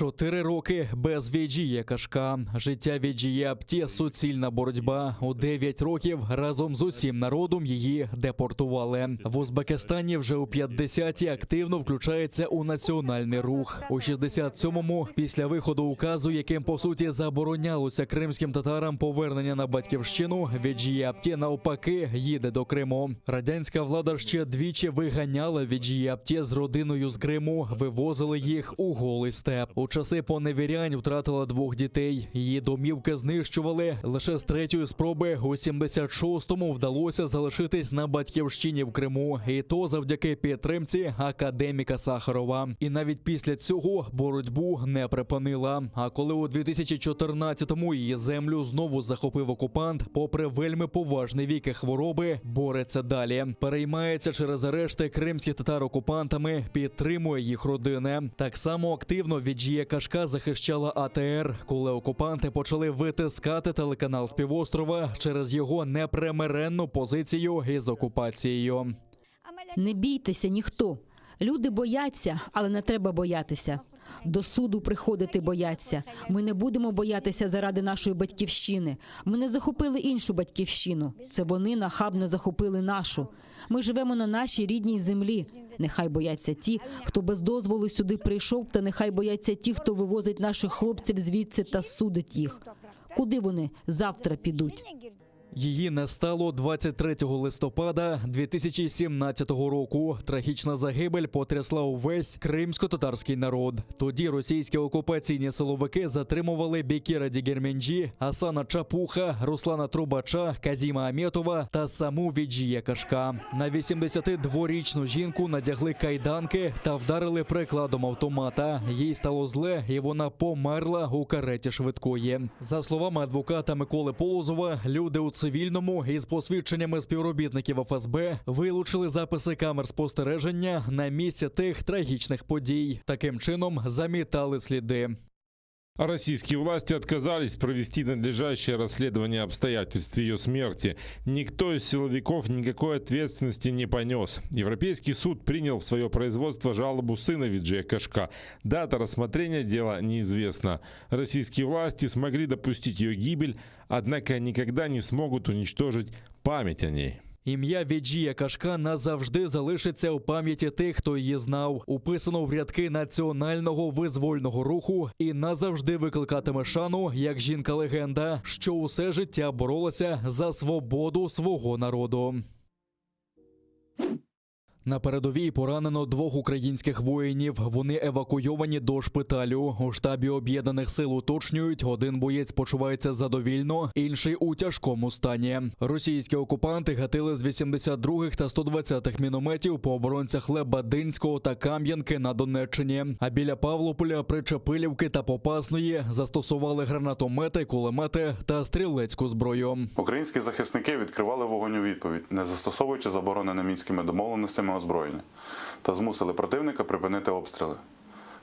Чотири роки без Веджіє Кашка. Життя Веджіє Апті – суцільна боротьба. У 9 років разом з усім народом її депортували. В Узбекистані вже у 50-ті активно включається у національний рух. У 67-му, після виходу указу, яким по суті заборонялося кримським татарам повернення на батьківщину, Веджіє Апті навпаки їде до Криму. Радянська влада ще двічі виганяла Веджіє Апті з родиною з Криму, вивозили їх у голий степ. У часи поневірянь втратила двох дітей. Її домівки знищували. Лише з третьої спроби у 76-му вдалося залишитись на батьківщині в Криму. І то завдяки підтримці академіка Сахарова. І навіть після цього боротьбу не припинила. А коли у 2014-му її землю знову захопив окупант, попри вельми поважний вік і хвороби, бореться далі. Переймається через арешти кримських татар окупантами, підтримує їх родини. Так само активно Віджіє Кашка захищала АТР, коли окупанти почали витискати телеканал з півострова через його непримиренну позицію із окупацією. Не бійтеся ніхто. Люди бояться, але не треба боятися. До суду приходити бояться. Ми не будемо боятися заради нашої батьківщини. Ми не захопили іншу батьківщину. Це вони нахабно захопили нашу. Ми живемо на нашій рідній землі. Нехай бояться ті, хто без дозволу сюди прийшов, та нехай бояться ті, хто вивозить наших хлопців звідси та судить їх. Куди вони завтра підуть? Її не стало 23 листопада 2017 року. Трагічна загибель потрясла увесь кримсько-татарський народ. Тоді російські окупаційні силовики затримували Бекіра Дігерменджі, Асана Чапуха, Руслана Трубача, Казіма Аметова та саму Віджія Кашка. На 82-річну жінку надягли кайданки та вдарили прикладом автомата. Їй стало зле, і вона померла у кареті швидкої. За словами адвоката Миколи Полозова, люди у цивільному із посвідченнями співробітників ФСБ вилучили записи камер спостереження на місці тих трагічних подій. Таким чином замітали сліди. А Российские власти отказались провести надлежащее расследование обстоятельств ее смерти. Никто из силовиков никакой ответственности не понес. Европейский суд принял в свое производство жалобу сына Виджея Кашка. Дата рассмотрения дела неизвестна. Российские власти смогли допустить ее гибель, однако никогда не смогут уничтожить память о ней. Ім'я Віджія Кашка назавжди залишиться у пам'яті тих, хто її знав, уписано в рядки національного визвольного руху і назавжди викликатиме шану як жінка-легенда, що усе життя боролася за свободу свого народу. На передовій поранено двох українських воїнів. Вони евакуйовані до шпиталю. У штабі об'єднаних сил уточнюють, один боєць почувається задовільно, інший у тяжкому стані. Російські окупанти гатили з 82-х та 120-х мінометів по оборонцях Лебадинського та Кам'янки на Донеччині. А біля Павлополя, Причепилівки та Попасної застосували гранатомети, кулемети та стрілецьку зброю. Українські захисники відкривали вогонь у відповідь, не застосовуючи заборонене мінськими домовленостями озброєння, та змусили противника припинити обстріли.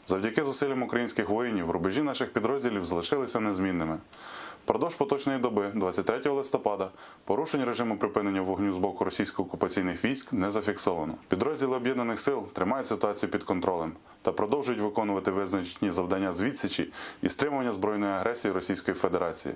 Завдяки зусиллям українських воїнів рубежі наших підрозділів залишилися незмінними. Впродовж поточної доби, 23 листопада, порушень режиму припинення вогню з боку російсько-окупаційних військ не зафіксовано. Підрозділи об'єднаних сил тримають ситуацію під контролем та продовжують виконувати визначені завдання з відсічі і стримування збройної агресії Російської Федерації.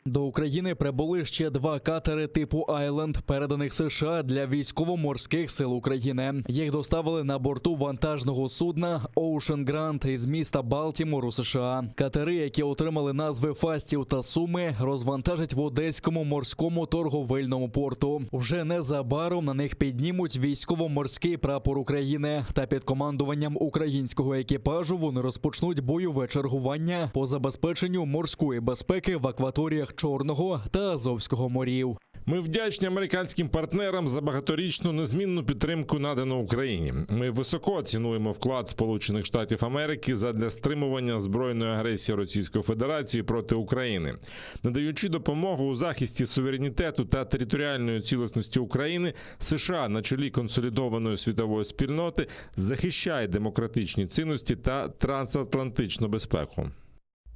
До України прибули ще два катери типу Айленд, переданих США для військово-морських сил України. Їх доставили на борту вантажного судна Ocean Grand із міста Балтімор у США. Катери, які отримали назви Фастів та Суми, розвантажать в Одеському морському торговельному порту. Вже незабаром на них піднімуть військово-морський прапор України та під командуванням українського екіпажу вони розпочнуть бойове чергування по забезпеченню морської безпеки в акваторіях Чорного та Азовського морів. Ми вдячні американським партнерам за багаторічну незмінну підтримку надану Україні. Ми високо цінуємо вклад Сполучених Штатів Америки задля стримування збройної агресії Російської Федерації проти України, надаючи допомогу у захисті суверенітету та територіальної цілісності України, США на чолі консолідованої світової спільноти захищає демократичні цінності та трансатлантичну безпеку.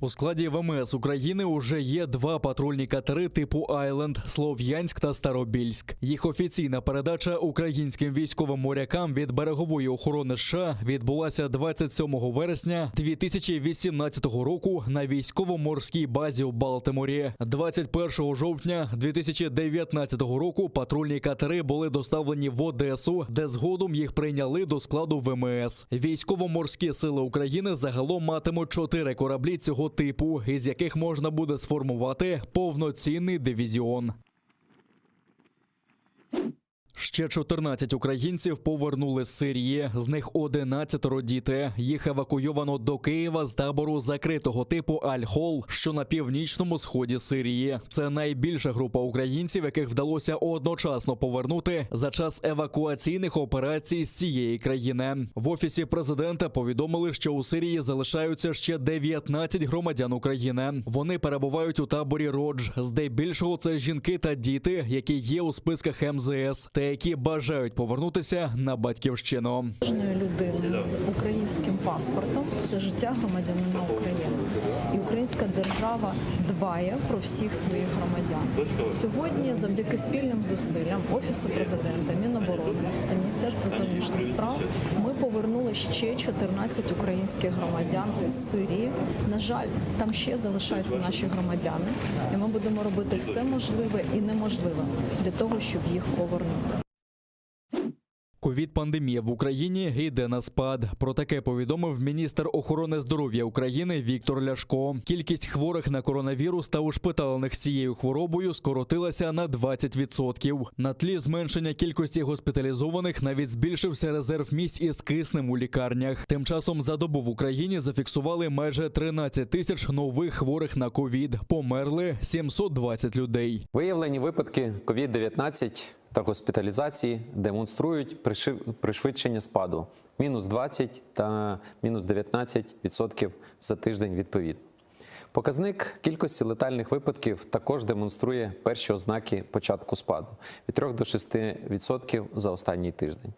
У складі ВМС України уже є два патрульні катери типу Айленд Слов'янськ та Старобільськ. Їх офіційна передача українським військовим морякам від берегової охорони США відбулася 27 вересня 2018 року на військово-морській базі у Балтиморі. 21 жовтня 2019 року патрульні катери були доставлені в Одесу, де згодом їх прийняли до складу ВМС. Військово-морські сили України загалом матимуть чотири кораблі цього типу, із яких можна буде сформувати повноцінний дивізіон. Ще 14 українців повернули з Сирії. З них 11 діти. Їх евакуйовано до Києва з табору закритого типу Аль-Хол, що на північному сході Сирії. Це найбільша група українців, яких вдалося одночасно повернути за час евакуаційних операцій з цієї країни. В офісі президента повідомили, що у Сирії залишаються ще 19 громадян України. Вони перебувають у таборі Родж. Здебільшого це жінки та діти, які є у списках МЗС та які бажають повернутися на батьківщину. Кожної людини з українським паспортом це життя громадянина України. І українська держава дбає про всіх своїх громадян. Сьогодні, завдяки спільним зусиллям Офісу президента, Міноборони та Міністерства зовнішніх справ, ми повернули ще 14 українських громадян з Сирії. На жаль, там ще залишаються наші громадяни, і ми будемо робити все можливе і неможливе для того, щоб їх повернути. Ковід-пандемія в Україні йде на спад. Про таке повідомив міністр охорони здоров'я України Віктор Ляшко. Кількість хворих на коронавірус та ушпиталених з цією хворобою скоротилася на 20%. На тлі зменшення кількості госпіталізованих навіть збільшився резерв місць із киснем у лікарнях. Тим часом за добу в Україні зафіксували майже 13 тисяч нових хворих на ковід. Померли 720 людей. Виявлені випадки COVID-19 та госпіталізації демонструють приши- пришвидшення спаду мінус 20 та мінус 19% за тиждень відповідно. Показник кількості летальних випадків також демонструє перші ознаки початку спаду від 3 до 6% за останній тиждень.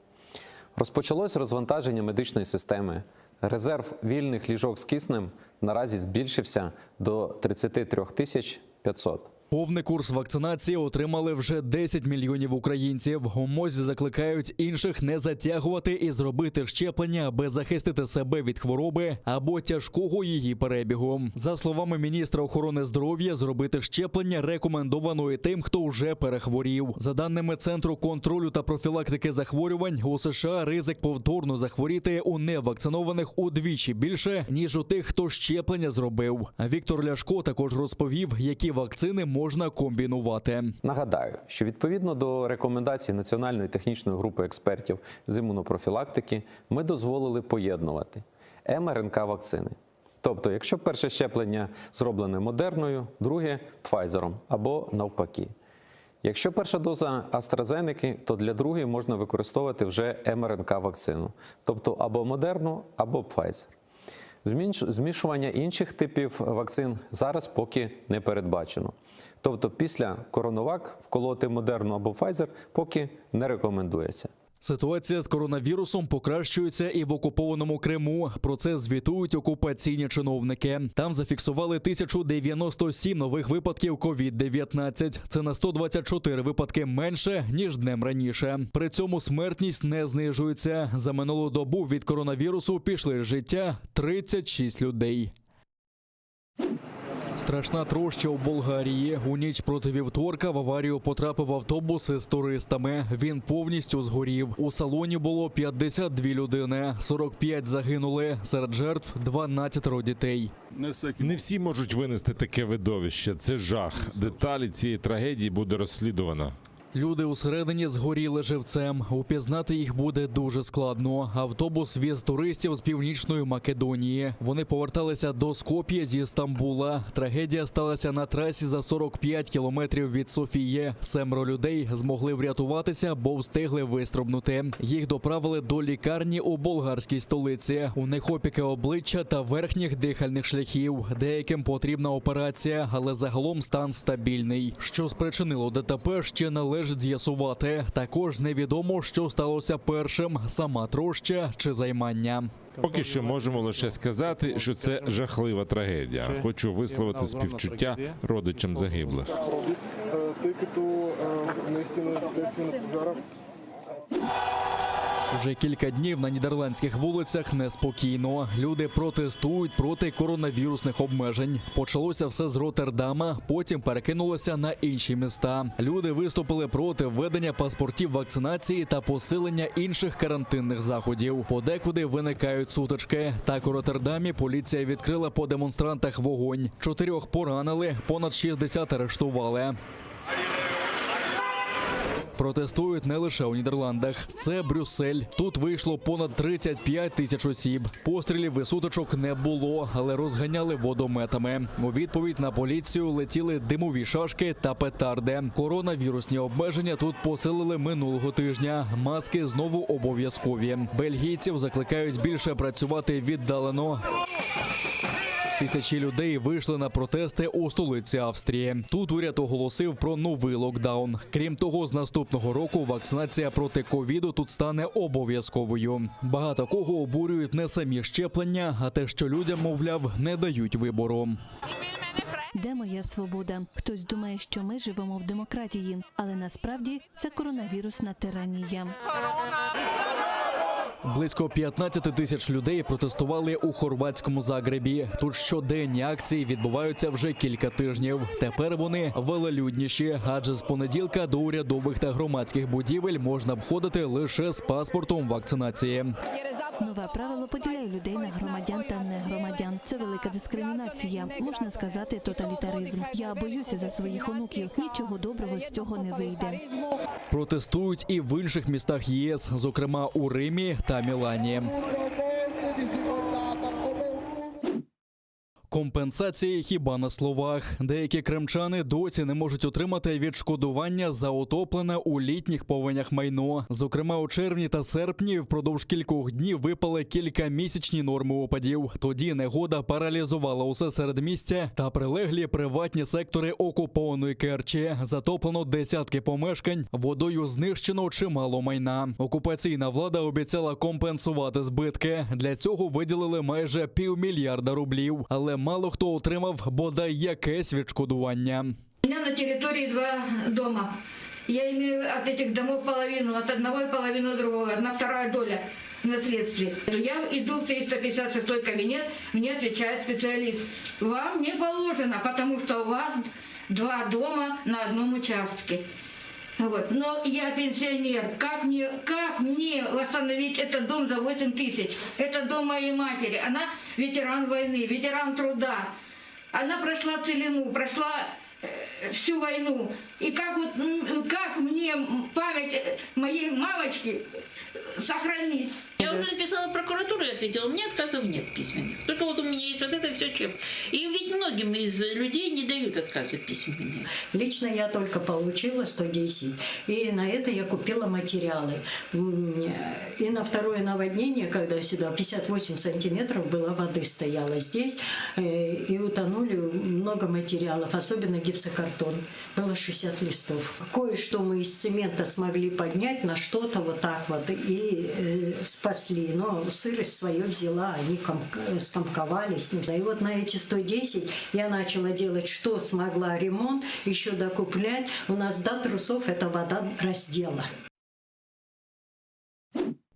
Розпочалось розвантаження медичної системи. Резерв вільних ліжок з киснем наразі збільшився до 33 тисяч 500. Повний курс вакцинації отримали вже 10 мільйонів українців. У МОЗі закликають інших не затягувати і зробити щеплення, аби захистити себе від хвороби або тяжкого її перебігу. За словами міністра охорони здоров'я, зробити щеплення рекомендовано і тим, хто вже перехворів. За даними центру контролю та профілактики захворювань у США, ризик повторно захворіти у невакцинованих удвічі більше ніж у тих, хто щеплення зробив. Віктор Ляшко також розповів, які вакцини можна комбінувати. Нагадаю, що відповідно до рекомендацій Національної технічної групи експертів з імунопрофілактики ми дозволили поєднувати МРНК вакцини. Тобто, якщо перше щеплення зроблене Модерною, друге Пфайзером або навпаки. Якщо перша доза AstraZeneca, то для другої можна використовувати вже МРНК вакцину, тобто або Модерну, або Pfizer. Змінш- Змішування інших типів вакцин зараз поки не передбачено. Тобто після коронавак вколоти Модерну або Pfizer поки не рекомендується. Ситуація з коронавірусом покращується і в окупованому Криму. Про це звітують окупаційні чиновники. Там зафіксували 1097 нових випадків COVID-19. Це на 124 випадки менше ніж днем раніше. При цьому смертність не знижується. За минулу добу від коронавірусу пішли з життя 36 людей. Страшна троща у Болгарії. У ніч проти вівторка в аварію потрапив автобус із туристами. Він повністю згорів. У салоні було 52 людини, 45 загинули. Серед жертв 12 дітей. Не всі можуть винести таке видовище. Це жах. Деталі цієї трагедії буде розслідувано. Люди усередині згоріли живцем. Упізнати їх буде дуже складно. Автобус віз туристів з північної Македонії. Вони поверталися до Скоп'є зі Стамбула. Трагедія сталася на трасі за 45 кілометрів від Софії. Семеро людей змогли врятуватися, бо встигли вистрибнути. Їх доправили до лікарні у болгарській столиці. У них опіки обличчя та верхніх дихальних шляхів. Деяким потрібна операція, але загалом стан стабільний. Що спричинило ДТП, ще належить. належить з'ясувати. Також невідомо, що сталося першим – сама троща чи займання. Поки що можемо лише сказати, що це жахлива трагедія. Хочу висловити співчуття родичам загиблих. Вже кілька днів на нідерландських вулицях неспокійно. Люди протестують проти коронавірусних обмежень. Почалося все з Роттердама, потім перекинулося на інші міста. Люди виступили проти введення паспортів вакцинації та посилення інших карантинних заходів. Подекуди виникають сутички. Так у Роттердамі поліція відкрила по демонстрантах вогонь. Чотирьох поранили, понад 60 арештували. Протестують не лише у Нідерландах. Це Брюссель. Тут вийшло понад 35 тисяч осіб. Пострілів і сутичок не було, але розганяли водометами. У відповідь на поліцію летіли димові шашки та петарди. Коронавірусні обмеження тут посилили минулого тижня. Маски знову обов'язкові. Бельгійців закликають більше працювати віддалено. Тисячі людей вийшли на протести у столиці Австрії. Тут уряд оголосив про новий локдаун. Крім того, з наступного року вакцинація проти ковіду тут стане обов'язковою. Багато кого обурюють не самі щеплення, а те, що людям, мовляв, не дають вибору. Де моя свобода? Хтось думає, що ми живемо в демократії, але насправді це коронавірусна тиранія. Близько 15 тисяч людей протестували у хорватському Загребі. Тут щоденні акції відбуваються вже кілька тижнів. Тепер вони велелюдніші, адже з понеділка до урядових та громадських будівель можна входити лише з паспортом вакцинації. Нове правило поділяє людей на громадян та негромадян. Це велика дискримінація, можна сказати, тоталітаризм. Я боюся за своїх онуків. Нічого доброго з цього не вийде. Протестують і в інших містах ЄС, зокрема у Римі та Мілані. Компенсації хіба на словах. Деякі кримчани досі не можуть отримати відшкодування за утоплене у літніх повенях майно. Зокрема, у червні та серпні впродовж кількох днів випали кількамісячні норми опадів. Тоді негода паралізувала усе середмістя та прилеглі приватні сектори окупованої Керчі. Затоплено десятки помешкань, водою знищено чимало майна. Окупаційна влада обіцяла компенсувати збитки. Для цього виділили майже півмільярда рублів, але мало хто отримав бодай якесь відшкодування. У меня на территории два дома. Я имею от этих домов половину, от одного и половину другого, одна вторая доля в наследстве. Я иду в 356 кабинет, мне отвечает специалист. Вам не положено, потому что у вас два дома на одном участке. Вот. Но я пенсионер. Как мне, как мне восстановить этот дом за 8 тысяч? Это дом моей матери. Она ветеран войны, ветеран труда. Она прошла целину, прошла э, всю войну. И как, вот, м, как мне память э, моей мамочки сохранить? Я уже написала в прокуратуру и ответила, у меня отказов нет письменных. Только вот у меня есть вот это все чем. И ведь многим из людей не дают отказы письменные. Лично я только получила 110, и на это я купила материалы. М, И на второе наводнение, когда сюда 58 сантиметров было воды стояло здесь, э, и утонули много материалов, особенно гипсокартон. Было 60 листов. Кое-что мы из цемента смогли поднять на что-то вот так вот и э, спасли. Но сырость свое взяла, они ком- скомковались. И вот на эти 110 я начала делать, что смогла, ремонт, еще докуплять. У нас до трусов эта вода раздела.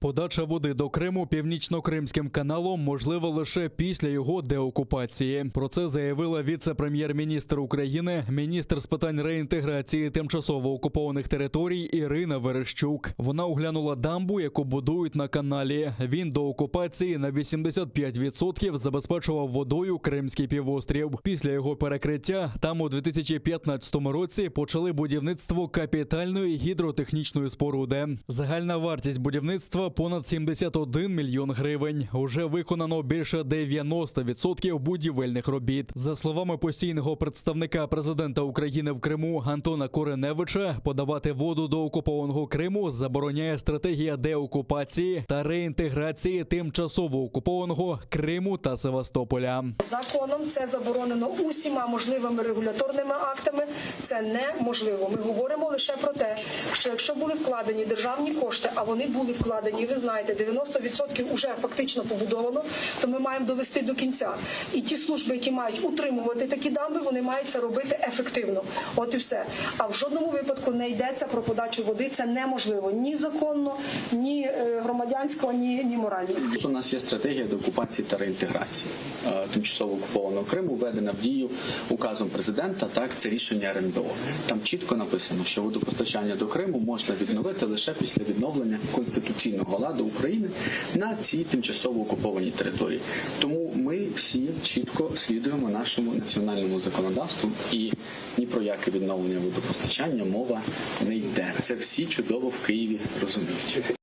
Подача води до Криму північно-кримським каналом можлива лише після його деокупації. Про це заявила віце-прем'єр-міністр України, міністр з питань реінтеграції тимчасово окупованих територій Ірина Верещук. Вона оглянула дамбу, яку будують на каналі. Він до окупації на 85% забезпечував водою Кримський півострів. Після його перекриття там у 2015 році почали будівництво капітальної гідротехнічної споруди. Загальна вартість будівництва. Будівництва понад 71 мільйон гривень. Уже виконано більше 90% будівельних робіт. За словами постійного представника президента України в Криму Антона Кореневича, подавати воду до окупованого Криму забороняє стратегія деокупації та реінтеграції тимчасово окупованого Криму та Севастополя. Законом це заборонено усіма можливими регуляторними актами. Це неможливо. Ми говоримо лише про те, що якщо були вкладені державні кошти, а вони були вкладені, і ви знаєте, 90% вже фактично побудовано, то ми маємо довести до кінця. І ті служби, які мають утримувати такі дамби, вони мають це робити ефективно. От і все. А в жодному випадку не йдеться про подачу води. Це неможливо ні законно, ні е, громадянсько, ні, ні морально. У нас є стратегія деокупації та реінтеграції е, тимчасово окупованого Криму, введена в дію указом президента. Так, це рішення РНБО. Там чітко написано, що водопостачання до Криму можна відновити лише після відновлення конституційного ладу України на цій тимчасово окупованій території. Тому ми всі чітко слідуємо нашому національному законодавству і ні про яке відновлення водопостачання мова не йде. Це всі чудово в Києві розуміють.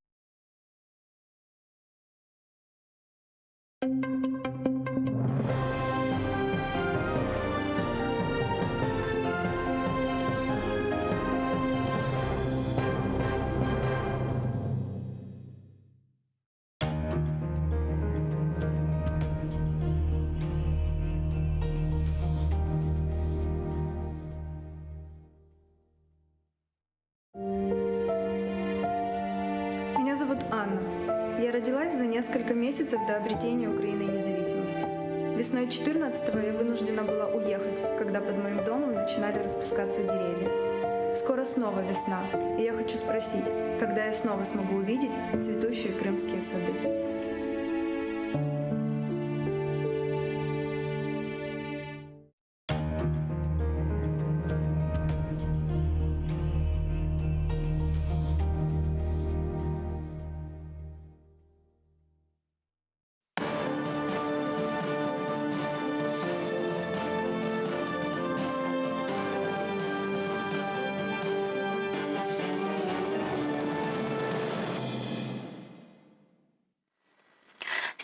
Меня зовут Анна. Я родилась за несколько месяцев до обретения Украиной независимости. Весной 14-го я вынуждена была уехать, когда под моим домом начинали распускаться деревья. Скоро снова весна, и я хочу спросить, когда я снова смогу увидеть цветущие крымские сады.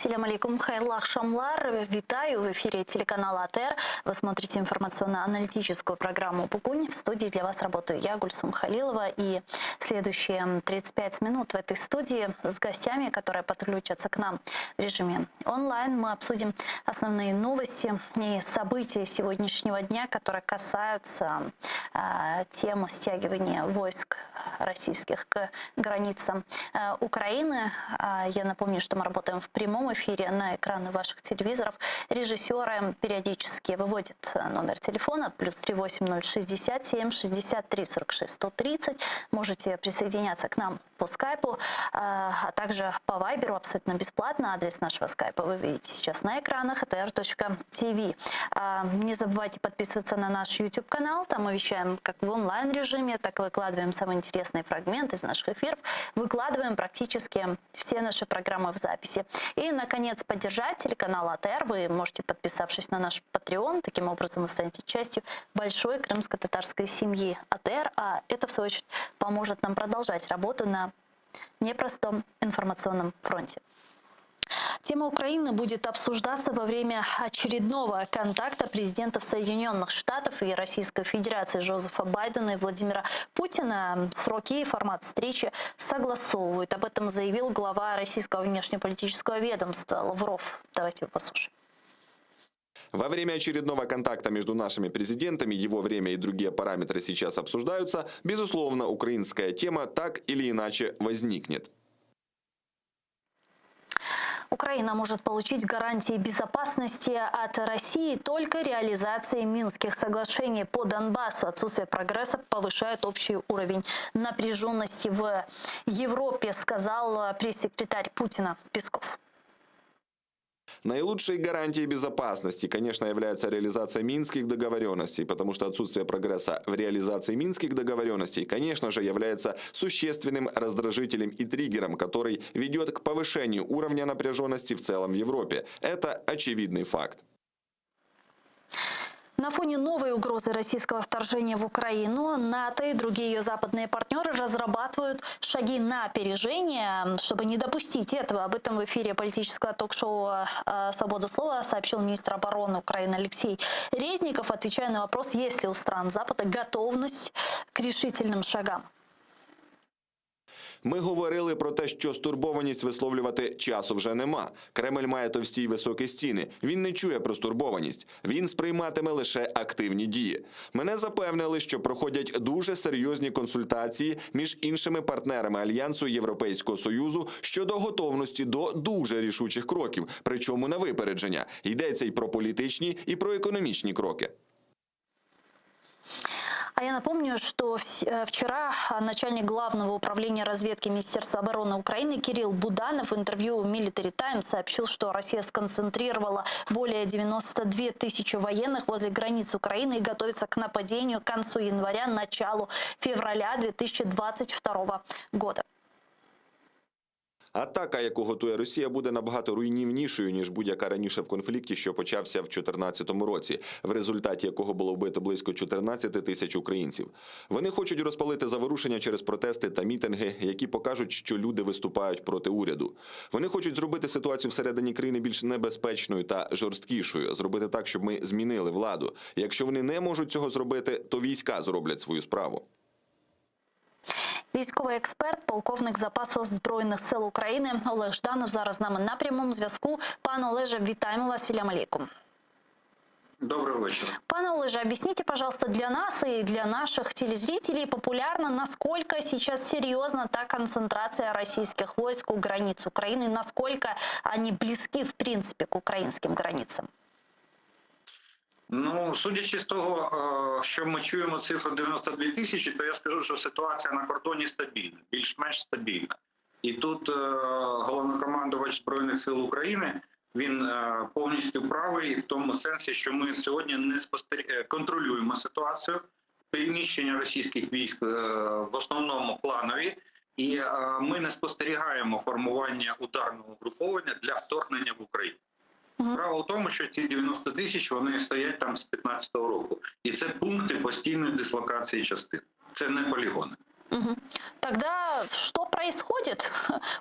Selâm aleyküm, hayırlı aqşamlar. Вітаю в эфире телеканала АТР. Вы смотрите информационно-аналитическую программу «Бугунь». В студии для вас работаю я, Гульсум Халилова. И следующие 35 минут в этой студии с гостями, которые подключатся к нам в режиме онлайн, мы обсудим основные новости и события сегодняшнего дня, которые касаются э, темы стягивания войск российских к границам э, Украины. А, Я напомню, что мы работаем в прямом эфире на экраны ваших телевизоров. Режиссеры периодически выводят э, номер телефона плюс 38067 63 46 130. Можете присоединяться к нам по скайпу, э, а также по вайберу абсолютно бесплатно. Адрес нашего скайпа вы видите сейчас на экранах atr.tv. А, Не забывайте подписываться на наш YouTube-канал. Там мы вещаем как в онлайн-режиме, так и выкладываем самые интересные фрагменты из наших эфиров. Выкладываем практически все наши программы в записи. И, наконец, поддержать телеканал АТР вы можете, подписавшись на наш Patreon. Таким образом, вы станете частью большой крымско-татарской семьи АТР. А это, в свою очередь, поможет нам продолжать работу на непростом информационном фронте. Тема Украины будет обсуждаться во время очередного контакта президентов Соединенных Штатов и Российской Федерации Жозефа Байдена и Владимира Путина. Сроки и формат встречи согласовывают. Об этом заявил глава российского внешнеполитического ведомства Лавров. Давайте его послушаем. Во время очередного контакта между нашими президентами, его время и другие параметры сейчас обсуждаются, безусловно, украинская тема так или иначе возникнет. Украина может получить гарантии безопасности от России только реализацией Минских соглашений по Донбассу. Отсутствие прогресса повышает общий уровень напряженности в Европе, сказал пресс-секретарь Путина Песков. Наилучшей гарантией безопасности, конечно, является реализация минских договоренностей, потому что отсутствие прогресса в реализации минских договоренностей, конечно же, является существенным раздражителем и триггером, который ведет к повышению уровня напряженности в целом в Европе. Это очевидный факт. На фоне новой угрозы российского вторжения в Украину НАТО и другие ее западные партнеры разрабатывают шаги на опережение, чтобы не допустить этого. Об этом в эфире политического ток-шоу э, «Свобода слова» сообщил министр обороны Украины Алексей Резников, отвечая на вопрос, есть ли у стран Запада готовность к решительным шагам. Ми говорили про те, що стурбованість висловлювати часу вже нема. Кремль має товсті й високі стіни. Він не чує про стурбованість. Він сприйматиме лише активні дії. Мене запевнили, що проходять дуже серйозні консультації між іншими партнерами Альянсу Європейського Союзу щодо готовності до дуже рішучих кроків, причому на випередження. Йдеться й про політичні, і про економічні кроки. А я напомню, что э, вчера начальник Главного управления разведки Министерства обороны Украины Кирилл Буданов в интервью Military Times сообщил, что Россия сконцентрировала более 92 тысячи военных возле границ Украины и готовится к нападению к концу января, началу февраля 2022 года. Атака, яку готує Росія, буде набагато руйнівнішою ніж будь-яка раніше в конфлікті, що почався в 2014 році, в результаті якого було вбито близько 14 тисяч українців. Вони хочуть розпалити заворушення через протести та мітинги, які покажуть, що люди виступають проти уряду. Вони хочуть зробити ситуацію всередині країни більш небезпечною та жорсткішою, зробити так, щоб ми змінили владу. Якщо вони не можуть цього зробити, то війська зроблять свою справу. Військовий експерт, полковник запасу збройних сил України Олег Жданов зараз з нами на прямому зв'язку. Пане Олеже, вітаємо вас. Селям алейкум. Доброго вечора. Пане Олеже, объясните, пожалуйста, для нас и для наших телезрителей популярно, насколько сейчас серьезна та концентрация российских войск у границ Украины, насколько они близки, в принципе, к украинским границам? Ну, судячи з того, е, що ми чуємо цифру 92 тисячі, то я скажу, що ситуація на кордоні стабільна, більш-менш стабільна. І тут е, головнокомандувач Збройних сил України він е, повністю правий в тому сенсі, що ми сьогодні не спостер... е, контролюємо ситуацію. Переміщення російських військ е, в основному планові, і е, ми не спостерігаємо формування ударного угруповання для вторгнення в Україну. Справа в тому, що ці 90 тисяч вони стоять там з 15-го року, і це пункти постійної дислокації частин. Це не полігони. Мгм. Тогда что происходит?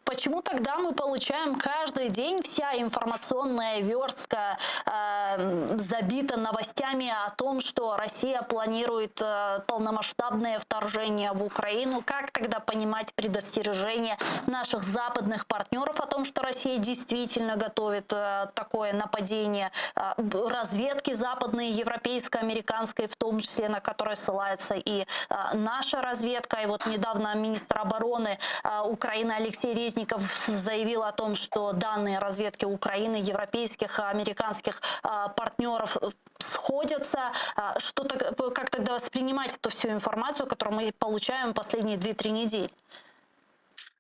Почему тогда мы получаем каждый день вся информационная верстка э, забита новостями о том, что Россия планирует э, полномасштабное вторжение в Украину? Как тогда понимать предостережение наших западных партнеров о том, что Россия действительно готовит э, такое нападение? Э, б- разведки западной, европейской, американской, в том числе, на которые ссылается и э, наша разведка. И вот недавно министр обороны э, Украины Алексей Резников заявил о том, что данные разведки Украины, европейских, американских э, партнеров э, сходятся. А Что так, как тогда воспринимать эту всю информацию, которую мы получаем последние 2-3 недели?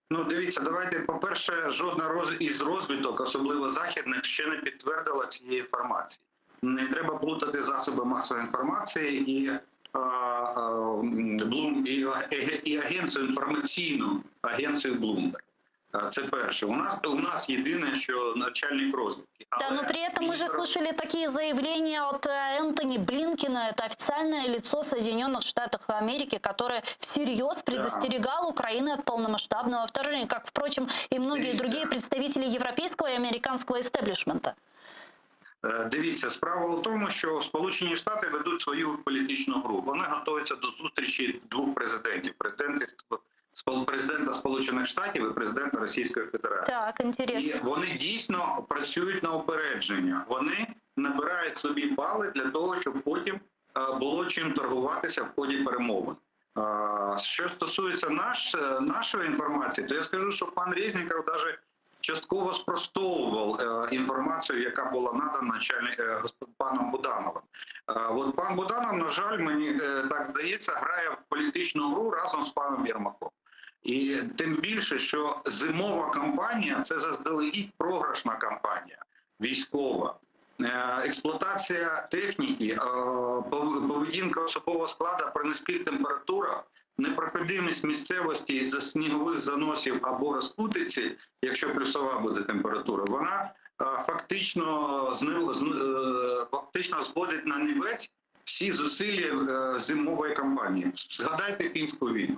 Ну, дивіться, давайте, по-перше, жодна роз... із розвідок, особливо західних, ще не підтвердила цієї інформації. Не треба плутати засоби масової інформації і, а, а, м, Блум, і, і агенцію інформаційну агенцію Bloomberg. А, Це перше. У нас у нас єдине, що начальник розвідки. Да, но при этом мы же слышали такие заявления от э, Энтони Блинкена, это официальное лицо Соединенных Штатов Америки, которое всерьез предостерегал Украину от полномасштабного вторжения, как, впрочем, и многие другие представители европейского и американского истеблишмента. Е, Дивіться, справа у тому, що Сполучені Штати ведуть свою політичну гру. Вони готуються до зустрічі двох президентів: президентів президента Сполучених Штатів і президента Російської Федерації. Так, интересно. І вони дійсно працюють на опередження. Вони набирають собі бали для того, щоб потім е, було чим торгуватися в ході перемовин. Е, Що стосується наш, е, нашої інформації, то я скажу, що пан Резніков навіть частково спростовував е, інформацію, яка була надана начальник е, госп- паном Будановим. Е, От пан Буданов, на жаль, мені е, так здається, грає в політичну гру разом з паном Єрмаком. І тим більше, що зимова кампанія це заздалегідь програшна кампанія військова. Е, Експлуатація техніки, е, пов- поведінка особового складу при низьких температурах, непроходимість місцевості із-за снігових заносів або розпутиці, якщо плюсова буде температура, вона е, фактично зни- зн- е, фактично зводить на нівець. Всі зусилля е, зимової кампанії. Згадайте фінську війну,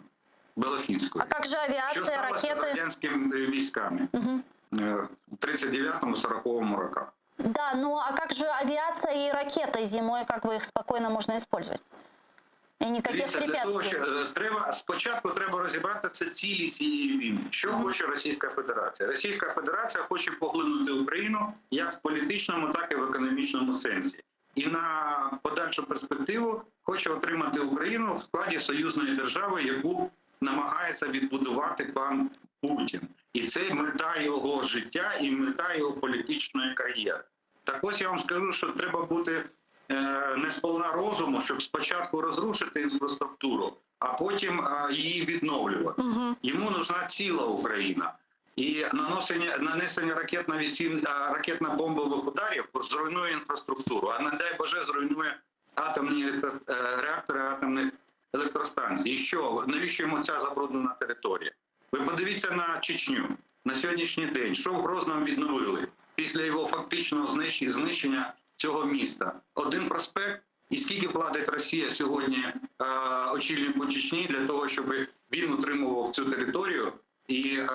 Белофінську. А как же Що авиация, сталося з ракеты? радянськими військами Мгм. е, в 39-40 роках? Да, ну а как же авиация и ракеты зимой, как бы их спокойно можно использовать? И никаких Дивіться, для того, препятствий. що е, треба спочатку треба розібратися цілі цієї війни. Що хоче Російська Федерація? Російська Федерація хоче поглинути Україну як в політичному, так і в економічному сенсі. І на подальшу перспективу хоче отримати Україну в складі союзної держави, яку намагається відбудувати пан Путін. І це мета його життя і мета його політичної кар'єри. Так ось я вам скажу, що треба бути е, не сповна розуму, щоб спочатку розрушити інфраструктуру, а потім е, її відновлювати. Йому нужна ціла Україна. І нанесення, нанесення ракетно-авіаційн- а, ракетно-бомбових ударів зруйнує інфраструктуру, а не дай Боже зруйнує атомні електро- е, реактори атомних електростанцій. І що? Навіщо йому ця забруднена територія? Ви подивіться на Чечню на сьогоднішній день, що в Грозному відновили після його фактичного знищ- знищення цього міста. Один проспект, і скільки платить Росія сьогодні е, очільнику Чечні для того, щоб він утримував цю територію і е,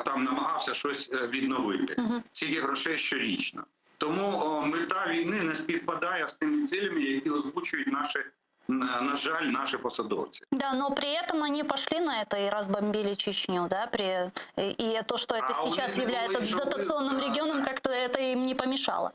там намагався щось е, відновити. Скільки грошей щорічно. Тому о, мета війни не співпадає з тими цілями, які озвучують наші, на, на жаль, наші посадовці. Да, но при этом они пошли на это и разбомбили Чечню, да, при... и то, что это А у сейчас них не было является іншого дотационным вибору. регионом, как-то это им не помешало.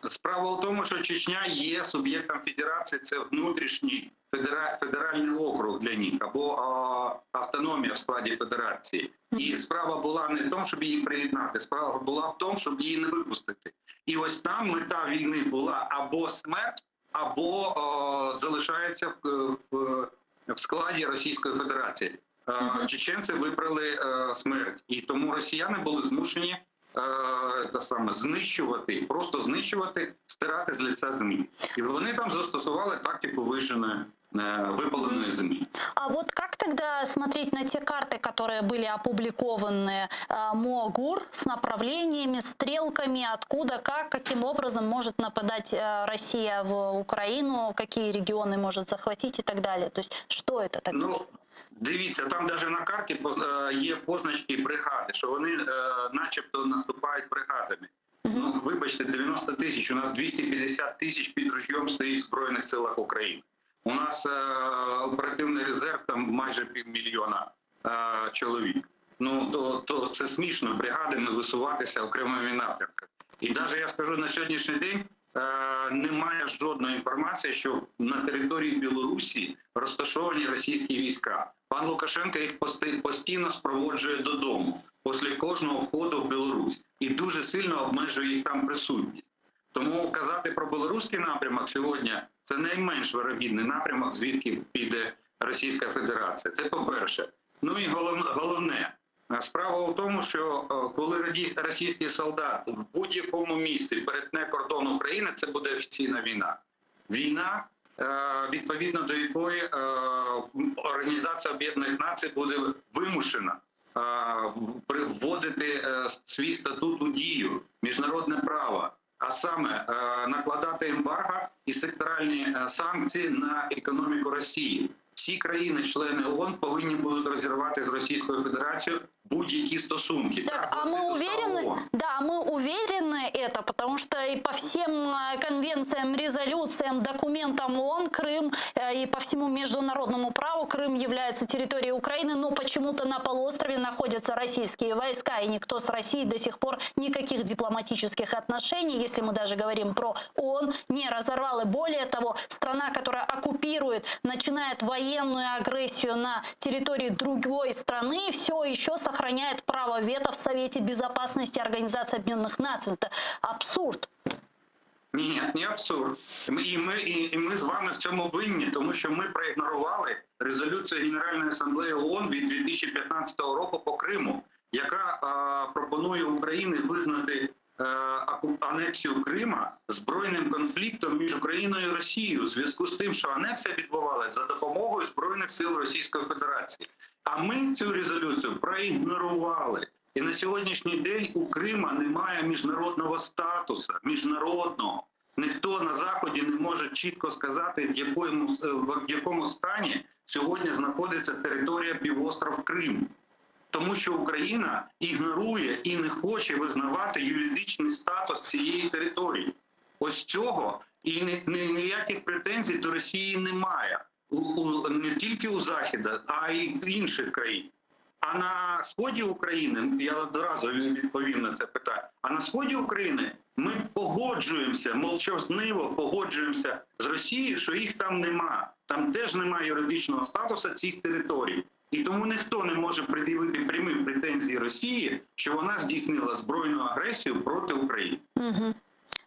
Справа в тому, що Чечня є суб'єктом федерації, це внутрішній федера... федеральний округ для них або а, автономія в складі федерації. І справа була не в тому, щоб її приєднати, справа була в тому, щоб її не випустити. І ось там мета війни була або смерть, або о, залишається в, в, в складі Російської Федерації. Е, Чеченці вибрали е, смерть, і тому росіяни були змушені е, те саме знищувати, просто знищувати, стирати з лиця землі. І вони там застосували тактику виженої е, випаленої землі. А вот как тогда смотреть на те карты, которые были опубликованы э, МОГУР с направлениями, стрелками, откуда, как, каким образом может нападать э, Россия в Украину, какие регионы может захватить и так далее? То есть что это тогда? Ну, дивіться, там навіть на карті поз- е, є позначки бригади, що вони е, начебто наступають бригадами. Ну, вибачте, 90 тисяч, у нас 250 тисяч під ружьом стоїть в Збройних силах України. У нас е, оперативний резерв там майже півмільйона е, чоловік. Ну, то, то це смішно бригадами висуватися окремими напрямками. І навіть я скажу, на сьогоднішній день е, немає жодної інформації, що на території Білорусі розташовані російські війська. Пан Лукашенко їх пости- постійно спроводжує додому після кожного входу в Білорусь і дуже сильно обмежує їх там присутність. Тому казати про білоруський напрямок сьогодні це найменш вирогідний напрямок, звідки піде Російська Федерація. Це по-перше. Ну і голов- головне, е, справа у тому, що е, коли раді- російський солдат в будь-якому місці перетне кордон України, це буде офіційна війна. Війна, е, відповідно до якої е, Організація Об'єднаних Націй буде вимушена е, в- при- вводити е, свій статут у дію, міжнародне право, а саме е, накладати ембарго і секторальні е, санкції на економіку Росії. Всі країни-члени ООН повинні будуть розірвати з Російською Федерацією будь-які стосунки. Так, а мы уверены, да, мы уверены это, потому что и по всем э, конвенциям, резолюциям, документам ООН Крым э, и по всему международному праву Крым является территорией Украины, но почему-то на полуострове находятся российские войска, и никто с Россией до сих пор никаких дипломатических отношений, если мы даже говорим про ООН, не разорвал. И более того, страна, которая оккупирует, начинает военную агрессию на территории другой страны, все еще сохраняет право вето в Совете Безопасности Организации Объединенных Наций. Это абсурд. Ні, не абсурд. Ми- І ми, і, і ми з вами в цьому винні, тому що ми проігнорували резолюцію Генеральної асамблеї ООН від 2015 року по Криму, яка а, пропонує Україні визнати е, аку- анексію Крима збройним конфліктом між Україною і Росією у зв'язку з тим, що анексія відбувалася за допомогою збройних сил Російської Федерації. А ми цю резолюцію проігнорували. І на сьогоднішній день у Крима немає міжнародного статусу, міжнародного. Ніхто на заході не може чітко сказати, в якому в якому стані сьогодні знаходиться територія півостров Крим. Тому що Україна ігнорує і не хоче визнавати юридичний статус цієї території. Ось цього і ні, ні, ніяких претензій до Росії немає. У, у, не тільки у Західа, а й інших країн. А на сході України, я одразу відповім на це питання. А на сході України ми погоджуємося, мовчазниво погоджуємося з Росією, що їх там нема. Там теж немає юридичного статусу цих територій. І тому ніхто не може пред'явити прямі претензії Росії, що вона здійснила збройну агресію проти України. Мгм.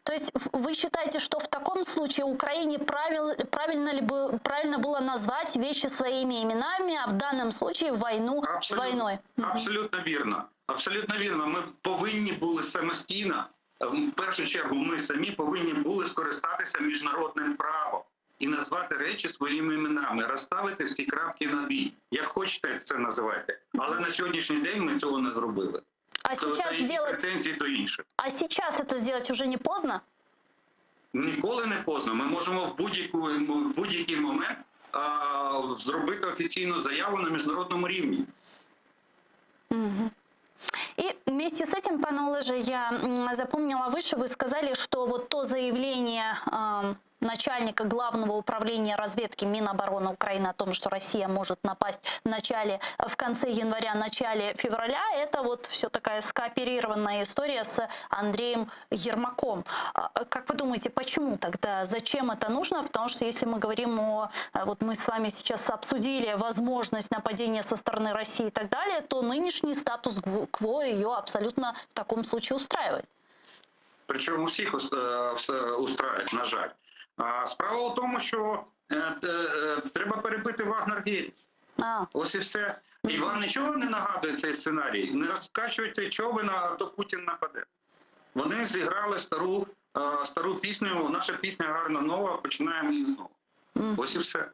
То есть в- вы считаете, что в таком случае Украине правил, правильно, ли бы, правильно было назвать вещи своими именами, а в данном случае войну войной? Абсолютно вірно. Абсолютно вірно. Ми повинні були самостійно, е, в першу чергу, ми самі повинні були скористатися міжнародним правом і назвати речі своїми іменами, розставити всі крапки над «і». Як хочете, це називайте. Але на сьогоднішній день ми цього не зробили. А То- сейчас та які сделать- претензії до інших. А сейчас это сделать уже не поздно? Ніколи не поздно. Ми можемо в будь-яку в будь-який момент а, зробити офіційну заяву на міжнародному рівні. Мгм. И вместе с этим, пане Олеже, я м, запомнила выше, вы сказали, что вот то заявление ам, начальника Главного управления разведки Минобороны Украины о том, что Россия может напасть в начале, в конце января, начале февраля, это вот все такая скооперированная история с Андреем Ермаком. А, Как вы думаете, почему тогда, зачем это нужно? Потому что если мы говорим о, э, вот мы с вами сейчас обсудили возможность нападения со стороны России и так далее, то нынешний статус кво ее абсолютно в таком случае устраивает. Причому всіх ус- е, все устраюють, на жаль. А справа в тому, що е, е, е, треба перебити Вагнер Гейт. Ось і все. І вам нічого не нагадує цей сценарій. Не розкачуйте човен, а то Путін нападе. Вони зіграли стару, е, стару пісню. Наша пісня гарна нова, починаємо її знову. Ось і все.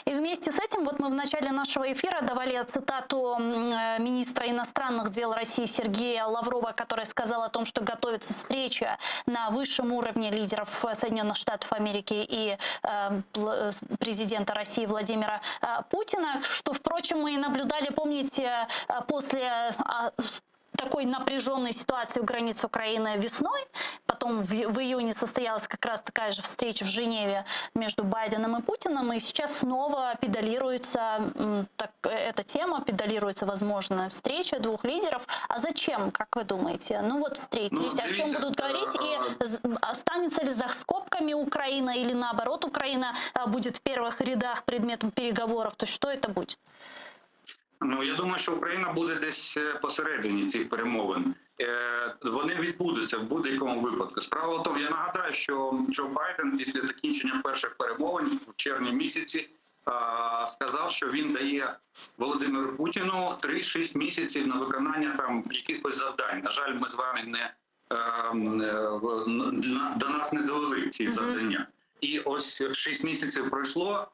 И вместе с этим, вот мы в начале нашего эфира давали цитату м, э, министра иностранных дел России Сергея Лаврова, который сказал о том, что готовится встреча на высшем уровне лидеров Соединенных Штатов Америки и э, пл- э, президента России Владимира э, Путина, что, впрочем, мы и наблюдали, помните, э, после а, с- такой напряженной ситуации у границ Украины весной. Потом в, в июне состоялась как раз такая же встреча в Женеве между Байденом и Путиным. И сейчас снова педалируется м, так, э, эта тема, педалируется возможная встреча двух лидеров. А зачем, как вы думаете? Ну вот встретились, Ну, о чем дивіться, будут говорить? И з- останется ли за скобками Украина или наоборот Украина э, будет в первых рядах предметом переговоров? То есть что это будет? Ну я думаю, що Україна буде десь е, посередині цих перемовин. Е, Вони відбудуться в будь-якому випадку. Справа в тому, я нагадаю, що Джо Байден після закінчення перших перемовин в червні місяці а, сказав, що він дає Володимиру Путіну 3-6 місяців на виконання там якихось завдань. На жаль, ми з вами не е, е, в- на- до нас не довели ці завдання. І ось 6 місяців пройшло,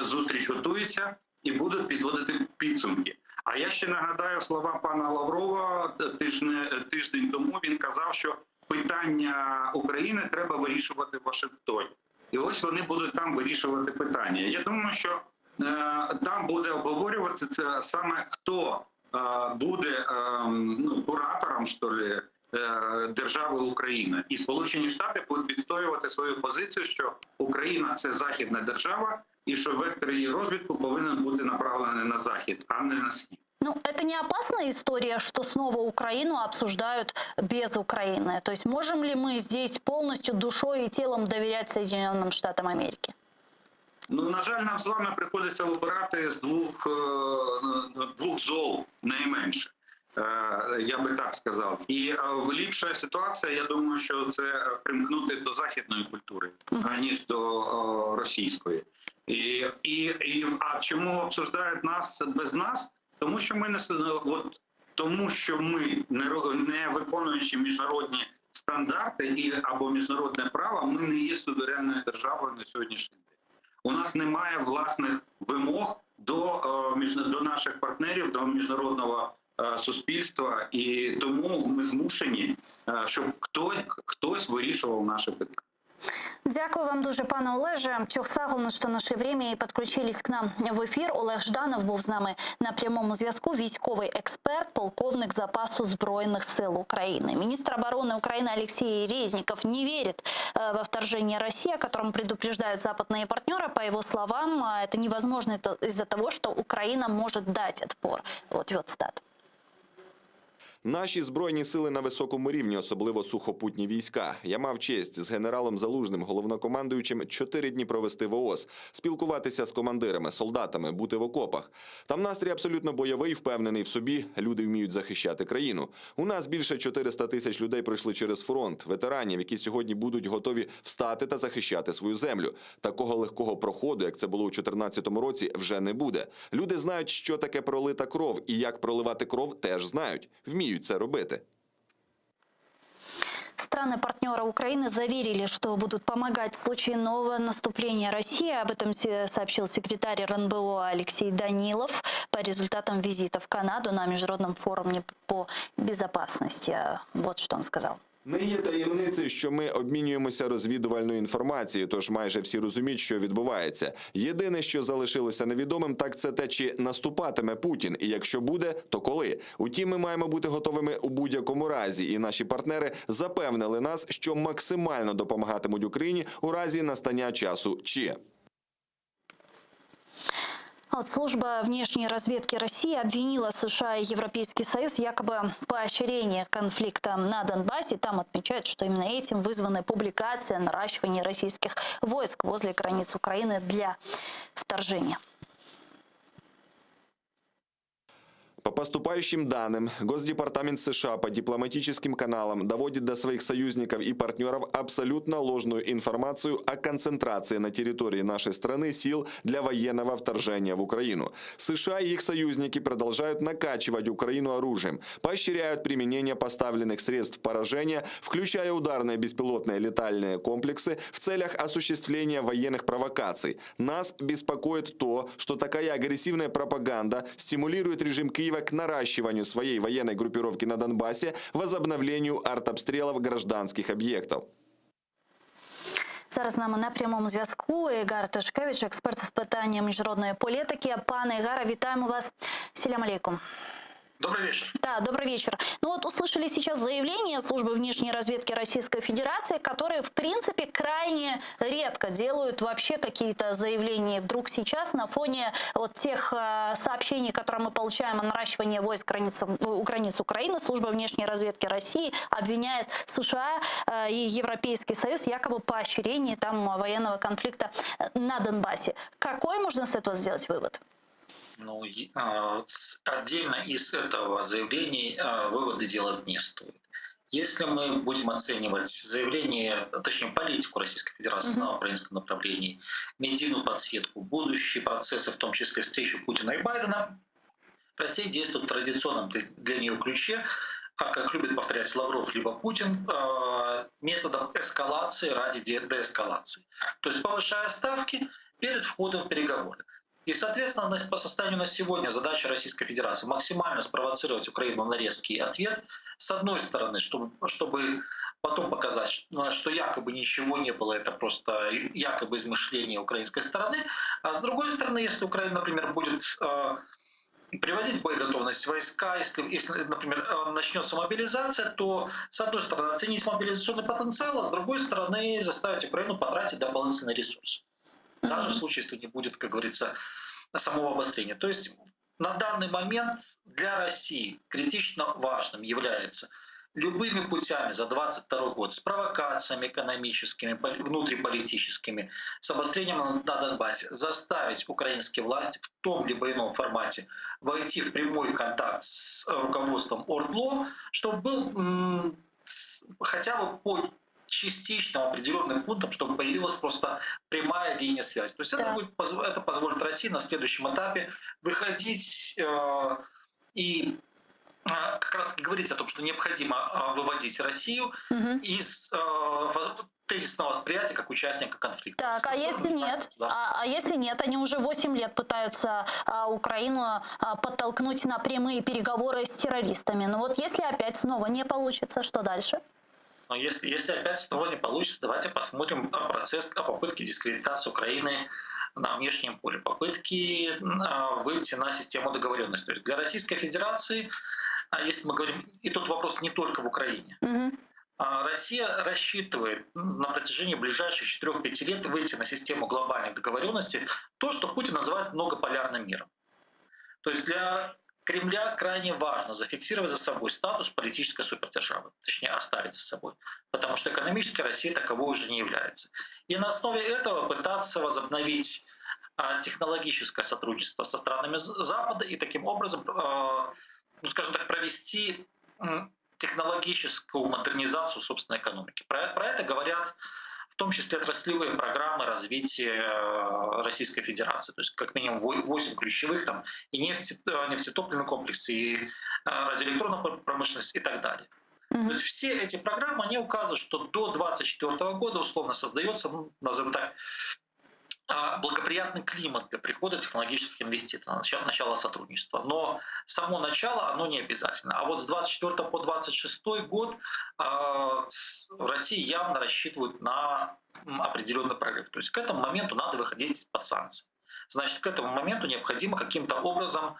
зустріч готується і будуть підводити підсумки. А я ще нагадаю слова пана Лаврова тижне, тиждень тому. Він казав, що питання України треба вирішувати в Вашингтоні. І ось вони будуть там вирішувати питання. Я думаю, що е, там буде обговорюватися це саме хто е, буде е, ну, куратором, що ли, е, держави Україна. І Сполучені Штати будуть відстоювати свою позицію, що Україна це західна держава, і що вектор її розвитку повинен бути направлений на захід, а не на схід. Ну, это не опасная история, что снова Украину обсуждают без Украины? То есть можем ли мы здесь полностью душой и телом доверять Соединенным Штатам Америки? Ну, на жаль, нам з вами приходиться вибирати з двох, е, двох зол найменше. Е, Я би так сказав. І е, ліпша ситуація, я думаю, що це е, примкнути до західної культури, аніж до е, російської. І, і, і а чому обсуждають нас без нас? Тому що ми не с- от, тому що ми не ро- не виконуючи міжнародні стандарти і або міжнародне право, ми не є суверенною державою на сьогоднішній день. У нас немає власних вимог до, е, між- до наших партнерів, до міжнародного е, суспільства, і тому ми змушені, е, щоб хтось, хтось вирішував наше питання. Дякую вам дуже, пане Олеже. Çoq sağ oluñız, что нашли время и подключились к нам в эфир. Олег Жданов був з нами на прямому зв'язку. Військовий експерт, полковник запасу Збройних сил України. Министр обороны Украины Алексей Резников не верит э, во вторжение России, о котором предупреждают западные партнеры. По его словам, э, это невозможно это из-за того, что Украина может дать отпор. Вот его цитата. Наші збройні сили на високому рівні, особливо сухопутні війська. Я мав честь з генералом Залужним, головнокомандуючим, чотири дні провести в ООС, спілкуватися з командирами, солдатами, бути в окопах. Там настрій абсолютно бойовий, впевнений в собі. Люди вміють захищати країну. У нас більше 400 тисяч людей пройшли через фронт, ветеранів, які сьогодні будуть готові встати та захищати свою землю. Такого легкого проходу, як це було у 2014 році, вже не буде. Люди знають, що таке пролита кров, і як проливати кров, теж знають, вміють це робити. Страны-партнеры Украины заверили, что будут помогать в случае нового наступления России. Об этом се- сообщил секретарь РНБО Алексей Данилов по результатам визита в Канаду на Международном форуме по безопасности. Вот что он сказал. Не є таємницею, що ми обмінюємося розвідувальною інформацією, тож майже всі розуміють, що відбувається. Єдине, що залишилося невідомим, так це те, чи наступатиме Путін, і якщо буде, то коли. Утім, ми маємо бути готовими у будь-якому разі, і наші партнери запевнили нас, що максимально допомагатимуть Україні у разі настання часу чи. А Вот служба внешней разведки России обвинила США и Европейский Союз якобы в поощрении конфликта на Донбассе. Там отмечают, что именно этим вызвана публикация о наращивании российских войск возле границ Украины для вторжения. По поступающим данным, Госдепартамент США по дипломатическим каналам доводит до своих союзников и партнеров абсолютно ложную информацию о концентрации на территории нашей страны сил для военного вторжения в Украину. США и их союзники продолжают накачивать Украину оружием, поощряют применение поставленных средств поражения, включая ударные беспилотные летальные комплексы в целях осуществления военных провокаций. Нас беспокоит то, что такая агрессивная пропаганда стимулирует режим Киева к наращиванию своей военной группировки на Донбассе, возобновлению артобстрелов гражданских объектов. Зараз з нами на прямому зв'язку Ігар Тишкевич, експерт з питання міжнародної політики. Пане Ігаре, вітаємо вас. Селям алейкум. Добрый вечер. Да, добрый вечер. Ну вот услышали сейчас заявление службы внешней разведки Российской Федерации, которые, в принципе, крайне редко делают вообще какие-то заявления. Вдруг сейчас на фоне вот тех э, сообщений, которые мы получаем о наращивании войск границам, у границ Украины, служба внешней разведки России обвиняет США э, и Европейский Союз якобы поощрении там военного конфликта э, на Донбассе. Какой можно с этого сделать вывод? Ну, и, а, с- отдельно из этого заявления а, выводы делать не стоит. Если мы будем оценивать заявление, точнее политику Российской Федерации Мгм. на украинском направлении, медийную подсветку, будущие процессы, в том числе встречу Путина и Байдена, Россия действует в традиционном для- для нее ключе, а как любит повторять Лавров либо Путин, э, методом эскалации ради де- деэскалации. То есть повышая ставки перед входом в переговоры. И, соответственно, на- по состоянию на сегодня задача Российской Федерации максимально спровоцировать Украину на резкий ответ. С одной стороны, чтобы, чтобы потом показать, что, что якобы ничего не было, это просто якобы измышление украинской стороны. А с другой стороны, если Украина, например, будет э, приводить в боеготовность войска, если, если, например, э, начнется мобилизация, то, с одной стороны, оценить мобилизационный потенциал, а с другой стороны, заставить Украину потратить дополнительный ресурс. Даже в случае, если не будет, как говорится, самого обострения. То есть на данный момент для России критично важным является любыми путями за 22 год, с провокациями экономическими, поли- внутриполитическими, с обострением на на Донбассе, заставить украинские власти в том либо ином формате войти в прямой контакт с руководством ОРДЛО, чтобы был м, с- хотя бы по частичным определенным пунктам, чтобы появилась просто прямая линия связи. То есть это, будет, позв- это позволит России на следующем этапе выходить э, и э, как раз таки говорить о том, что необходимо э, выводить Россию из э, во- тезисного восприятия как участника конфликта. Так, а если нет? А, а если нет, они уже 8 лет пытаются а, Украину а, подтолкнуть на прямые переговоры с террористами. Но вот если опять снова не получится, что дальше? Но если, если опять снова не получится, давайте посмотрим процесс о попытке дискредитации Украины на внешнем поле, попытки а, выйти на систему договоренности. То есть для Российской Федерации, а если мы говорим, и тут вопрос не только в Украине, угу. Россия рассчитывает на протяжении ближайших 4-5 лет выйти на систему глобальных договоренностей, то, что Путин называет многополярным миром. То есть для Кремля крайне важно зафиксировать за собой статус политической супердержавы, точнее оставить за собой, потому что экономически Россия таковой уже не является. И на основе этого пытаться возобновить а, технологическое сотрудничество со странами Запада и таким образом, а, ну, скажем так, провести технологическую модернизацию собственной экономики. Про, про это говорят в том числе отраслевые программы развития э, Российской Федерации. То есть как минимум 8 ключевых там и нефте, э, нефтетопливный комплекс, и э, радиоэлектронная промышленность и так далее. Mm-hmm. То есть все эти программы, они указывают, что до 2024 года условно создается, ну, назовем так, а, благоприятный климат для прихода технологических инвестиций, начало, начало сотрудничества. Но само начало, оно не обязательно. А вот с 24 по 26 год а, в России явно рассчитывают на определенный прорыв. То есть к этому моменту надо выходить из-под санкций. Значит, к этому моменту необходимо каким-то образом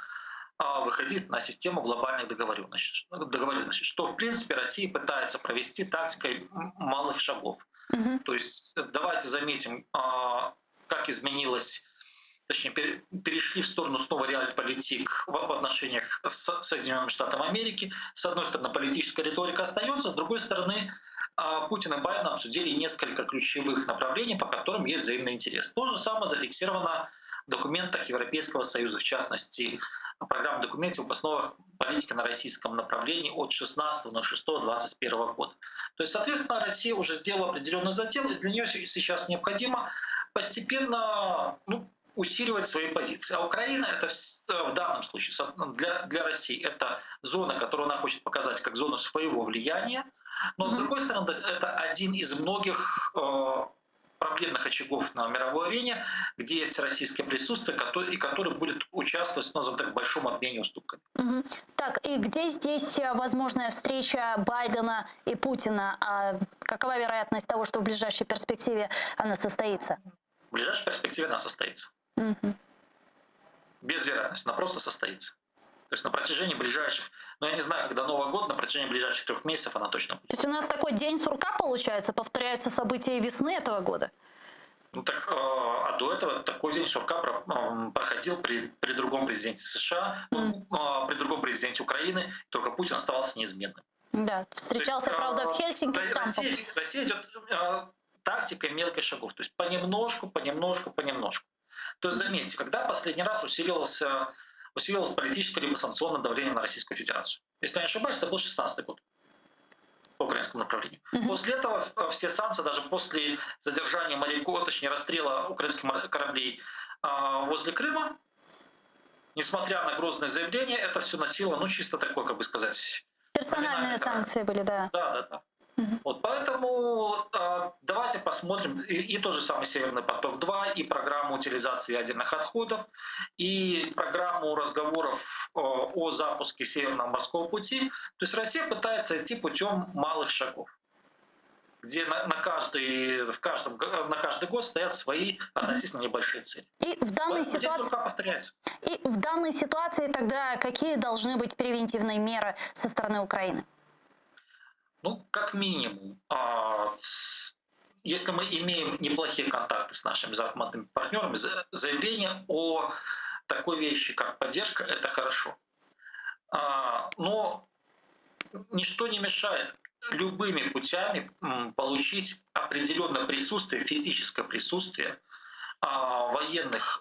а, выходить на систему глобальных договоренностей, договоренностей, что, в принципе, Россия пытается провести тактикой малых шагов. Угу. То есть давайте заметим, как изменилось, точнее, перешли в сторону снова реальполитик в отношениях с Соединенными Штатами Америки. С одной стороны, политическая риторика остается, с другой стороны, а, Путин и Байден обсудили несколько ключевых направлений, по которым есть взаимный интерес. То же самое зафиксировано в документах Европейского Союза, в частности, программа документов в основах политики на российском направлении от 16.06.2021 года. То есть, соответственно, Россия уже сделала определенный задел, и для нее сейчас необходимо постепенно ну, усиливать свои позиции. А Украина это в данном случае для, для России это зона, которую она хочет показать как зону своего влияния. Но с другой стороны, это один из многих э, проблемных очагов на мировой арене, где есть российское присутствие, который, и который будет участвовать, назовем так, в большом обмене уступками. Угу. Так, и где здесь э, возможная встреча Байдена и Путина? А какова вероятность того, что в ближайшей перспективе она состоится? В ближайшей перспективе она состоится. Угу. Без вероятности, она просто состоится. То есть на протяжении ближайших, ну я не знаю, когда Новый год, на протяжении ближайших трех месяцев она точно будет. То есть у нас такой день сурка получается, повторяются события весны этого года? Ну так, э, а до этого такой день сурка проходил при, при другом президенте США, mm. ну, при другом президенте Украины, только Путин оставался неизменным. Да, встречался, есть, правда, в Хельсинки с Трампом. Россия, Россия идет тактикой мелких шагов, то есть понемножку, понемножку, понемножку. То есть заметьте, когда последний раз усиливался усиливалось политическое либо санкционное давление на Российскую Федерацию. Если я не ошибаюсь, это был 16 год по украинскому направлению. Угу. После этого э, все санкции, даже после задержания моряков, точнее расстрела украинских кораблей а, возле Крыма, несмотря на грозное заявление, это все носило, ну, чисто такое, как бы сказать... Персональные санкции были, да. Да, да, да. Угу. Вот поэтому э, давайте посмотрим и, и тот же самый Северный поток-2, и программу утилизации ядерных отходов, и программу разговоров э, о запуске Северного морского пути. То есть Россия пытается идти путем малых шагов, где на, на, каждый, в каждом, на каждый год стоят свои относительно небольшие цели. И в данной Поэтому ситуации повторяется. И в данной ситуации тогда какие должны быть превентивные меры со стороны Украины? Ну, как минимум, а, если мы имеем неплохие контакты с нашими западными партнерами, заявление о такой вещи, как поддержка, это хорошо. А, но ничто не мешает любыми путями получить определенное присутствие, физическое присутствие а, военных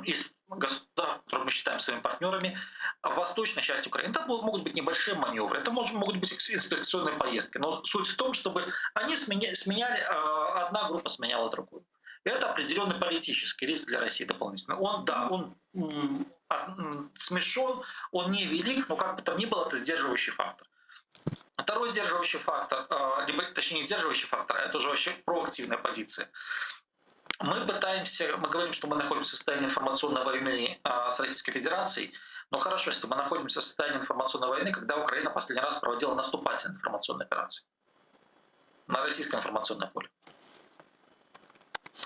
из государств, которые мы считаем своими партнерами, в восточной части Украины. Это могут быть небольшие маневры, это могут быть инспекционные поездки. Но суть в том, чтобы они сменяли, а, одна группа сменяла другую. Это определенный политический риск для России дополнительно. Он, да, он смешон, он не велик, но как бы там ни было, это сдерживающий фактор. Второй сдерживающий фактор, а, либо точнее не сдерживающий фактор, а это уже вообще проактивная позиция. Мы пытаемся, мы говорим, что мы находимся в состоянии информационной войны а, с Российской Федерацией, но хорошо, если мы находимся в состоянии информационной войны, когда Украина последний раз проводила наступательные информационные операции. На российское информационное поле.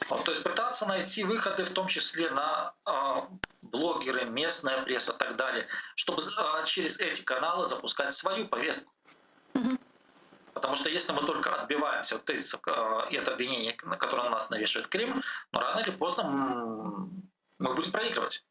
Вот, то есть пытаться найти выходы, в том числе на э, блогеры, местная пресса и так далее, чтобы э, через эти каналы запускать свою повестку. Потому что если мы только отбиваемся от тезисов э, и от обвинений, на которые на нас навешивает Кремль, но рано или поздно м, мы будем проигрывать.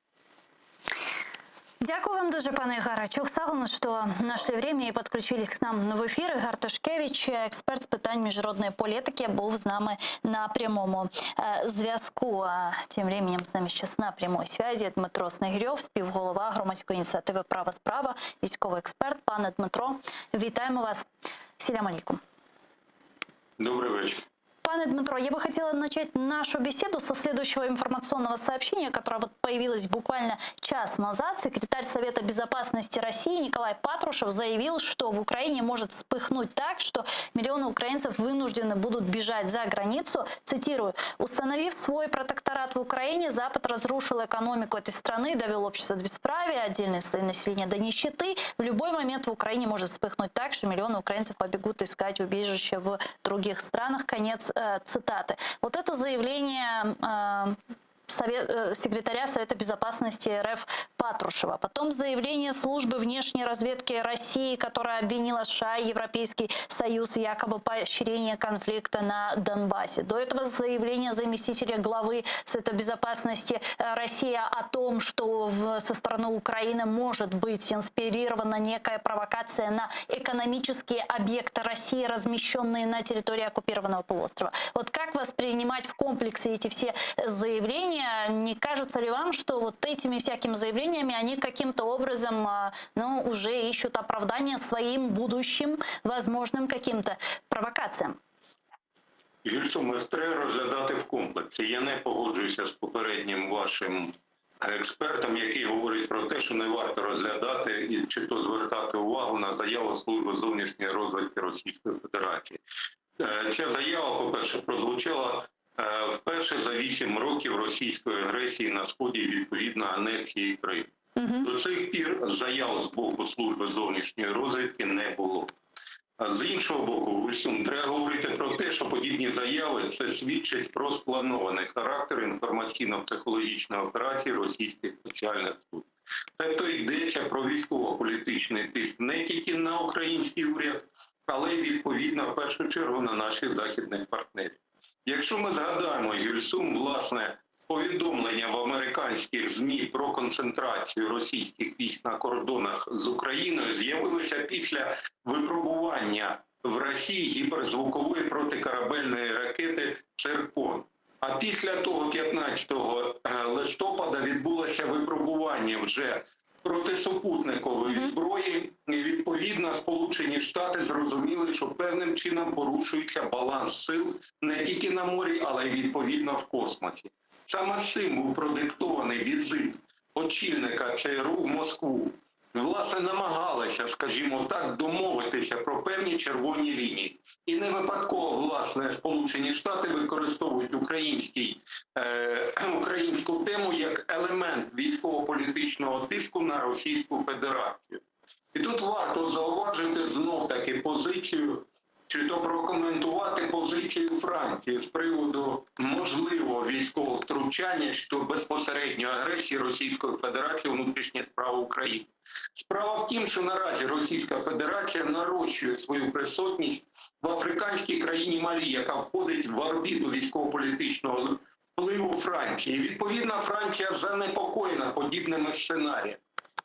Дякую вам дуже, пане Ігаре. Çoq sağ oluñ, что нашли время и подключились к нам в эфир. Ігар Тишкевич, експерт з питань міжнародної політики, був з нами на прямому е, зв'язку. А Тем временем с нами сейчас на прямой связи Дмитро Снегирьов, співголова громадської ініціативи Права справа, військовий експерт. Пане Дмитро, вітаємо вас. Селям алейкум. Добрий вечір. Пане Дмитро, я бы хотела начать нашу беседу со следующего информационного сообщения, которое вот появилось буквально час назад. Секретарь Совета Безопасности России Николай Патрушев заявил, что в Украине может вспыхнуть так, что миллионы украинцев вынуждены будут бежать за границу. Цитирую, «Установив свой протекторат в Украине, Запад разрушил экономику этой страны, довел общество до бесправия, отдельные слои населения до нищеты. В любой момент в Украине может вспыхнуть так, что миллионы украинцев побегут искать убежище в других странах». Конец э, цитаты. Вот это заявление э, Совет, э, секретаря Совета Безопасности РФ Патрушева. Потом заявление службы внешней разведки России, которая обвинила США и Европейский Союз в якобы поощрении конфликта на Донбассе. До этого заявление заместителя главы Совета Безопасности э, России о том, что в, со стороны Украины может быть инспирирована некая провокация на экономические объекты России, размещенные на территории оккупированного полуострова. Вот как воспринимать в комплексе эти все заявления? Не кажется ли вам, что вот этими всякими заявлениями они каким-то образом а, ну, уже ищут оправдание своим будущим возможным каким-то провокациям? Гюльсум, треба розглядати в комплексі. Я не погоджуюся з попереднім вашим експертом, який говорить про те, що не варто розглядати і чи то звертати увагу на заяву Служби зовнішньої розвідки Російської Федерації. Е, Ця заява, по-перше, прозвучала е, вперше за 8 років російської агресії на сході і відповідно анексії Криму. До цих пір заяв з боку служби зовнішньої розвідки не було. А з іншого боку, Гульсум, треба говорити про те, що подібні заяви це свідчить про спланований характер інформаційно-психологічної операції російських спеціальних служб. Тобто йдеться про військово-політичний тиск не тільки на український уряд, але й відповідно в першу чергу на наших західних партнерів. Якщо ми згадаємо Гюльсум, власне, повідомлення в американських ЗМІ про концентрацію російських військ на кордонах з Україною з'явилося після випробування в Росії гіперзвукової протикорабельної ракети «Циркон». А після того, 15 листопада, відбулося випробування вже протисупутникової зброї. І, відповідно, Сполучені Штати зрозуміли, що певним чином порушується баланс сил не тільки на морі, але й відповідно в космосі. Саме з цим був продиктований візит очільника ЦРУ в Москву. Власне, намагалися, скажімо так, домовитися про певні червоні лінії. І не випадково, власне, Сполучені Штати використовують український, е, українську тему як елемент військово-політичного тиску на Російську Федерацію. І тут варто зауважити знов таки позицію, чи то прокоментувати позицію Франції з приводу можливого військового втручання, чи то безпосередньої агресії Російської Федерації у внутрішні справи України. Справа в тім, що наразі Російська Федерація нарощує свою присутність в африканській країні Малі, яка входить в орбіту військово-політичного впливу Франції. Відповідно, Франція занепокоєна подібними сценаріями.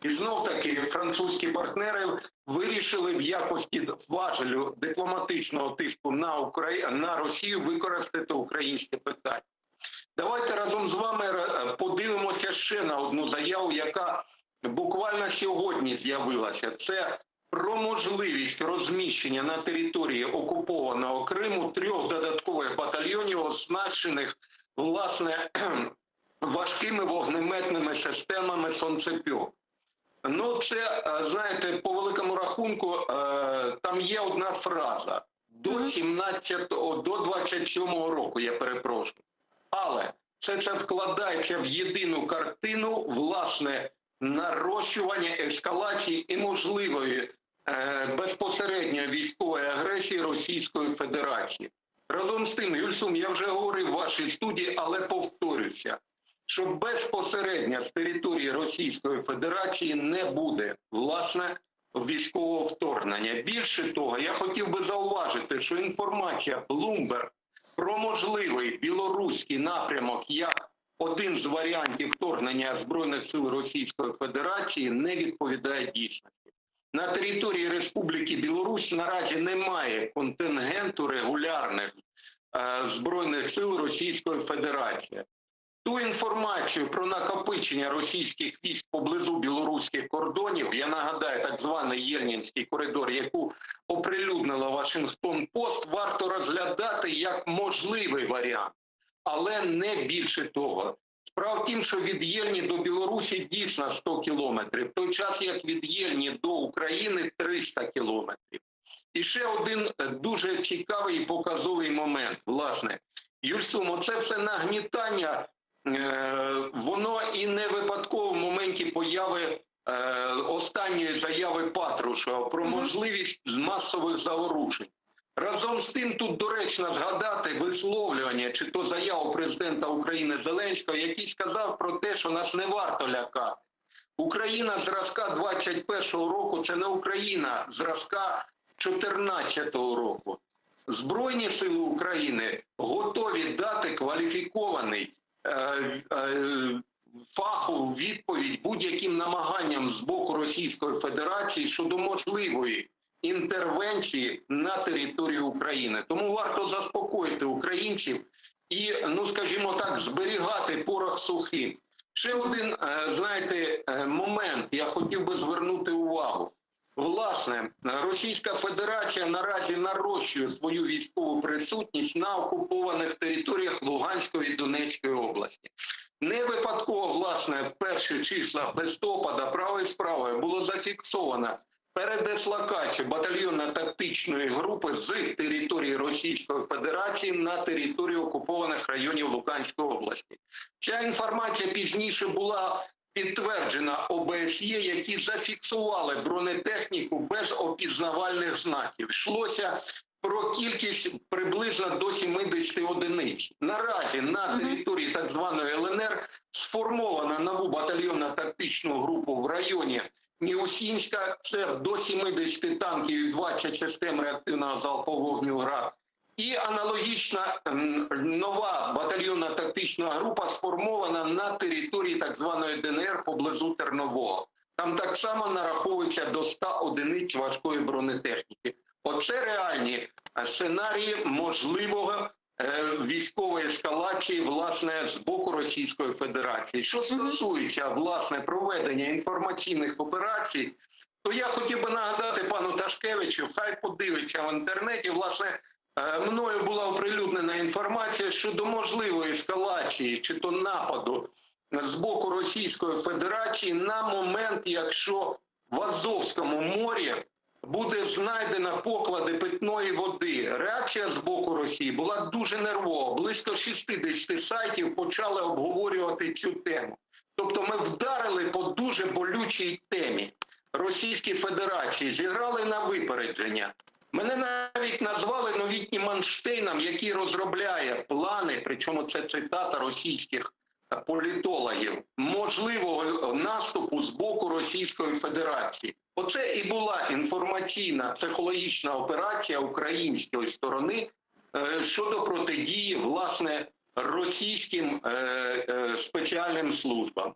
І знов таки французькі партнери вирішили в якості важелю дипломатичного тиску на Украї... на Росію використати українське питання. Давайте разом з вами е, подивимося ще на одну заяву, яка буквально сьогодні з'явилася. Це про можливість розміщення на території окупованого Криму трьох додаткових батальйонів, оснащених власне важкими вогнеметними системами Солнцепёк. Ну, це, е, знаєте, по великому рахунку, е, там є одна фраза до 17, до 27-го року, я перепрошую. Але це це вкладається в єдину картину власне нарощування ескалації і можливої. е, безпосередньої військової агресії Російської Федерації. Разом з тим, Гюльсум, я вже говорив в вашій студії, але повторюся, що безпосередньо з території Російської Федерації не буде власне військового вторгнення. Більше того, я хотів би зауважити, що інформація Bloomberg про можливий білоруський напрямок як один з варіантів вторгнення збройних сил Російської Федерації не відповідає дійсності. На території Республіки Білорусь наразі немає контингенту регулярних е, збройних сил Російської Федерації. Ту інформацію про накопичення російських військ поблизу білоруських кордонів, я нагадаю, так званий Єльнінський коридор, яку оприлюднила Вашингтон Пост, варто розглядати як можливий варіант, але не більше того. Справа в тім, що від Єльні до Білорусі дійсно 100 кілометрів, в той час як від Єльні до України 300 кілометрів. І ще один е, дуже цікавий і показовий момент, власне, Юльсум, оце все нагнітання, е, воно і не випадково в моменті появи е, останньої заяви Патрушева про можливість масових заворушень. Разом з тим, тут доречно згадати висловлювання чи то заяву президента України Зеленського, який сказав про те, що нас не варто лякати. Україна зразка 21-го року це не Україна зразка 14-го року. Збройні сили України готові дати кваліфікований е, е, фахову відповідь будь-яким намаганням з боку Російської Федерації щодо можливої інтервенції на територію України. Тому варто заспокоїти українців і, ну скажімо так, зберігати порох сухим. Ще один, е, знаєте, е, момент я хотів би звернути увагу. Власне, Російська Федерація наразі нарощує свою військову присутність на окупованих територіях Луганської і Донецької області. Не випадково, власне, в перших числах листопада правою справою було зафіксовано передислокацію батальйонно-тактичної групи з території Російської Федерації на територію окупованих районів Луганської області. Ця інформація пізніше була підтверджена ОБСЄ, які зафіксували бронетехніку без опізнавальних знаків. Йшлося про кількість приблизно до 70 одиниць. Наразі на території так званої ЛНР сформована нову батальйонно-тактичну групу в районі Міусінська. Це до 70 танків і 20 систем реактивного залпового вогню «Град». І аналогічна м, нова батальйонна тактична група сформована на території так званої ДНР поблизу Тернового. Там так само нараховується до 100 одиниць важкої бронетехніки. Оце реальні е, сценарії можливого е, військової ескалації власне з боку Російської Федерації. Що стосується власне проведення інформаційних операцій, то я хотів би нагадати пану Ташкевичу, хай подивиться в інтернеті. Власне, е, мною була оприлюднена інформація щодо можливої ескалації чи то нападу з боку Російської Федерації на момент, якщо в Азовському морі буде знайдено поклади питної води. Реакція з боку Росії була дуже нервова. Близько 60 сайтів почали обговорювати цю тему. Тобто ми вдарили по дуже болючій темі. Російській Федерації зіграли на випередження. Мене навіть назвали новітнім Манштейном, який розробляє плани, причому це цитата російських політологів, можливого наступу з боку Російської Федерації. Оце і була інформаційна психологічна операція української сторони е, щодо протидії власне російським е, е, спеціальним службам.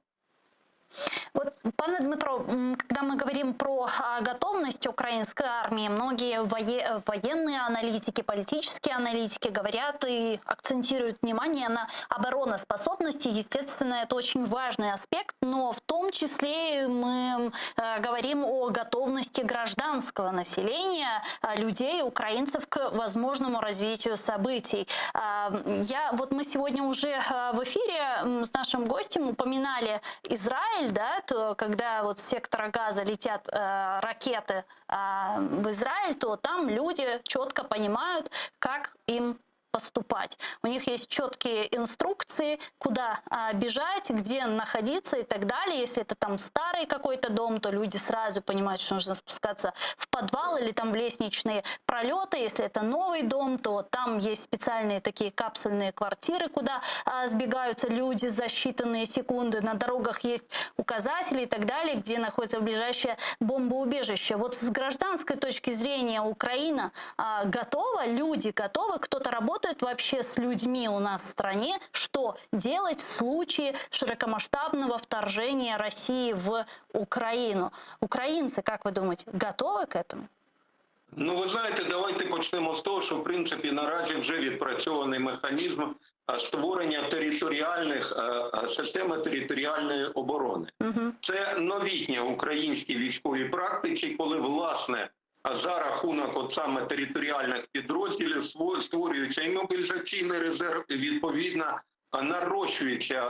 Вот, пане Дмитро, м, когда мы говорим про а, готовность украинской армии, многие вое- военные аналитики, политические аналитики говорят и акцентируют внимание на обороноспособности. Естественно, это очень важный аспект, но в том числе мы э, говорим о готовности гражданского населения, э, людей, украинцев к возможному развитию событий. А, Я, вот мы сегодня уже э, в эфире м, с нашим гостем упоминали Израиль, да, то когда вот с сектора Газа летят э, ракеты э, в Израиль, то там люди четко понимают, как им поступить. поступать. У них есть четкие инструкции, куда а, бежать, где находиться и так далее. Если это там старый какой-то дом, то люди сразу понимают, что нужно спускаться в подвал или там в лестничные пролеты. Если это новый дом, то там есть специальные такие капсульные квартиры, куда а, сбегаются люди за считанные секунды. На дорогах есть указатели и так далее, где находится ближайшее бомбоубежище. Вот с гражданской точки зрения Украина а, готова, люди готовы, кто-то работает вообще с людьми у нас в стране, что делать в случае широкомасштабного вторжения России в Украину. Украинцы, как вы думаете, готовы к этому? Ну, ви знаєте, давайте почнемо з того, що в принципі наразі вже відпрацьований механізм а, створення територіальних е, е, системи територіальної оборони. Це новітня в українській військовій практиці, коли власне за рахунок от саме територіальних підрозділів ство- створюється і мобілізаційний резерв, і відповідно а, нарощується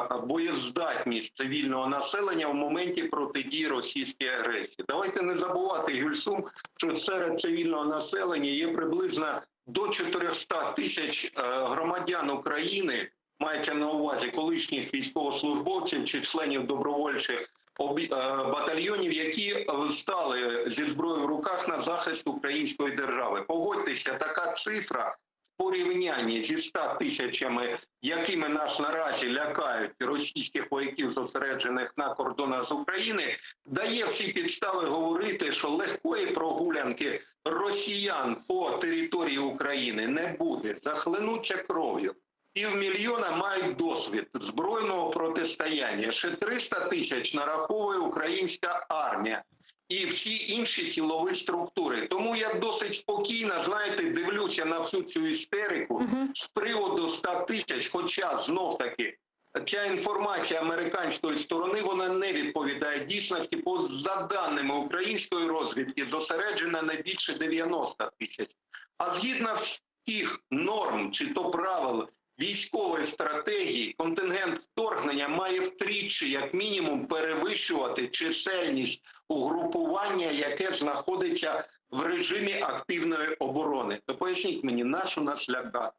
боєздатність цивільного населення в моменті протидії російській агресії. Давайте не забувати Гюльсум, що серед цивільного населення є приблизно до 400 тисяч е, громадян України, мається на увазі колишніх військовослужбовців чи членів добровольчих обі- е, батальйонів, які е, стали зі зброєю в руках на захист української держави. Погодьтеся, така цифра в порівнянні зі 100 тисячами, якими нас наразі лякають російських вояків, зосереджених на кордонах з України, дає всі підстави говорити, що легкої прогулянки росіян по території України не буде. Захлинуться кров'ю. Півмільйона мають досвід збройного протистояння. Ще 300 тисяч нараховує українська армія і всі інші силові структури. Тому я досить спокійно, знаєте, дивлюся на всю цю істерику з приводу 100 тисяч, хоча знов таки. Ця інформація американської сторони вона не відповідає дійсності, бо за даними української розвідки зосереджена не більше 90 тисяч. А згідно всіх норм чи то правил військової стратегії, контингент вторгнення має втричі, як мінімум, перевищувати чисельність угрупування, яке знаходиться в режимі активної оборони. То поясніть мені, нащо нас лякати?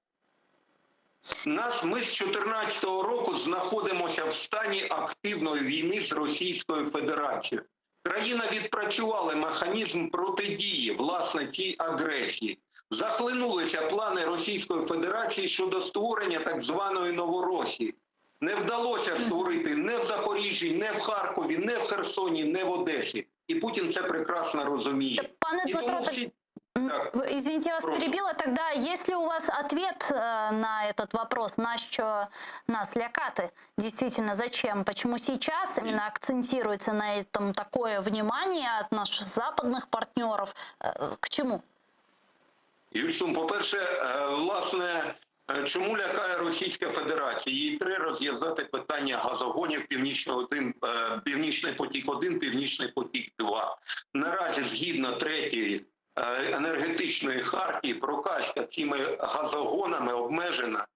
Нас ми з 2014 року знаходимося в стані активної війни з Російською Федерацією. Країна відпрацювала механізм протидії власне цій агресії. Захлинулися плани Російської Федерації щодо створення так званої Новоросії. Не вдалося створити не в Запоріжжі, не в Харкові, не в Херсоні, не в Одесі. І Путін це прекрасно розуміє. Пане І Дмитро, тому так- всі М, Извините, я вас Прошу. перебила. Тогда есть ли у вас ответ э, на этот вопрос, нащо нас лякати? Действительно, зачем? Почему сейчас именно акцентируется на этом такое внимание от наших западных партнеров? Э, К чему? Юльсум, по-перше, е, власне, е, чому лякає Російська Федерація? Їй треба розв'язати питання газогонів Північний 1, е, Північний потік 1, Північний потік 2. Наразі, згідно третьої е, енергетичної хартії, прокачка цими газогонами обмежена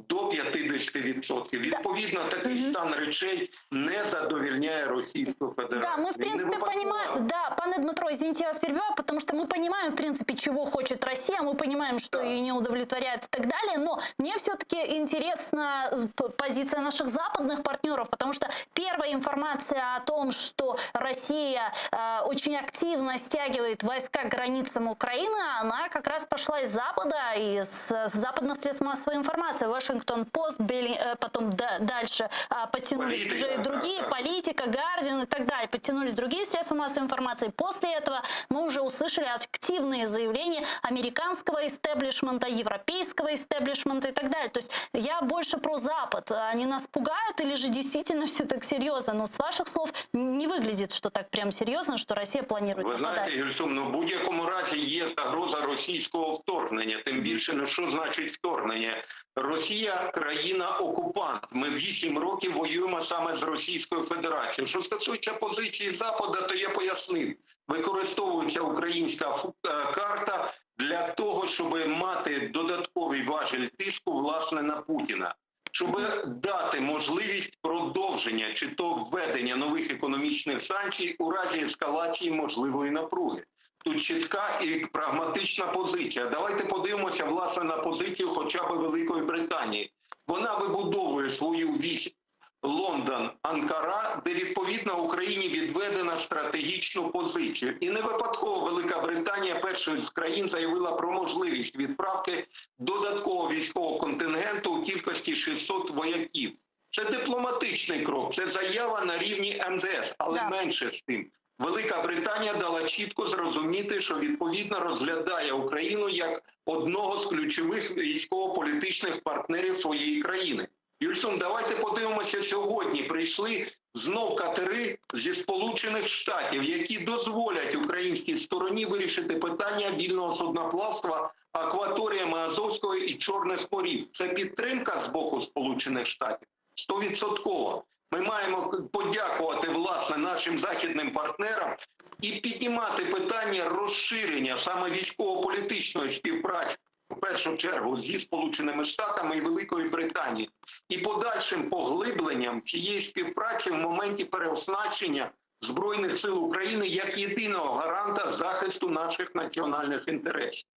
до 50%. Відповідно, такий стан речей не задовільняє Російську Федерацію. Да, мы в Не принципе випадково понимаем, да, пане Дмитро, извините, я вас перебиваю, потому что мы понимаем, в принципе, чего хочет Россия, мы понимаем, что ее не удовлетворяет и так далее, но мне все-таки интересна э, п- позиция наших западных партнеров, потому что первая информация о том, что Россия э, очень активно стягивает войска к границам Украины, она как раз пошла из Запада и с, с западных средств массовой информации. Вашингтон-Пост, Бели- э, потом да- дальше а, подтянулись Политика, уже и другие, да, да. политика, Гардиан и так далее. Подтянулись другие средства массовой информации. После этого мы уже услышали активные заявления американского истеблишмента, европейского истеблишмента и так далее. То есть я больше про Запад. Они нас пугают или же действительно все так серьезно? Но с ваших слов не выглядит, что так прям серьезно, что Россия планирует Ви нападать. знаєте, Юльсум, ну в будь-якому разі є загроза російського вторгнення. Тим більше, ну що значить вторгнення? Росія країна-окупант. Ми 8 років воюємо саме з Російською Федерацією. Що стосується позиції Запада, то я пояснив, використовується українська фу- е, карта для того, щоб мати додатковий важіль тиску власне на Путіна. Щоб дати можливість продовження чи то введення нових економічних санкцій у разі ескалації можливої напруги. Тут чітка і прагматична позиція. Давайте подивимося власне на позицію хоча б Великої Британії. Вона вибудовує свою вісь Лондон, Анкара, де відповідно Україні відведена стратегічну позицію. І не випадково Велика Британія першою з країн заявила про можливість відправки додаткового військового контингенту у кількості 600 вояків. Це дипломатичний крок, це заява на рівні МЗС, але менше з тим. Велика Британія дала чітко зрозуміти, що відповідно розглядає Україну як одного з ключових військово-політичних партнерів своєї країни. Юльсун, давайте подивимося сьогодні. Прийшли знов катери зі Сполучених Штатів, які дозволять українській стороні вирішити питання вільного судноплавства акваторіями Азовського і Чорних морів. Це підтримка з боку Сполучених Штатів стовідсотково. Ми маємо подякувати власне нашим західним партнерам і піднімати питання розширення саме військово-політичної співпраці в першу чергу зі Сполученими Штатами і Великою Британією, і подальшим поглибленням цієї співпраці в моменті переоснащення збройних сил України як єдиного гаранта захисту наших національних інтересів.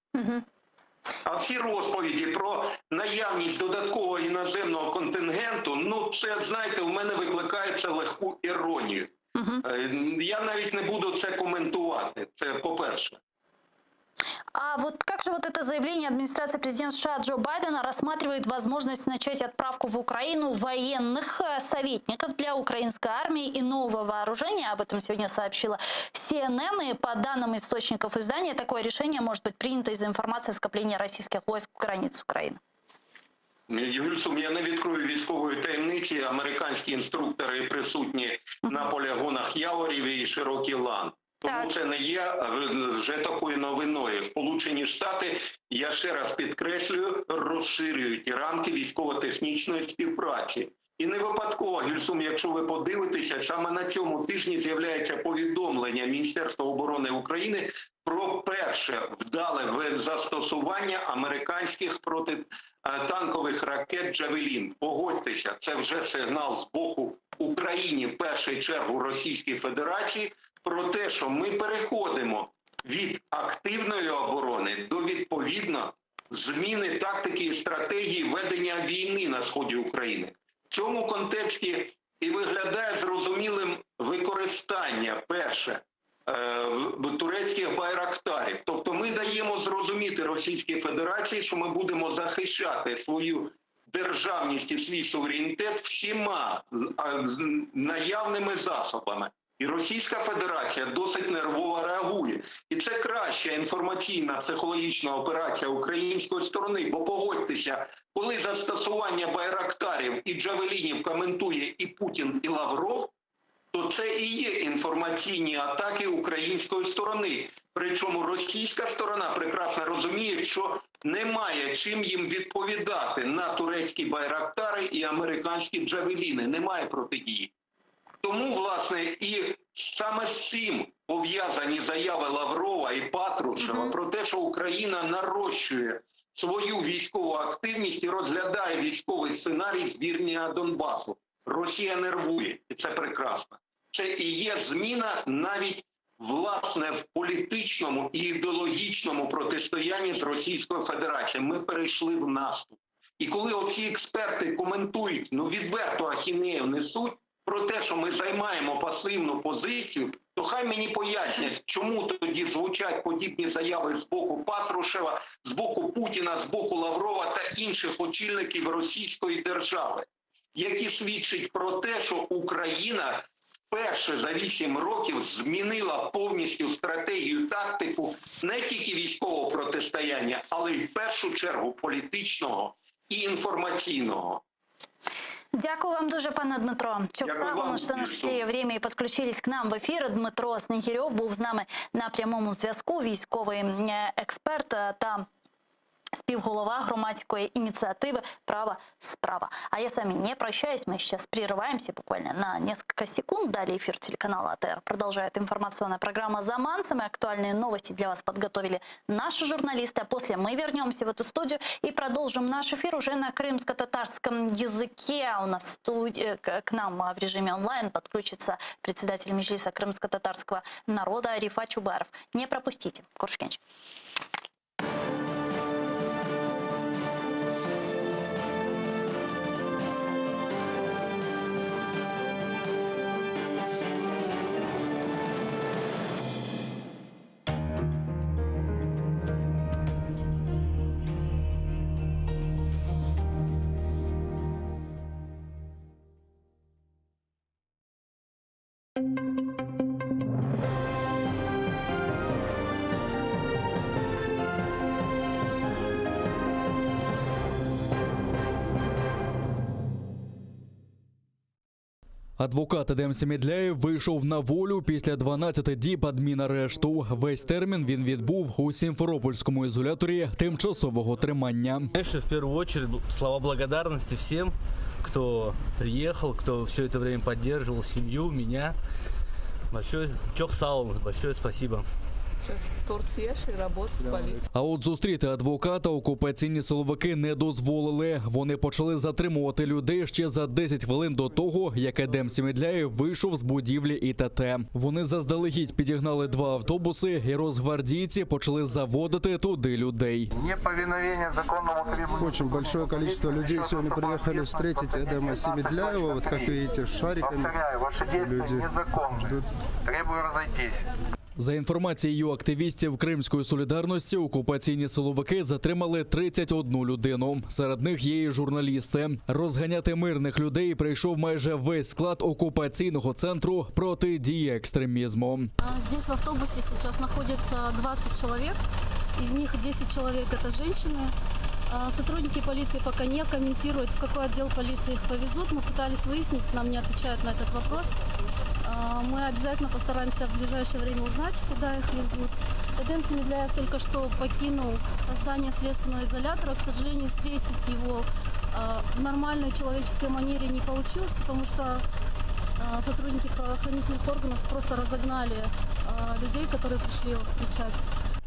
А всі розповіді про наявність додаткового іноземного контингенту, ну це знаєте, у мене викликає це легку іронію. Е, Я навіть не буду це коментувати. Це по-перше. А вот как же вот это заявление администрации президента США Джо Байдена рассматривает возможность начать отправку в Украину военных э, советников для украинской армии и нового вооружения? Об этом сегодня сообщила CNN. И по данным источников издания, такое решение может быть принято из-за информации о скоплении российских войск у границ Украины. Юльсум, я не відкрию військової таємниці. Американські інструктори присутні на полігонах Яворів і Широкий Лан. Тому це не є е, вже такою новиною. Сполучені Штати, я ще раз підкреслюю, розширюють рамки військово-технічної співпраці. І не випадково, Гюльсум, якщо ви подивитеся, саме на цьому тижні з'являється повідомлення Міністерства оборони України про перше вдале в- застосування американських протитанкових ракет Джавелін. Погодьтеся, це вже сигнал з боку Україні в першу чергу Російської Федерації про те, що ми переходимо від активної оборони до відповідно зміни тактики і стратегії ведення війни на сході України. В цьому контексті і виглядає зрозумілим використання перше е, в- турецьких байрактарів. Тобто ми даємо зрозуміти Російській Федерації, що ми будемо захищати свою державність і свій суверенітет всіма з- а, з- наявними засобами. І Російська Федерація досить нервово реагує. І це краща інформаційна психологічна операція української сторони. Бо погодьтеся, коли застосування байрактарів і джавелінів коментує і Путін, і Лавров, то це і є інформаційні атаки української сторони. Причому російська сторона прекрасно розуміє, що немає чим їм відповідати на турецькі байрактари і американські джавеліни. Немає протидії. Тому, власне, і саме з цим пов'язані заяви Лаврова і Патрушева про те, що Україна нарощує свою військову активність і розглядає військовий сценарій звільнення Донбасу. Росія нервує, і це прекрасно. Це і є зміна навіть власне в політичному і ідеологічному протистоянні з Російською Федерацією. Ми перейшли в наступ. І коли оці експерти коментують, ну відверто ахінею несуть про те, що ми займаємо пасивну позицію, то хай мені пояснять, чому тоді звучать подібні заяви з боку Патрушева, з боку Путіна, з боку Лаврова та інших очільників Російської держави, які свідчать про те, що Україна вперше за 8 років змінила повністю стратегію тактику не тільки військового протистояння, але й в першу чергу політичного і інформаційного. Дякую вам дуже, пане Дмитро. Чок Дякую вам, сагону, що знайшли время і підключились к нам в ефір. Дмитро Снігирьов був з нами на прямому зв'язку, військовий е, експерт е, та спів. співголова громадської ініціативи Права справа. А я с вами не прощаюсь, мы сейчас прерываемся буквально на несколько секунд. Далее эфир телеканала АТР продолжает информационная программа «Заман». Самые актуальные новости для вас подготовили наши журналисты. А после мы вернемся в эту студию и продолжим наш эфир уже на крымско-татарском языке. У нас студ... к нам в режиме онлайн подключится председатель Меджлиса крымско-татарского народа Рифат Чубаров. Не пропустите. Körüşkence. Адвокат Едем Семедляєв вийшов на волю після 12 діб адмінарешту. Весь термін він відбув у Сімферопольському ізоляторі тимчасового тримання. Конечно, в первую очередь слова благодарности всем, кто приехал, кто все это время поддерживал семью, меня. Большое çoq sağ oluñız, большое спасибо. Сейчас торт съешь и работать с полицией. А от зустріти адвоката окупаційні силовики не дозволили. Вони почали затримувати людей ще за 10 хвилин до того, як Едем Семедляєв вийшов з будівлі ІТТ. Вони заздалегідь підігнали два автобуси, і росгвардійці почали заводити туди людей. Неповиновение законному требованию. Очень большое количество людей сегодня приехали встретить Эдема Семедляева. Вот как видите, с шариками Повторяю, ваши действия люди незаконны. ждут. Требую разойтись. За інформацією активістів Кримської солідарності, окупаційні силовики затримали 31 людину. Серед них є і журналісти. Розганяти мирних людей прийшов майже весь склад окупаційного центру протидії екстремізму. Здесь в автобусе сейчас находится 20 человек. Из них 10 человек это женщины. А, Сотрудники полиции пока не комментируют, в какой отдел полиции их повезут. Мы пытались выяснить, нам не отвечают на этот вопрос. А, Мы обязательно постараемся в ближайшее время узнать, куда их везут. Эдем Семедляев только что покинул здание следственного изолятора. К сожалению, встретить его а, в нормальной человеческой манере не получилось, потому что а, сотрудники правоохранительных органов просто разогнали а, людей, которые пришли его встречать.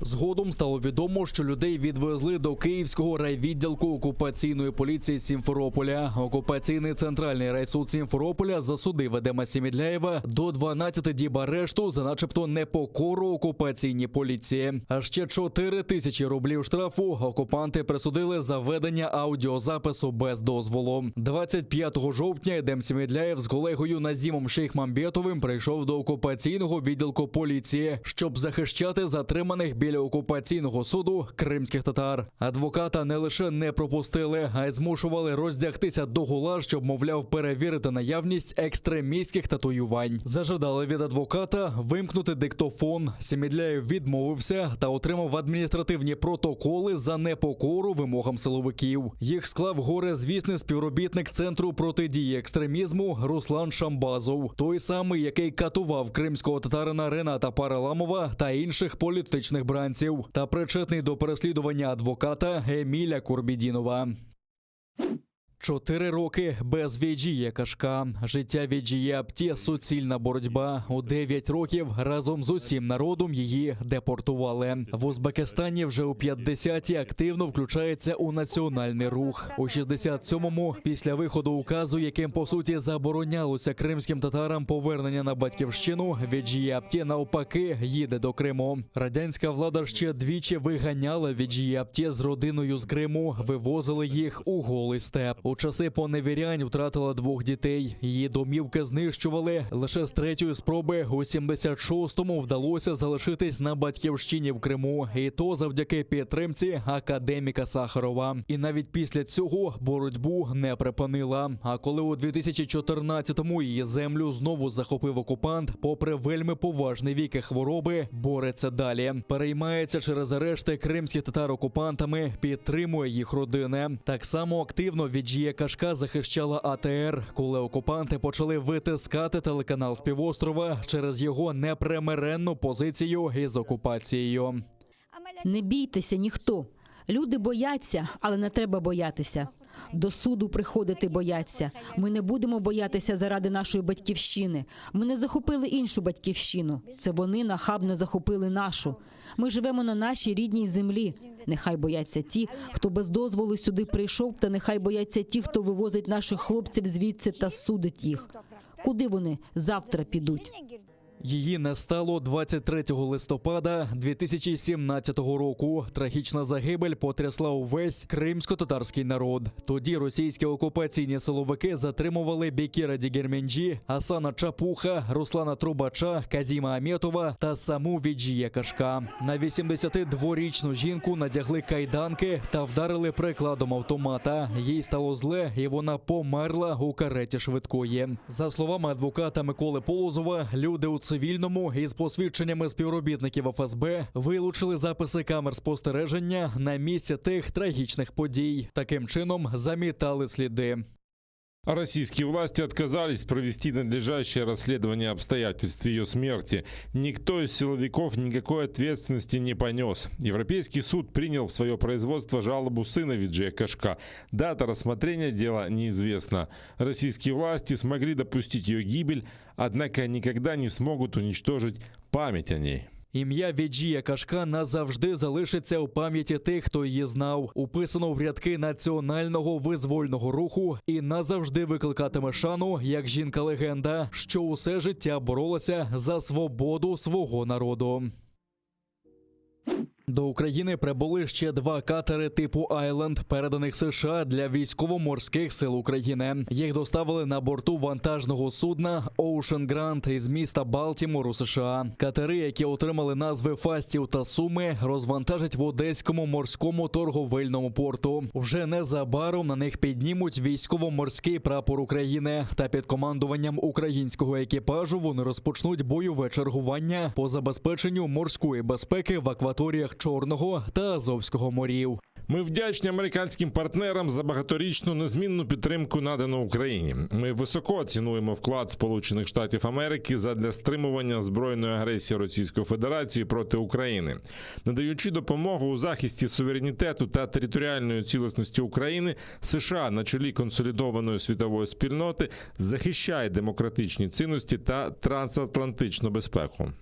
Згодом стало відомо, що людей відвезли до Київського райвідділку окупаційної поліції Сімферополя. Окупаційний центральний райсуд Сімферополя засудив Едема Семедляєва до 12 діб арешту за начебто непокору окупаційній поліції. А ще 4 тисячі рублів штрафу окупанти присудили за ведення аудіозапису без дозволу. 25 жовтня Едем Семедляєв з колегою Назімом Шейхмамбетовим прийшов до окупаційного відділку поліції, щоб захищати затриманих біля окупаційного суду кримських татар. Адвоката не лише не пропустили, а й змушували роздягтися догола, щоб, мовляв, перевірити наявність екстремістських татуювань. Зажадали від адвоката вимкнути диктофон. Семедляєв відмовився та отримав адміністративні протоколи за непокору вимогам силовиків. Їх склав горезвісний співробітник центру протидії екстремізму Руслан Шамбазов, той самий, який катував кримського татарина Рената Параламова та інших політичних бранців, та причетний до переслідування адвоката Еміля Курбідінова. Чотири роки без Віджія Кашка. Життя Віджія Апті – суцільна боротьба. У дев'ять років разом з усім народом її депортували. В Узбекистані вже у 50-ті активно включається у національний рух. У 67-му, після виходу указу, яким по суті заборонялося кримським татарам повернення на батьківщину, Віджія Апті навпаки їде до Криму. Радянська влада ще двічі виганяла Віджія Апті з родиною з Криму, вивозили їх у голий степ. У часи поневірянь втратила двох дітей. Її домівки знищували. Лише з третьої спроби у 76-му вдалося залишитись на батьківщині в Криму. І то завдяки підтримці академіка Сахарова. І навіть після цього боротьбу не припинила. А коли у 2014-му її землю знову захопив окупант, попри вельми поважний вік і хвороби, бореться далі. Переймається через арешти кримських татар окупантами, підтримує їх родини. Так само активно Віджія Кашка захищала АТР, коли окупанти почали витискати телеканал з півострова через його непримиренну позицію із окупацією. Не бійтеся ніхто. Люди бояться, але не треба боятися. До суду приходити бояться. Ми не будемо боятися заради нашої батьківщини. Ми не захопили іншу батьківщину. Це вони нахабно захопили нашу. Ми живемо на нашій рідній землі. Нехай бояться ті, хто без дозволу сюди прийшов, та нехай бояться ті, хто вивозить наших хлопців звідси та судить їх. Куди вони завтра підуть? Її не стало 23 листопада 2017 року. Трагічна загибель потрясла увесь кримсько-татарський народ. Тоді російські окупаційні силовики затримували Бекіра Дігерменджі, Асана Чапуха, Руслана Трубача, Казіма Аметова та саму Віджія Кашка. На 82-річну жінку надягли кайданки та вдарили прикладом автомата. Їй стало зле, і вона померла у кареті швидкої. За словами адвоката Миколи Полозова, люди у цивільному із посвідченнями співробітників ФСБ вилучили записи камер спостереження на місці тих трагічних подій. Таким чином замітали сліди. А Российские власти отказались провести надлежащее расследование обстоятельств ее смерти. Никто из силовиков никакой ответственности не понес. Европейский суд принял в свое производство жалобу сына Виджея Кашка. Дата рассмотрения дела неизвестна. Российские власти смогли допустить ее гибель, однако никогда не смогут уничтожить память о ней. Ім'я Віджія Кашка назавжди залишиться у пам'яті тих, хто її знав, уписано в рядки національного визвольного руху і назавжди викликатиме шану як жінка-легенда, що усе життя боролася за свободу свого народу. До України прибули ще два катери типу Айленд, переданих США для військово-морських сил України. Їх доставили на борту вантажного судна Ocean Grand із міста Балтімор у США. Катери, які отримали назви Фастів та Суми, розвантажать в Одеському морському торговельному порту. Вже незабаром на них піднімуть військово-морський прапор України. Та під командуванням українського екіпажу вони розпочнуть бойове чергування по забезпеченню морської безпеки в акваторіях Чорного та Азовського морів. Ми вдячні американським партнерам за багаторічну незмінну підтримку, надану Україні. Ми високо цінуємо вклад Сполучених Штатів Америки задля стримування збройної агресії Російської Федерації проти України, надаючи допомогу у захисті суверенітету та територіальної цілісності України, США на чолі консолідованої світової спільноти захищає демократичні цінності та трансатлантичну безпеку.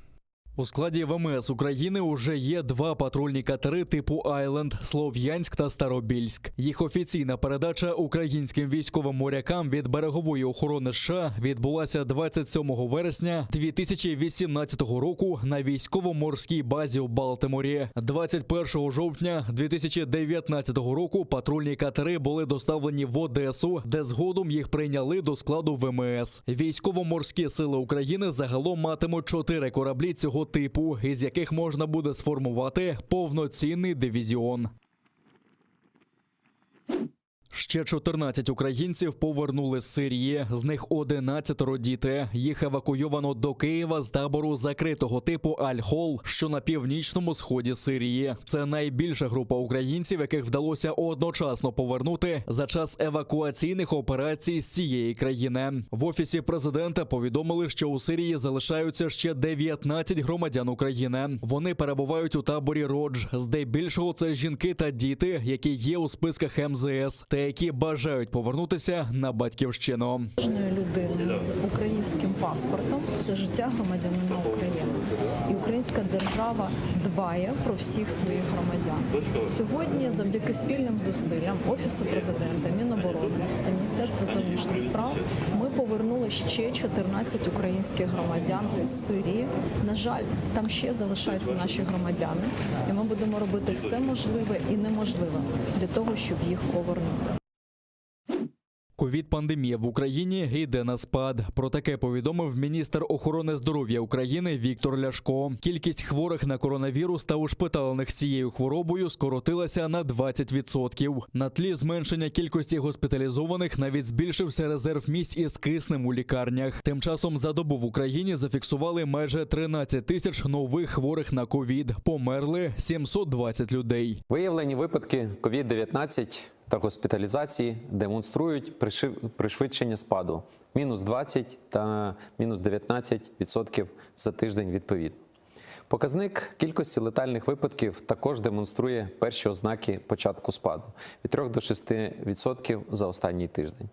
У складі ВМС України уже є два патрульні катери типу Айленд Слов'янськ та Старобільськ. Їх офіційна передача українським військовим морякам від берегової охорони США відбулася 27 вересня 2018 року на військово-морській базі у Балтиморі. 21 жовтня 2019 року патрульні катери були доставлені в Одесу, де згодом їх прийняли до складу ВМС. Військово-морські сили України загалом матимуть чотири кораблі цього типу, із яких можна буде сформувати повноцінний дивізіон. Ще 14 українців повернули з Сирії. З них 11 діти. Їх евакуйовано до Києва з табору закритого типу Аль-Хол, що на північному сході Сирії. Це найбільша група українців, яких вдалося одночасно повернути за час евакуаційних операцій з цієї країни. В офісі президента повідомили, що у Сирії залишаються ще 19 громадян України. Вони перебувають у таборі Родж. Здебільшого це жінки та діти, які є у списках МЗС та які бажають повернутися на батьківщину. Кожної людини з українським паспортом це життя громадянина України. І українська держава дбає про всіх своїх громадян. Сьогодні, завдяки спільним зусиллям Офісу президента, Міноборони та Міністерства зовнішніх справ, ми повернули ще 14 українських громадян з Сирії. На жаль, там ще залишаються наші громадяни, і ми будемо робити все можливе і неможливе для того, щоб їх повернути. Ковід-пандемія в Україні йде на спад. Про таке повідомив міністр охорони здоров'я України Віктор Ляшко. Кількість хворих на коронавірус та ушпиталених з цією хворобою скоротилася на 20%. На тлі зменшення кількості госпіталізованих навіть збільшився резерв місць із киснем у лікарнях. Тим часом за добу в Україні зафіксували майже 13 тисяч нових хворих на ковід. Померли 720 людей. Виявлені випадки COVID-19 та госпіталізації демонструють приши- пришвидшення спаду мінус 20 та мінус 19% за тиждень відповідно. Показник кількості летальних випадків також демонструє перші ознаки початку спаду від 3 до 6% за останній тиждень.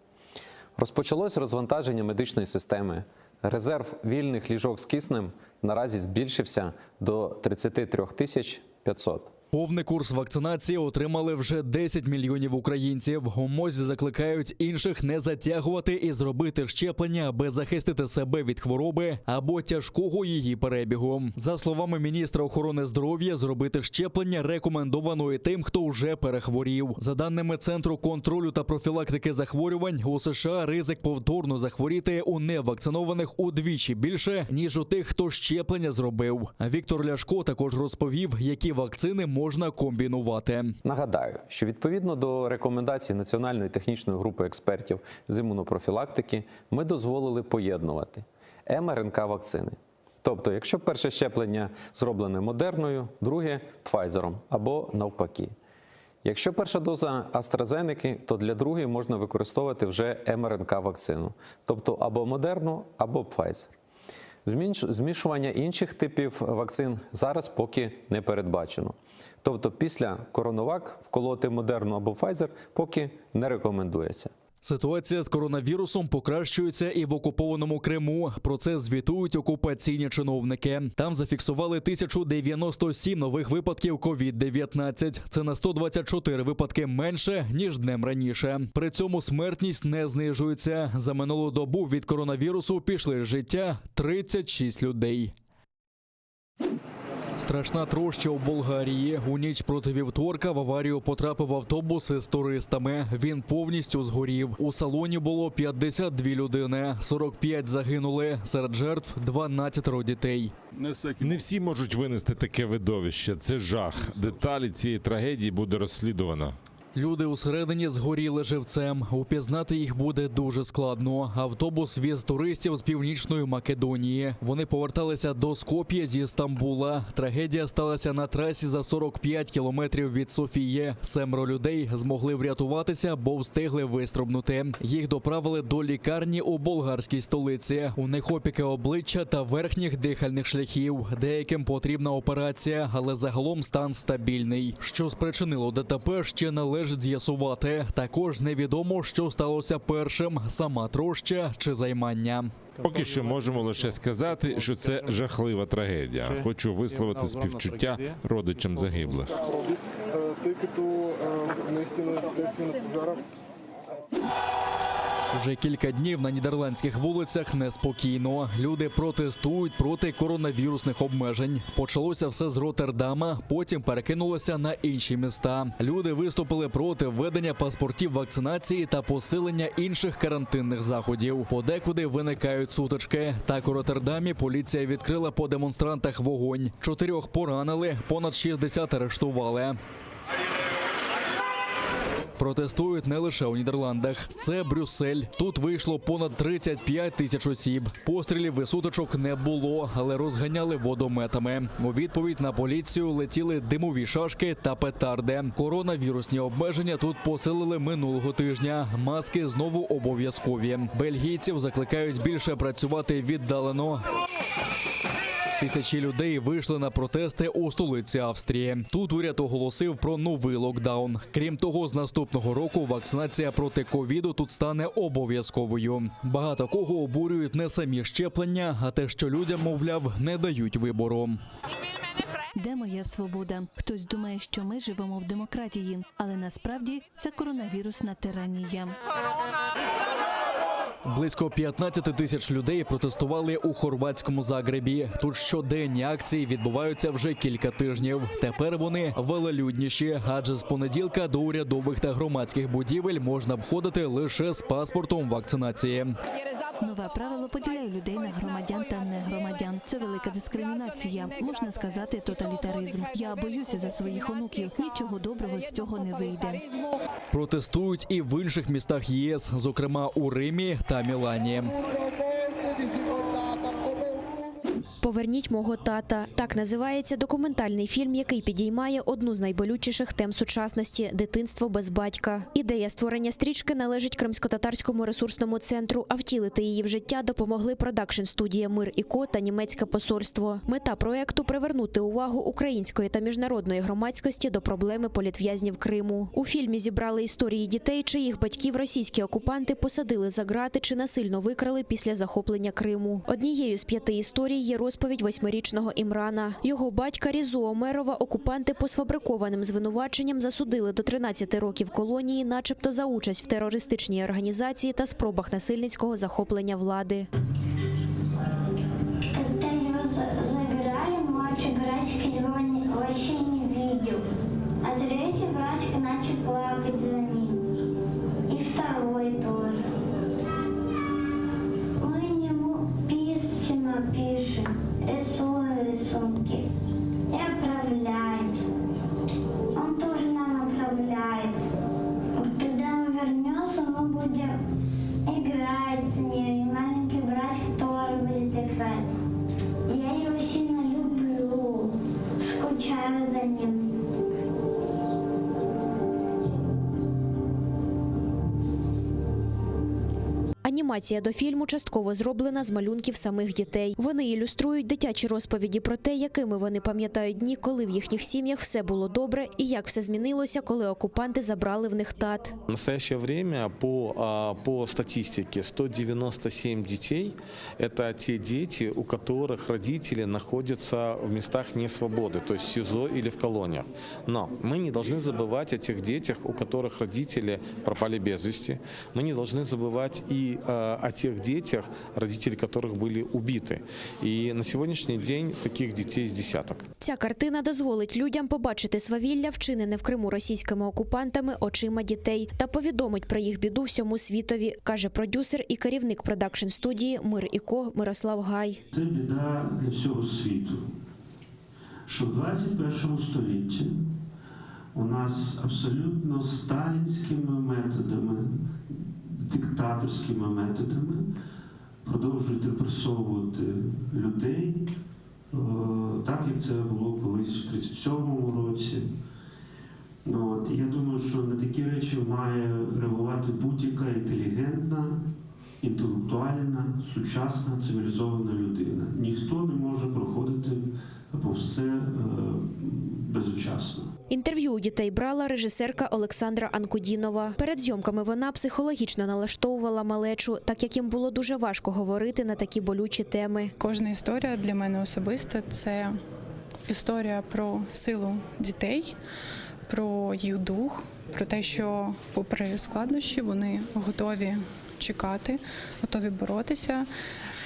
Розпочалось розвантаження медичної системи. Резерв вільних ліжок з киснем наразі збільшився до 33 тисяч 500. Повний курс вакцинації отримали вже 10 мільйонів українців. У МОЗі закликають інших не затягувати і зробити щеплення, аби захистити себе від хвороби або тяжкого її перебігу. За словами міністра охорони здоров'я, зробити щеплення рекомендовано і тим, хто вже перехворів. За даними центру контролю та профілактики захворювань, у США ризик повторно захворіти у невакцинованих удвічі більше ніж у тих, хто щеплення зробив. Віктор Ляшко також розповів, які вакцини можна комбінувати. Нагадаю, що відповідно до рекомендацій Національної технічної групи експертів з імунопрофілактики ми дозволили поєднувати МРНК вакцини. Тобто, якщо перше щеплення зроблене Модерною, друге Пфайзером або навпаки. Якщо перша доза AstraZeneca, то для другої можна використовувати вже МРНК вакцину, тобто або Модерну, або Pfizer. Змінш- Змішування інших типів вакцин зараз поки не передбачено. Тобто після коронавак вколоти Модерну або Pfizer поки не рекомендується. Ситуація з коронавірусом покращується і в окупованому Криму. Про це звітують окупаційні чиновники. Там зафіксували 1097 нових випадків COVID-19. Це на 124 випадки менше ніж днем раніше. При цьому смертність не знижується. За минулу добу від коронавірусу пішли з життя 36 людей. Страшна троща у Болгарії. У ніч проти вівторка в аварію потрапив автобус із туристами. Він повністю згорів. У салоні було 52 людини, 45 загинули. Серед жертв 12 дітей. Не всі можуть винести таке видовище. Це жах. Деталі цієї трагедії буде розслідувано. Люди усередині згоріли живцем. Упізнати їх буде дуже складно. Автобус віз туристів з північної Македонії. Вони поверталися до Скоп'я зі Стамбула. Трагедія сталася на трасі за 45 кілометрів від Софії. Семеро людей змогли врятуватися, бо встигли вистрибнути. Їх доправили до лікарні у болгарській столиці. У них опіки обличчя та верхніх дихальних шляхів. Деяким потрібна операція, але загалом стан стабільний. Що спричинило ДТП, ще належить з'ясувати. Також невідомо, що сталося першим: сама троща чи займання. Поки що можемо лише сказати, що це жахлива трагедія. Хочу висловити співчуття родичам загиблих. Вже кілька днів на нідерландських вулицях неспокійно. Люди протестують проти коронавірусних обмежень. Почалося все з Роттердама, потім перекинулося на інші міста. Люди виступили проти введення паспортів вакцинації та посилення інших карантинних заходів. Подекуди виникають сутички. Так у Роттердамі поліція відкрила по демонстрантах вогонь. Чотирьох поранили, понад 60 арештували. Протестують не лише у Нідерландах. Це Брюссель. Тут вийшло понад 35 тисяч осіб. Пострілів і сутичок не було, але розганяли водометами. У відповідь на поліцію летіли димові шашки та петарди. Коронавірусні обмеження тут посилили минулого тижня. Маски знову обов'язкові. Бельгійців закликають більше працювати віддалено. Тисячі людей вийшли на протести у столиці Австрії. Тут уряд оголосив про новий локдаун. Крім того, з наступного року вакцинація проти ковіду тут стане обов'язковою. Багато кого обурюють не самі щеплення, а те, що людям, мовляв, не дають вибору. Де моя свобода? Хтось думає, що ми живемо в демократії, але насправді це коронавірусна тиранія. Близько 15 тисяч людей протестували у хорватському Загребі. Тут щоденні акції відбуваються вже кілька тижнів. Тепер вони велелюдніші, адже з понеділка до урядових та громадських будівель можна входити лише з паспортом вакцинації. Нове правило поділяє людей на громадян та негромадян. Це велика дискримінація, можна сказати, тоталітаризм. Я боюся за своїх онуків. Нічого доброго з цього не вийде. Протестують і в інших містах ЄС, зокрема у Римі та Мілані. Поверніть мого тата. Так називається документальний фільм, який підіймає одну з найболючіших тем сучасності дитинство без батька. Ідея створення стрічки належить Кримськотатарському ресурсному центру, а втілити її в життя допомогли продакшн студія Мир і Ко та німецьке посольство. Мета проекту привернути увагу української та міжнародної громадськості до проблеми політв'язнів Криму. У фільмі зібрали історії дітей, чиїх батьків російські окупанти посадили за грати чи насильно викрали після захоплення Криму. Однією з п'яти історій є розповідь восьмирічного Імрана. Його батька Різу Омерова окупанти по сфабрикованим звинуваченням засудили до 13 років колонії, начебто за участь в терористичній організації та спробах насильницького захоплення влади. Когда его за- забирали, младший братик его не- вообще не видел. А третий братик начал плакать за ним. И второй тоже. Мы ему письма пишем, рисуем рисунки и отправляем. Он тоже нам отправляет. Вот Когда он вернется, мы будем играть с ним. И маленький братик тоже будет играть. Я его сильно люблю, скучаю за ним. Анімація до фільму частково зроблена з малюнків самих дітей. Вони ілюструють дитячі розповіді про те, якими вони пам'ятають дні, коли в їхніх сім'ях все було добре і як все змінилося, коли окупанти забрали в них тат. В настоящее время по, а, по статистике 197 детей – это те дети, у которых родители находятся в местах несвободы, то есть в СИЗО или в колониях. Но мы не должны забывать о тех детях, у которых родители пропали без вести. Мы не должны забывать и а, о тех детях, родители которых были убиты. И на сегодняшний день таких детей с десяток. Ця картина дозволить людям побачити свавілля, вчинене в Криму російськими окупантами очима дітей, та повідомить про їх біду всьому світові, каже продюсер і керівник продакшн студії Мир і Ко Мирослав Гай. Це біда для всього світу, що в 21 столітті у нас абсолютно сталінськими методами, диктаторськими методами продовжують репресовувати людей, е, так як це було колись в 37-му році. Ну, От, я думаю, що на такі речі має реагувати будь-яка інтелігентна, інтелектуальна, сучасна, цивілізована людина. Ніхто не може проходити повз це е, безучасно. Інтерв'ю у дітей брала режисерка Олександра Анкудінова. Перед зйомками вона психологічно налаштовувала малечу, так як їм було дуже важко говорити на такі болючі теми. Кожна історія для мене особисто це історія про силу дітей, про їх дух, про те, що, попри складнощі, вони готові чекати, готові боротися.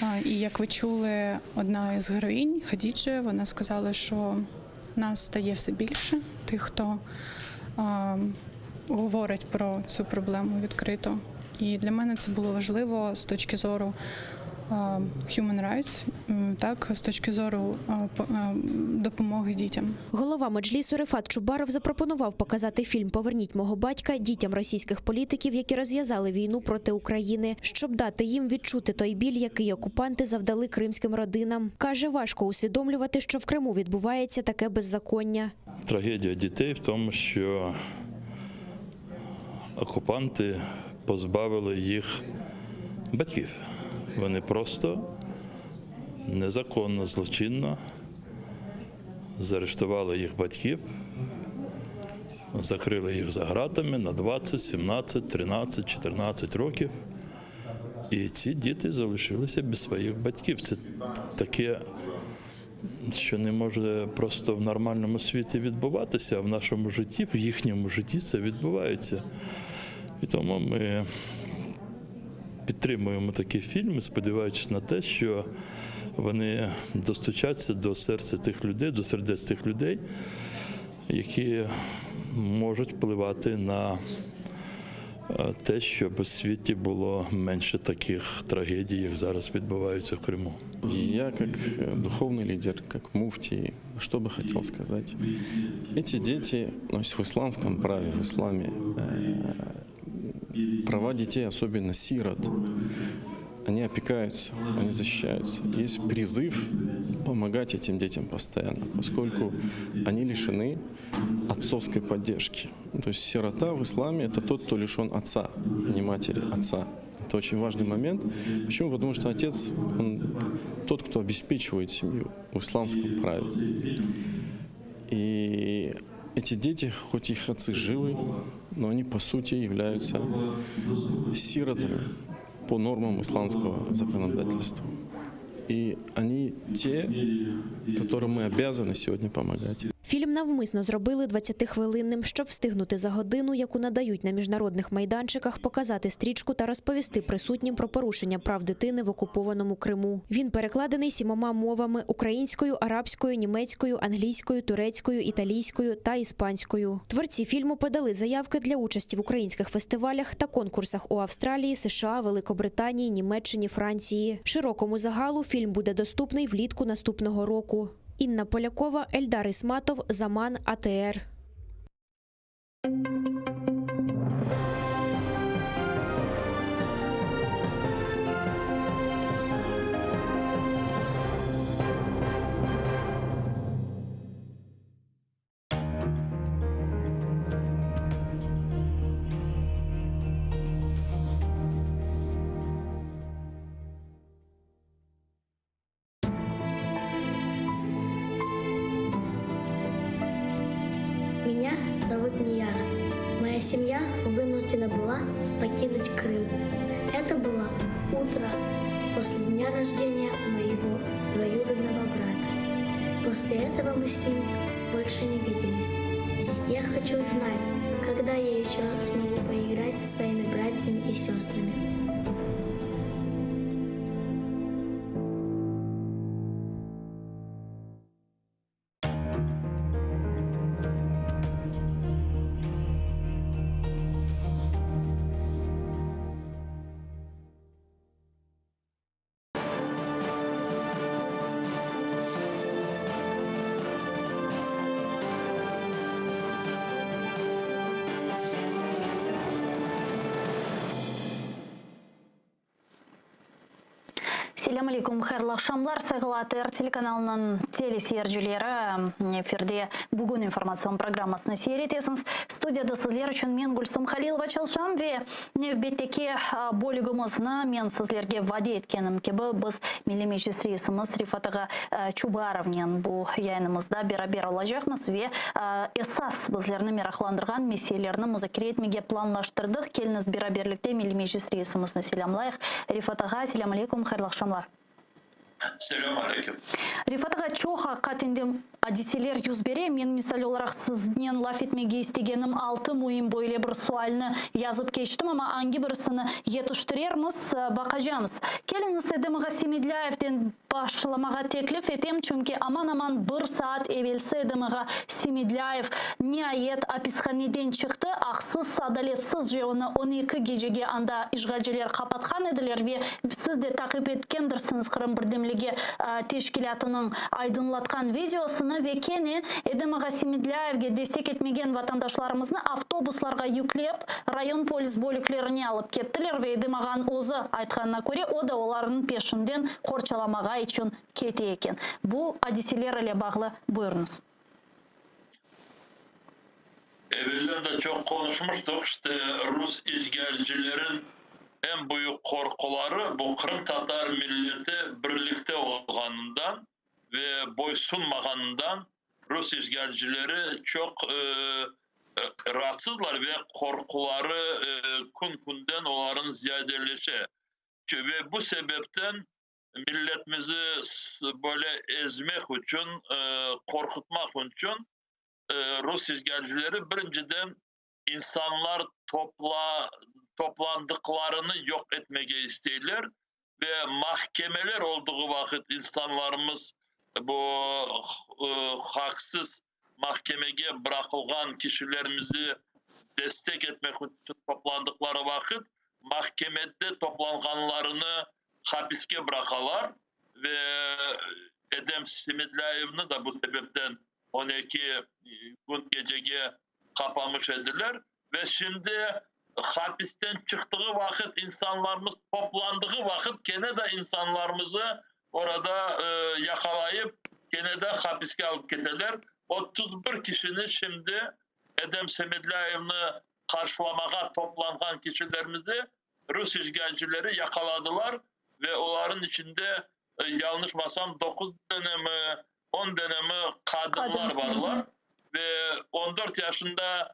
А, І як ви чули, одна із героїнь Хадіджа, вона сказала, що нас стає все більше, тих, хто а, говорить про цю проблему відкрито. І для мене це було важливо з точки зору а, human rights, м, так, з точки зору а, по- а, допомоги дітям. Голова Меджлісу Рефат Чубаров запропонував показати фільм Поверніть мого батька дітям російських політиків, які розв'язали війну проти України, щоб дати їм відчути той біль, який окупанти завдали кримським родинам. Каже, важко усвідомлювати, що в Криму відбувається таке беззаконня. Трагедія дітей в тому, що окупанти позбавили їх батьків. Вони просто незаконно, злочинно заарештували їх батьків, закрили їх за ґратами на 20, 17, 13, 14 років. І ці діти залишилися без своїх батьків. Це таке що не може просто в нормальному світі відбуватися, а в нашому житті, в їхньому житті це відбувається. І тому ми підтримуємо такі фільми, сподіваючись на те, що вони достучаться до серця тих людей, до сердець тих людей, які можуть впливати на е, те, щоб у світі було менше таких трагедій, як зараз відбуваються в Криму. Я как э, духовный лидер, как муфтий, что бы хотел сказать? Эти дети, ну, то есть в исламском праве, в исламе, э, права детей, особенно сирот, они опекаются, они защищаются. Есть призыв. Помогать этим детям постоянно, поскольку они лишены отцовской поддержки. То есть сирота в исламе – это тот, кто лишен отца, не матери, отца. Это очень важный момент. Почему? Потому что отец, он тот, кто обеспечивает семью в исламском праве. И эти дети, хоть их отцы живы, но они по сути являются сиротами по нормам исламского законодательства. И они те, которым мы обязаны сегодня помогать. Фільм навмисно зробили 20-хвилинним, щоб встигнути за годину, яку надають на міжнародних майданчиках, показати стрічку та розповісти присутнім про порушення прав дитини в окупованому Криму. Він перекладений сімома мовами – українською, арабською, німецькою, англійською, турецькою, італійською та іспанською. Творці фільму подали заявки для участі в українських фестивалях та конкурсах у Австралії, США, Великобританії, Німеччині, Франції. Широкому загалу фільм буде доступний влітку наступного року. Інна Полякова, Ельдар Ісматов, Заман, АТР. Меня зовут Нияра. Моя семья вынуждена была покинуть Крым. Это было утро после дня рождения моего двоюродного брата. После этого мы с ним больше не виделись. Я хочу знать, когда я еще смогу поиграть со своими братьями и сестрами. Selâm aleyküm, hayırlı aqşamlar, sayğılı ATR telekanalınıñ teleseyircileri efirde bugün informatsion programmasını seyir etesiñiz. Studiyada sizler içün men Gülsum Halilova çalışam ve nevbetteki bölügimizni men sizlerge vade etkenim kibi biz Milliy Meclis reisimiz Refat ağa Çubarovnen bu yayınımızda beraber olacaqmız ve esas bizlerni meraqlandırğan meselelerni muzakere etmege planlaştırdıq. Keliñiz beraberlikte Milliy Meclis reisimizni selâmlayıq. Refat ağa, selâm aleyküm, hayırlı aqşamlar. Selâm aleyküm. Refat ağa, çoq aqiqaten de adiseler yüz bere. Men misal olaraq siznen laf etmege istegenim altı müim böyle bir sualni yazıp keçtim, amma angi birisini yetiştirermiz, baqacamız. Keliñiz, Edem ağa Semedlâyevden Başlamağa teklif etem, çünki aman-aman bir saat evelsi Edem ağa Semedlâyev niayet apishaneden çıqtı, aqsız, adaletsizce onı 12 gecege anda işğalciler qapatqan ediler ve siz de taqip etkendirsiñiz Qırım birdemligi teşkilâtınıñ aydınlatqan videosını ve kene Edem ağa Semedlâyevge destek etmegen vatandaşlarımıznı avtobuslarğa yüklep rayon polis bölüklerine alıp kettiler ve Edem ağanıñ özü aytqanına köre o da olarnıñ peşinden qorçalamağa içün kete eken. Bu adiseler ile bağlı buyurıñız. Evelden de çoq qonuşmıştıq, işte rus işğalcilerin eñ büyük qorquları bu qırımtatar milleti birlikte olğanından ve boysunmağanından rus işğalcileri çoq raatsızlar ve qorquları kün-künden olarıñ ziyadeleşe. Ve bu sebepten milletimizi böyle ezmek içün, qorqutmaq içün rus işğalcileri birinciden insanlar topla toplandıqlarını yoq etmege isteyler ve mahkemeler olduğı vaqıt insanlarımız bu haqsız mahkemege bıraqılğan kişilerimizi destek etmek içün toplandıqları vaqıt mahkemede toplanğanlarını hapiske bıraqalar ve Edem Semedlâyevni da bu sebepten 12 kün gecege qapamış ediler ve şimdi hapisten çıqtığı vaqıt insanlarımız toplandığı vaqıt kene de insanlarımızı. Orada yaqalayıp, kene de hapiske alıp keteler. 31 kişini şimdi Edem Semedlâyevni qarşılamağa toplanğan kişilerimizni rus işğalcileri yaqaladılar ve olarnıñ içinde, yañlışmasam, doquz denemi, on denemi qadınlar barlar ve on dört yaşında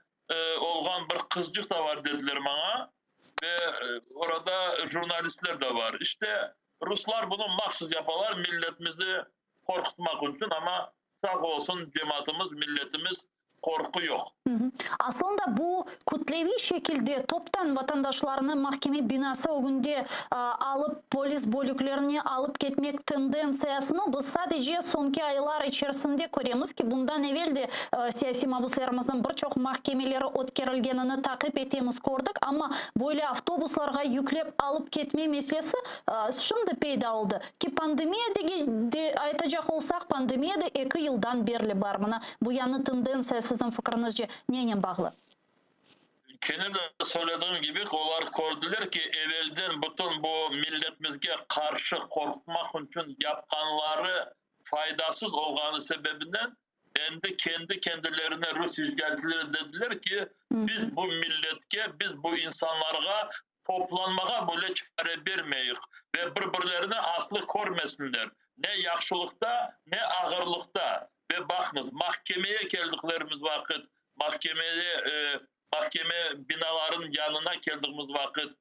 olğan bir qızçıq da bar, dediler maña, ve orada jurnalistler de bar. İşte, ruslar bunı mahsus yapalar, milletimizi qorqutmaq içün, amma sağ olsun cemaatımız, milletimiz, qorqu yoq. Aslında bu kütleviy şekilde toptan vatandaşlarnı mahkeme binası ögünde alıp polis bölüklerine alıp ketmek tendentsiyasını biz sadece soñki aylar içerisinde köremiz ki, bundan evel de siyasiy mabuslerimizniñ bir çoq mahkemeleri ötkerilgenini taqip etemiz, kördik, amma böyle avtobuslarğa yüklep alıp ketme meselesi şimdi peyda oldı. Ki pandemiya de aytacaq olsaq, pandemiya da eki yıldan berli bar. Mına bu yañı tendentsiya siziñ fikriñizce nenen bağlı? Kene de söylediğim kibi, olar kördiler ki, evelden bütün bu milletimizge qarşı qorqutmaq içün yapqanları faydasız olğanı sebebinden endi kendi kendilerine rus işğalcileri dediler ki, biz bu milletke, biz bu insanlarğa toplanmağa bile çare bermeyik ve bir-birlerini aslı körmesinler, ne yahşılıqta, ne ağırlıqta. Ve baqıñız, mahkemeye keldiklerimiz vaqıt, mahkemeye, mahkeme binalarınıñ yanına keldigimiz vaqıt,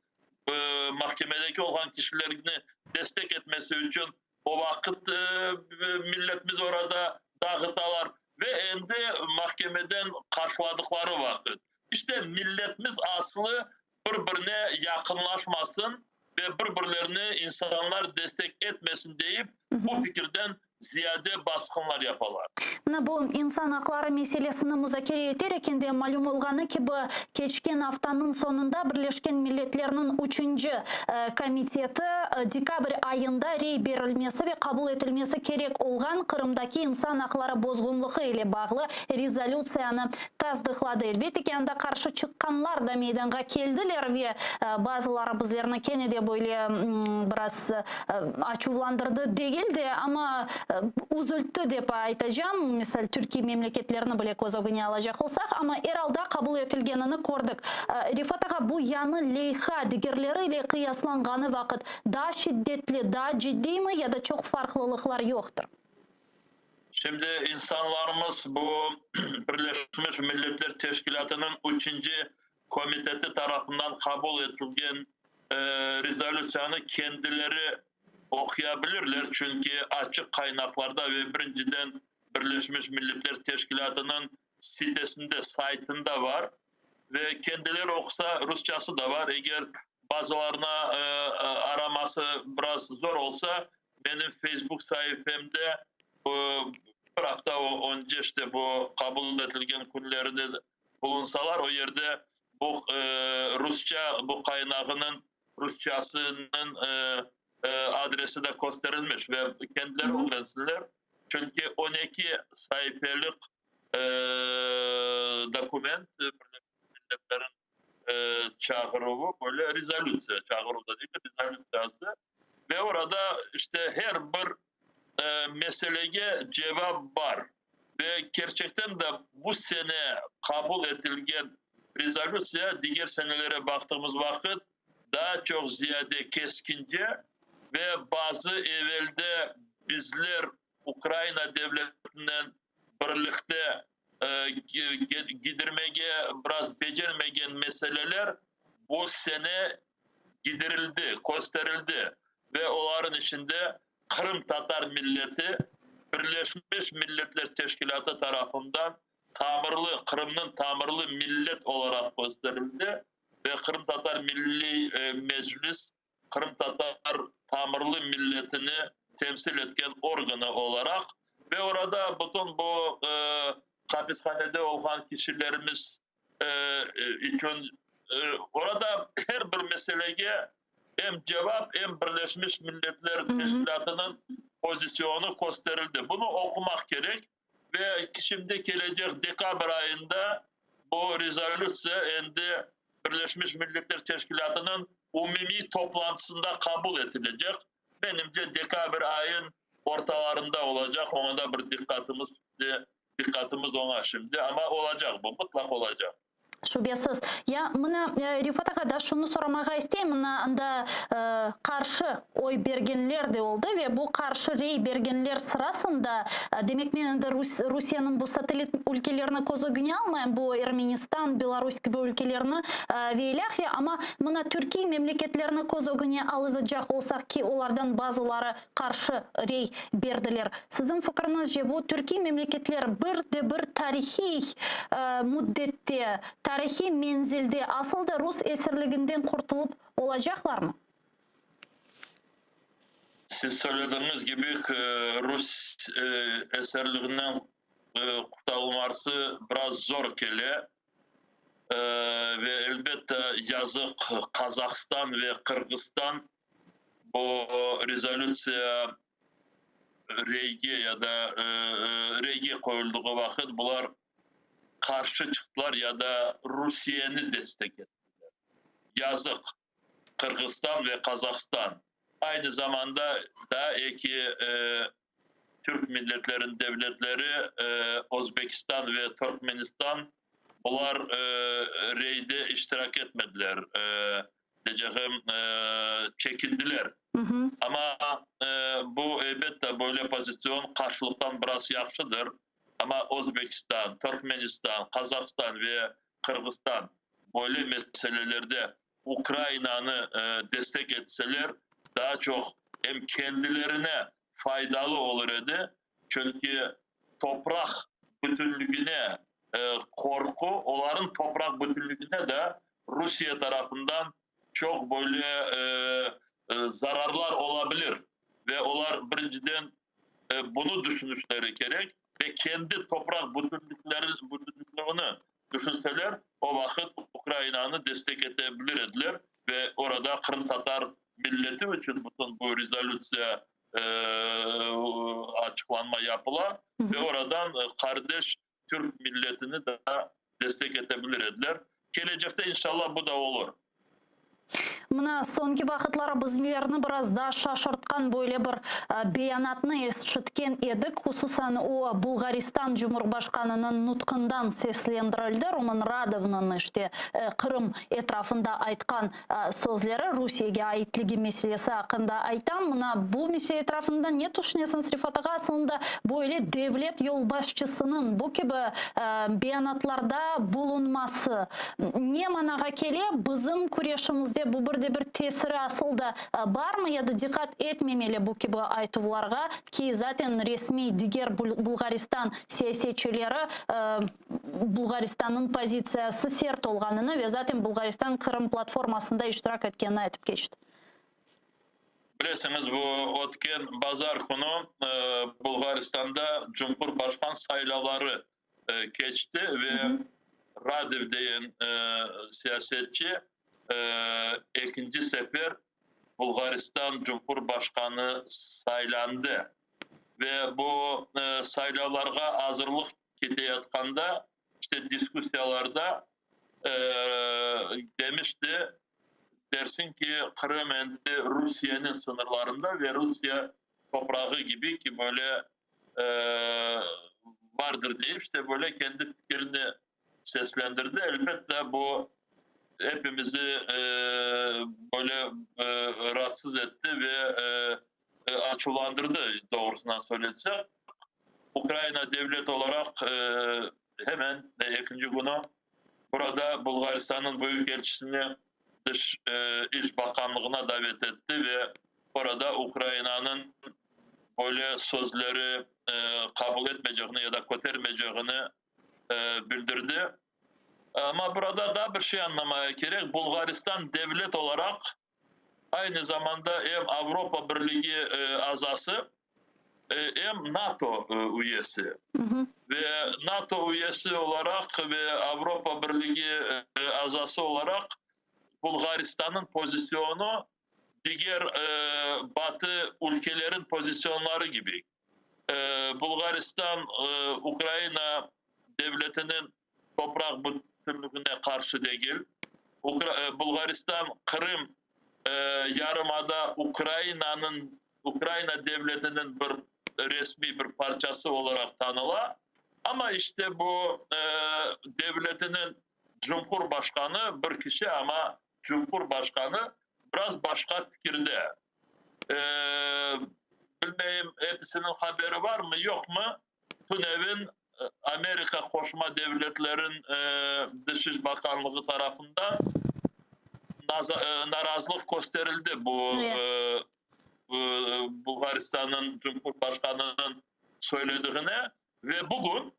mahkemedeki olğan kişilerni destek etmesi içün o vaqıt milletimiz orada dağıtalar ve endi mahkemeden qarşıladıqları vaqıt. İşte, milletimiz aslı bir-birine yaqınlaşmasın ve bir-birlerini insanlar destek etmesin deyip, bu fikirden ziyade basqınlar yapalar. Mına bu insan aqları meselesini muzakere eter ekende, malüm olğanı kibi, keçken aftanıñ soñunda Birleşken Milletlerniñ üçünci komiteti dekabr ayında rey berilmesi ve qabul etilmesi kerek olğan Qırımdaki insan aqları bozğunlığı ile bağlı rezolütsiyanı tasdıqladı. Elbette ki, anda qarşı çıqqanlar da meydanğa keldiler ve bazıları bizlerni kene de böyle biraz açuvlandırdı degil de, amma üzültti dep aytacam, misal, türkiy memleketlerni bile köz ögüne alacaq olsaq, amma er alda qabul etilgenini kördik. Refat ağa, bu yañı leyha digerleri ile qıyaslanğanı vaqıt daa şiddetli, daa ciddiymi ya da çoq farqlılıqlar yoqtır? Şimdi insanlarımız bu Birleşmiş Milletler Teşkilâtınıñ üçünci komiteti tarafından qabul etilgen rezolütsiyanı kendileri oquya bilirler, çünki açıq qaynaqlarda ve birinciden Birleşmiş Milletler Teşkilâtınıñ sitesinde, saytında bar ve kendileri oqusa, rusçası da bar, eger bazılarına araması biraz zor olsa, benim Facebook saifemde bir afta önce işte bu qabul etilgen künlerinde bulunsalar, o yerde bu rusça bu qaynağınıñ rusçasınıñ adresi de kösterilmiş ve kendileri ögrensinler. Çünki 12 saifelik dokument Birleşmiş Milletlerniñ çağıruvı, böyle rezolütsiya, çağıruv da değil, rezolütsiyası ve orada işte her bir meselege cevap bar. Ve kerçekten de bu sene qabul etilgen rezolütsiya diger senelere baqtığımız vaqıt daa çoq ziyade keskince ve bazı evelde bizler Ukraina devletinen birlikte gidirmege biraz becermegen meseleler bu sene gidirildi, kösterildi ve olarnıñ içinde qırımtatar milleti Birleşmiş Milletler Teşkilâtı tarafından tamırlı, Qırımnıñ tamırlı millet olaraq kösterildi ve Qırımtatar Milliy Meclis qırımtatar tamırlı milletini temsil etken organı olaraq ve orada bütün bu hapishanede olğan kişilerimiz içün orada her bir meselege em cevap, em Birleşmiş Milletler Teşkilâtınıñ pozisyonı kösterildi. Bunı oqumaq kerek ve şimdi kelecek dekabr ayında bu rezolütsiya endi Birleşmiş Milletler Teşkilâtınıñ umumiy toplantısında qabul etilecek. Menimce, dekabr ayın ortalarında olacaq, oña da bir diqqatımız, diqqatımız oña şimdi, amma olacaq bu, mıtlaq olacaq. Şübesiz. Ya, mına, Refat ağa, daa şunı soramağa isteyim, mına, anda qarşı oy bergenler de oldı ve bu qarşı rey bergenler sırasında, demek, men endi Rusiyeniñ bu satellit ülkelerini köz ögüne almayım, bu Ermenistan, Belarus kibi ülkelerni ve ilâhre, amma mına türkiy memleketlerni köz ögüne alacaq olsaq ki, olardan bazıları qarşı rey berdiler. Siziñ fikriñizce, bu türkiy memleketler bir de bir tarihiy müddette, tarihiy menzilde asıl da rus esirliginden qurtulıp olacaqlarmı? Siz söylediğiñiz kibi, rus esirliginden qurtarılması biraz zor kele. Ve elbette, yazıq, Qazahstan ve Qırğızstan bu rezolütsiya reyge ya da reyge qoyuldığı vaqıt bular qarşı çıqtılar ya da Rusiyeni destek ettiler. Yazıq, Qırğızstan ve Qazahstan. Aynı zamanda daa eki türk milletleriniñ devletleri, Özbekistan ve Turkmenistan, bular reyde iştirak etmediler, deycegim, çekindiler. Amma bu, elbette, böyle pozitsion qarşılıqtan biraz yahşıdır. Amma Özbekistan, Turkmenistan, Qazahstan ve Qırğızstan böyle meselelerde Ukrainanı destek etseler, daa çoq em kendilerine faydalı olur edi, çünki topraq bütünligine qorqu, olarnıñ topraq bütünligine de Rusiye tarafından çoq böyle zararlar ola bilir ve olar birinciden bunı düşünüşleri kerek ve kendi topraq bütünlikleri, bütünligini tüşünseler, o vaqıt Ukrainanı destek ete bilir ediler ve orada qırımtatar milleti içün bütün bu rezolütsiya açıqlanma yapıla ve oradan qardeş türk milletini da destek ete bilir ediler. Kelecekte inşallah bu da olur. Mına, soñki vaqıtları bizlerni biraz daa şaşırtqan böyle bir beyanatnı eşitken edik, hususan o, Bulğaristan Cumhurbaşqanınıñ nutqından seslendirildi, Rumen Radovnıñ işte Qırım etrafında aytqan sözleri, Rusiyege aitligi meselesi aqqında aytam. Mına, bu mesele etrafında ne tüşünesiñiz, Refat ağa? Asılında, böyle devlet yolbaşçısınıñ bu kibi beyanatlarda bulunması Ne manağa kele? Bizim küreşimizde bu bir de bir tesiri asıl da barmı ya da diqqat etmemeli bu kibi aytuvlarğa, ki zaten resmiy diger Bulğaristan siyasetçileri Bulğaristannıñ pozitsiyası sert olğanını ve zaten Bulğaristan Qırım platformasında iştirak etkenini aytıp keçti. Bilesiñiz, bu ötken bazar künü Bulğaristanda Cumhurbaşqan saylavları keçti ve Radev degen siyasetçi ekinci sefer Bulğaristan Cumhurbaşqanı saylandı. Ve bu saylavlarğa azırlıq keteyatqanda, işte diskussiyalarda demişti, dersiñ ki, Qırım endi Rusiyeniñ sıñırlarında ve Rusiye toprağı kibi ki, böyle vardır deyip, işte böyle kendi fikirini seslendirdi. Elbette, bu epimizi böyle raatsız etti ve açuvlandırdı, doğrusından söyletsek. Ukraina devlet olaraq hemen ekinci künü burada Bulğaristannıñ büyükelçisini Tış iş bakanlığına davet etti ve orada Ukrainanıñ böyle sözleri qabul etmeycegini ya da kötermeycegini bildirdi. Amma burada daa bir şey añlamaya kerek, Bulğaristan devlet olaraq aynı zamanda em Avropa Birligi azası, em NATO üyesi. Ve NATO üyesi olaraq ve Avropa Birligi azası olaraq Bulğaristannıñ pozisyonu diger Batı ülkelerin pozisyonları kibi. Bulğaristan Ukraina devletiniñ topraq bütünlügine qarşı degil. Bulğaristan Qırım yarımada Ukrainanıñ. Ukraina devletiniñ bir resmiy bir parçası olaraq tanıla. Amma işte bu devletiniñ cumhurbaşqanı bir kişi, amma cumhurbaşqanı biraz başqa fikirde. Bilmeyim, episiniñ haberi barmı, yoqmı, tünevin Amerika Qoşma Devletleriniñ Dışış Bakanlığı tarafından narazılıq kösterildi bu Bulğaristannıñ Cumhurbaşqanınıñ söylediğine ve bugün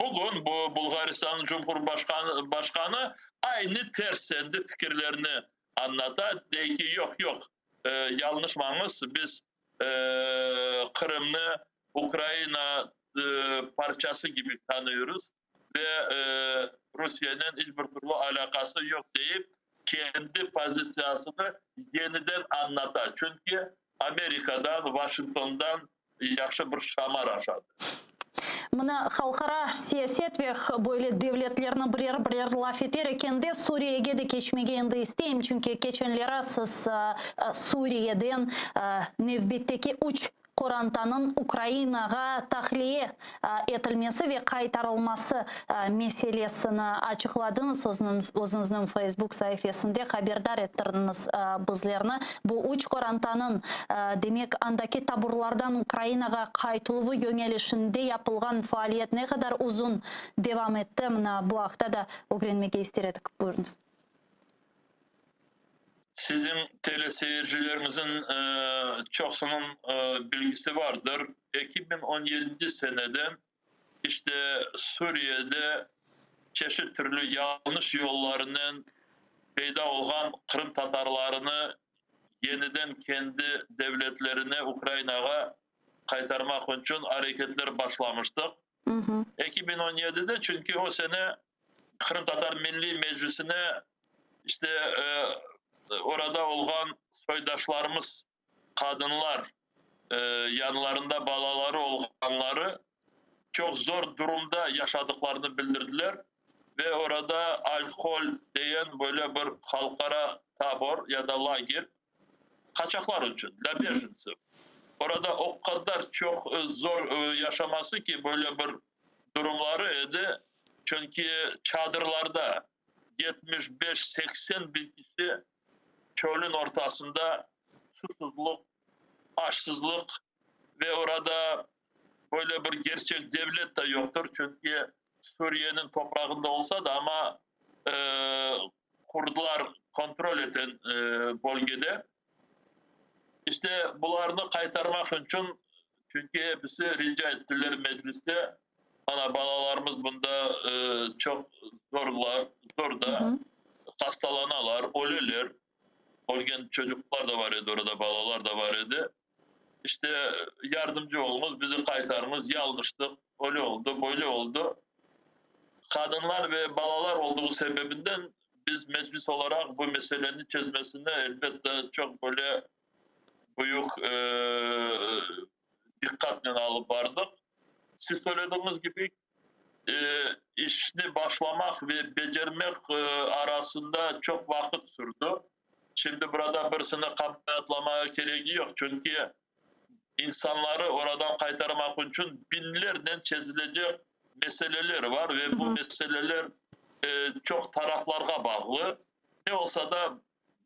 bugün bu Bulğaristannıñ Cumhurbaşqanı başqanı aynı ters endi fikirlerini añlata, dey ki, yoq, yoq, yañlışmañız, biz Qırımnı Ukraina parçası kibi tanıyırız ve Rusiyenen iç bir türlü alâqası yoq deyip, kendi pozitsiyasını yeniden añlata. Çünki Amerikadan, Washingtondan yahşı bir şamar aşadı. Mına, halqara siyaset ve böyle devletlerni birer-birer laf eter ekende, Suriyege de keçmege endi isteyim, çünki keçenleri siz Suriyeden nevbetteki üç qorantanıñ Ukrainağa tahliye etilmesi ve qaytarılması meselesini açıqladıñız, özüñizniñ Facebook saifesinde haberdar ettirdiñiz bizlerni. Bu üç qorantanıñ, demek, andaki taburlardan Ukrainağa qaytıluvı yöñelişinde yapılğan faaliyet ne qadar uzun devam etti, mına bu aqta da ögrenmege ister edik. Buyurıñız. Siziñ teleseyircileriñizin çoqsunıñ bilgisi vardır, 2017 seneden işte Suriyede çeşit türlü yanlış yollarınen peyda olğan qırımtatarlarını yeniden kendi devletlerine, Ukrainağa qaytarmaq içün areketler başlamıştıq. 2017-de, çünki o sene Qırımtatar Milliy Meclisine işte orada olğan soydaşlarımız, qadınlar, yanlarında balaları olğanları çoq zor durumda yaşadıqlarını bildirdiler ve orada Al-Hol degen böyle bir halqara tabor ya da lager qaçaqlar içün, dlâ bejentsev, orada o qadar çoq zor yaşaması ki, böyle bir durumları edi, çünki çadırlarda 75-80 biñ kişi çölün ortasında susuzluq, aşsızlıq ve orada böyle bir gerçek devlet de yoqtır, çünki Suriyeniñ toprağında olsa da, amma kurdlar kontrol eten bölgede. İşte bularnı qaytarmaq içün, çünki episi rica ettiler mecliste, mana balalarımız bunda çoq zorlar, zor da, hastalanalar, öleler, ölgen çocuqlar da bar edi orada, balalar da bar edi. İşte yardımcı oluñız, bizi qaytarıñız, yalnıştıq, öyle oldı, böyle oldı. Qadınlar ve balalar olduğu sebebinden biz meclis olaraq bu meseleni çezmesine elbette çoq böyle büyük diqqatnen alıp bardıq. Siz söylediğiniz kibi, işni başlamaq ve becermek arasında çoq vaqıt sürdi. Şimdi burada birisini qabaatlamaya keregi yoq, çünki insanları oradan qaytarmaq içün biñlernen çezilecek meseleler bar ve bu meseleler çoq taraflarğa bağlı. Ne olsa da,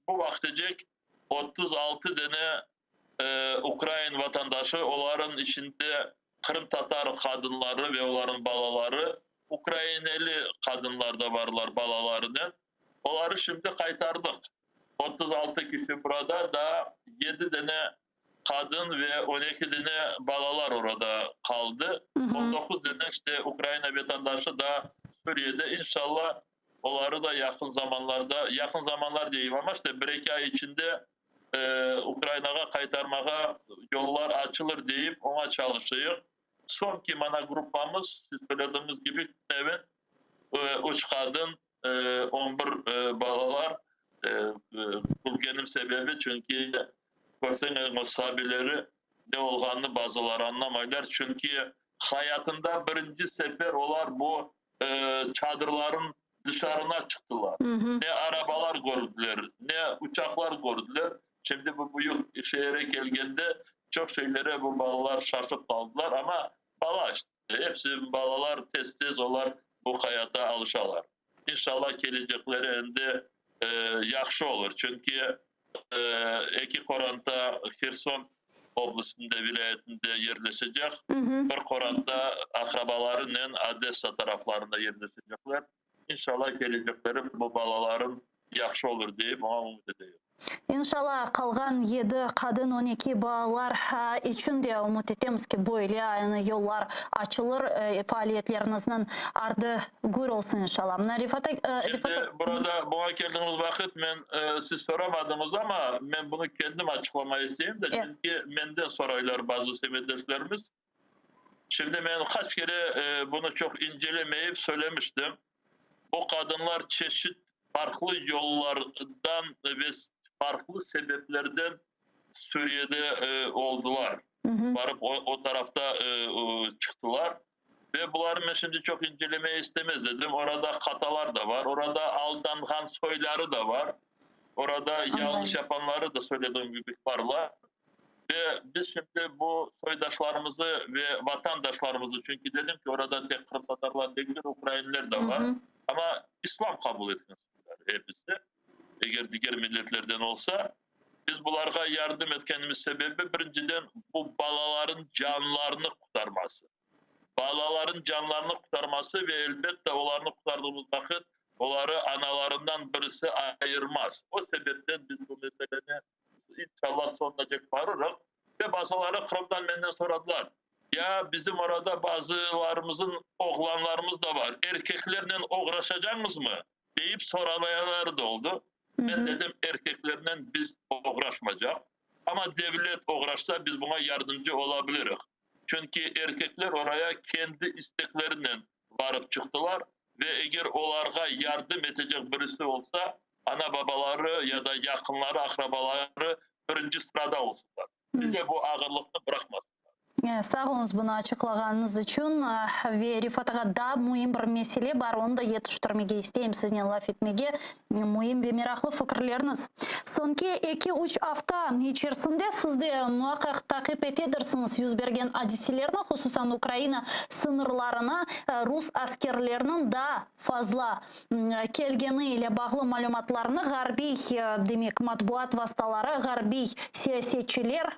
bu vaqtecek 36 dane ukrain vatandaşı, olarıñ içinde qırımtatar qadınları ve olarıñ balaları, ukraineli qadınlar da barlar balalarınen, oları şimdi qaytardıq. 36 kişi burada, daa 7 dane qadın ve 12 dane balalar orada qaldı. 19 dane işte Ukraina vatandaşı daa Suriyede. İnşallah, oları da yaqın zamanlarda, yaqın zamanlar deyim, amma işte bir-eki ay içinde Ukrainağa qaytarmağa yollar açılır deyip, oña çalışıyıq. Soñki mana gruppamız, siz söylediğiniz kibi, tünevin üç qadın, 11 balalar. Külgenim sebebi, çünki körseñiz o sabileri ne olğanını bazıları añlamaylar, çünki hayatında birinci sefer olar bu çadırların dışarına çıqtılar. Ne arabalar kördiler, ne uçaqlar kördiler. Şimdi bu büyük şeere kelgende. Çoq şeylere bu balalar şaşıp qaldılar, amma bala işte, episi balalar tez-tez olar bu hayata alışalar. İnşallah kelecekleri endi yahşı olur, çünki eki qoranta Herson oblastında, vilâyetinde yerleşecek, bir qoranta aqrabalarınen Odessa taraflarında yerleşecekler. İnşallah kelecekleri bu balaların yahşı olur deyip oña ümüt eteyik. İnşallah, qalğan yedi qadın, 12 balalar içün de ümüt etemiz ki, böyle aynı yollar açılır, faaliyetleriñizniñ ardı gür olsun, inşallah. Mına Refat, Şimdi burada buña keldiğimiz vaqıt men, siz soramadıñız amma, men bunı kendim açıqlamağa isteyim de, çünki menden soraylar bazı semetdeşlerimiz. Şimdi men qaç kere bunı çoq incelemeyip söylemiştim. Bu qadınlar çeşit farqlı yollardan ve farqlı sebeplerden Suriyede oldılar. Barıp o tarafta çıqtılar. Ve bularnı men şimdi çoq incelemeye istemez edim. Orada hatalar da var, orada aldanğan soyları da var, orada yañlış yapanları da, söylediğim kibi, barlar. Ve biz şimdi bu soydaşlarımızı ve vatandaşlarımızı, çünki dedim ki, orada tek qırımtatarlar degil, ukrainler de var, amma islam qabul etken soylar episi, eger diger milletlerden olsa, biz bularğa yardım etkenimiz sebebi, birinciden, bu balaların canlarını qurtarması. Balaların canlarını qurtarması ve, elbette, olarnı qurtardığımız vaqıt, oları analarından birisi ayırmaz. O sebepten biz bu meseleni İnşallah soñunacek barırıq. Ve bazıları Qırımdan menden soradılar, Ya bizim orada bazılarımızın oğlanlarımız da var, erkeklernen oğraşacañızmı? deyip soralayanları da oldı. Men dedim, erkeklernen biz oğraşmacaq, amma devlet oğraşsa, biz buña yardımcı olabiliriq. Çünki erkekler oraya kendi isteklerinen barıp çıqtılar ve eger olarğa yardım etecek birisi olsa, ana-babaları ya da yaqınları, aqrabaları birinci sırada olsunlar, bize bu ağırlıqnı bıraqmasınlar. Sağ oluñız bunı açıqlağanıñız içün. Ve Refat ağa, daa müim bir mesele bar, onı da yetiştirmege isteyim siznen laf etmege. Müim ve meraqlı fikirleriñiz. Soñki eki-üç afta içersinde siz de muaqqaq taqip etedirsiñiz yüz bergen adiselerni, hususan Ukraina sıñırlarına rus askerleriniñ daa fazla kelgeni ile bağlı malümatlarnı ğarbiy, demek, matbuat vastaları, ğarbiy siyasetçiler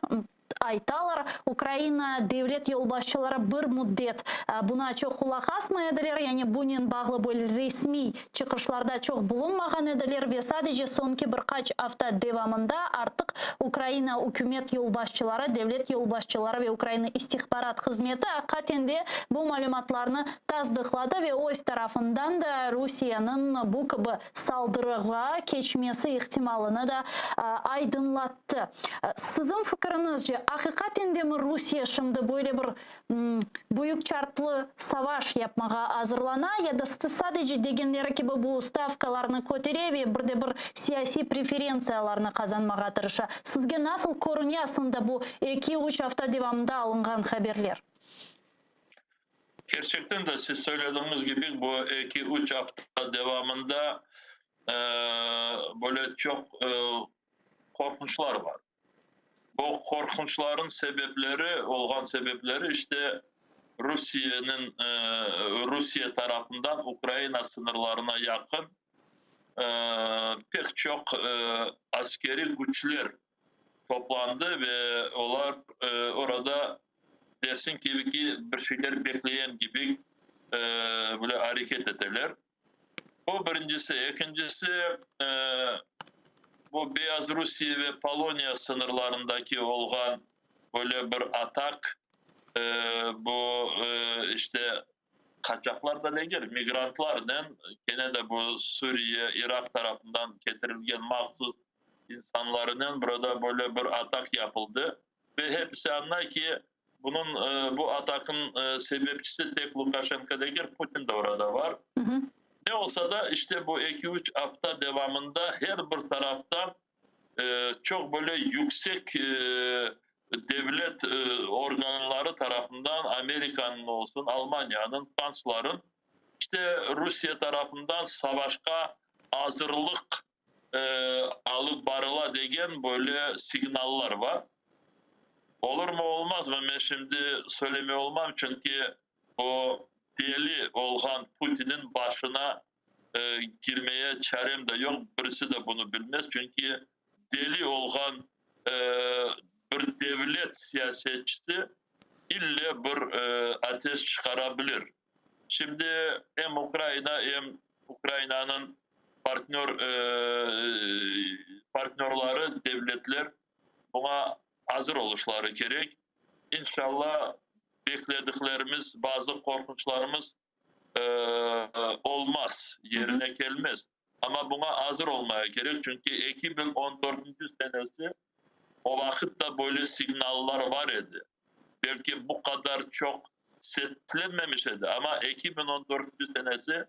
aytalar. Ukraina devlet yolbaşçıları bir müddet buna çoq qulaq asmay ediler, yani bunen bağlı böyle resmiy çıqışlarda çoq bulunmağan ediler ve sadece soñki bir qaç afta devamında artıq Ukraina ükümet yolbaşçıları, devlet yolbaşçıları ve Ukraina istihbarat hızmeti aqiqaten de bu malümatlarnı tasdıqladı ve öz tarafından da Rusiyeniñ bu kibi saldırığa keçmesi ihtimalını da aydınlattı. Siziñ fikiriñizce, aqiqaten demi Rusiye şimdi böyle bir büyük çarplı savaş yapmağa azırlana ya da sadece degenleri kibi bu stavkalarnı kötere ve bir de bir siyasiy preferentsiyalarnı qazanmağa tırışa? Sizge nasıl körüne aslında bu eki-üç afta devamında alınğan haberler? Kerçekten de siz söylediğiniz gibi bu eki-üç afta devamında böyle çoq qorqunçlar var. Bu qorqunçların sebepleri, olğan sebepleri işte Rusiyeniñ, Rusiye tarafından Ukraina sıñırlarına yaqın pek çoq askeriy küçler toplandı ve olar orada dersiñ kibi ki, bir şeyler bekleyen kibi böyle areket eteler. Bu birincisi. Ekincisi, bu Beyazrusiye ve Poloniya sıñırlarındaki olğan böyle bir atak, bu işte qaçaqlar da degil, migrantlarnen, kene de bu Suriye, İraq tarafından ketirilgen mahsus insanlarınen burada böyle bir atak yapıldı. Ve hepisi añlay ki, bunıñ, bu ataknıñ sebepçisi tek Lukaşenko degil, Putin de orada bar. Ne olsa da, işte bu eki-üç afta devamında her bir taraftan çoq böyle yüksek devlet organları tarafından, Amerikanıñ olsun, Almaniyanıñ, Fransların, işte Rusiye tarafından savaşqa azırlıq alıp barıla degen böyle signallar bar. Olur mı olmaz mı men şimdi söylemey olmam, çünki o deli olğan Putinin başına girmeye çarem de yoq, birisi de bunı bilmez, çünki deli olğan bir devlet siyasetçisi ille bir ateş çıqara bilir. Şimdi em Ukraina, em Ukrainanıñ partnör partnörları, devletler buña azır oluşları kerek. İnşallah, beklediklerimiz, bazı qorqunçlarımız olmaz, yerine kelmez. Amma buña azır olmaya kerek, çünki 2014 senesi o vaqıt da böyle signallar bar edi. Belki bu qadar çoq seslenmemiş edi, amma 2014 senesi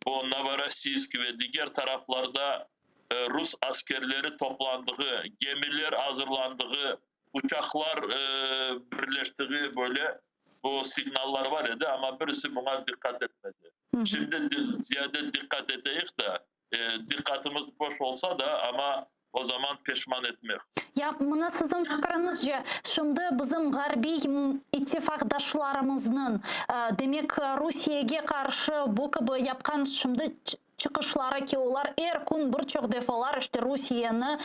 bu Novorossiysk ve diger taraflarda rus askerleri toplandığı, gemiler azırlandığı, uçaqlar birleştiği böyle bu signallar bar edi, amma birisi buña diqqat etmedi. Şimdi ziyade diqqat eteyik da, diqqatımız boş olsa da, amma o zaman peşman etmez. Ya mına siziñ fikriñizce, şimdi bizim ğarbiy ittifaqdaşlarımıznıñ, demek, Rusiyege qarşı bu kibi yapqan şimdi çıqışları ki, olar er kün bir çoq defalar işte Rusiyeni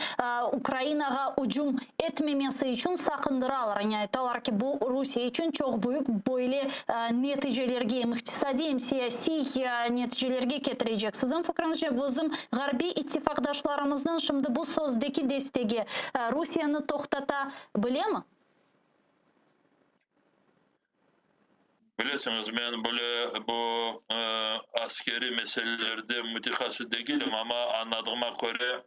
Ukrainağa ücüm etmemesi içün saqındıralar, yani aytalar ki, bu Rusiye içün çoq büyük böyle neticelerge, em iqtisadiy, em siyasiy neticelerge ketirecek. Siziñ fikriñizce, bizim ğarbiy ittifaqdaşlarımıznıñ şimdi bu sözdeki destegi Rusiyeni toqtata bilemi? Bilesiñiz, men böyle bu askeriy meselelerde mütehassıs degilim, amma añladığıma köre,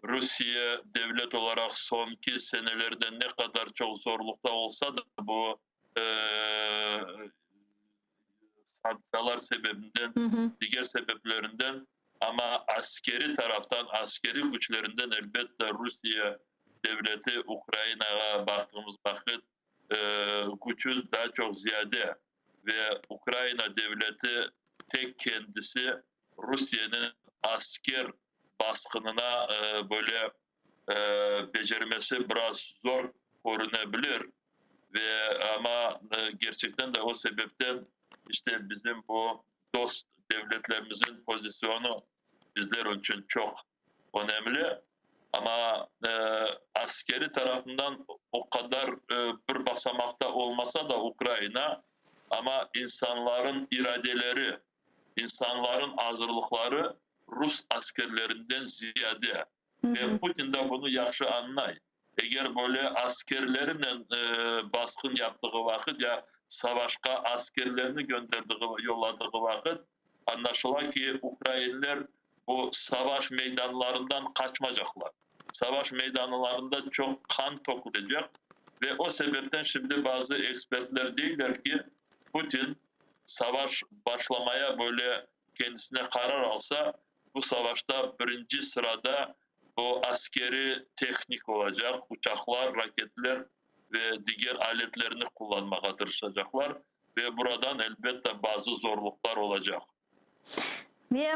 Rusiye devlet olaraq soñki senelerde ne qadar çoq zorluqta olsa da, bu sanktsiyalar sebebinden, diger sebeplerinden, amma askeriy taraftan, askeriy küçlerinden, elbette, Rusiye devleti Ukrainağa baqtığımız vaqıt küçü daa çoq ziyade ve Ukraina devleti tek kendisi Rusiyeniñ asker basqınına böyle becermesi biraz zor körüne bilir ve amma kerçekten de o sebepten işte bizim bu dost devletlerimizin pozisyonu bizler içün çoq önemli, amma askeri tarafından o qadar bir basamaqta olmasa da Ukraina, amma insanların iradeleri, insanların azırlıqları rus askerlerinden ziyade. Ve Putin de bunı yahşı añlay. Eger böyle askerlerinen basqın yaptığı vaqıt ya savaşqa askerlerni gönderdiği, yolladığı vaqıt, añlaşıla ki, ukrainler bu savaş meydanlarından qaçmacaqlar. Savaş meydanlarında çoq qan tökülecek ve o sebepten şimdi bazı ekspertler deyler ki, Putin savaş başlamaya böyle kendisine qarar alsa, bu savaşta birinci sırada bu askeri tehnik olacaq, uçaqlar, raketler ve diger aletlerni qullanmağa tırışacaqlar ve buradan, elbette, bazı zorluqlar olacaq. Ve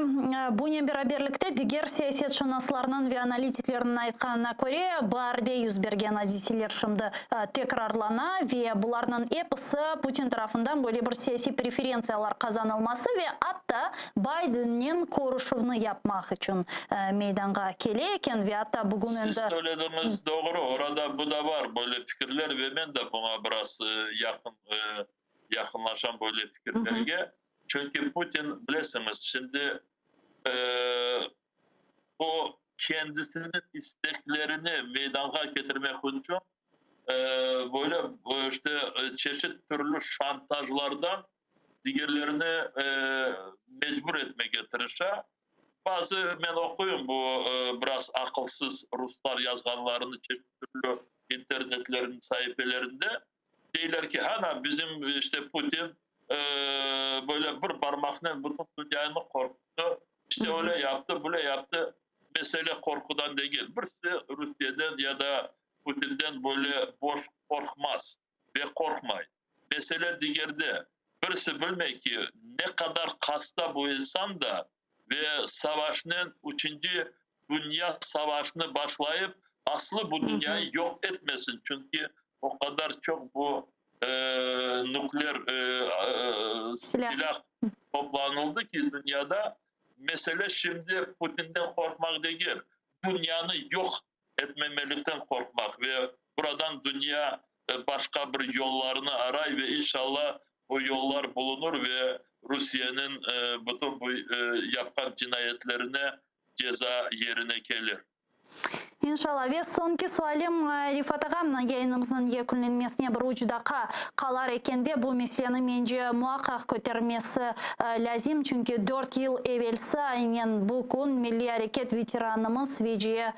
bunen beraberlikte diger siyasetşınaslarnıñ ve analitiklerniñ aytqanına köre, baarde yüz bergen adiseler şimdi tekrarlana ve bularnıñ episi Putin tarafından böyle bir siyasiy preferentsiyalar qazanılması ve atta Baydennen körüşüvni yapmaq içün meydanğa kele eken ve atta bugün Siz endi. söylediñiz doğru, orada bu da var, böyle fikirler ve men de buña biraz yaqın yaqınlaşam böyle fikirlerge. Çünki Putin, bilesiñiz, şimdi o kendisiniñ isteklerini meydanğa ketirmek içün böyle işte çeşit türlü şantajlardan digerlerini mecbur etmege tırışa. Bazı men oquyım bu biraz aqılsız ruslar yazğanlarını çeşit türlü internetlerniñ saifelerinde. Deyler ki, hana bizim işte Putin böyle bir barmaqnen bütün dünyanı qorquttı, işte öyle yaptı, böyle yaptı. Mesele qorqudan degil. Birisi Rusiyeden ya da Putinden böyle boş qorqmaz ve qorqmay. Mesele digerde. Birisi bilmey ki, ne qadar hasta bu insan da ve savaşnen üçünci dünya savaşını başlayıp, aslı bu dünyayı yoq etmesin, çünki. O qadar çoq bu nükleer silâh toplanıldı ki dünyada, mesele şimdi Putinden qorqmaq degil, dünyanı yoq etmemelikten qorqmaq ve buradan dünya başqa bir yollarnı aray ve inşallah bu yollar bulunır ve Rusiyeniñ bütün bu yapqan cinayetlerine ceza yerine kelir. İnşallah. Ve soñki sualim, Rifat ağa, yayınımıznıñ yekünlenmesine bir üç daqqa qalar ekende, bu meseleni mence muaqqaq kötermesi lâzim, çünki dört yıl evelsi aynen bu kün milliy areket veteranımız Veciye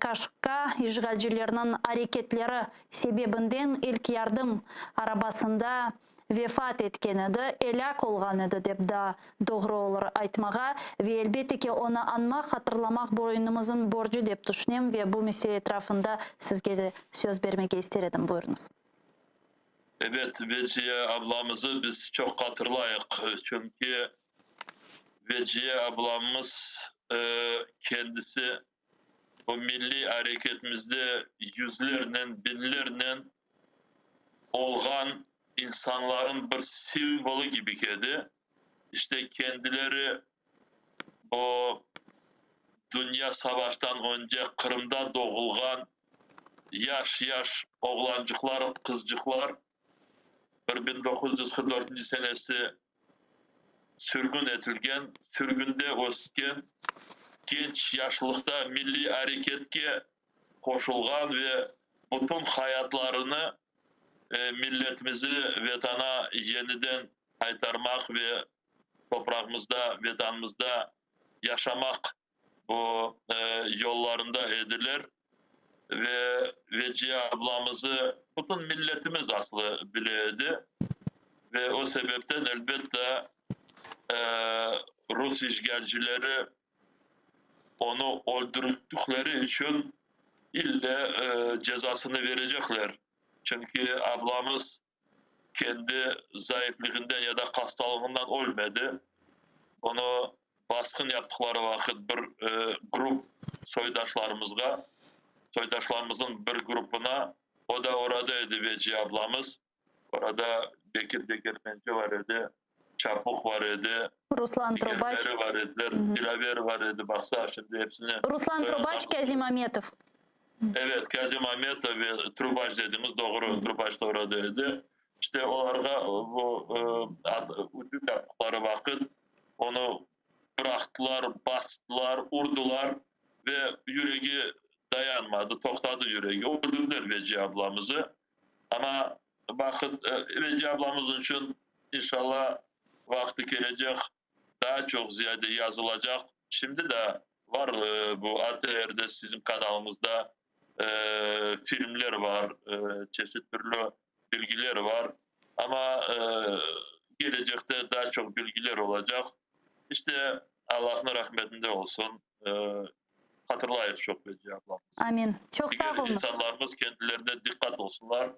Kaşka işğalcilerniñ areketleri sebebinden ilk yardım arabasında vefat etken edi, elâk olğan edi dep daa doğru olur aytmağa ve elbette ki, onı añmaq, hatırlamaq boyunımızın borcu dep tüşünem ve bu mesele etrafında sizge de söz bermege ister edim. Buyurıñız. Ebet, Veciye ablamızı biz çoq hatırlayıq, çünki Veciye ablamız kendisi bu milliy areketimizde yüzlernen, biñlernen olğan insanların bir simvolı kibi edi. İşte kendileri o dünya savaştan önce Qırımda doğulğan yaş-yaş oğlancıqlar, qızcıqlar bir 1944 senesi sürgün etilgen, sürgünde ösken, genç yaşlıqta milliy areketke qoşulğan ve bütün hayatlarını milletimizi Vetana yeniden qaytarmaq ve toprağımızda, Vetanımızda yaşamaq bu yollarında ediler. Ve Veciye ablamızı bütün milletimiz aslı bile edi. Ve o sebepten, elbette, rus işğalcileri onı öldürdükleri içün ille cezasını verecekler. Çünki ablamız kendi zayıflığından ya da hastalığından ölmedi. Onı basqın yaptıqları vaqıt bir grup soydaşlarımızğa, soydaşlarımıznıñ bir grupuna, o da orada edi Veciye ablamız, orada Bekir Degermenci var edi, Çapuh var edi, Ruslan Trubaç. Digerleri var ediler, Dilâver var edi, baqsa, şimdi hepsini Ruslan Trubaç, Kâzim Ametov. Evet, Kâzim Ametov ve Trubaç dediñiz, doğru, Trubaç da orada edi. İşte olarğa bu ücüm yaptıqları vaqıt onı bıraqtılar, bastılar, urdılar ve yüregi dayanmadı, toqtadı yüregi. Öldürdiler Veciye ablamızı. Amma vaqıt, Veciye ablamız içün, inşallah, vaqtı kelecek, daa çoq ziyade yazılacaq. Şimdi de var bu ATRde, siziñ kanalıñızda filmler var, çeşit türlü bilgiler var. Amma kelecekte daa çoq bilgiler olacaq. İşte, Allahnıñ rahmetinde olsun. Hatırlayıq çoq Veciye ablamıznı. Amin. Çoq sağ Diger oluñız. insanlarımız kendilerine diqqat olsunlar.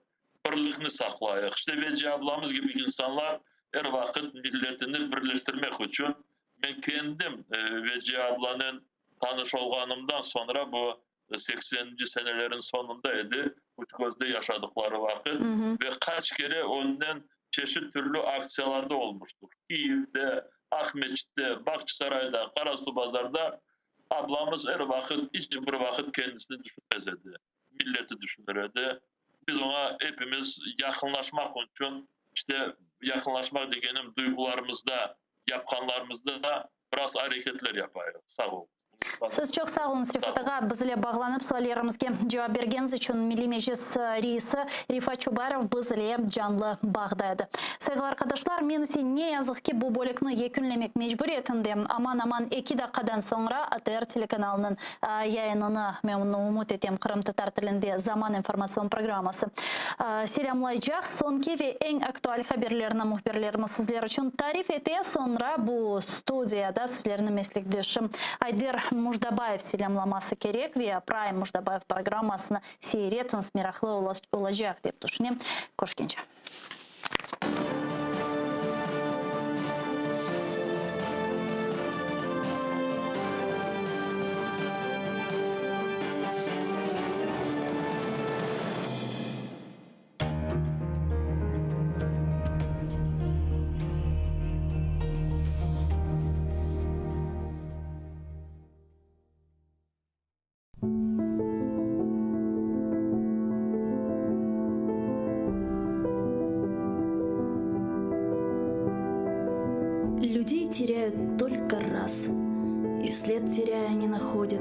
Birlikni saqlayıq. İşte Veciye ablamız kibi insanlar er vaqıt milletini birleştirmek içün, men kendim Veciye ablanen tanış olğanımdan soñra, bu sekseninci senelerin soñunda edi, Üçközde yaşadıqları vaqıt, ve qaç kere onnen çeşit türlü aktsiyalarda olmuştıq, Kiyevde, Aqmeçitte, Bağçasarayda, Qarasuvbazarda ablamız er vaqıt, iç bir vaqıt kendisini düşünmez edi, milleti düşünür edi. Biz oña epimiz yaqınlaşmaq içün, işte, yaqınlaşmaq degenim, duyğularımızda, yapqanlarımızda biraz areketler yapayıq. Sağ oluñız. Siz çoq sağ oluñız, Refat ağa, biz ile bağlanıp suallerimizge cevap bergeniñiz içün. Milliy Meclis reisi Refat Çubarov biz ile canlı bağda edi. Sayğılı arqadaşlar, men ise ne yazıq ki, bu bölükni yekünlemek mecburiyetindem. Aman-aman eki daqqadan soñra ATR telekanalınıñ yayınını, men onı ümüt etem, qırımtatar tilinde Zaman informatsion programması selâmlaycaq. Soñki ve eñ aktual haberlerni mühbirlerimiz sizler içün tarif ete. Soñra bu studiyada sizlerni meslekdeşim Ayder Mujdabayev selâmlaması kerek ve Prime Mujdabayev programmasını seyir etiñiz, meraqlı olacaq dep tüşünem. Körüşkence. Людей теряют только раз, И след теряя не находят.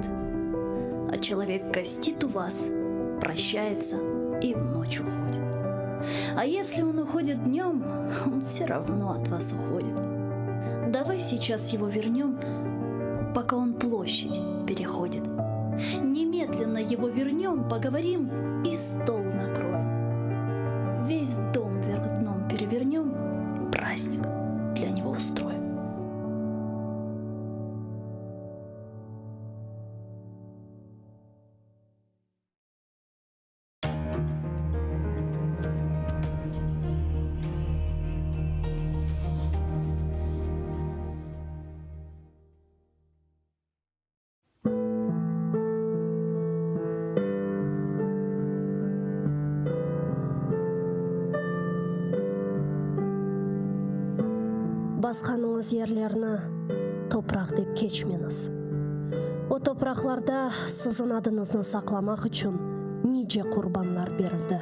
А человек гостит у вас, прощается и в ночь уходит. А если он уходит днем, он все равно от вас уходит. Давай сейчас его вернем, пока он площадь переходит. Немедленно его вернем, поговорим и стол накроем. Весь дом вверх дном перевернем, праздник для него устроим. Basqanıñız yerlerni topraq dep keçmeñiz. O topraqlarda siziñ adıñıznı saqlamaq içün nice qurbanlar berildi.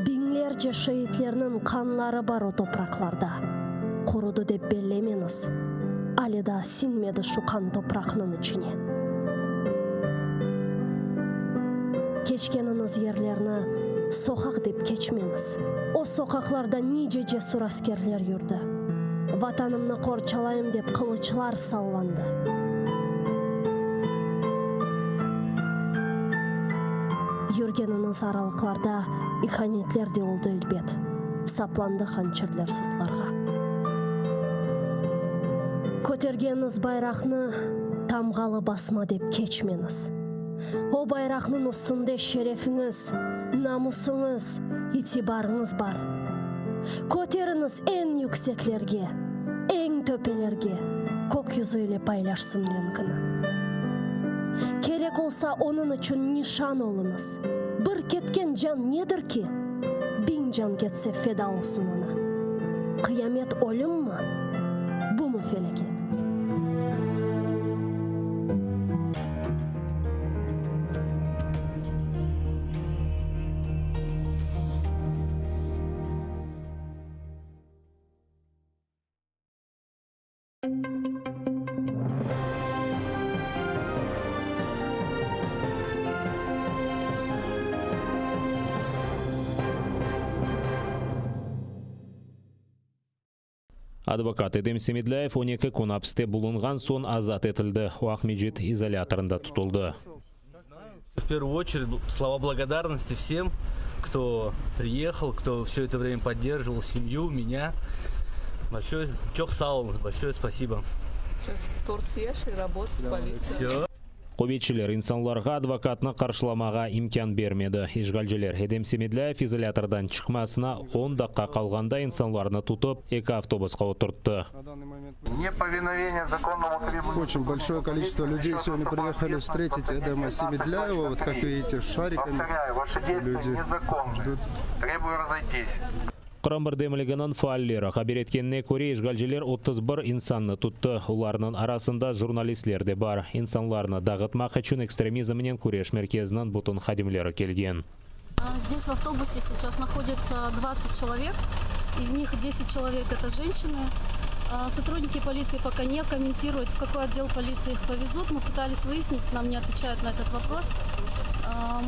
Biñlerce şeitlerniñ qanları bar o topraqlarda. Qurudı dep bellemeñiz, ale daa siñmedi şu qan topraqnıñ içine. Keçkeniñiz yerlerni soqaq dep keçmeñiz. O soqaqlarda nice cesur askerler yürdi. Vatanımnı qorçalayım dep qılıçlar sallandı. Yürgeniñiz aralıqlarda ihanetler de oldı elbet, saplandı hançerler sırtlarğa. Kötergeniñiz bayraqnı tamğalı basma dep keçmeñiz. O bayraqnıñ üstünde şerefiñiz, namusıñız, itibarıñız bar. Köteriñiz eñ yükseklerge, eñ töpelerge, kök yüzü ile paylaşsın renkini. Kerek olsa, onıñ içün nişan oluñız. Bir ketken can nedir ki? Biñ can ketse feda olsun oña. Qıyamet ölümmi? Bumı felâket? Advokat Edem Semedlâyev 12 kün apiste bulunğan soñ azat etildi. O, Aqmescit izolâtorında tutuldı. В первую очередь слова благодарности всем, кто приехал, кто все это время поддерживал семью, меня. Большое, çoq sağ oluñız, большое спасибо. Сейчас торт съешь и работать с полицией. Все. Quvetçiler insanlarğa advokatnı qarşılamağa imkân bermedi. İşğalciler Edem Semedlâyev izolâtordan çıqmasına on daqqa qalğanda insanlarnı tutıp, eki avtobusqa oturttı. Неповиновение законному требованию Очень большое количество людей сегодня приехали встретить Эдема Семедляева. Вот как видите, шариками Повторяю, ваши действия люди незаконны. ждут. Требую разойтись. Qırım birdemliginiñ faalleri haber etkenine köre, işğalciler 31 insannı tuttı, olarnıñ arasında jurnalistler de bar. İnsanlarnı dağıtmaq içün Ekstremizmnen küreş merkeziniñ bütün hadimleri kelgen. Здесь в автобусе сейчас находится 20 человек. Из них 10 человек это женщины. Сотрудники полиции пока не комментируют, в какой отдел полиции их повезут. Мы пытались выяснить, нам не отвечают на этот вопрос.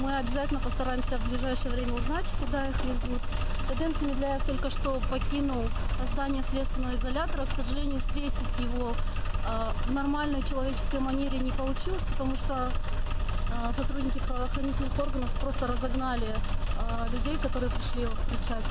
Мы обязательно постараемся в ближайшее время узнать, куда их везут. Эдем Семедляев только что покинул здание следственного изолятора. К сожалению, встретить его в нормальной человеческой манере не получилось, потому что сотрудники правоохранительных органов просто разогнали людей, которые пришли его встречать.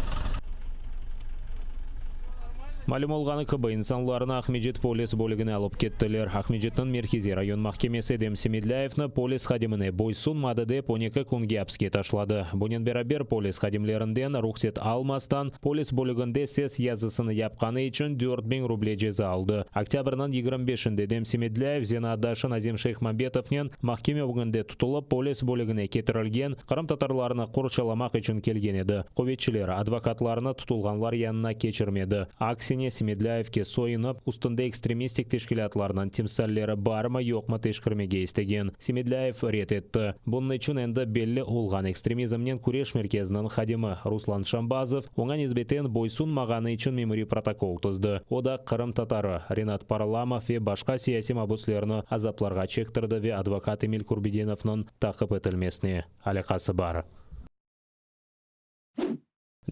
Malüm olğanı kibi, insanlarnı Aqmescit polis bölügine alıp kettiler. Aqmescitniñ Merkeziy rayon mahkemesi Edem Semedlâyevni polis hadimine boysunmadı dep 12 künge apiske taşladı. Bunen beraber, polis hadimlerinden ruhset almastan polis bölüginde ses yazısını yapqanı içün 4000 ruble ceza aldı. Oktâbrniñ 25-inde Edem Semedlâyev zenaatdaşı Nazim Şeyhmambetovnen mahkeme ögünde tutulıp, polis bölügine ketirilgen qırımtatarlarnı qorçalamaq içün kelgen edi. Quvetçiler advokatlarnı tutulğanlar yanına keçirmedi. Aksine. Aksine, Semedlâyevke soyunıp, üstünde ekstremistik teşkilâtlarnıñ timsalleri barmı-yoqmı teşkirmege istegen. Semedlâyev red etti. Bunıñ içün endi belli olğan Ekstremizmnen küreş merkeziniñ hadimi Ruslan Şambazov oña nisbeten boysunmağanı içün memuriy protokol tizdi. O da qırımtatarı Renat Parlamov ve başqa siyasiy mabüslerni azaplarğa çektirdi ve advokat Emil Kurbedinovnıñ taqip etilmesine alâqası bar.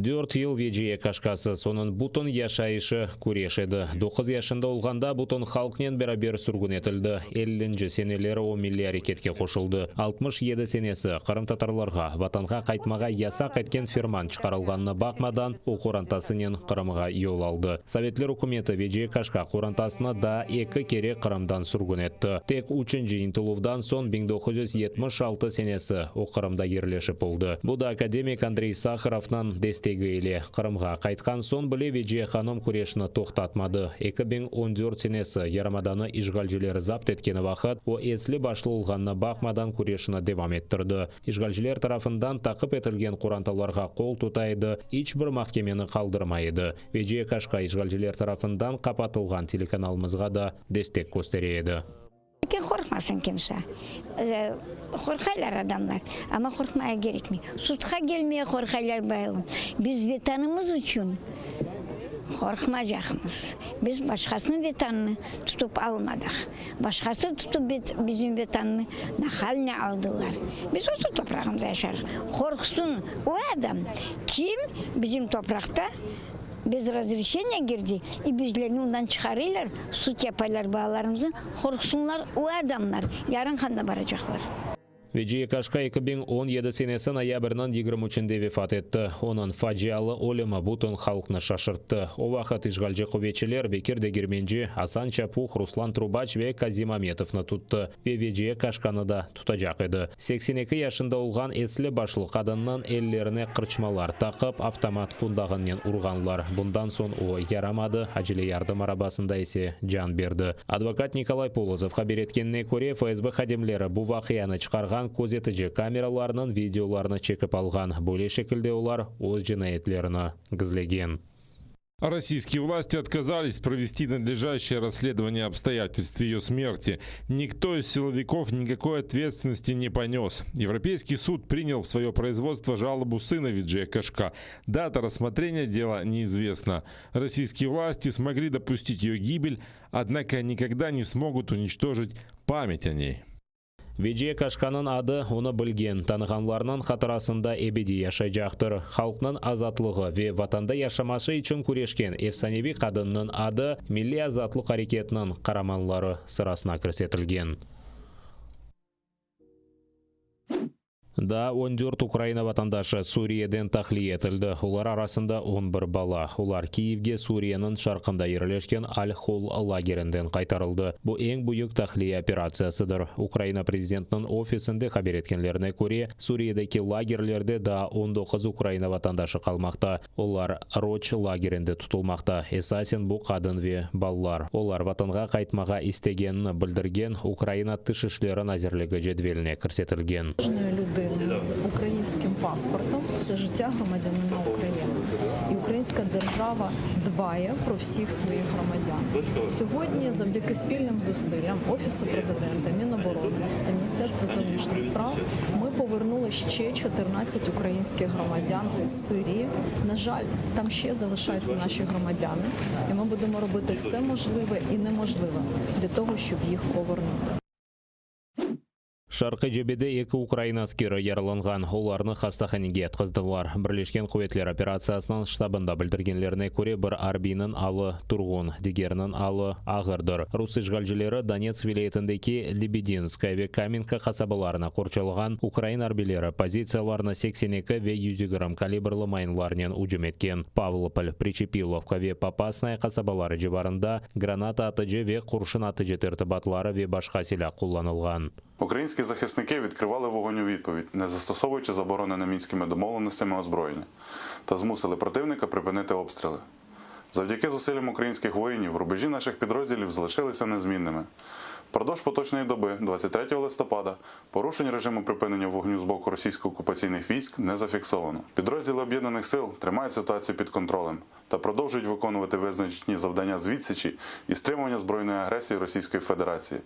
Dört yıl Veciye Kaşkasız, onıñ bütün yaşayışı küreş edi. Doquz yaşında olğanda bütün halqnen beraber sürgün etildi. Ellinci seneleri o milliy areketke qoşuldı. 67 senesi qırımtatarlarğa Vatanğa qaytmağa yasaq etken ferman çıqarılğanına baqmadan, o qorantasınen Qırımğa yol aldı. Sovetler ükümeti Veciye Kaşka qorantasını daa eki kere Qırımdan sürgün etti. Tek üçünci ıntıluvdan soñ 1976 senesi o Qırımda yerleşip oldı. Bu da akademik Andrey Saharovnıñ destegi ile. Qırımğa qaytqan soñ bile Veciye hanım küreşni toqtatmadı. 2014 senesi yarımadanı işğalciler zapt etkeni vaqıt o esli-başlı olğanına baqmadan küreşini devam ettirdi. İşğalciler tarafından taqip etilgen qorantalarğa qol tuta edi, iç bir mahkemeni qaldırmay edi. Veciye Kaşka işğalciler tarafından qapatılğan telekanalımızğa da destek köstere edi. Lâkin qorqmasın kimse. Qorqaylar adamlar, amma qorqmaya kerekmey. Sudqa kelmeye qorqaylar bayılım. Biz Vetanımız içün qorqmacaqmız. Biz başqasınıñ Vetanını tutıp almadıq. Başqası tutıp bizim Vetannı nahalne aldılar. Biz öz toprağımızda yaşarıq. Qorqsın o adam, kim bizim topraqta bez razreşeniya girdi i bizlerni ondan çıqarıylar, sud yapaylar balalarımıznı, qorqsınlar o adamlar, yarın qanda baracaqlar. Veciye Kaşka 2017 senesi noyabrniñ 23-nde vefat etti. Onıñ facialı ölümi bütün halqnı şaşırttı. O vaqıt işğalci quvetçiler Bekir Degermenci, Asan Çapuh, Ruslan Trubaç ve Kazim Ametovnı tuttı ve Veciye Kaşkanı da tutacaq edi. 82 yaşında olğan esli-başlı qadınnıñ ellerine qırçmalar taqıp, avtomat qundağınen urğanlar. Bundan soñ o, yaramadı, acele yardım arabasında ise can berdi. Advokat Nikolay Polozov haber etkenine köre, FSB hadimleri bu vaqianı çıqarğan közetici kameralarnıñ videolarını çekip alğan. Böyle şekilde olar öz cinayetlerini gizlegen. Российские власти отказались провести надлежащее расследование обстоятельств ее смерти. Никто из силовиков никакой ответственности не понес. Европейский суд принял в свое производство жалобу сына Виджея Кашка. Дата рассмотрения дела неизвестна. Российские власти смогли допустить ее гибель, однако никогда не смогут уничтожить память о ней. Veciye Kaşkanıñ adı onı bilgen, tanığanlarnıñ hatırasında ebediy yaşaycaqtır. Halqnıñ azatlığı ve Vatanda yaşaması içün küreşken efsaneviy qadınnıñ adı milliy azatlıq areketiniñ qaramanları sırasına kirsetilgen. Daa on dört Ukraina vatandaşı Suriyeden tahliye etildi, olar arasında on bir bala. Olar Kiyevge Suriyeniñ şarqında yerleşken Al-Hol lagerinden qaytarıldı. Bu eñ büyük tahliye operatsiyasıdır. Ukraina prezidentiniñ ofisinde haber etkenlerine köre, Suriyedeki lagerlerde daa on doquz Ukraina vatandaşı qalmaqta. Olar Roç lagerinde tutulmaqta, esasen bu qadın ve balalar. Olar Vatanğa qaytmağa istegenini bildirgen Ukraina Tış işleri nazirligi cedveline kirsetilgen. Кожної людини з українським паспортом це життя громадянина України. І українська держава дбає про всіх своїх громадян. Сьогодні, завдяки спільним зусиллям Офісу президента, Міноборони та Міністерства зовнішніх справ, ми повернули ще 14 українських громадян з Сирії. На жаль, там ще залишаються наші громадяни, і ми будемо робити все можливе і неможливе для того, щоб їх повернути. Şarqiy cebede eki ukrain askeri yaralanğan, olarnı hastahanege yatqızdılar. Birleşken quvetler operatsiyasınıñ ştabında bildirgenlerine köre, bir arbiyniñ alı turğun, digeriniñ alı ağırdır. Rus işğalcileri Donetsk vilâyetindeki Lebedinskaya ve Kamenka qasabalarını qorçalağan ukrain arbiyleri pozitsiyalarına 82 ve 120 kalibrli mayınlarnen ücüm etken. Pavlopol, Priçepilovka ve Popasnaya qasabaları civarında granata atıcı ve qurşun atıcı tertibatları ve başqa silâ qullanılğan. Українські захисники відкривали вогонь у відповідь, не застосовуючи заборонене мінськими домовленостями озброєння, та змусили противника припинити обстріли. Завдяки зусиллям українських воїнів рубежі наших підрозділів залишилися незмінними. Впродовж поточної доби, 23 листопада, порушень режиму припинення вогню з боку російсько-окупаційних військ не зафіксовано. Підрозділи об'єднаних сил тримають ситуацію під контролем та продовжують виконувати визначені завдання з відсічі і стримування збройної агресії Російської Федерації.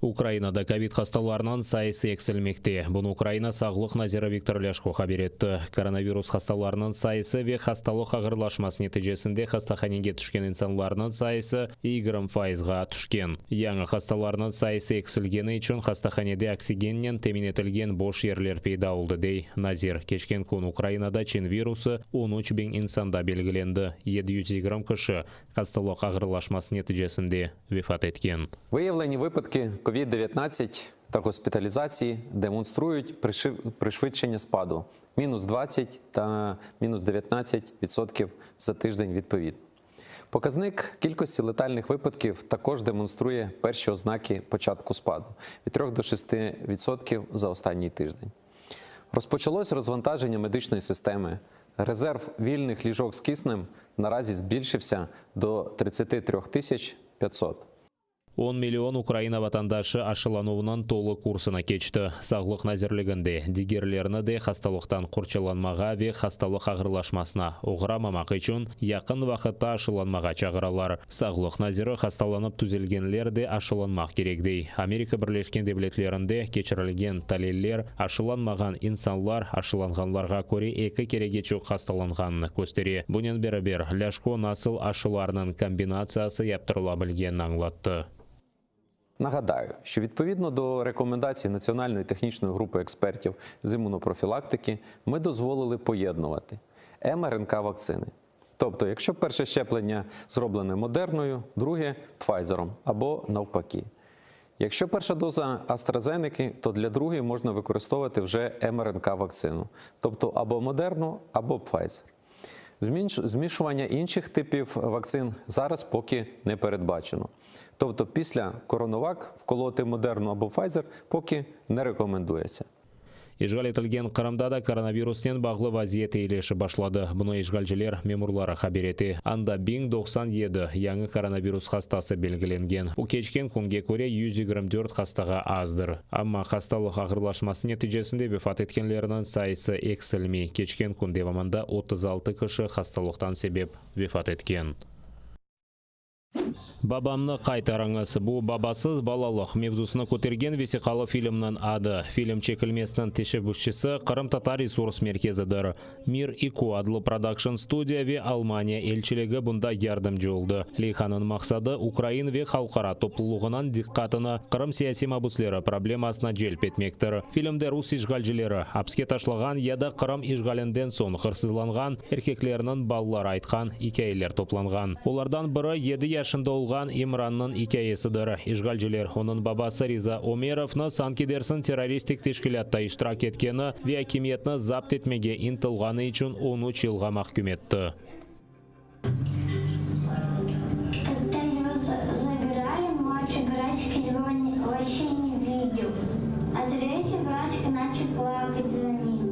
Ukrainada kovid hastalarınıñ sayısı eksilmekte. Bunı Ukraina sağlıq naziri Viktor Lâşko haber etti. Koronavirus hastalarınıñ sayısı ve hastalıq ağırlaşması neticesinde hastahanege tüşken insanlarnıñ sayısı 20 fayızğa tüşken. Yañı hastalarnıñ sayısı eksilgeni içün hastahanede oksigennen temin etilgen boş yerler peyda oldı, dey nazir. Keçken kün Ukrainada çin virusı 13 biñ insanda belgilendi, 720 kişi hastalıq ağırlaşması neticesinde vefat etken. Виявлені випадки COVID-19 та госпіталізації демонструють пришвидшення спаду мінус 20 та мінус 19% за тиждень відповідно. Показник кількості летальних випадків також демонструє перші ознаки початку спаду від 3 до 6% за останній тиждень. Розпочалось розвантаження медичної системи. Резерв вільних ліжок з киснем наразі збільшився до 33 тисяч 500. 10 million Ukraina vatandaşı aşılanuvnıñ tolu kursını keçti. Sağlıq nazirliginde digerlerini de hastalıqtan qorçalanmağa ve hastalıq ağırlaşmasına oğramamaq içün yaqın vaqıtta aşılanmağa çağıralar. Sağlıq naziri hastalanıp tüzelgenler de aşılanmaq kerek dey. Amerika Birleşken Devletlerinde keçirilgen taliller aşılanmağan insanlar aşılanğanlarğa köre eki kerege çoq hastalanğanını köstere. Bunen beraber, Lâşko nasıl aşılarnıñ kombinatsiyası yaptırıla bilgenini añlattı. Нагадаю, що відповідно до рекомендацій Національної технічної групи експертів з імунопрофілактики ми дозволили поєднувати МРНК вакцини. Тобто, якщо перше щеплення зроблене Модерною, друге Пфайзером або навпаки. Якщо перша доза AstraZeneca, то для другої можна використовувати вже МРНК вакцину, тобто або Модерну, або Pfizer. Змішування інших типів вакцин зараз поки не передбачено. Тобто після Коронавак вколоти Модерну або Pfizer поки не рекомендується. İşğal etilgen Qırımda da koronavirusnen bağlı vaziyet eyileşip başladı. Bunı işğalciler memurları haber ete. Anda 1097 yañı koronavirus hastası belgilengen. Bu keçken künge köre 124 hastağa azdır. Amma hastalıq ağırlaşması neticesinde vefat etkenlerniñ sayısı eksilmey. Keçken kün devamında 36 kişi hastalıqtan sebep vefat etken. Babamnı qaytarıñız! Bu, babasız balalıq mevzusını kötergen vesiqalı filmniñ adı. Film çekilmesiniñ teşebbüsçisi Qırımtatar resurs merkezidir. Mir İko adlı prodakşn-studiya ve Almaniya elçiligi bunda yardımcı oldı. Leyhanıñ maqsadı, ukrain ve halqara toplulığınıñ diqqatını Qırım siyasiy mabüsleri problemasına celp etmektir. Filmde rus işğalcileri apske taşlağan ya da Qırım işğalinden soñ hırsızlanğan erkeklerniñ balaları aytqan ikâyeler toplanğan. Olardan biri, yedi yaşında olğan İmrannıñ ikâyesidir. İşğalciler onıñ babası Riza Ömerovnı sanki dersiñ terroristik teşkilâtta iştirak etkeni ve akimiyetni zapt etmege ıntılğanı içün on üç yılğa mahküm etti. Когда его забирали, младший братик его вообще не видел. А третий братик начал плакать за ним.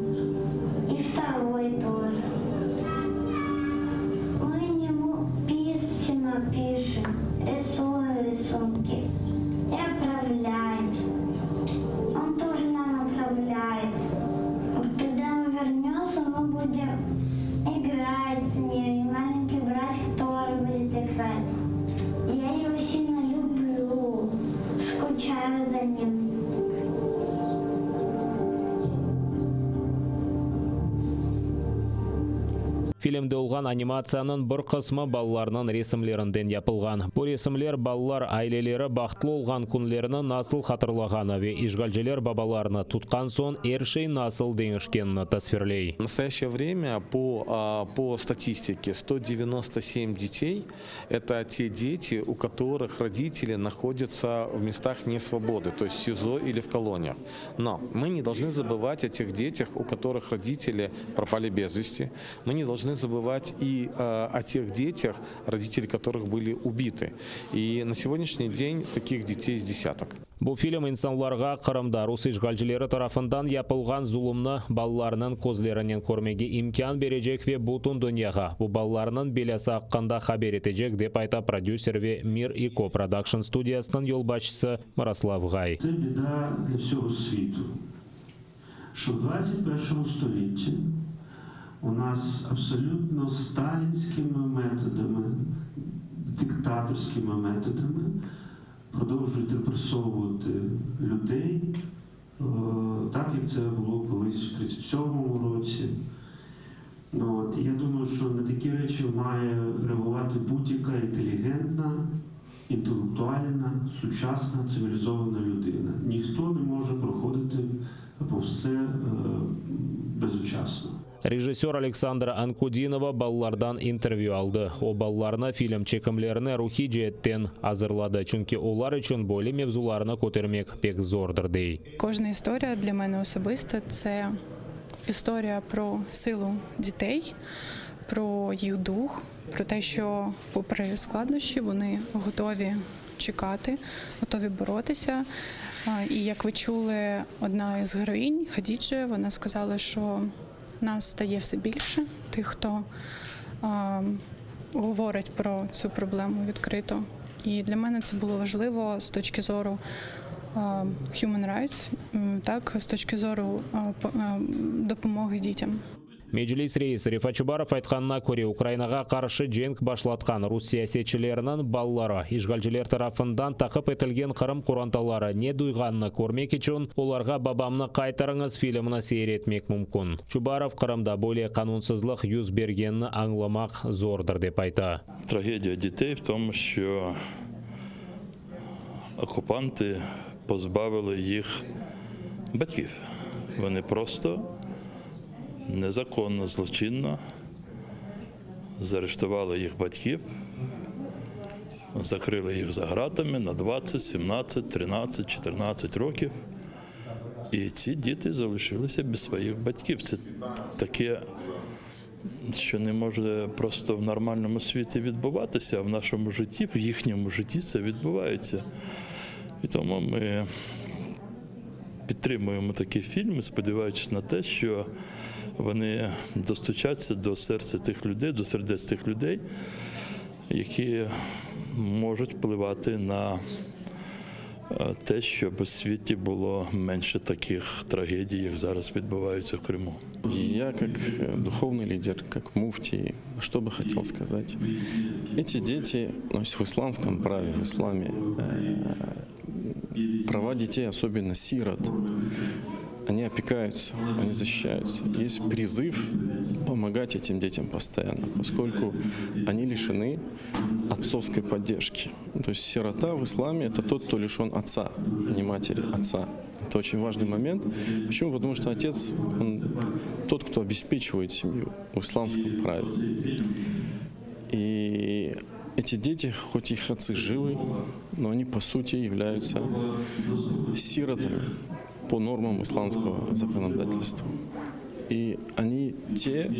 И второй тоже. Мы ему письма пишем, рисуем рисунки и отправляем. Он тоже нам отправляет. Вот когда он вернется, мы будем играть с ним. И маленький братик тоже будет играть. Я его сильно люблю, скучаю за ним. Filmde olğan animatsiyanıñ bir qısmı balalarnıñ resimlerinden yapılğan. Bu resimler balalar aileleri bahtlı olğan künlerini nasıl hatırlağanı ve işğalciler babalarını tutqan soñ er şey nasıl deñişkenini tasvirley. В настоящее время по, по статистике 197 детей это те дети, у которых родители находятся в местах несвободы, то есть в СИЗО или в колониях. Но мы не должны забывать о тех детях, у которых родители пропали без вести. Мы не должны. должны забывать и о тех детях, родители которых были убиты. И на сегодняшний день таких детей с десяток. Bu film insanlarğa Qırımda rus işğalcileri tarafından yapılğan zulumnı balalarnıñ közlerinen körmege imkân berecek ve bütün dünyağa bu balalarnıñ belâsı aqqında haber etecek, dep ayta prodüser ve Mir i Ko Prodakşn studiyasınıñ yolbaşçısı Mıroslav Ğay. Це біда для всього світу, що в 21 столітті у нас абсолютно сталінськими методами, диктаторськими методами продовжують репресовувати людей, так як це було колись в 37-му році. Ну, от, я думаю, що на такі речі має реагувати будь-яка інтелігентна, інтелектуальна, сучасна, цивілізована людина. Ніхто не може проходити повз це безучасно. Rejissör Aleksandra Ankudinova balalardan intervyü aldı. O, balalarnı film çekimlerine ruhiy ceetten azırladı, çünki olar içün böyle mevzularnı kötermek pek zordır, dey. Кожна історія для мене особисто це історія про силу дітей, про їх дух, про те, що попри складнощі вони готові чекати, готові боротися. І як ви чули, одна із героїнь Хадіджа, вона сказала, що нас стає все більше, тих, хто а, говорить про цю проблему відкрито. І для мене це було важливо з точки зору а, human rights, так, з точки зору а, допомоги дітям. Meclis reisi Refat Çubarov aytqanına köre, Ukrainağa qarşı cenk başlatqan rus siyasetçileriniñ balaları, işğalciler tarafından taqip etilgen Qırım qorantaları ne duyğanını körmek içün olarğa Babamnı qaytarıñız filmini seyir etmek mümkün. Çubarov, Qırımda böyle qanunsızlıq yüz bergenini añlamaq zordır, dep ayta. Трагедія дітей в тому, що окупанти позбавили їх батьків. Вони просто незаконно, злочинно заарештували їх батьків, закрили їх за ґратами на 20, 17, 13, 14 років. І ці діти залишилися без своїх батьків. Це таке, що не може просто в нормальному світі відбуватися, а в нашому житті, в їхньому житті це відбувається. І тому ми підтримуємо такі фільми, сподіваючись на те, що вони достучаться до серця тих людей, до сердець тих людей, які можуть впливати на те, щоб у світі було менше таких трагедій, як зараз відбуваються в Криму. Я как духовный лидер, как муфтий, что бы хотел сказать. Эти дети, ну, в исламском праве, в исламе, права детей, особенно сирот, они опекаются, они защищаются. Есть призыв помогать этим детям постоянно, поскольку они лишены отцовской поддержки. То есть сирота в исламе – это тот, кто лишен отца, не матери, отца. Это очень важный момент. Почему? Потому что отец, он тот, кто обеспечивает семью в исламском праве. И эти дети, хоть их отцы живы, но они по сути являются сиротами по нормам исламского законодательства. И они те,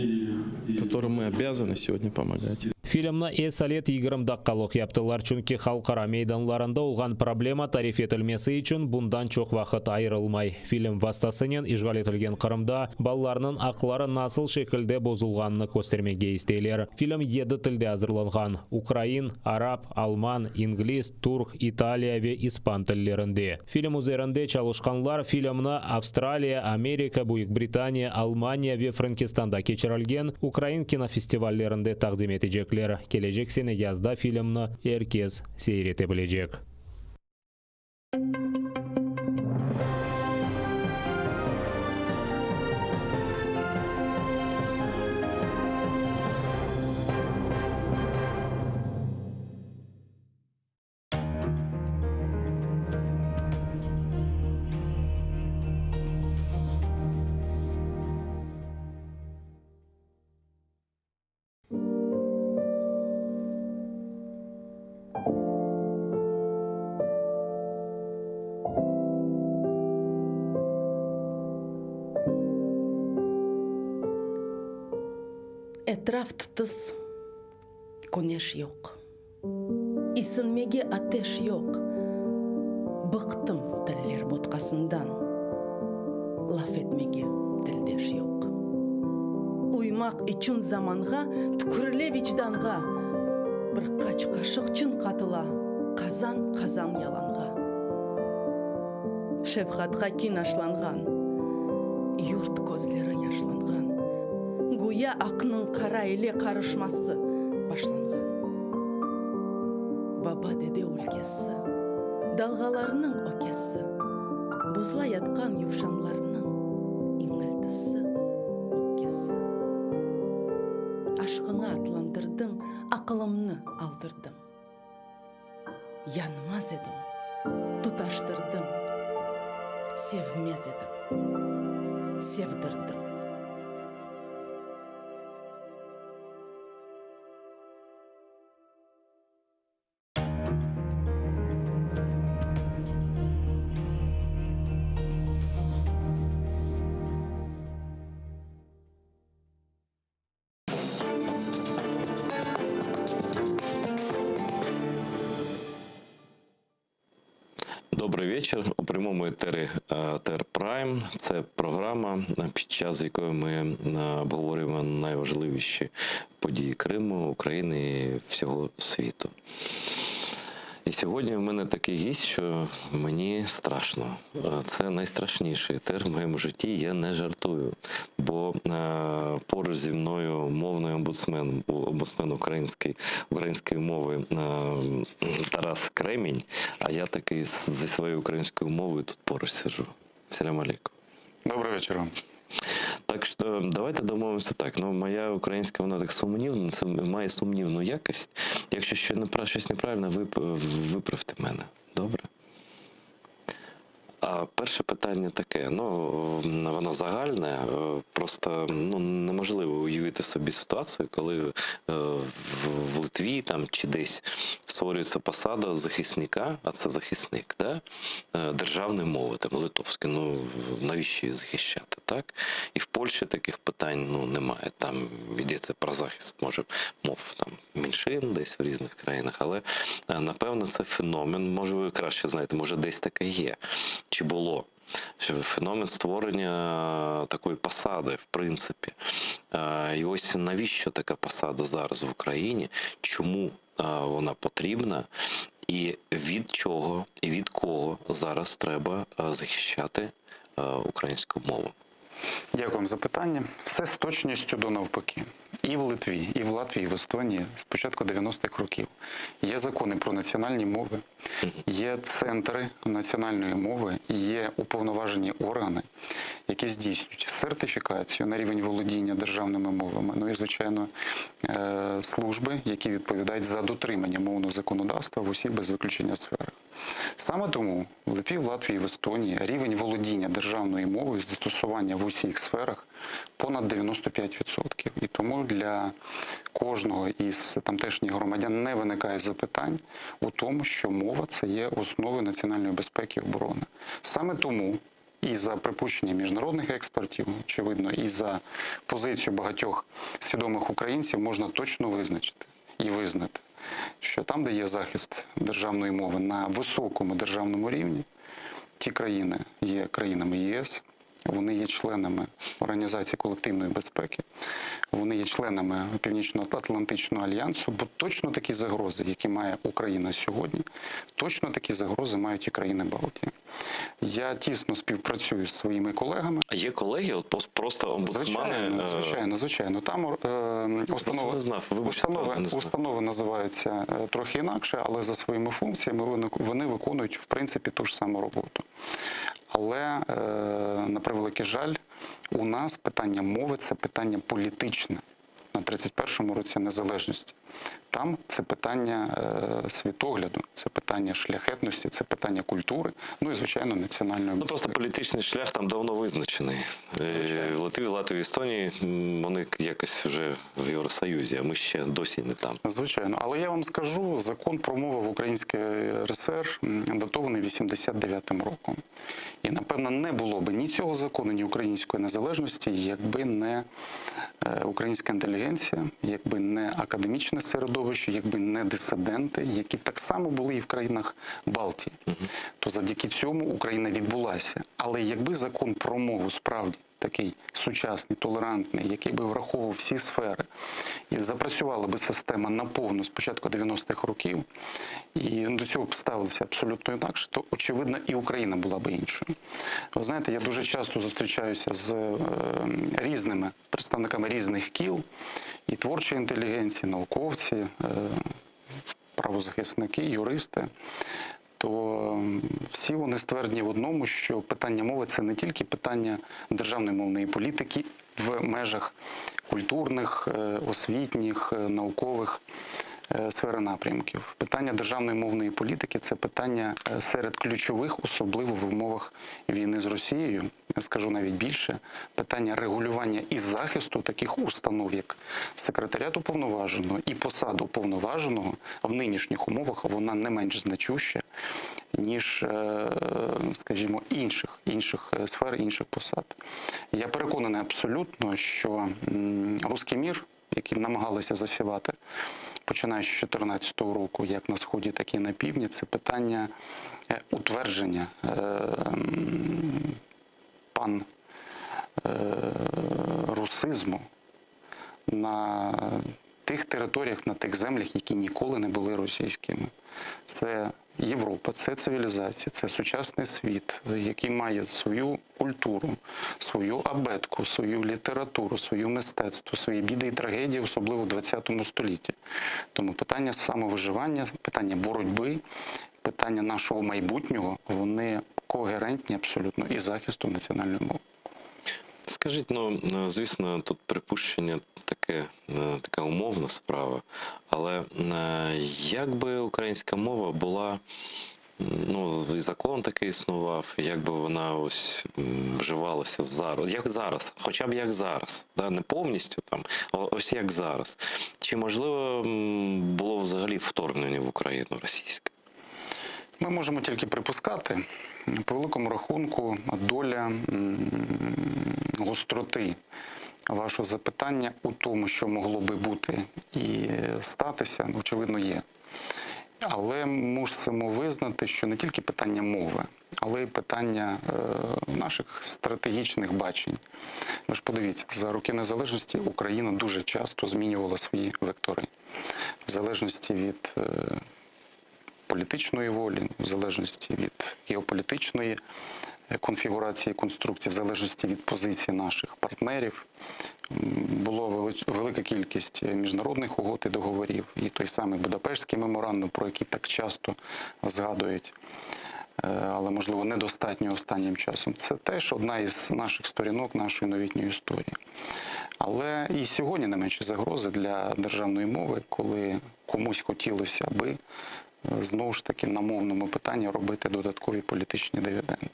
которым мы обязаны сегодня помогать. Filmni esalet 20 daqqalıq yaptılar, çünki halqara meydanlarında olğan problema tarif etilmesi içün bundan çoq vaqıt ayırılmay. Film vastasınen işğal etilgen Qırımda balalarnıñ aqları nasıl şekilde bozulğanını köstermege isteyler. Film yedi tilde azırlanğan: ukrain, arap, alman, ingliz, türk, italiya ve ispan tillerinde. Film üzerinde çalışqanlar filmni Avstraliya, Amerika, Büyük Britaniya, Almaniya ve Frenkistanda keçirilgen ukrain kinofestivallerinde taqdim etecekler. Kelecek sene yazda filmni er kes seyir ete bilecek. Etraf tıtıs, küneş yoq. İsinmege ateş yoq. Bıqtım tiller botqasından, Laf etmege tildeş yoq. Uymaq içün zamanğa, Tükürile vicdanğa. Bir qaç qaşıq çın qatıla, Qazan-qazan yalanğa. Şefqatqa kin aşlanğan, Yurt közleri yaşlanğan, Güya aqnıñ qara ile qarışması başlanğan. Baba-dede ülkesi, Dalğalarnıñ ökesi, Buzla yatqan yuvşanlarnıñ İñiltisi, öpkesi. Aşqıña atlandırdıñ, Aqılımnı aldırdıñ. Yanmaz edim, tutaştırdıñ, Sevmez edim, sevdirdiñ. Добрий вечір. У прямому етері ТР Прайм. Це програма, під час якої ми обговорюємо найважливіші події Криму, України і всього світу. І сьогодні в мене такий гість, що мені страшно. Це найстрашніший етер в моєму житті, я не жартую. Бо е, поруч зі мною мовний омбудсмен, омбудсмен український, української мови е, Тарас Кремінь, а я такий зі своєю українською мовою тут поруч сижу. Салям алейкум. Добрий вечір вам. Так що давайте домовимося так. Ну, моя українська вона так сумнівна, має сумнівну якість. Якщо ще не щось неправильно, ви виправте мене. Добре? А перше питання таке: ну воно загальне, е, просто ну неможливо уявити собі ситуацію, коли е, в, Литві там чи десь створюється посада захисника, а це захисник, да? Е, державної мови, там литовської. Ну навіщо її захищати, так? І в Польщі таких питань ну немає. Там йдеться про захист, може, мов там меншин десь в різних країнах, але напевно це феномен. Може, ви краще знаєте, може десь таке є. Чи було? Що феномен створення такої посади, в принципі. Е, І ось навіщо така посада зараз в Україні? Чому е, вона потрібна? І від чого і від кого зараз треба е, захищати українську мову? Дякую вам за питання. Все з точністю до навпаки. І в Литві, і в Латвії, і в Естонії з початку 90-х років є закони про національні мови, є центри національної мови, є уповноважені органи, які здійснюють сертифікацію на рівень володіння державними мовами. Ну і звичайно, е, служби, які відповідають за дотримання мовного законодавства в усіх без виключення сферах. Саме тому в Литві, в Латвії, в Естонії рівень володіння державною мовою, застосування в усіх сферах понад 95%. І тому для кожного із тамтешніх громадян не виникає запитань у тому, що мова це є основою національної безпеки і оборони. Саме тому і за припущення міжнародних експертів, очевидно, і за позицію багатьох свідомих українців можна точно визначити і визнати, що там, де є захист державної мови на високому державному рівні, ті країни є країнами ЄС, вони є членами Організації колективної безпеки, вони є членами Північно-Атлантичного альянсу, бо точно такі загрози, які має Україна сьогодні, точно такі загрози мають і країни Балтії. Я тісно співпрацюю з своїми колегами. А є колеги, от просто омбудсмани? Звичайно, е, звичайно, звичайно. Там е, установи, не знав, вибачте, установи, не знав. установи називаються е, трохи інакше, але за своїми функціями вони, вони виконують в принципі ту ж саму роботу. Але, е, на превеликий жаль, у нас питання мови це питання політичне на 31-му році незалежності. Там це питання е, світогляду, це питання шляхетності, це питання культури, ну і звичайно національної Ну просто політичний шлях там давно визначений. Е, В Литві, Латвії, Естонії м, вони якось вже в Євросоюзі, а ми ще досі не там. Звичайно, але я вам скажу, закон про мову в Українській РСР м, датований 89-м роком. І, напевно, не було би ні цього закону, ні української незалежності, якби не е, українська інтелігенція, якби не академічне середовище, якби не дисиденти, які так само були і в країнах Балтії. То завдяки цьому Україна відбулася. Але якби закон про мову справді такий сучасний, толерантний, який би враховував всі сфери, і запрацювала би система наповну з початку 90-х років, і до цього б ставилися абсолютно інакше, то очевидно і Україна була би іншою. Ви знаєте, я дуже часто зустрічаюся з е, різними представниками різних кіл, і творчої інтелігенції, науковці, е, правозахисники, юристи. То м, всі вони ствердні в одному, що питання мови це не тільки питання державної мовної політики в межах культурних, е, освітніх, е, наукових е, сфер і напрямків. Питання державної мовної політики це питання е, серед ключових, особливо в умовах війни з Росією. Скажу навіть більше, питання регулювання і захисту таких установ, як секретаріат уповноваженого і посаду уповноваженого в нинішніх умовах, вона не менш значуща, ніж, е, скажімо, інших, інших е, сфер, інших посад. Я переконаний абсолютно, що м, русский мир, який намагалися засівати, починаючи з 2014 року, як на сході, так і на півдні, це питання е, утвердження е, м, пан е, русизму на тих територіях, на тих землях, які ніколи не були російськими. Це Європа, це цивілізація, це сучасний світ, який має свою культуру, свою абетку, свою літературу, своє мистецтво, свої біди і трагедії, особливо в ХХ столітті. Тому питання самовиживання, питання боротьби, питання нашого майбутнього, вони когерентні абсолютно і захисту національної мови. Скажіть, ну е, звісно, тут припущення таке, е, така умовна справа, але е, як би українська мова була, м, ну і закон такий існував, як би вона ось м, вживалася зараз, як зараз, хоча б як зараз, да? не повністю там, а ось як зараз. Чи можливо м, було взагалі вторгнення в Україну російське? Ми можемо тільки припускати. По великому рахунку, доля м, гостроти вашого запитання у тому, що могло би бути і статися, очевидно, є. Але мусимо визнати, що не тільки питання мови, але й питання е, наших стратегічних бачень. Ви ж подивіться, за роки незалежності Україна дуже часто змінювала свої вектори. В залежності від е, політичної волі, в залежності від геополітичної е, конфігурації конструкції, в залежності від позиції наших партнерів. М, Було велич- велика кількість е, міжнародних угод і договорів, і той самий Будапештський меморандум, про який так часто згадують, е, але можливо недостатньо останнім часом. Це теж одна із наших сторінок нашої новітньої історії. Але і сьогодні не менші загрози для державної мови, коли комусь хотілося аби е, знову ж таки на мовному питанні робити додаткові політичні дивіденди.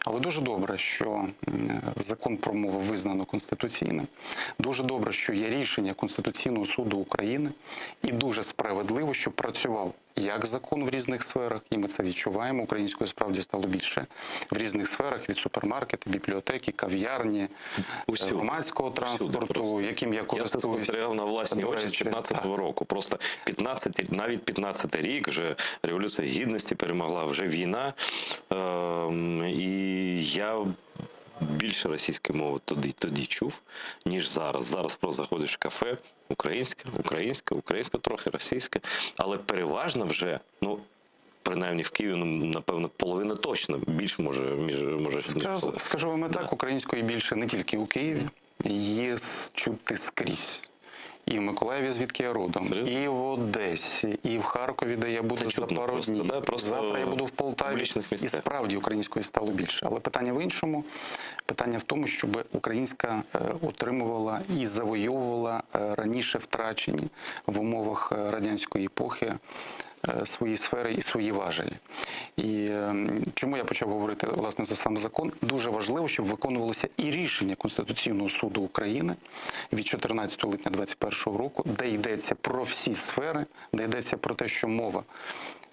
Але дуже добре, що м, закон про мову визнано конституційним. Дуже добре, що є рішення Конституційного суду України, і дуже справедливо, що працював як закон в різних сферах, і ми це відчуваємо. Української справді стало більше в різних сферах від супермаркету, бібліотеки, кав'ярні, Усюди. громадського Усюди транспорту, просто. яким я Я це користуюсь. спостерігав на власні До очі з речі, 15-го року. Просто 15, навіть 15 рік вже Революція Гідності перемогла, вже війна. Ем, і я більше російської мови тоді, тоді чув, ніж зараз. Зараз просто заходиш в кафе, українська, українська, українська, трохи російська, але переважно вже, ну, принаймні в Києві, ну, напевно, половина точно, більше може, між, може ніж Скажу, половина. скажу вам і так, української більше не тільки у Києві, її с- чути скрізь. І в Миколаєві, звідки я родом, і в Одесі, і в Харкові, де я буду за пару просто, днів. да? Просто Завтра я буду в Полтаві. публічних І місцях. справді української стало більше. Але питання в іншому. Питання в тому, щоб українська е, отримувала і завойовувала е, раніше втрачені в умовах е, радянської епохи е, свої сфери і свої важелі. І е, чому я почав говорити власне за сам закон? Дуже важливо, щоб виконувалося і рішення Конституційного суду України від 14 липня 2021 року, де йдеться про всі сфери, де йдеться про те, що мова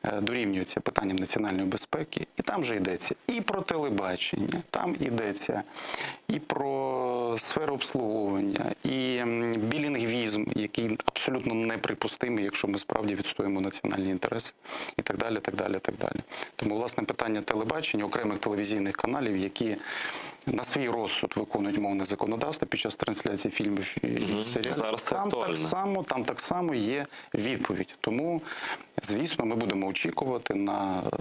е, дорівнюється питанням національної безпеки, і там же йдеться і про телебачення, там йдеться і про сферу обслуговування, і м, білінгвізм, який абсолютно неприпустимий, якщо ми справді відстоїмо національні інтереси, і так далі, так далі, так далі. Тому, власне, питання телебачення, окремих телевізійних каналів, які на свій розсуд виконують мовне законодавство під час трансляції фільмів і Мгм. серіалів. Зараз це там так актуально. само, там так само є відповідь. Тому, звісно, ми будемо очікувати на е,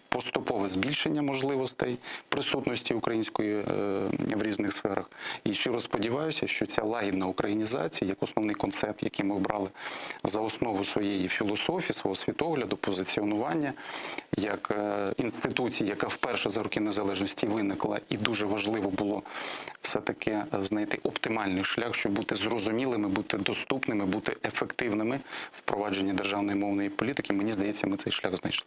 поступове збільшення можливостей присутності української е, в різних сферах. І щиро сподіваюся, що ця лагідна українізація, як основний концепт, який ми обрали за основу своєї філософії, свого світогляду, позиціонування, як е, інституції, яка вперше за роки незалежності виникла, і дуже важливо було все-таки знайти оптимальний шлях, щоб бути зрозумілими, бути доступними, бути ефективними в впровадженні державної мовної політики. Мені здається, ми цей шлях знайшли.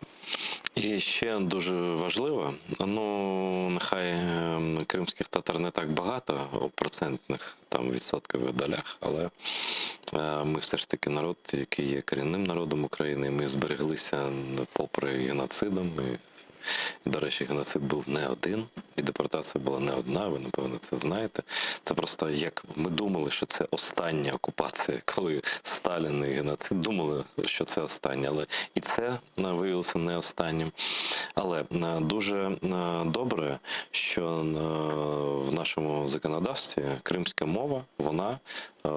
І ще дуже важливо, ну нехай ем, кримських татар не так багато у процентних там відсоткових долях, але е, ми все ж таки народ, який є корінним народом України, і ми збереглися попри геноцидом. І, до речі, геноцид був не один, і депортація була не одна, ви напевно це знаєте. Це просто як ми думали, що це остання окупація, коли Сталін і геноцид думали, що це останнє, але і це е, виявилося не останнім. Але е, дуже е, добре, що е, в нашому законодавстві кримська мова вона е,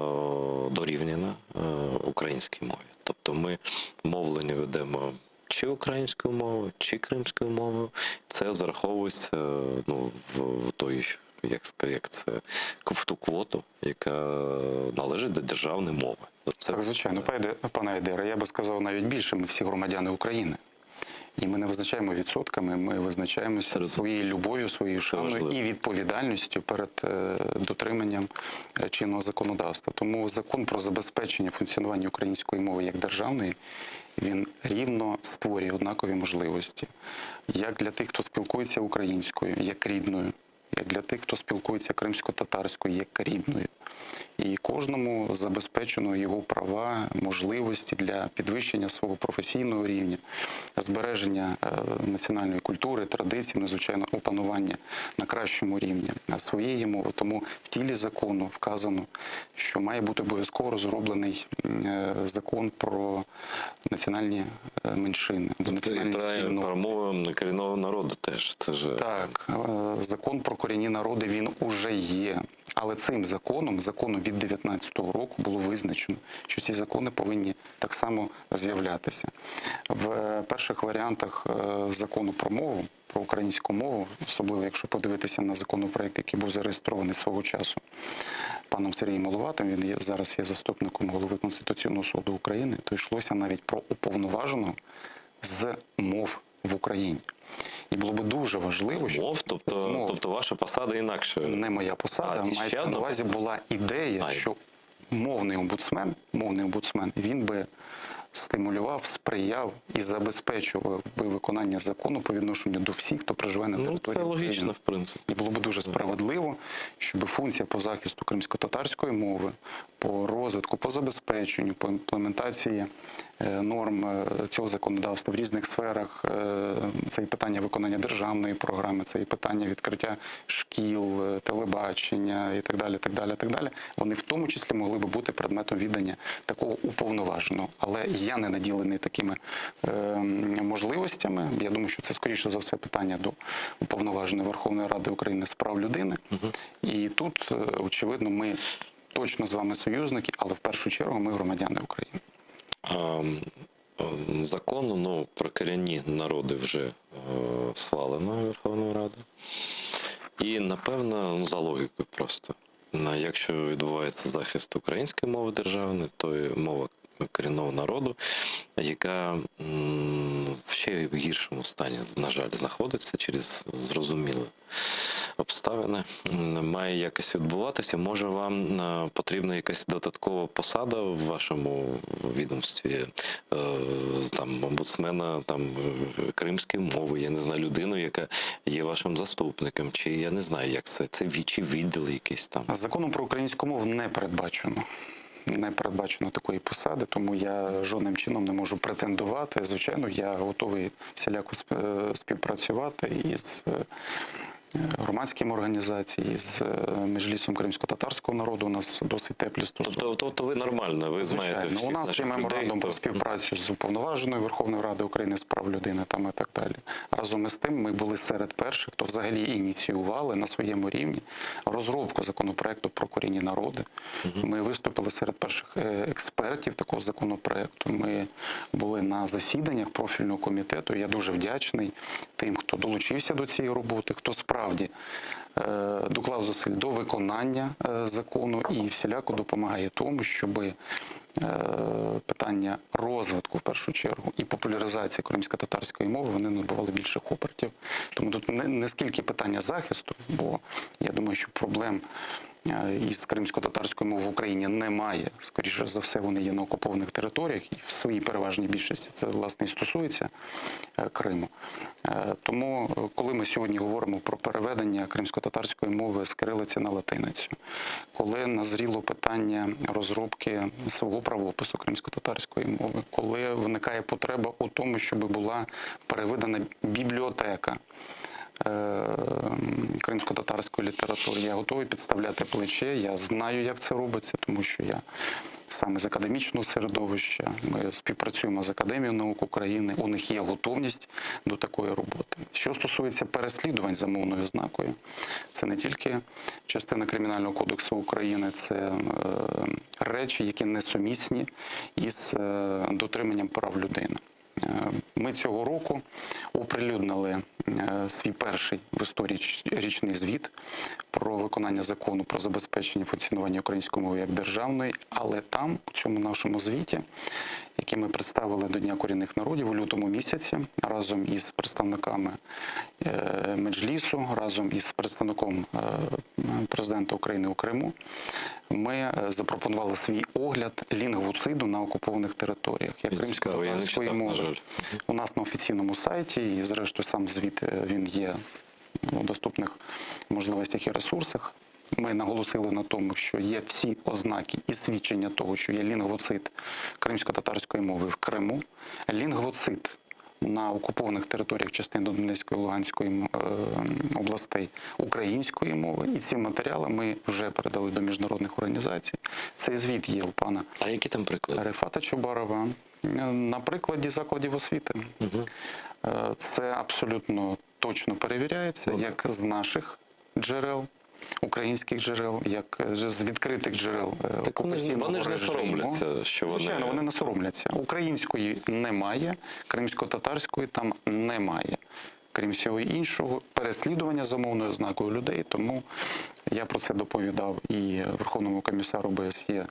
дорівняна е, українській мові. Тобто ми мовлення ведемо чи українською мовою, чи кримською мовою. Це зараховується ну, в, в той, як, ска- як це, в ту квоту, яка належить до державної мови. Тобто Це Так, звичайно, пане, пане Айдере, я би сказав навіть більше, ми всі громадяни України. І ми не визначаємо відсотками, ми визначаємося своєю любов'ю, своєю шаною важливо. і відповідальністю перед е, дотриманням е, чинного законодавства. Тому закон про забезпечення функціонування української мови як державної, він рівно створює однакові можливості як для тих, хто спілкується українською, як рідною, як для тих, хто спілкується кримсько-татарською, як рідною. І кожному забезпечено його права, можливості для підвищення свого професійного рівня, збереження е, національної культури, традицій, ну, звичайно, опанування на кращому рівні своєї мови. Тому в тілі закону вказано, що має бути обов'язково розроблений м, е, закон про національні е, меншини або Це і національні про, спільноти. про мову корінного народу теж. Це ж Так, е, закон про корінні народи він уже є. Але цим законом, законом від 19-го року, було визначено, що ці закони повинні так само з'являтися. В е, перших варіантах е, закону про мову, про українську мову, особливо якщо подивитися на законопроект, який був зареєстрований свого часу паном Сергієм Головатим, він є зараз є заступником голови Конституційного суду України, то йшлося навіть про уповноваженого з мов в Україні. І було би дуже важливо, З щоб мов, тобто, з мов. тобто ваша посада інакше. не моя посада, А, і ще мається на одна увазі була ідея, А, що мовний омбудсмен, мовний омбудсмен, він би стимулював, сприяв і забезпечував би виконання закону по відношенню до всіх, хто проживає на Ну, території це логічно, України. в принципі. І було б дуже справедливо, щоб функція по захисту кримсько-татарської мови, по розвитку, по забезпеченню, по імплементації е, норм е, цього законодавства в різних сферах, е, це і питання виконання державної програми, це і питання відкриття шкіл, е, телебачення і так далі, так далі, так далі. Вони в тому числі могли би бути предметом віддання такого уповноваженого. Але я не наділений такими е, можливостями. Я думаю, що це скоріше за все питання до уповноваженої Верховної Ради України з прав людини. І тут, е, очевидно, ми точно з вами союзники, але в першу чергу ми громадяни України. Ем, ем, Закон ну, про корінні народи вже е, схвалено Верховною Радою. І, напевно, ну, за логікою просто. Якщо відбувається захист української мови державної, то й мова корінного народу, яка в ще гіршому стані, на жаль, знаходиться через зрозумілі обставини, має якось відбуватися. Може, вам е, потрібна якась додаткова посада в вашому відомстві, е, там омбудсмена там е, кримської мови, я не знаю, людину, яка є вашим заступником, чи я не знаю, як це, це чи відділ якийсь там. Законом про українську мову не передбачено. Не передбачено такої посади, тому я жодним чином не можу претендувати. Звичайно, я готовий всіляко е, співпрацювати із е, громадськими організаціями, з е, Меджлісом кримсько-татарського народу. У нас досить теплі стосунки. Тобто, тобто ви нормально, ви знаєте Звичайно, всіх у нас є меморандум людей, про хто- співпрацю з уповноваженою Верховної Ради України з прав людини там і так далі. Разом із тим, ми були серед перших, хто взагалі ініціювали на своєму рівні розробку законопроекту про корінні народи. Ми виступили серед перших е, експертів такого законопроекту. Ми були на засіданнях профільного комітету. Я дуже вдячний тим, хто долучився до цієї роботи, хто справді е, доклав зусиль до виконання е, закону і всіляко допомагає тому, щоб питання розвитку в першу чергу і популяризації кримсько-татарської мови вони набували більших обертів. Тому тут не, не скільки питання захисту, бо я думаю, що проблем е, із кримсько-татарською мовою в Україні немає. Скоріше за все, вони є на окупованих територіях, і в своїй переважній більшості це власне і стосується е, Криму. Е, Тому, коли ми сьогодні говоримо про переведення кримсько-татарської мови з кирилиці на латиницю, коли назріло питання розробки свого правопису кримсько-татарської мови, коли виникає потреба у тому, щоб була переведена бібліотека кримсько-татарської літератури. Я готовий підставляти плече, я знаю, як це робиться, тому що я саме з академічного середовища. Ми співпрацюємо з Академією наук України. У них є готовність до такої роботи. Що стосується переслідувань за мовною ознакою, це не тільки частина Кримінального кодексу України, це е, речі, які несумісні із е, дотриманням прав людини. Е, Ми цього року оприлюднили е, свій перший в історії річний звіт про виконання закону про забезпечення функціонування української мови як державної, але там, у цьому нашому звіті, який ми представили до Дня корінних народів у лютому місяці, разом із представниками е, Меджлісу, разом із представником президента України у Криму, ми запропонували свій огляд лінгвоциду на окупованих територіях, як кримсько-татарської мови. У нас на офіційному сайті, і зрештою сам звіт е, він є у доступних можливостях і ресурсах. Ми наголосили на тому, що є всі ознаки і свідчення того, що є лінгвоцид кримсько-татарської мови в Криму, лінгвоцид на окупованих територіях частин Донецької і Луганської е, областей української мови. І ці матеріали ми вже передали до міжнародних організацій. Цей звіт є у пана А які там приклади? Рефата Чубарова. Е, На прикладі закладів освіти. Е, Це абсолютно точно перевіряється, як з наших джерел, українських джерел, як е, з відкритих джерел Так вони, окупаційного вони ж не режиму. соромляться, що вони. Звичайно, вони не соромляться. Української немає, кримсько-татарської там немає. Крім всього іншого, переслідування за мовною ознакою людей. Тому я про це доповідав і Верховному комісару ОБСЄ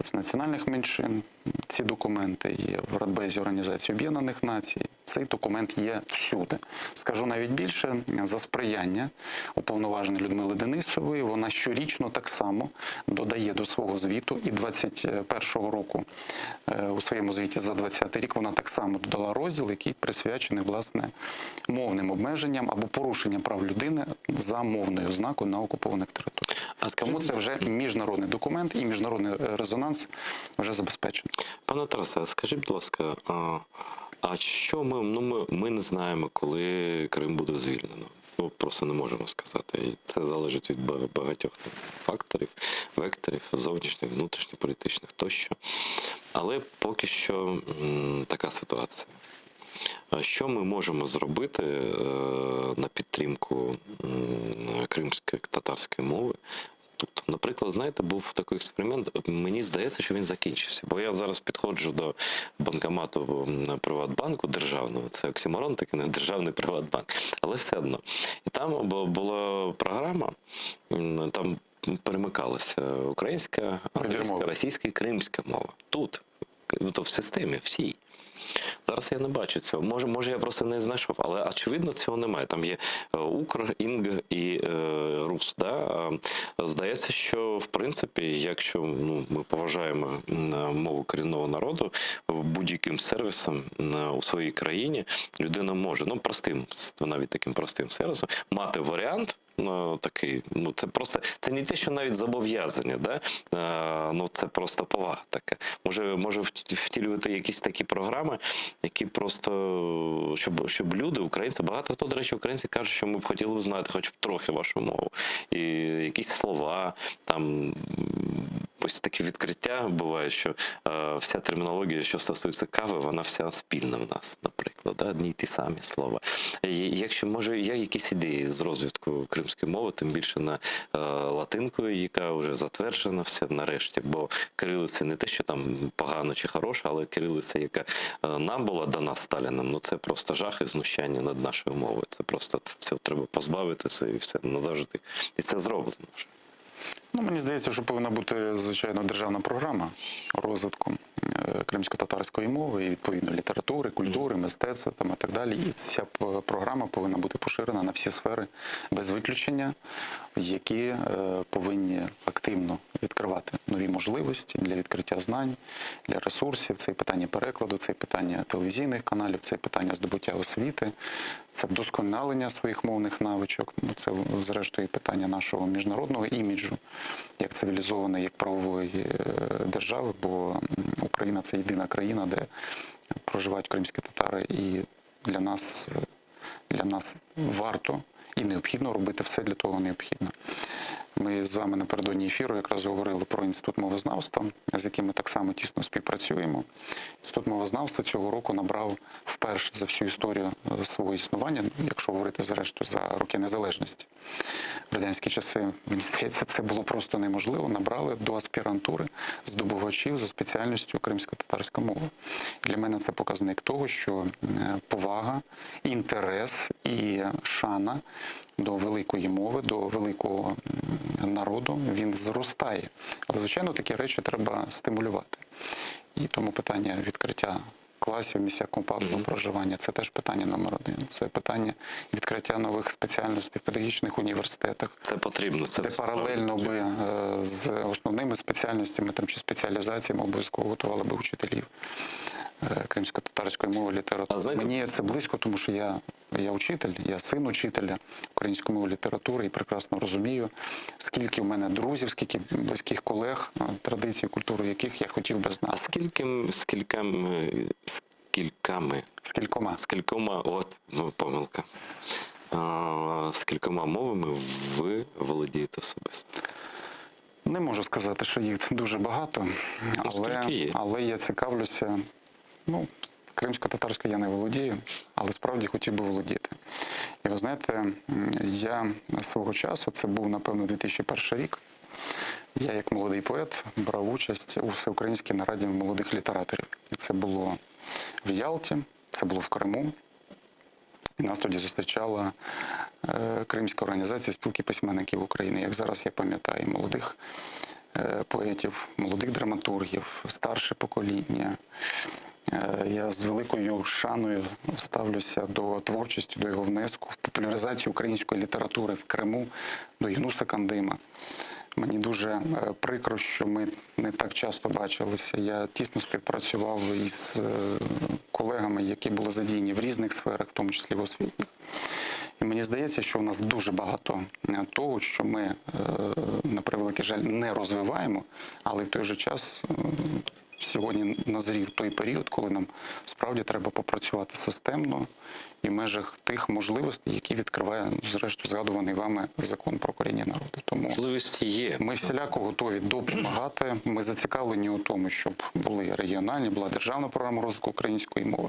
з національних меншин. Ці документи є в Радбезі Організації Об'єднаних Націй. Цей документ є всюди. Скажу навіть більше, за сприяння уповноваженої Людмили Денисової, вона щорічно так само додає до свого звіту. І 21-го року е, у своєму звіті за 20 рік вона так само додала розділ, який присвячений власне мовним обмеженням або порушенням прав людини за мовною ознакою на окупованих територіях. А Тому це вже міжнародний документ і міжнародний е, резонанс вже забезпечений. Пане Тарасе, скажіть, будь ласка, а, а що ми, ну ми, ми не знаємо, коли Крим буде звільнено? Ну, просто не можемо сказати. І це залежить від багатьох там факторів, векторів, зовнішніх, внутрішньополітичних тощо. Але поки що м, така ситуація. Що ми можемо зробити е, на підтримку кримської татарської мови? Тобто, наприклад, знаєте, був такий експеримент, мені здається, що він закінчився. Бо я зараз підходжу до банкомату Приватбанку державного, це оксиморон, такий не державний Приватбанк, але все одно. І там була програма, там. Перемикалися українська, англійська, російська і кримська мова. Тут, то в системі, всій. Зараз я не бачу цього. Може, може, я просто не знайшов, але очевидно цього немає. Там є е, Укр, Інг і е, Рус. Да? Здається, що в принципі, якщо ну, ми поважаємо мову корінного народу, будь-яким сервісом у своїй країні людина може, ну простим, навіть таким простим сервісом, мати варіант. Ну, такий, ну це просто це не те, що навіть зобов'язання, да? Е, ну це просто повага така. Може, може втілювати якісь такі програми, які просто щоб, щоб люди, українці, багато хто, до речі, українці кажуть, що ми б хотіли б знати хоч б трохи вашу мову. І якісь слова, там ось таке відкриття буває, що е, вся термінологія, що стосується кави, вона вся спільна в нас, наприклад, да? одні й ті самі слова. І якщо може є якісь ідеї з розвитку кримської мови, тим більше на е, латинку, яка вже затверджена все нарешті, бо кирилиця не те, що там погано чи хороша, але кирилиця, яка е, нам була дана Сталіном, ну це просто жах і знущання над нашою мовою. Це просто цього треба позбавитися і все назавжди. І це зроблено вже. Ну, мені здається, що повинна бути, звичайно, державна програма розвитку е, кримсько-татарської мови і відповідно літератури, культури, мистецтва там і так далі. І ця програма повинна бути поширена на всі сфери без виключення, які е, повинні активно відкривати нові можливості для відкриття знань, для ресурсів. Це і питання перекладу, це і питання телевізійних каналів, це і питання здобуття освіти, це вдосконалення своїх мовних навичок. Ну, це зрештою і питання нашого міжнародного іміджу як цивілізованої, як правової е, держави, бо Україна це єдина країна, де проживають кримські татари, і для нас, е, для нас варто і необхідно робити все для того необхідно. Ми з вами напередодні ефіру якраз говорили про інститут мовознавства, з яким ми так само тісно співпрацюємо. Інститут мовознавства цього року набрав вперше за всю історію е, свого існування, якщо говорити зрештою за роки незалежності. В радянські часи, мені здається, це було просто неможливо. Набрали до аспірантури здобувачів за спеціальністю кримсько-татарська мова. Для мене це показник того, що е, повага, інтерес і шана до великої мови, до великого народу, він зростає. Але, звичайно, такі речі треба стимулювати. І тому питання відкриття класів, місця компактного проживання це теж питання номер один. Це питання відкриття нових спеціальностей в педагогічних університетах. Це потрібно. Це де паралельно би е, з основними спеціальностями там, чи спеціалізаціями обов'язково готували би вчителів кримсько-татарської мови літератури. знаєте- Мені це близько, тому що я, я учитель, я син учителя української мови літератури і прекрасно розумію, скільки в мене друзів, скільки близьких колег, е, традиції, культуру яких я хотів би знати. А скільки, скільками, скільками? Скількома. Скількома, от, ну, помилка. А, скількома мовами ви володієте особисто? Не можу сказати, що їх дуже багато, але, але я цікавлюся. Ну, кримсько-татарською я не володію, але справді хотів би володіти. І ви знаєте, я свого часу, це був, напевно, 2001 рік, я як молодий поет брав участь у Всеукраїнській нараді молодих літераторів. І це було в Ялті, це було в Криму. І нас тоді зустрічала е, Кримська організація спілки письменників України. Як зараз я пам'ятаю, молодих е, поетів, молодих драматургів, старше покоління. Е, Я з великою шаною ставлюся до творчості, до його внеску в популяризацію української літератури в Криму, до Юнуса Кандима. Мені дуже е, прикро, що ми не так часто бачилися. Я тісно співпрацював із е, колегами, які були задіяні в різних сферах, в тому числі в освітніх. І мені здається, що у нас дуже багато того, що ми, на превеликий жаль, не розвиваємо, але в той же час сьогодні назрів той період, коли нам справді треба попрацювати системно і в межах тих можливостей, які відкриває, зрештою, згадуваний вами закон про корінні народи. Тому можливості є. Ми всіляко готові допомагати. Ми зацікавлені у тому, щоб були регіональні, була державна програма розвитку української мови,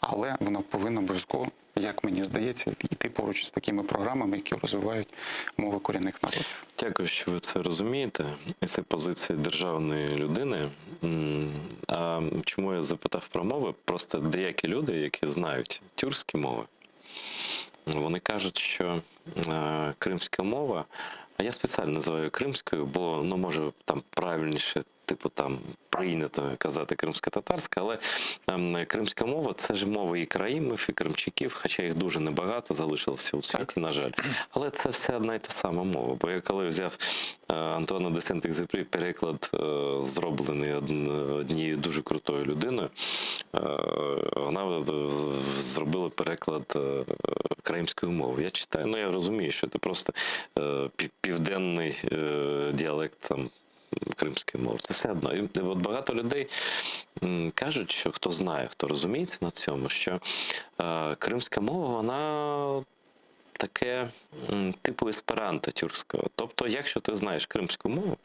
але вона повинна обов'язково, як мені здається, йти поруч з такими програмами, які розвивають мови корінних народів. Дякую, що ви це розумієте. І це позиція державної людини. А чому я запитав про мови? Просто деякі люди, які знають тюркські мови, вони кажуть, що е, кримська мова. Я спеціально називаю кримською, бо ну може там правильніше, типу там прийнято казати кримсько-татарська, але ем, кримська мова це ж мова і караїмів, і кримчаків, хоча їх дуже небагато залишилося у світі, на жаль. Але це все одна й та сама мова. Бо я коли взяв е, Антуана де Сент-Екзюпері, переклад е, зроблений однією дуже крутою людиною, е, вона зробила переклад караїмською мовою. Я читаю, ну я розумію, що це просто південний діалект там кримської мови. Це все одно. І от багато людей кажуть, що хто знає, хто розуміється на цьому, що е, кримська мова, вона таке типу есперанто тюркського. Тобто, якщо ти знаєш кримську мову,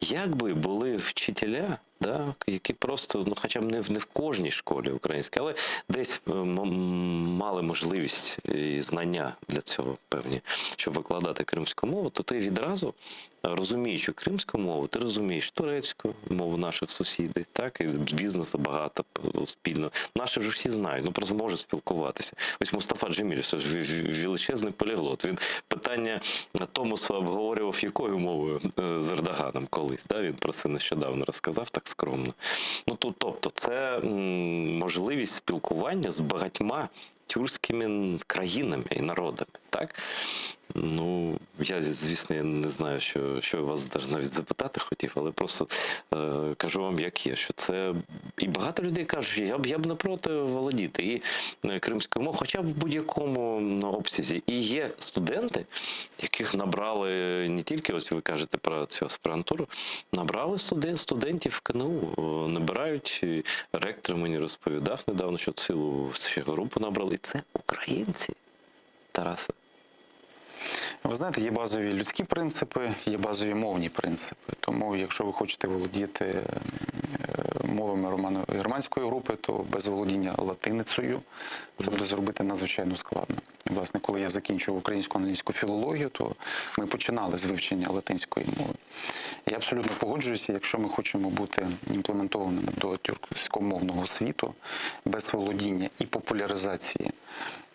якби були вчителя, да, які просто, ну хоча б не в, не в кожній школі українській, але десь е, мали можливість і знання для цього певні, щоб викладати кримську мову, то ти відразу, розуміючи кримську мову, ти розумієш турецьку мову наших сусідів, так, і бізнесу багато спільно. Наші вже всі знають, ну просто можуть спілкуватися. Ось Мустафа Джемілєв, це ж величезний поліглот. Він питання Томосу обговорював якою мовою е, з Ердоганом колись. Да? Він про це нещодавно розказав так скромно. Ну, тут, тобто, це можливість спілкування з багатьма тюркськими країнами і народами. Так? Ну, я, звісно, я не знаю, що, що я вас навіть запитати хотів, але просто е, кажу вам, як є, що це. І багато людей кажуть, що я б, я б не проти володіти і е, кримською мовою, хоча б в будь-якому обсязі. І є студенти, яких набрали не тільки, ось ви кажете про цю аспірантуру, набрали студент, студентів в КНУ, е, набирають, ректор мені розповідав недавно, що цілу ще групу набрали. І це українці, Тарасе. Ви знаєте, є базові людські принципи, є базові мовні принципи. Тому, якщо ви хочете володіти е, мовами романо-германської групи, то без володіння латиницею це буде зробити надзвичайно складно. Власне, коли я закінчував українську англійську філологію, то ми починали з вивчення латинської мови. Я абсолютно погоджуюся, якщо ми хочемо бути імплементованими до тюркськомовного світу без володіння і популяризації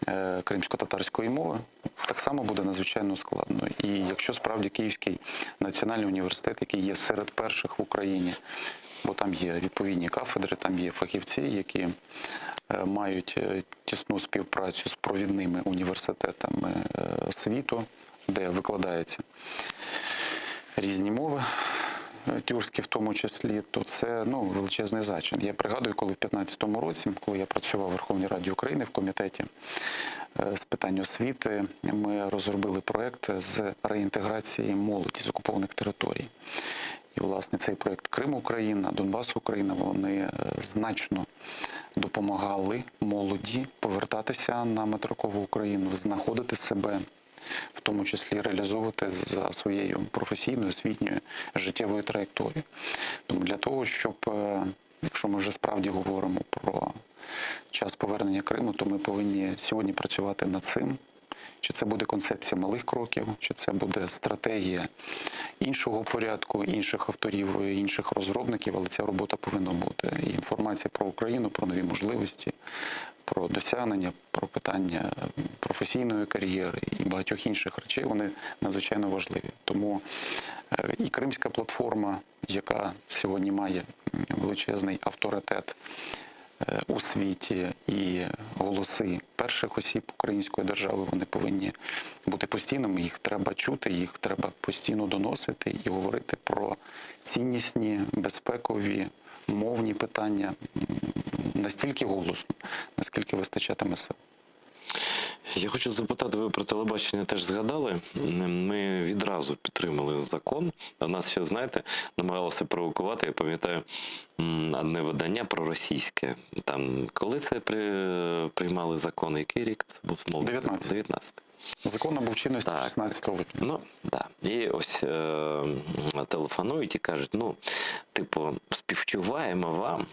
е, кримсько-татарської мови, так само буде надзвичайно складно. І якщо справді Київський національний університет, який є серед перших в Україні, бо там є відповідні кафедри, там є фахівці, які е, мають е, тісну співпрацю з провідними університетами е, світу, де викладаються різні мови, тюркські в тому числі, то це ну, величезний зачин. Я пригадую, коли в 2015 році, коли я працював у Верховній Раді України в комітеті з питань освіти, ми розробили проект з реінтеграції молоді з окупованих територій. І, власне, цей проект Крим Україна, Донбас Україна, вони е, значно допомагали молоді повертатися на материкову Україну, знаходити себе, в тому числі реалізовувати за своєю професійною, освітньою, життєвою траєкторією. Тому для того, щоб, е, якщо ми вже справді говоримо про час повернення Криму, то ми повинні сьогодні працювати над цим. Чи це буде концепція малих кроків, чи це буде стратегія іншого порядку, інших авторів, інших розробників, але ця робота повинна бути. І інформація про Україну, про нові можливості, про досягнення, про питання професійної кар'єри і багатьох інших речей, вони надзвичайно важливі. Тому е, і Кримська платформа, яка сьогодні має величезний авторитет у світі, і голоси перших осіб української держави, вони повинні бути постійними. Їх треба чути, їх треба постійно доносити і говорити про ціннісні, безпекові, мовні питання настільки голосно, наскільки вистачатиме сил. Я хочу запитати, ви про телебачення теж згадали. Ми відразу підтримали закон. А нас ще, знаєте, намагалися провокувати. Я пам'ятаю одне видання проросійське. Там, коли це при, приймали закон, який рік це був? 19. 19. Закон набув чинності 16 липня. Ну, так. І ось е, телефонують і кажуть: ну, типу, співчуваємо вам.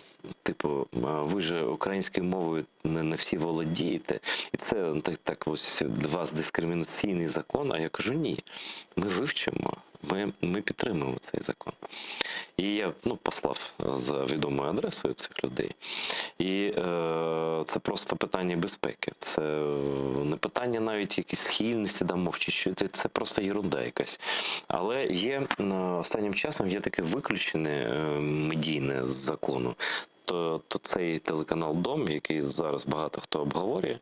Типу, е, ви же українською мовою не, не всі володієте. І це так, так ось для вас дискримінаційний закон. А я кажу, ні. Ми вивчимо. Ми, ми підтримуємо цей закон. І я ну, послав за відомою адресою цих людей. І е, це просто питання безпеки. Це не питання навіть якісь схильності там мов чи що, це, це просто ерунда якась. Але є е, останнім часом є таке виключене е, медійне з закону. То, то цей телеканал Дом, який зараз багато хто обговорює,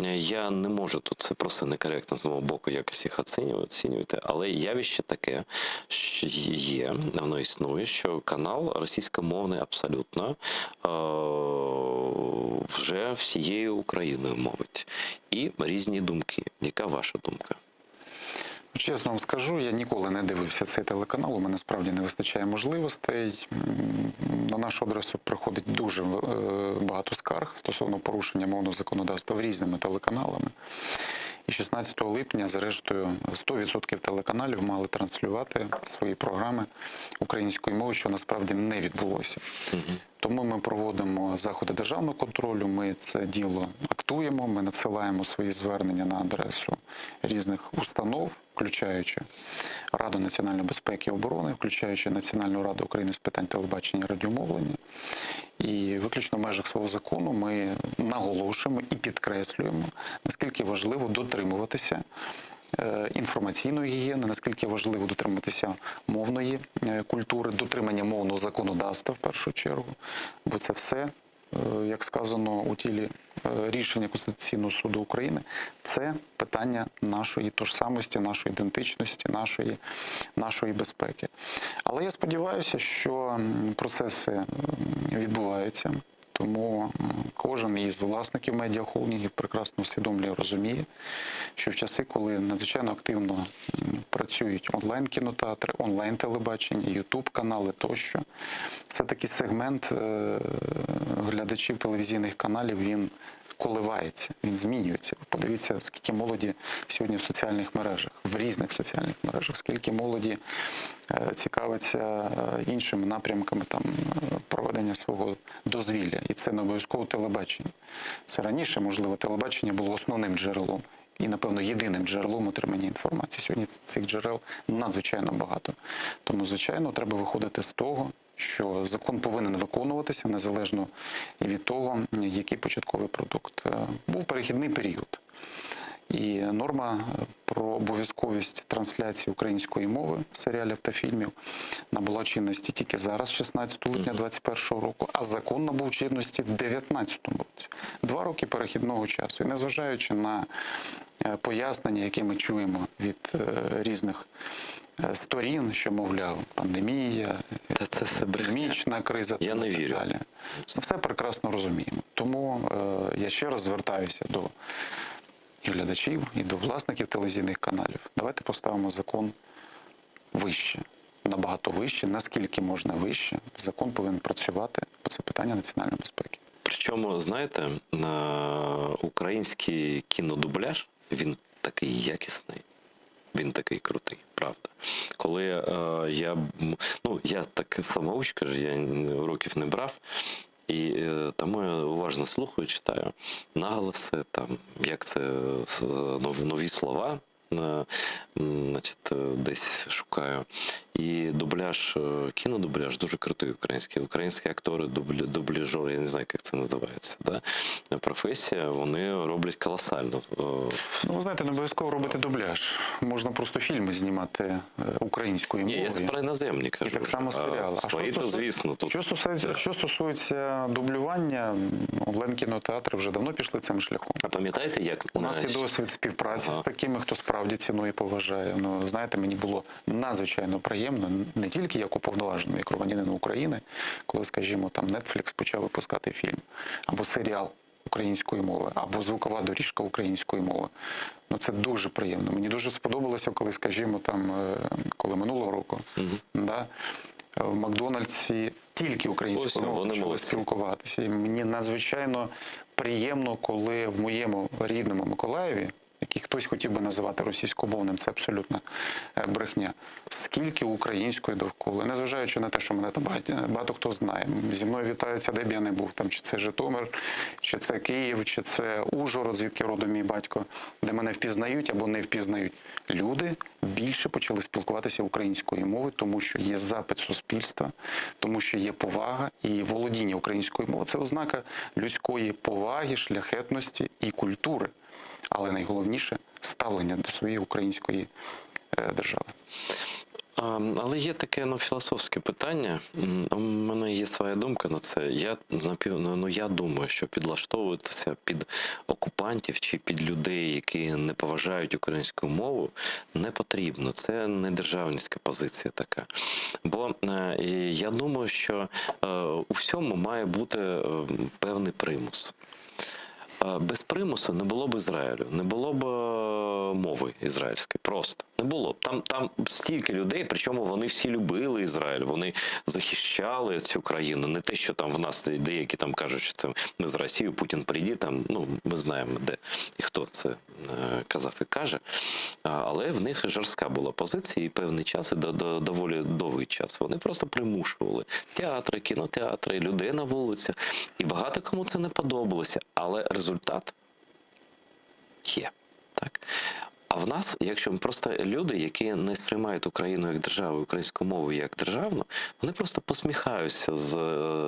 е, я не можу тут, це просто некоректно з мого боку якось їх оцінювати, оцінювати. Але явище таке що є, воно існує, що канал російськомовний абсолютно е, вже всією Україною мовить. І різні думки. Яка ваша думка? Чесно вам скажу, я ніколи не дивився цей телеканал. У мене справді не вистачає можливостей. М, На нашу адресу приходить дуже е, багато скарг стосовно порушення мовного законодавства різними телеканалами. І 16 липня, зрештою, 100% телеканалів мали транслювати свої програми українською мовою, що насправді не відбулося. Тому ми проводимо заходи державного контролю, ми це діло актуємо, ми надсилаємо свої звернення на адресу різних установ, включаючи Раду національної безпеки і оборони, включаючи Національну раду України з питань телебачення і радіомовлення. І виключно в межах свого закону ми наголошуємо і підкреслюємо, наскільки важливо дотримуватися е, інформаційної гігієни, наскільки важливо дотримуватися мовної е, культури, дотримання мовного законодавства в першу чергу, бо це все, е, як сказано у тілі е, рішення Конституційного суду України, це питання нашої тожсамості, нашої ідентичності, нашої, нашої безпеки. Але я сподіваюся, що м, процеси м, відбуваються. Тому м, кожен із власників медіахолдингів прекрасно усвідомлює, розуміє, що в часи, коли надзвичайно активно м, працюють онлайн-кінотеатри, онлайн-телебачення, ютуб-канали тощо, все-таки сегмент е, глядачів телевізійних каналів він коливається, він змінюється. Подивіться, скільки молоді сьогодні в соціальних мережах, в різних соціальних мережах, скільки молоді е, цікавиться е, іншими напрямками там е, проведення свого дозвілля. І це не обов'язково телебачення. Це раніше, можливо, телебачення було основним джерелом і, напевно, єдиним джерелом отримання інформації. Сьогодні цих джерел надзвичайно багато. Тому, звичайно, треба виходити з того, що закон повинен виконуватися незалежно від того, який початковий продукт. Е, Був перехідний період. І норма про обов'язковість трансляції української мови серіалів та фільмів набула чинності тільки зараз, 16 липня 2021 року, а закон набув чинності в 2019 році. Два роки перехідного часу. І незважаючи на е, пояснення, які ми чуємо від е, різних е, сторін, що, мовляв, пандемія, Та це все економічна криза. Я не і так вірю. Далі. Ми все прекрасно розуміємо. Тому е, я ще раз звертаюся до і глядачів, і до власників телевізійних каналів. Давайте поставимо закон вище, набагато вище, наскільки можна вище. Закон повинен працювати, бо це питання національної безпеки. Причому, знаєте, на український кінодубляж він такий якісний, він такий крутий, правда. Коли е, я, м, ну, я так самоучка ж, я уроків не брав, і е, тому я уважно слухаю, читаю наголоси, там, як це е, нов- нові слова. е, м, Значить, е, десь шукаю. І дубляж, е, кінодубляж дуже крутий український. Українські актори, дублі, дубляжори, я не знаю, як це називається. Да? Професія, вони роблять колосально. е, Ну, ви знаєте, не обов'язково робити дубляж. Можна просто фільми знімати е, українською Ні, мовою. я про іноземні кажу. І так само А серіали. А свої, що, то, стосу- звісно, тут що стосується, що стосується дублювання, онлайн-кінотеатри вже давно пішли цим шляхом. А пам'ятаєте, як У нас є досвід співпраці з такими, хто справді цінує і поважає. Ну, знаєте, мені було надзвичайно приємно, не тільки як уповноваженому, як громадянину України, коли, скажімо, там Netflix почав випускати фільм або серіал української мови, або звукова доріжка української мови. Ну це дуже приємно. Мені дуже сподобалося, коли, скажімо, там, е, коли минулого року, да, в Макдональдсі тільки Ось, українською мовою вони почали молодці. спілкуватися. І мені надзвичайно приємно, коли в моєму рідному Миколаєві, який хтось хотів би називати російськомовним, це абсолютна е, брехня. Скільки. Скільки української довкола, незважаючи на те, що мене там багато, багато хто знає, зі мною вітаються, де б я не був, там чи це Житомир, чи це Київ, чи це Ужгород, звідки родом мій батько, де мене впізнають або не впізнають. Люди більше почали спілкуватися українською мовою, тому що є запит суспільства, тому що є повага і володіння українською мовою. Це ознака людської поваги, шляхетності і культури. Але найголовніше ставлення до своєї української е, держави. А, Але є таке ну, філософське питання. М, У мене є своя думка на це. Я напів, ну, ну, я думаю, що підлаштовуватися під окупантів чи під людей, які не поважають українську мову, не потрібно. Це не державницька позиція така. Бо е, і я думаю, що е, у всьому має бути е, певний примус. Е, Без примусу не було б Ізраїлю, не було б е, мови ізраїльської. Просто не було б. Там, там стільки людей, причому вони всі любили Ізраїль, вони захищали цю країну. Не те, що там в нас деякі там кажуть, що це ми з Росією, Путін прийде, там, ну ми знаємо, де і хто це е, казав і каже. А, Але в них жорстка була позиція, і певний час, і до, до, доволі довгий час. Вони просто примушували театри, кінотеатри, людей на вулиці. І багато кому це не подобалося, але результат є. Так? А в нас, якщо ми просто люди, які не сприймають Україну як державу, українську мову як державну, вони просто посміхаються з,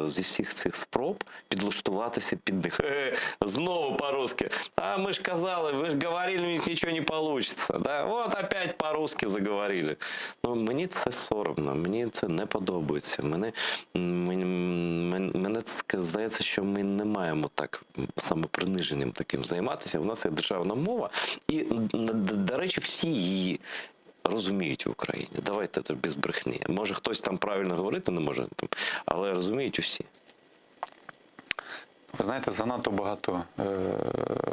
зі всіх цих спроб підлаштуватися під них. Е, знову по-русски. А ми ж казали, ви ж говорили, у них нічого не получится. Да? Вот опять по-русски заговорили. Ну, мені це соромно, мені це не подобається. Мене, мені, мене це здається, що ми не маємо так самоприниженням таким займатися. У нас є державна мова, і, до речі, всі її розуміють в Україні. Давайте це без брехні. Може, хтось там правильно говорити не може, там, але розуміють усі. Ви знаєте, занадто багато е,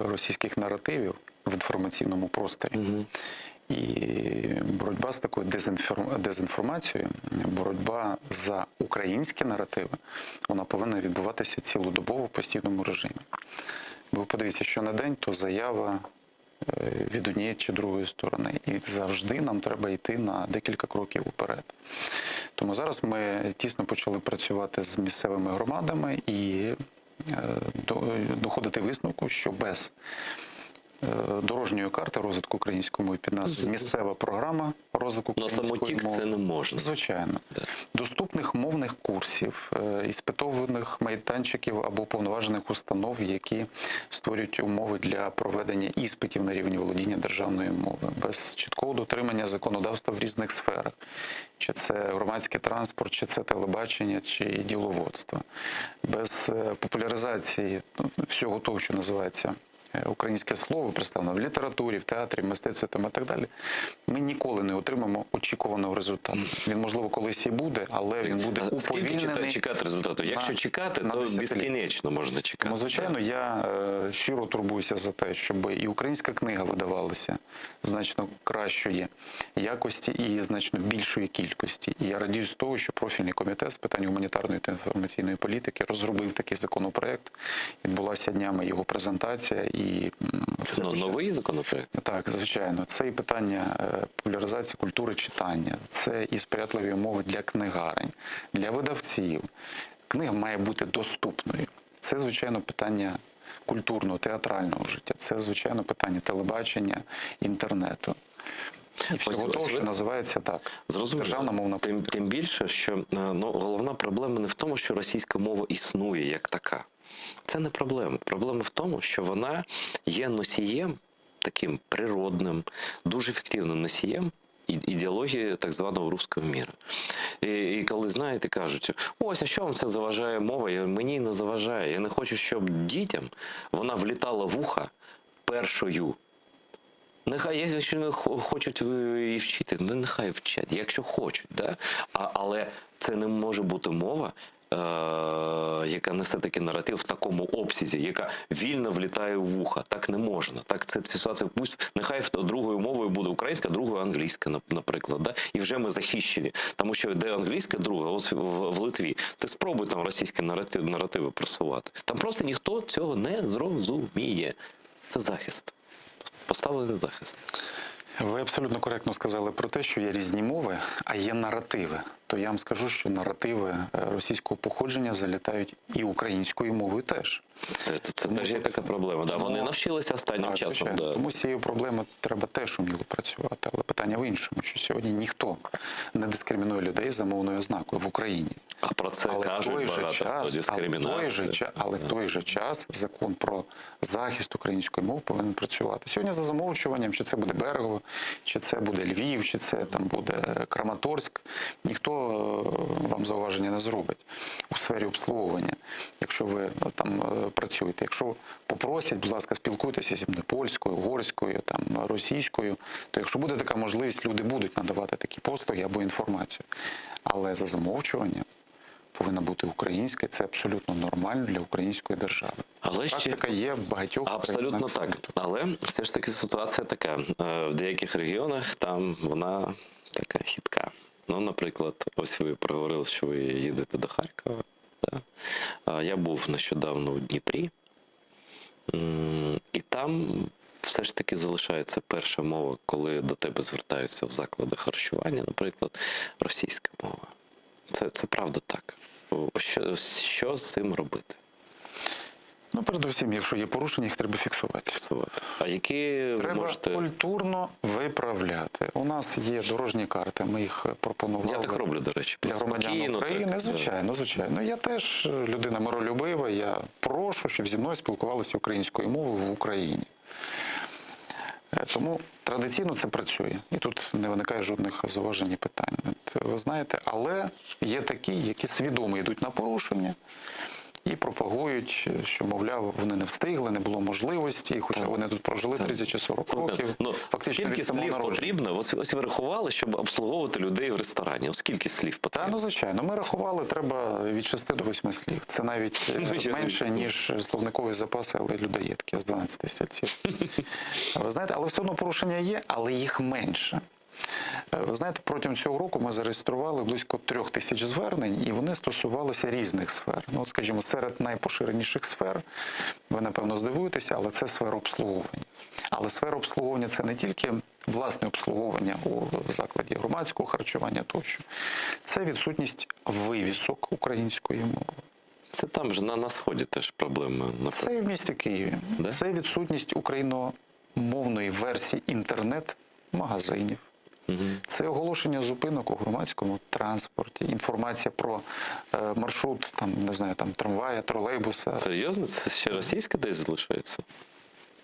російських наративів в інформаційному просторі. І боротьба з такою дезінформ... дезінформацією, боротьба за українські наративи, вона повинна відбуватися цілодобово в постійному режимі. Бо ви подивіться, що на день, то заява е, від однієї чи другої сторони. І завжди нам треба йти на декілька кроків уперед. Тому зараз ми тісно почали працювати з місцевими громадами і е, до- доходити висновку, що без е, дорожньої карти розвитку української мови під назвою місцева програма розвитку На української самотік мови. це не можна. Звичайно. Доступних мовних курсів, е, іспитованих майданчиків або повноважених установ, які створюють умови для проведення іспитів на рівні володіння державною мовою, без чіткого дотримання законодавства в різних сферах. Чи це громадський транспорт, чи це телебачення, чи діловодство. Без е, популяризації ну, всього того, що називається е, українське слово, представлено в літературі, в театрі, в мистецтві там і так далі, ми ніколи не отримаємо очікуваного результату. Він, можливо, колись і буде, але він буде А Скільки уповільнений. читати, чекати результату? Якщо на- чекати, на то десятиліття. безкінечно можна чекати. Тому, звичайно, я е, щиро турбуюся за те, щоб і українська книга видавалася значно кращої якості і значно більшої кількості. І я радію з того, що профільний комітет з питань гуманітарної та інформаційної політики розробив такий законопроект. Відбулася днями його презентація і м, Це ну, новий законопроект? так, звичайно, це і питання е, популяризації культури читання, це і сприятливі умови для книгарень, для видавців. Книга має бути доступною. Це, звичайно, питання культурного, театрального життя, це, звичайно, питання телебачення, інтернету. І всього Ось- того, ось що ви- називається так. Зрозуміло. Державна мовна тим, тим більше, що е, ну, головна проблема не в тому, що російська мова існує як така. Це не проблема. Проблема в тому, що вона є носієм таким природним, дуже ефективним носієм і- ідеології так званого руського міра. І, і коли знаєте, кажуть, ось, а що вам це заважає мова? Я, мені не заважає. Я не хочу, щоб дітям вона влітала в уха першою. Нехай, якщо вони хо- хочуть е, і вчити, ну нехай вчать, якщо хочуть, да? а, але це не може бути мова, е, яка несе такий наратив в такому обсязі, яка вільно влітає в вуха. Так не можна. Так це ситуація. Пусть нехай в- другою мовою буде українська, другою англійська, нап- наприклад. Да? І вже ми захищені. Тому що де англійська, друга, ось в, в Литві. Ти спробуй там російські наратив, наративи просувати. Там просто ніхто цього не зрозуміє. Це захист. Поставлений захист. Ви абсолютно коректно сказали про те, що є різні мови, а є наративи. То я вам скажу, що наративи е, російського походження залітають і українською мовою теж. Це, це, це теж є така проблема. Да. Вони Ну, навчилися останнім Так, часом. звичайно. Да. Тому з цією проблемою треба теж уміло працювати. Але питання в іншому, що сьогодні ніхто не дискримінує людей за мовною ознакою в Україні. А про це Але в кажуть той же багато хто час, але в дискримінація. той же ча- але в той же час закон про захист української мови повинен працювати. Сьогодні за замовчуванням, чи це буде Берегово, чи це буде Львів, чи це там буде Краматорськ, ніхто е, вам зауваження не зробить у сфері обслуговування, якщо ви е, там е, працюєте. Якщо попросять, будь ласка, спілкуйтеся зі мною польською, угорською, там російською, то якщо буде така можливість, люди будуть надавати такі послуги або інформацію. Але за замовчуванням повинна бути українська, і це абсолютно нормально для української держави. Але ще Практика є в багатьох Абсолютно країнах так. світу. Але все ж таки ситуація така. Е, В деяких регіонах там вона така хитка. Ну, наприклад, ось ви проговорили, що ви їдете до Харкова. Да? А Я був нещодавно у Дніпрі, М, і там все ж таки залишається перша мова, коли до тебе звертаються в закладах харчування, наприклад, російська мова. Це, це правда так. О, Що, що з цим робити? Ну, передусім, якщо є порушення, їх треба фіксувати. Фіксувати. А які ви Треба можете. культурно виправляти. У нас є дорожні карти, ми їх пропонували. Я так роблю, до речі, для громадян спокійно України. так, Звичайно, звичайно. Я теж е, людина миролюбива. Я прошу, щоб зі мною спілкувалися українською мовою в Україні. Е, Тому традиційно це працює, і тут не виникає жодних зауважень і питань. От, Ви знаєте, але є такі, які свідомо йдуть на порушення і пропагують, що, мовляв, вони не встигли, не було можливості, хоча вони тут прожили 30 чи 40 Слухайте, років. Ну, фактично скільки від самого слів народження. потрібно? Ось, ось ви рахували, щоб обслуговувати людей в ресторані. Ось скільки слів Та потрібно? ну звичайно, ми рахували, треба від 6 до 8 слів. Це навіть е, Ну, я менше, не- ніж словниковий запас, але людоєдки з 12 стільців. Ви знаєте, але все одно порушення є, але їх менше. Е, Ви знаєте, протягом цього року ми зареєстрували близько 3000 звернень, і вони стосувалися різних сфер. Ну, от, скажімо, серед найпоширеніших сфер, ви напевно здивуєтеся, але це сфера обслуговування. Але сфера обслуговування це не тільки власне обслуговування у закладі громадського харчування тощо, це відсутність вивісок української мови. Це там же на, на сході теж проблема. напевно. Це і в місті Києві. Да? Це відсутність україномовної версії інтернет-магазинів. Це оголошення зупинок у громадському транспорті, інформація про е, маршрут, там, не знаю, там, трамвая, тролейбуса. Серйозно? Це ще російська десь залишається?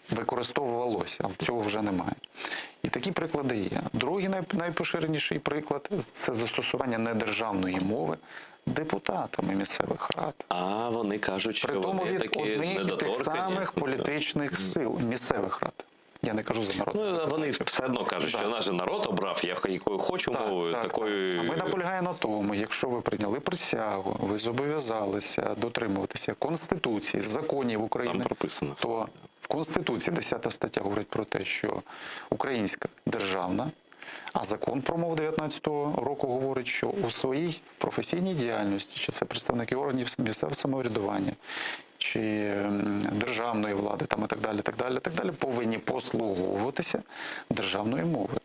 Використовувалося, але цього вже немає. І такі приклади є. Другий най- найпоширеніший приклад це застосування недержавної мови депутатами місцевих рад. А вони кажуть, що При тому вони від такі одних і тих недоторкані. самих політичних сил місцевих рад. Я не кажу за народ. Ну, а вони все одно кажуть, що наш же народ обрав, я якою хочу мовою, так, такою. А ми наполягаємо на тому, якщо ви прийняли присягу, ви зобов'язалися дотримуватися Конституції, законів України, Там прописано. то в Конституції 10 стаття говорить про те, що українська державна, а закон про мову 19-го року говорить, що у своїй професійній діяльності, чи це представники органів місцевого самоврядування, чи м, державної влади, там і так далі, так далі, так далі, повинні послуговуватися державною мовою.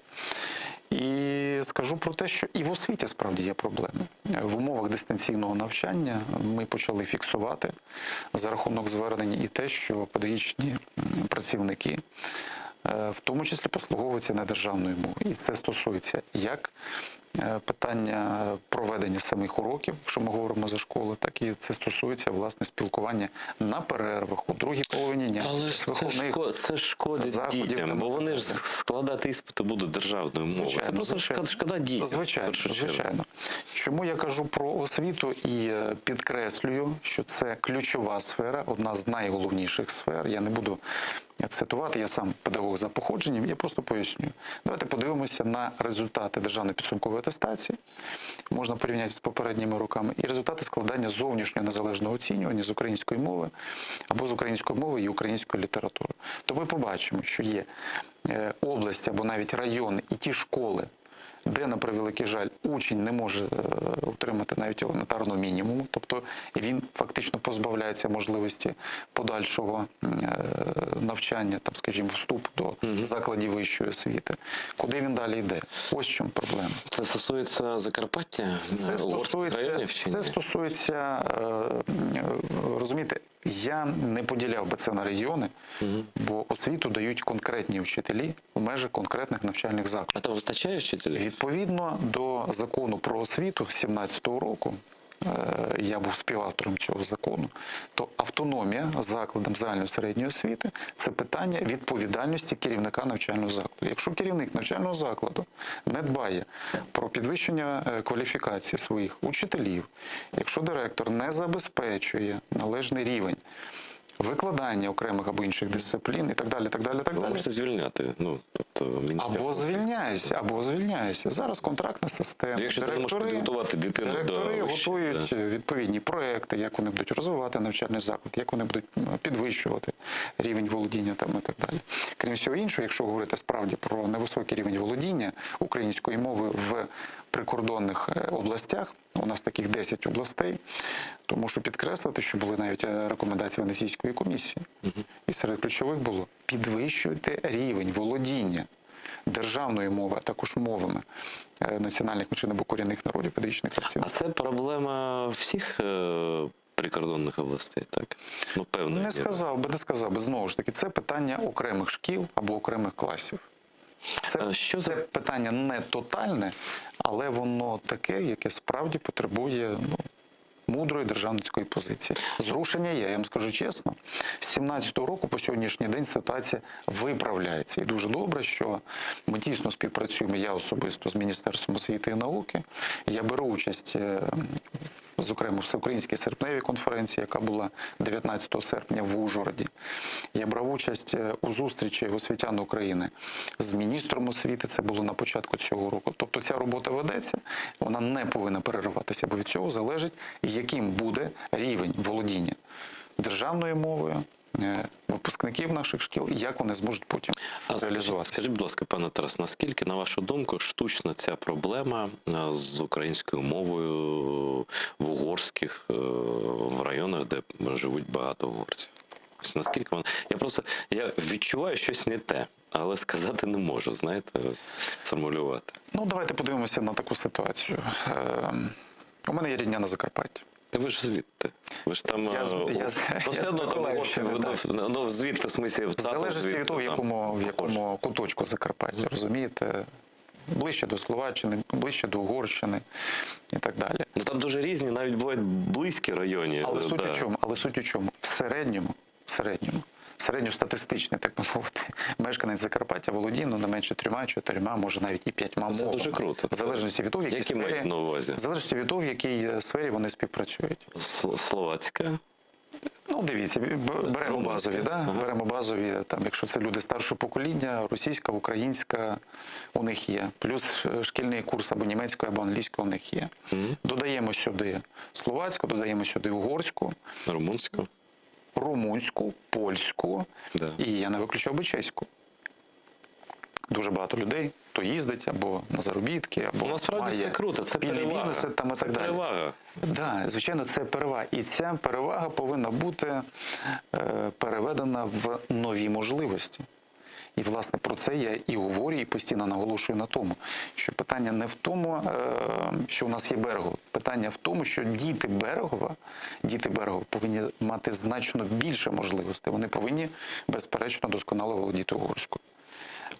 І скажу про те, що і в освіті справді є проблеми. В умовах дистанційного навчання ми почали фіксувати за рахунок звернень і те, що педагогічні м, працівники, е, в тому числі послуговуються недержавною мовою. І це стосується як е, питання проведення самих уроків, якщо ми говоримо за школи, так і це стосується власне спілкування на перервах у другій половині дня, Але з ж це, виховних шко- це ж шкодить заходів дітям, там бо і вони так ж далі. складати іспити будуть державною мовою. Це просто звичайно. шкода, шкода дітям. в Звичайно, першу чергу. звичайно. Чому я кажу про освіту і е, підкреслюю, що це ключова сфера, одна з найголовніших сфер. Я не буду цитувати, я сам педагог за походженням, я просто поясню. Давайте подивимося на результати державної підсумкової атестації. Можна порівняти з попередніми роками, і результати складання зовнішнього незалежного оцінювання з української мови або з української мови і української літератури. То ми побачимо, що є е, області або навіть райони і ті школи, Де, на превеликий жаль, учень не може е, отримати навіть елементарного мінімуму, тобто він фактично позбавляється можливості подальшого е, навчання, там, скажімо, вступу до закладів вищої освіти. Куди він далі йде? Ось в чому проблема. Це стосується Закарпаття, Це е, угорських стосується, районів чи це ні? стосується, е, е, розумієте, я не поділяв би це на регіони, бо освіту дають конкретні вчителі в межах конкретних навчальних закладів. А там вистачає вчителів? Відповідно до закону про освіту 2017 року, е, я був співавтором цього закону, то автономія закладам загальної середньої освіти це питання відповідальності керівника навчального закладу. Якщо керівник навчального закладу не дбає про підвищення е, кваліфікації своїх учителів, якщо директор не забезпечує належний рівень викладання окремих або інших дисциплін і так далі, так далі, так Ви далі. можете звільняти. Ну, тобто, міністерство. Або звільняйся, або звільняйся. Зараз контрактна система. Якщо ти не можеш підготувати дитину до директори вищої, готують відповідні проекти, як вони будуть розвивати навчальний заклад, як вони будуть м, підвищувати рівень володіння там і так далі. Крім всього іншого, якщо говорити справді про невисокий рівень володіння української мови в прикордонних е, областях, у нас таких 10 областей, то мушу підкреслити, що були навіть е, рекомендації Венеційської комісії. І серед ключових було підвищуйте рівень володіння державної мови, а також мовами е, національних меншин або корінних народів, педагогічних А працівників. це проблема всіх е, прикордонних областей, так? Ну, певно. Не сказав би, не сказав би. Знову ж таки, це питання окремих шкіл або окремих класів. Це, що це питання не тотальне, але воно таке, яке справді потребує ну, мудрої державницької позиції. Зрушення є, я вам скажу чесно, з 17-го року по сьогоднішній день ситуація виправляється. І дуже добре, що ми тісно співпрацюємо, я особисто з Міністерством освіти і науки. Я беру участь, е, зокрема, в Всеукраїнській серпневій конференції, яка була 19 серпня в Ужгороді. Я брав участь е, у зустрічі освітян України з міністром освіти. Це було на початку цього року. Тобто ця робота ведеться, вона не повинна перериватися, бо від цього залежить, яким буде рівень володіння державною мовою е, випускників наших шкіл, і як вони зможуть потім А реалізувати. Скажіть, будь ласка, пане Тарас, наскільки, на вашу думку, штучна ця проблема е, з українською мовою в угорських е, в районах, де живуть багато угорців? Ось наскільки вона. Я просто я відчуваю щось не те, але сказати не можу, знаєте, от, сформулювати. Ну, давайте подивимося на таку ситуацію. Е, У мене є рідня на Закарпатті. Та ви ж звідти. Ви ж там Я з- е, я з- ну, я все з одно там угорці, Миколаївщини, так. ну, ну, звідти, в смислі, В тато залежності звідти, від того, в там. якому, в якому куточку Закарпаття, розумієте? Ближче до Словаччини, ближче до Угорщини і так далі. Ну там дуже різні, навіть бувають близькі райони. Але суть да. у чому? Але суть у чому? В середньому, в середньому, середньостатистичний, так би мовити, мешканець Закарпаття володіє ну, не менше трьома, чотирма, може навіть і п'ятьма Це мовами. дуже круто. В залежності від того, в якій Які сфері, маєте на увазі? в залежності від того, в якій е, сфері вони співпрацюють. С- Словацька. Ну, дивіться, б- беремо базові, да? беремо базові, там, якщо це люди старшого покоління, російська, українська у них є. Плюс е, шкільний курс або німецької, або англійської у них є. Додаємо сюди словацьку, додаємо сюди угорську, Румунську, румунську, польську і я не виключав би чеську. Дуже багато людей то їздить або на заробітки, або Ну, насправді має це круто, це спільні перевага. бізнеси там і Це так далі. перевага. Да, звичайно, це перевага. І ця перевага повинна бути е, переведена в нові можливості. І, власне, про це я і говорю, і постійно наголошую на тому, що питання не в тому, е, що у нас є Берегово. Питання в тому, що діти Берегова, діти Берегова повинні мати значно більше можливостей. Вони повинні, безперечно, досконало володіти угорською.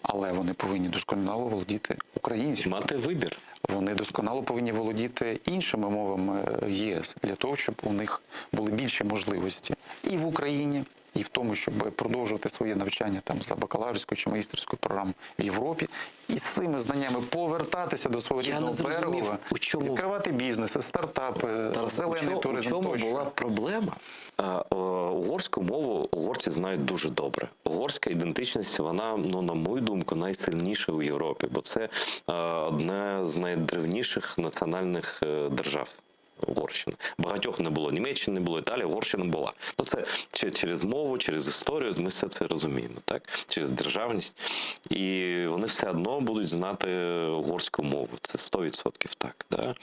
Але вони повинні досконало володіти українською. Мати вибір. Вони досконало повинні володіти іншими мовами е, ЄС для того, щоб у них були більші можливості і в Україні, і в тому, щоб продовжувати своє навчання там за бакалаврською чи магістерською програмою в Європі, і з цими знаннями повертатися до свого Я рідного не зрозумів, Берегова, у чому- відкривати бізнеси, стартапи, Тарас, зелений у чому, туризм. У чому тощо. була проблема? Е, е, Угорську мову угорці знають дуже добре. Угорська ідентичність, вона, ну, на мою думку, найсильніша у Європі, бо це е, одне з найдревніших національних е, держав. Угорщина. Багатьох не було. Німеччини не було, Італії, Угорщина була. Ну це ще через мову, через історію, ми все це розуміємо, так? Через державність. І вони все одно будуть знати угорську мову. Це 100% так. Да?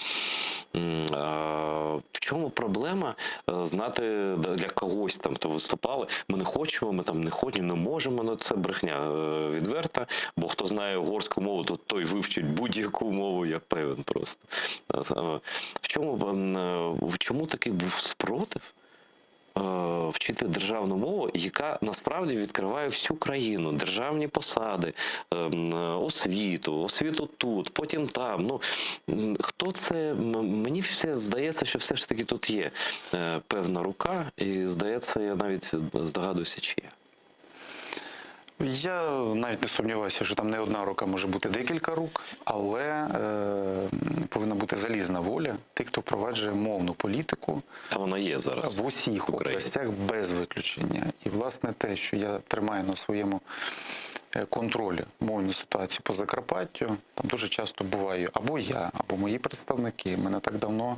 М, а, В чому проблема е, знати для когось там, хто виступали? Ми не хочемо, ми там не хочемо, не можемо. Ну це брехня е, відверта. Бо хто знає угорську мову, то той вивчить будь-яку мову, я певен просто. Е, В чому, м, е, в чому такий був спротив? е, Вчити державну мову, яка насправді відкриває всю країну, державні посади, ем, е, освіту, освіту тут, потім там. Ну м, хто це? М, Мені все здається, що все ж таки тут є е, певна рука, і здається, я навіть здогадуюся, чия. Я навіть не сумніваюся, що там не одна рука може бути декілька рук, але е, повинна бути залізна воля тих, хто впроваджує мовну політику. А вона є зараз в усіх областях без виключення. І власне те, що я тримаю на своєму е, контролі мовну ситуацію по Закарпаттю, там дуже часто буваю або я, або мої представники. Ми не так давно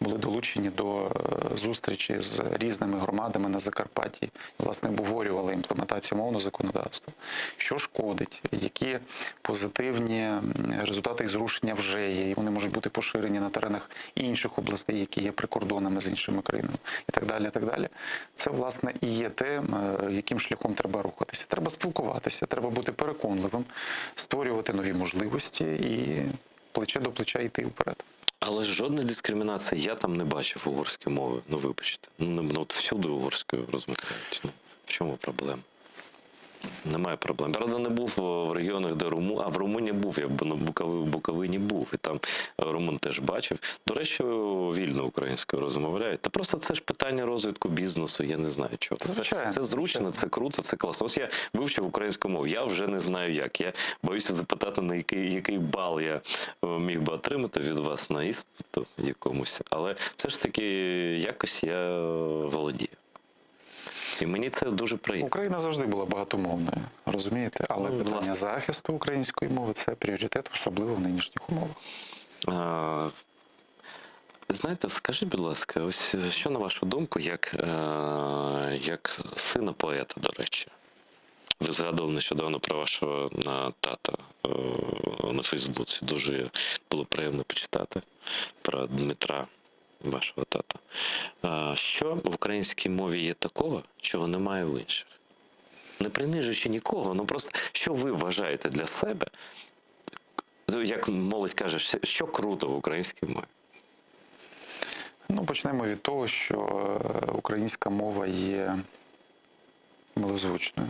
були долучені до е, зустрічі з різними громадами на Закарпатті. І, власне, обговорювали імплементацію мовного законодавства, що шкодить, які позитивні м, результати і зрушення вже є, і вони можуть бути поширені на теренах інших областей, які є прикордонами з іншими країнами, і так далі. І так далі. Це власне і є те, е, яким шляхом треба рухатися. Треба спілкуватися, треба бути переконливим, створювати нові можливості і плече до плеча йти вперед. Але ж жодної дискримінації я там не бачив угорської мови. Ну вибачте. Ну, не- ну от всюди угорською розмовляють. Ну, в чому проблема? Немає проблем. Правда, не був е, в регіонах, де Руму, а в Румунії був, я б на Букови- Буковині був, і там е, румун теж бачив. До речі, вільно українською розмовляють. Та просто це ж питання розвитку бізнесу, я не знаю чого. Це, Звичайно, це зручно, це круто, це класно. Ось я вивчив українську мову, я вже не знаю як. Я боюся запитати, на який, який бал я е, міг би отримати від вас на іспиту якомусь. Але все ж таки якось я е, володію. І мені це дуже приємно. Україна завжди була багатомовною, розумієте? Але Ну, питання власне. захисту української мови це пріоритет, особливо в нинішніх умовах. А, Знаєте, скажіть, будь ласка, ось що на вашу думку, як, е, як сина поета, до речі? Ви згадували нещодавно про вашого е, тата е, на Фейсбуці. Дуже було приємно почитати про Дмитра, вашого тата. Е, Що в українській мові є такого, чого немає в інших? Не принижуючи нікого, ну просто що ви вважаєте для себе, Ну, як молодь каже, що круто в українській мові? Ну, почнемо від того, що е, українська мова є милозвучною.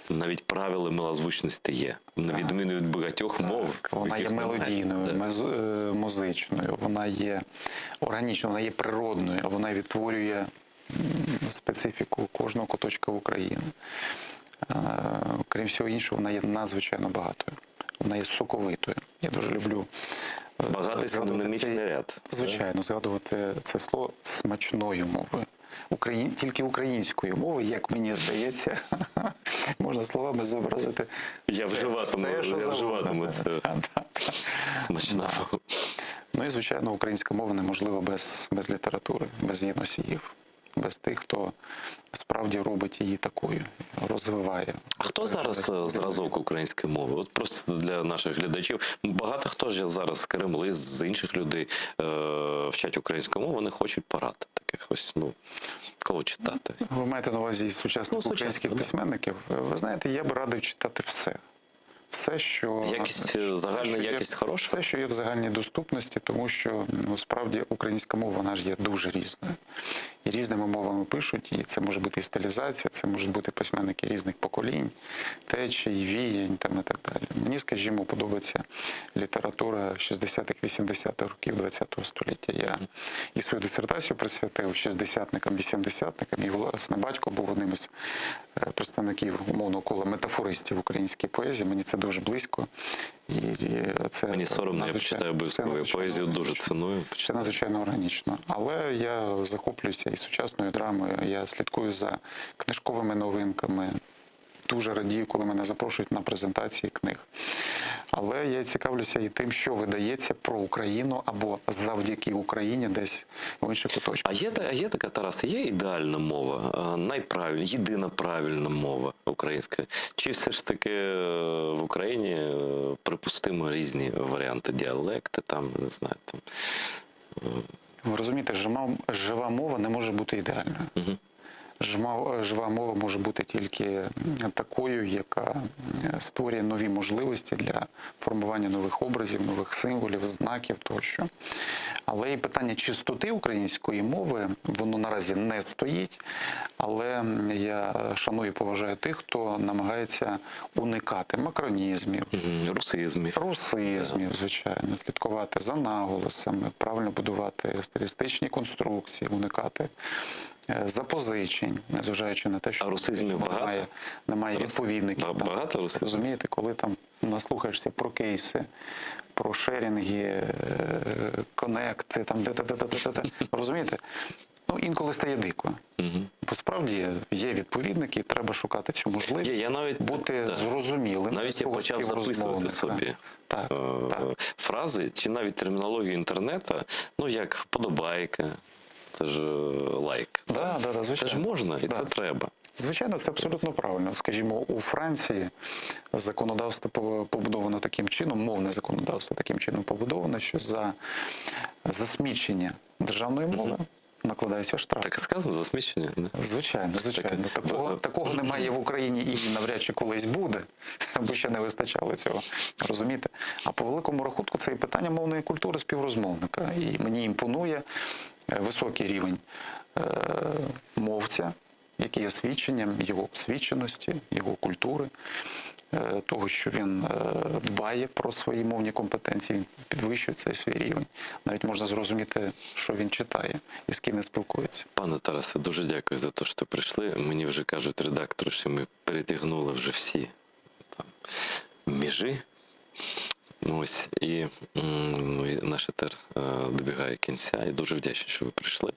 Навіть правила милозвучності є, на відміну від багатьох мов. Вона є яких немає. мелодійною, Да. мез- е, музичною, вона є органічною, вона є природною, вона відтворює м, специфіку кожного куточка України. Е, Крім всього іншого, вона є надзвичайно багатою. Вона є соковитою. Я дуже люблю е, Багатий згадувати синонімічний цей- ряд. Звичайно, згадувати це слово смачною мовою. Україн... Тільки українською мовою, як мені здається, можна словами зобразити. Я все- вживатиму, все, що я завгодно. вживатиму це. Смачна мова. Ну і звичайно, українська мова неможлива без, без літератури, без її носіїв, без тих, хто справді робить її такою, розвиває. А хто зараз е, зразок української мови? От просто для наших глядачів. Багато хто ж зараз з Кремли, з інших людей е, вчать українську мову, вони хочуть порад таких ось, ну, кого читати. Ви маєте на увазі із сучасних Ну, сучасних, українських да. письменників. Ви знаєте, я б радив читати все. Все, що Якість, е, все, загальна що є- якість хороша? Все, що є в загальній доступності, тому що ну, справді українська мова вона ж є дуже різною. І різними мовами пишуть, і це може бути і стилізація, це можуть бути письменники різних поколінь, течій, віянь там і так далі. Мені, скажімо, подобається література 60-х, 80-х років ХХ століття. Я і свою дисертацію присвятив шістдесятникам, вісімдесятникам, і власне батько був одним із е, представників умовного кола метафористів української поезії. Мені це дуже близько. І і це Мені соромно, я надзвичайно- почитаю це обов'язково. Я надзвичайно поезію дуже ціную. це надзвичайно органічно. Але я захоплююся і сучасною драмою, я слідкую за книжковими новинками. дуже радію, коли мене запрошують на презентації книг. Але я цікавлюся і тим, що видається про Україну або завдяки Україні десь в інших куточках. А є, та- а є така, Тарас, є ідеальна мова, е, найправильна, єдина правильна мова українська? Чи все ж таки е, в Україні е, припустимо різні варіанти, діалекти, там, не знаю, там. Ви розумієте, жива, жива мова не може бути ідеальною. Жива, жива мова може бути тільки такою, яка створює нові можливості для формування нових образів, нових символів, знаків тощо. Але і питання чистоти української мови, воно наразі не стоїть. Але я шаную і поважаю тих, хто намагається уникати макронізмів, русизмів, русизмів, звичайно, слідкувати за наголосами, правильно будувати стилістичні конструкції, уникати е, запозичень, незважаючи на те, що А русизмів багато? немає, немає відповідників. Ба- там. багато русизмів? Розумієте, коли там наслухаєшся про кейси, про шерінги, е, конекти, там де те те те те Розумієте? Ну, інколи стає дико. Бо справді є відповідники, треба шукати цю можливість Є, я навіть, бути так. зрозумілим. Навіть я свого почав записувати співрозмовника. собі е, фрази чи навіть термінологію інтернету, ну як вподобайка, це ж е, лайк. Да, да, да, це звичайно. ж можна і Да. це треба. Звичайно, це абсолютно правильно. Скажімо, у Франції законодавство по- побудовано таким чином, мовне законодавство таким чином побудовано, що за засмічення державної мови накладається штраф. Так сказано, засмічення? Да? Звичайно, звичайно. Такого, такого немає в Україні і навряд чи колись буде, бо ще не вистачало цього. Розумієте? А по великому рахунку це і питання мовної культури співрозмовника. І мені імпонує е, високий рівень е, мовця, який є свідченням його освіченості, його культури, е, того, що він е, дбає про свої мовні компетенції, він підвищує цей свій рівень. Навіть можна зрозуміти, що він читає і з ким він спілкується. Пане Тарасе, дуже дякую за те, що прийшли. Мені вже кажуть редактори, що ми перетягнули вже всі там міжі. Ну, Ось і, м, ну, і наш етер е, добігає кінця. Я дуже вдячний, що ви прийшли.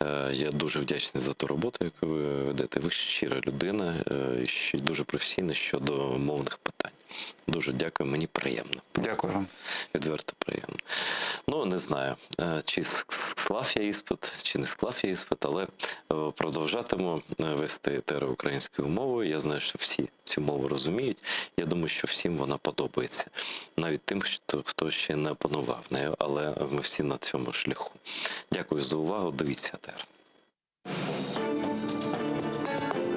Е, Я дуже вдячний за ту роботу, яку ви ведете. Ви щира людина, е, і ще й дуже професійна щодо мовних питань. Дуже дякую, мені приємно. Дякую вам. Відверто приємно. Ну, не знаю, е, чи с- склав я іспит, чи не склав я іспит, але е, продовжатиму е, вести етери українською мовою. Я знаю, що всі цю мову розуміють. Я думаю, що всім вона подобається. Навіть тим, хто, хто ще не опанував нею, але ми всі на цьому шляху. Дякую за увагу. Дивіться етер.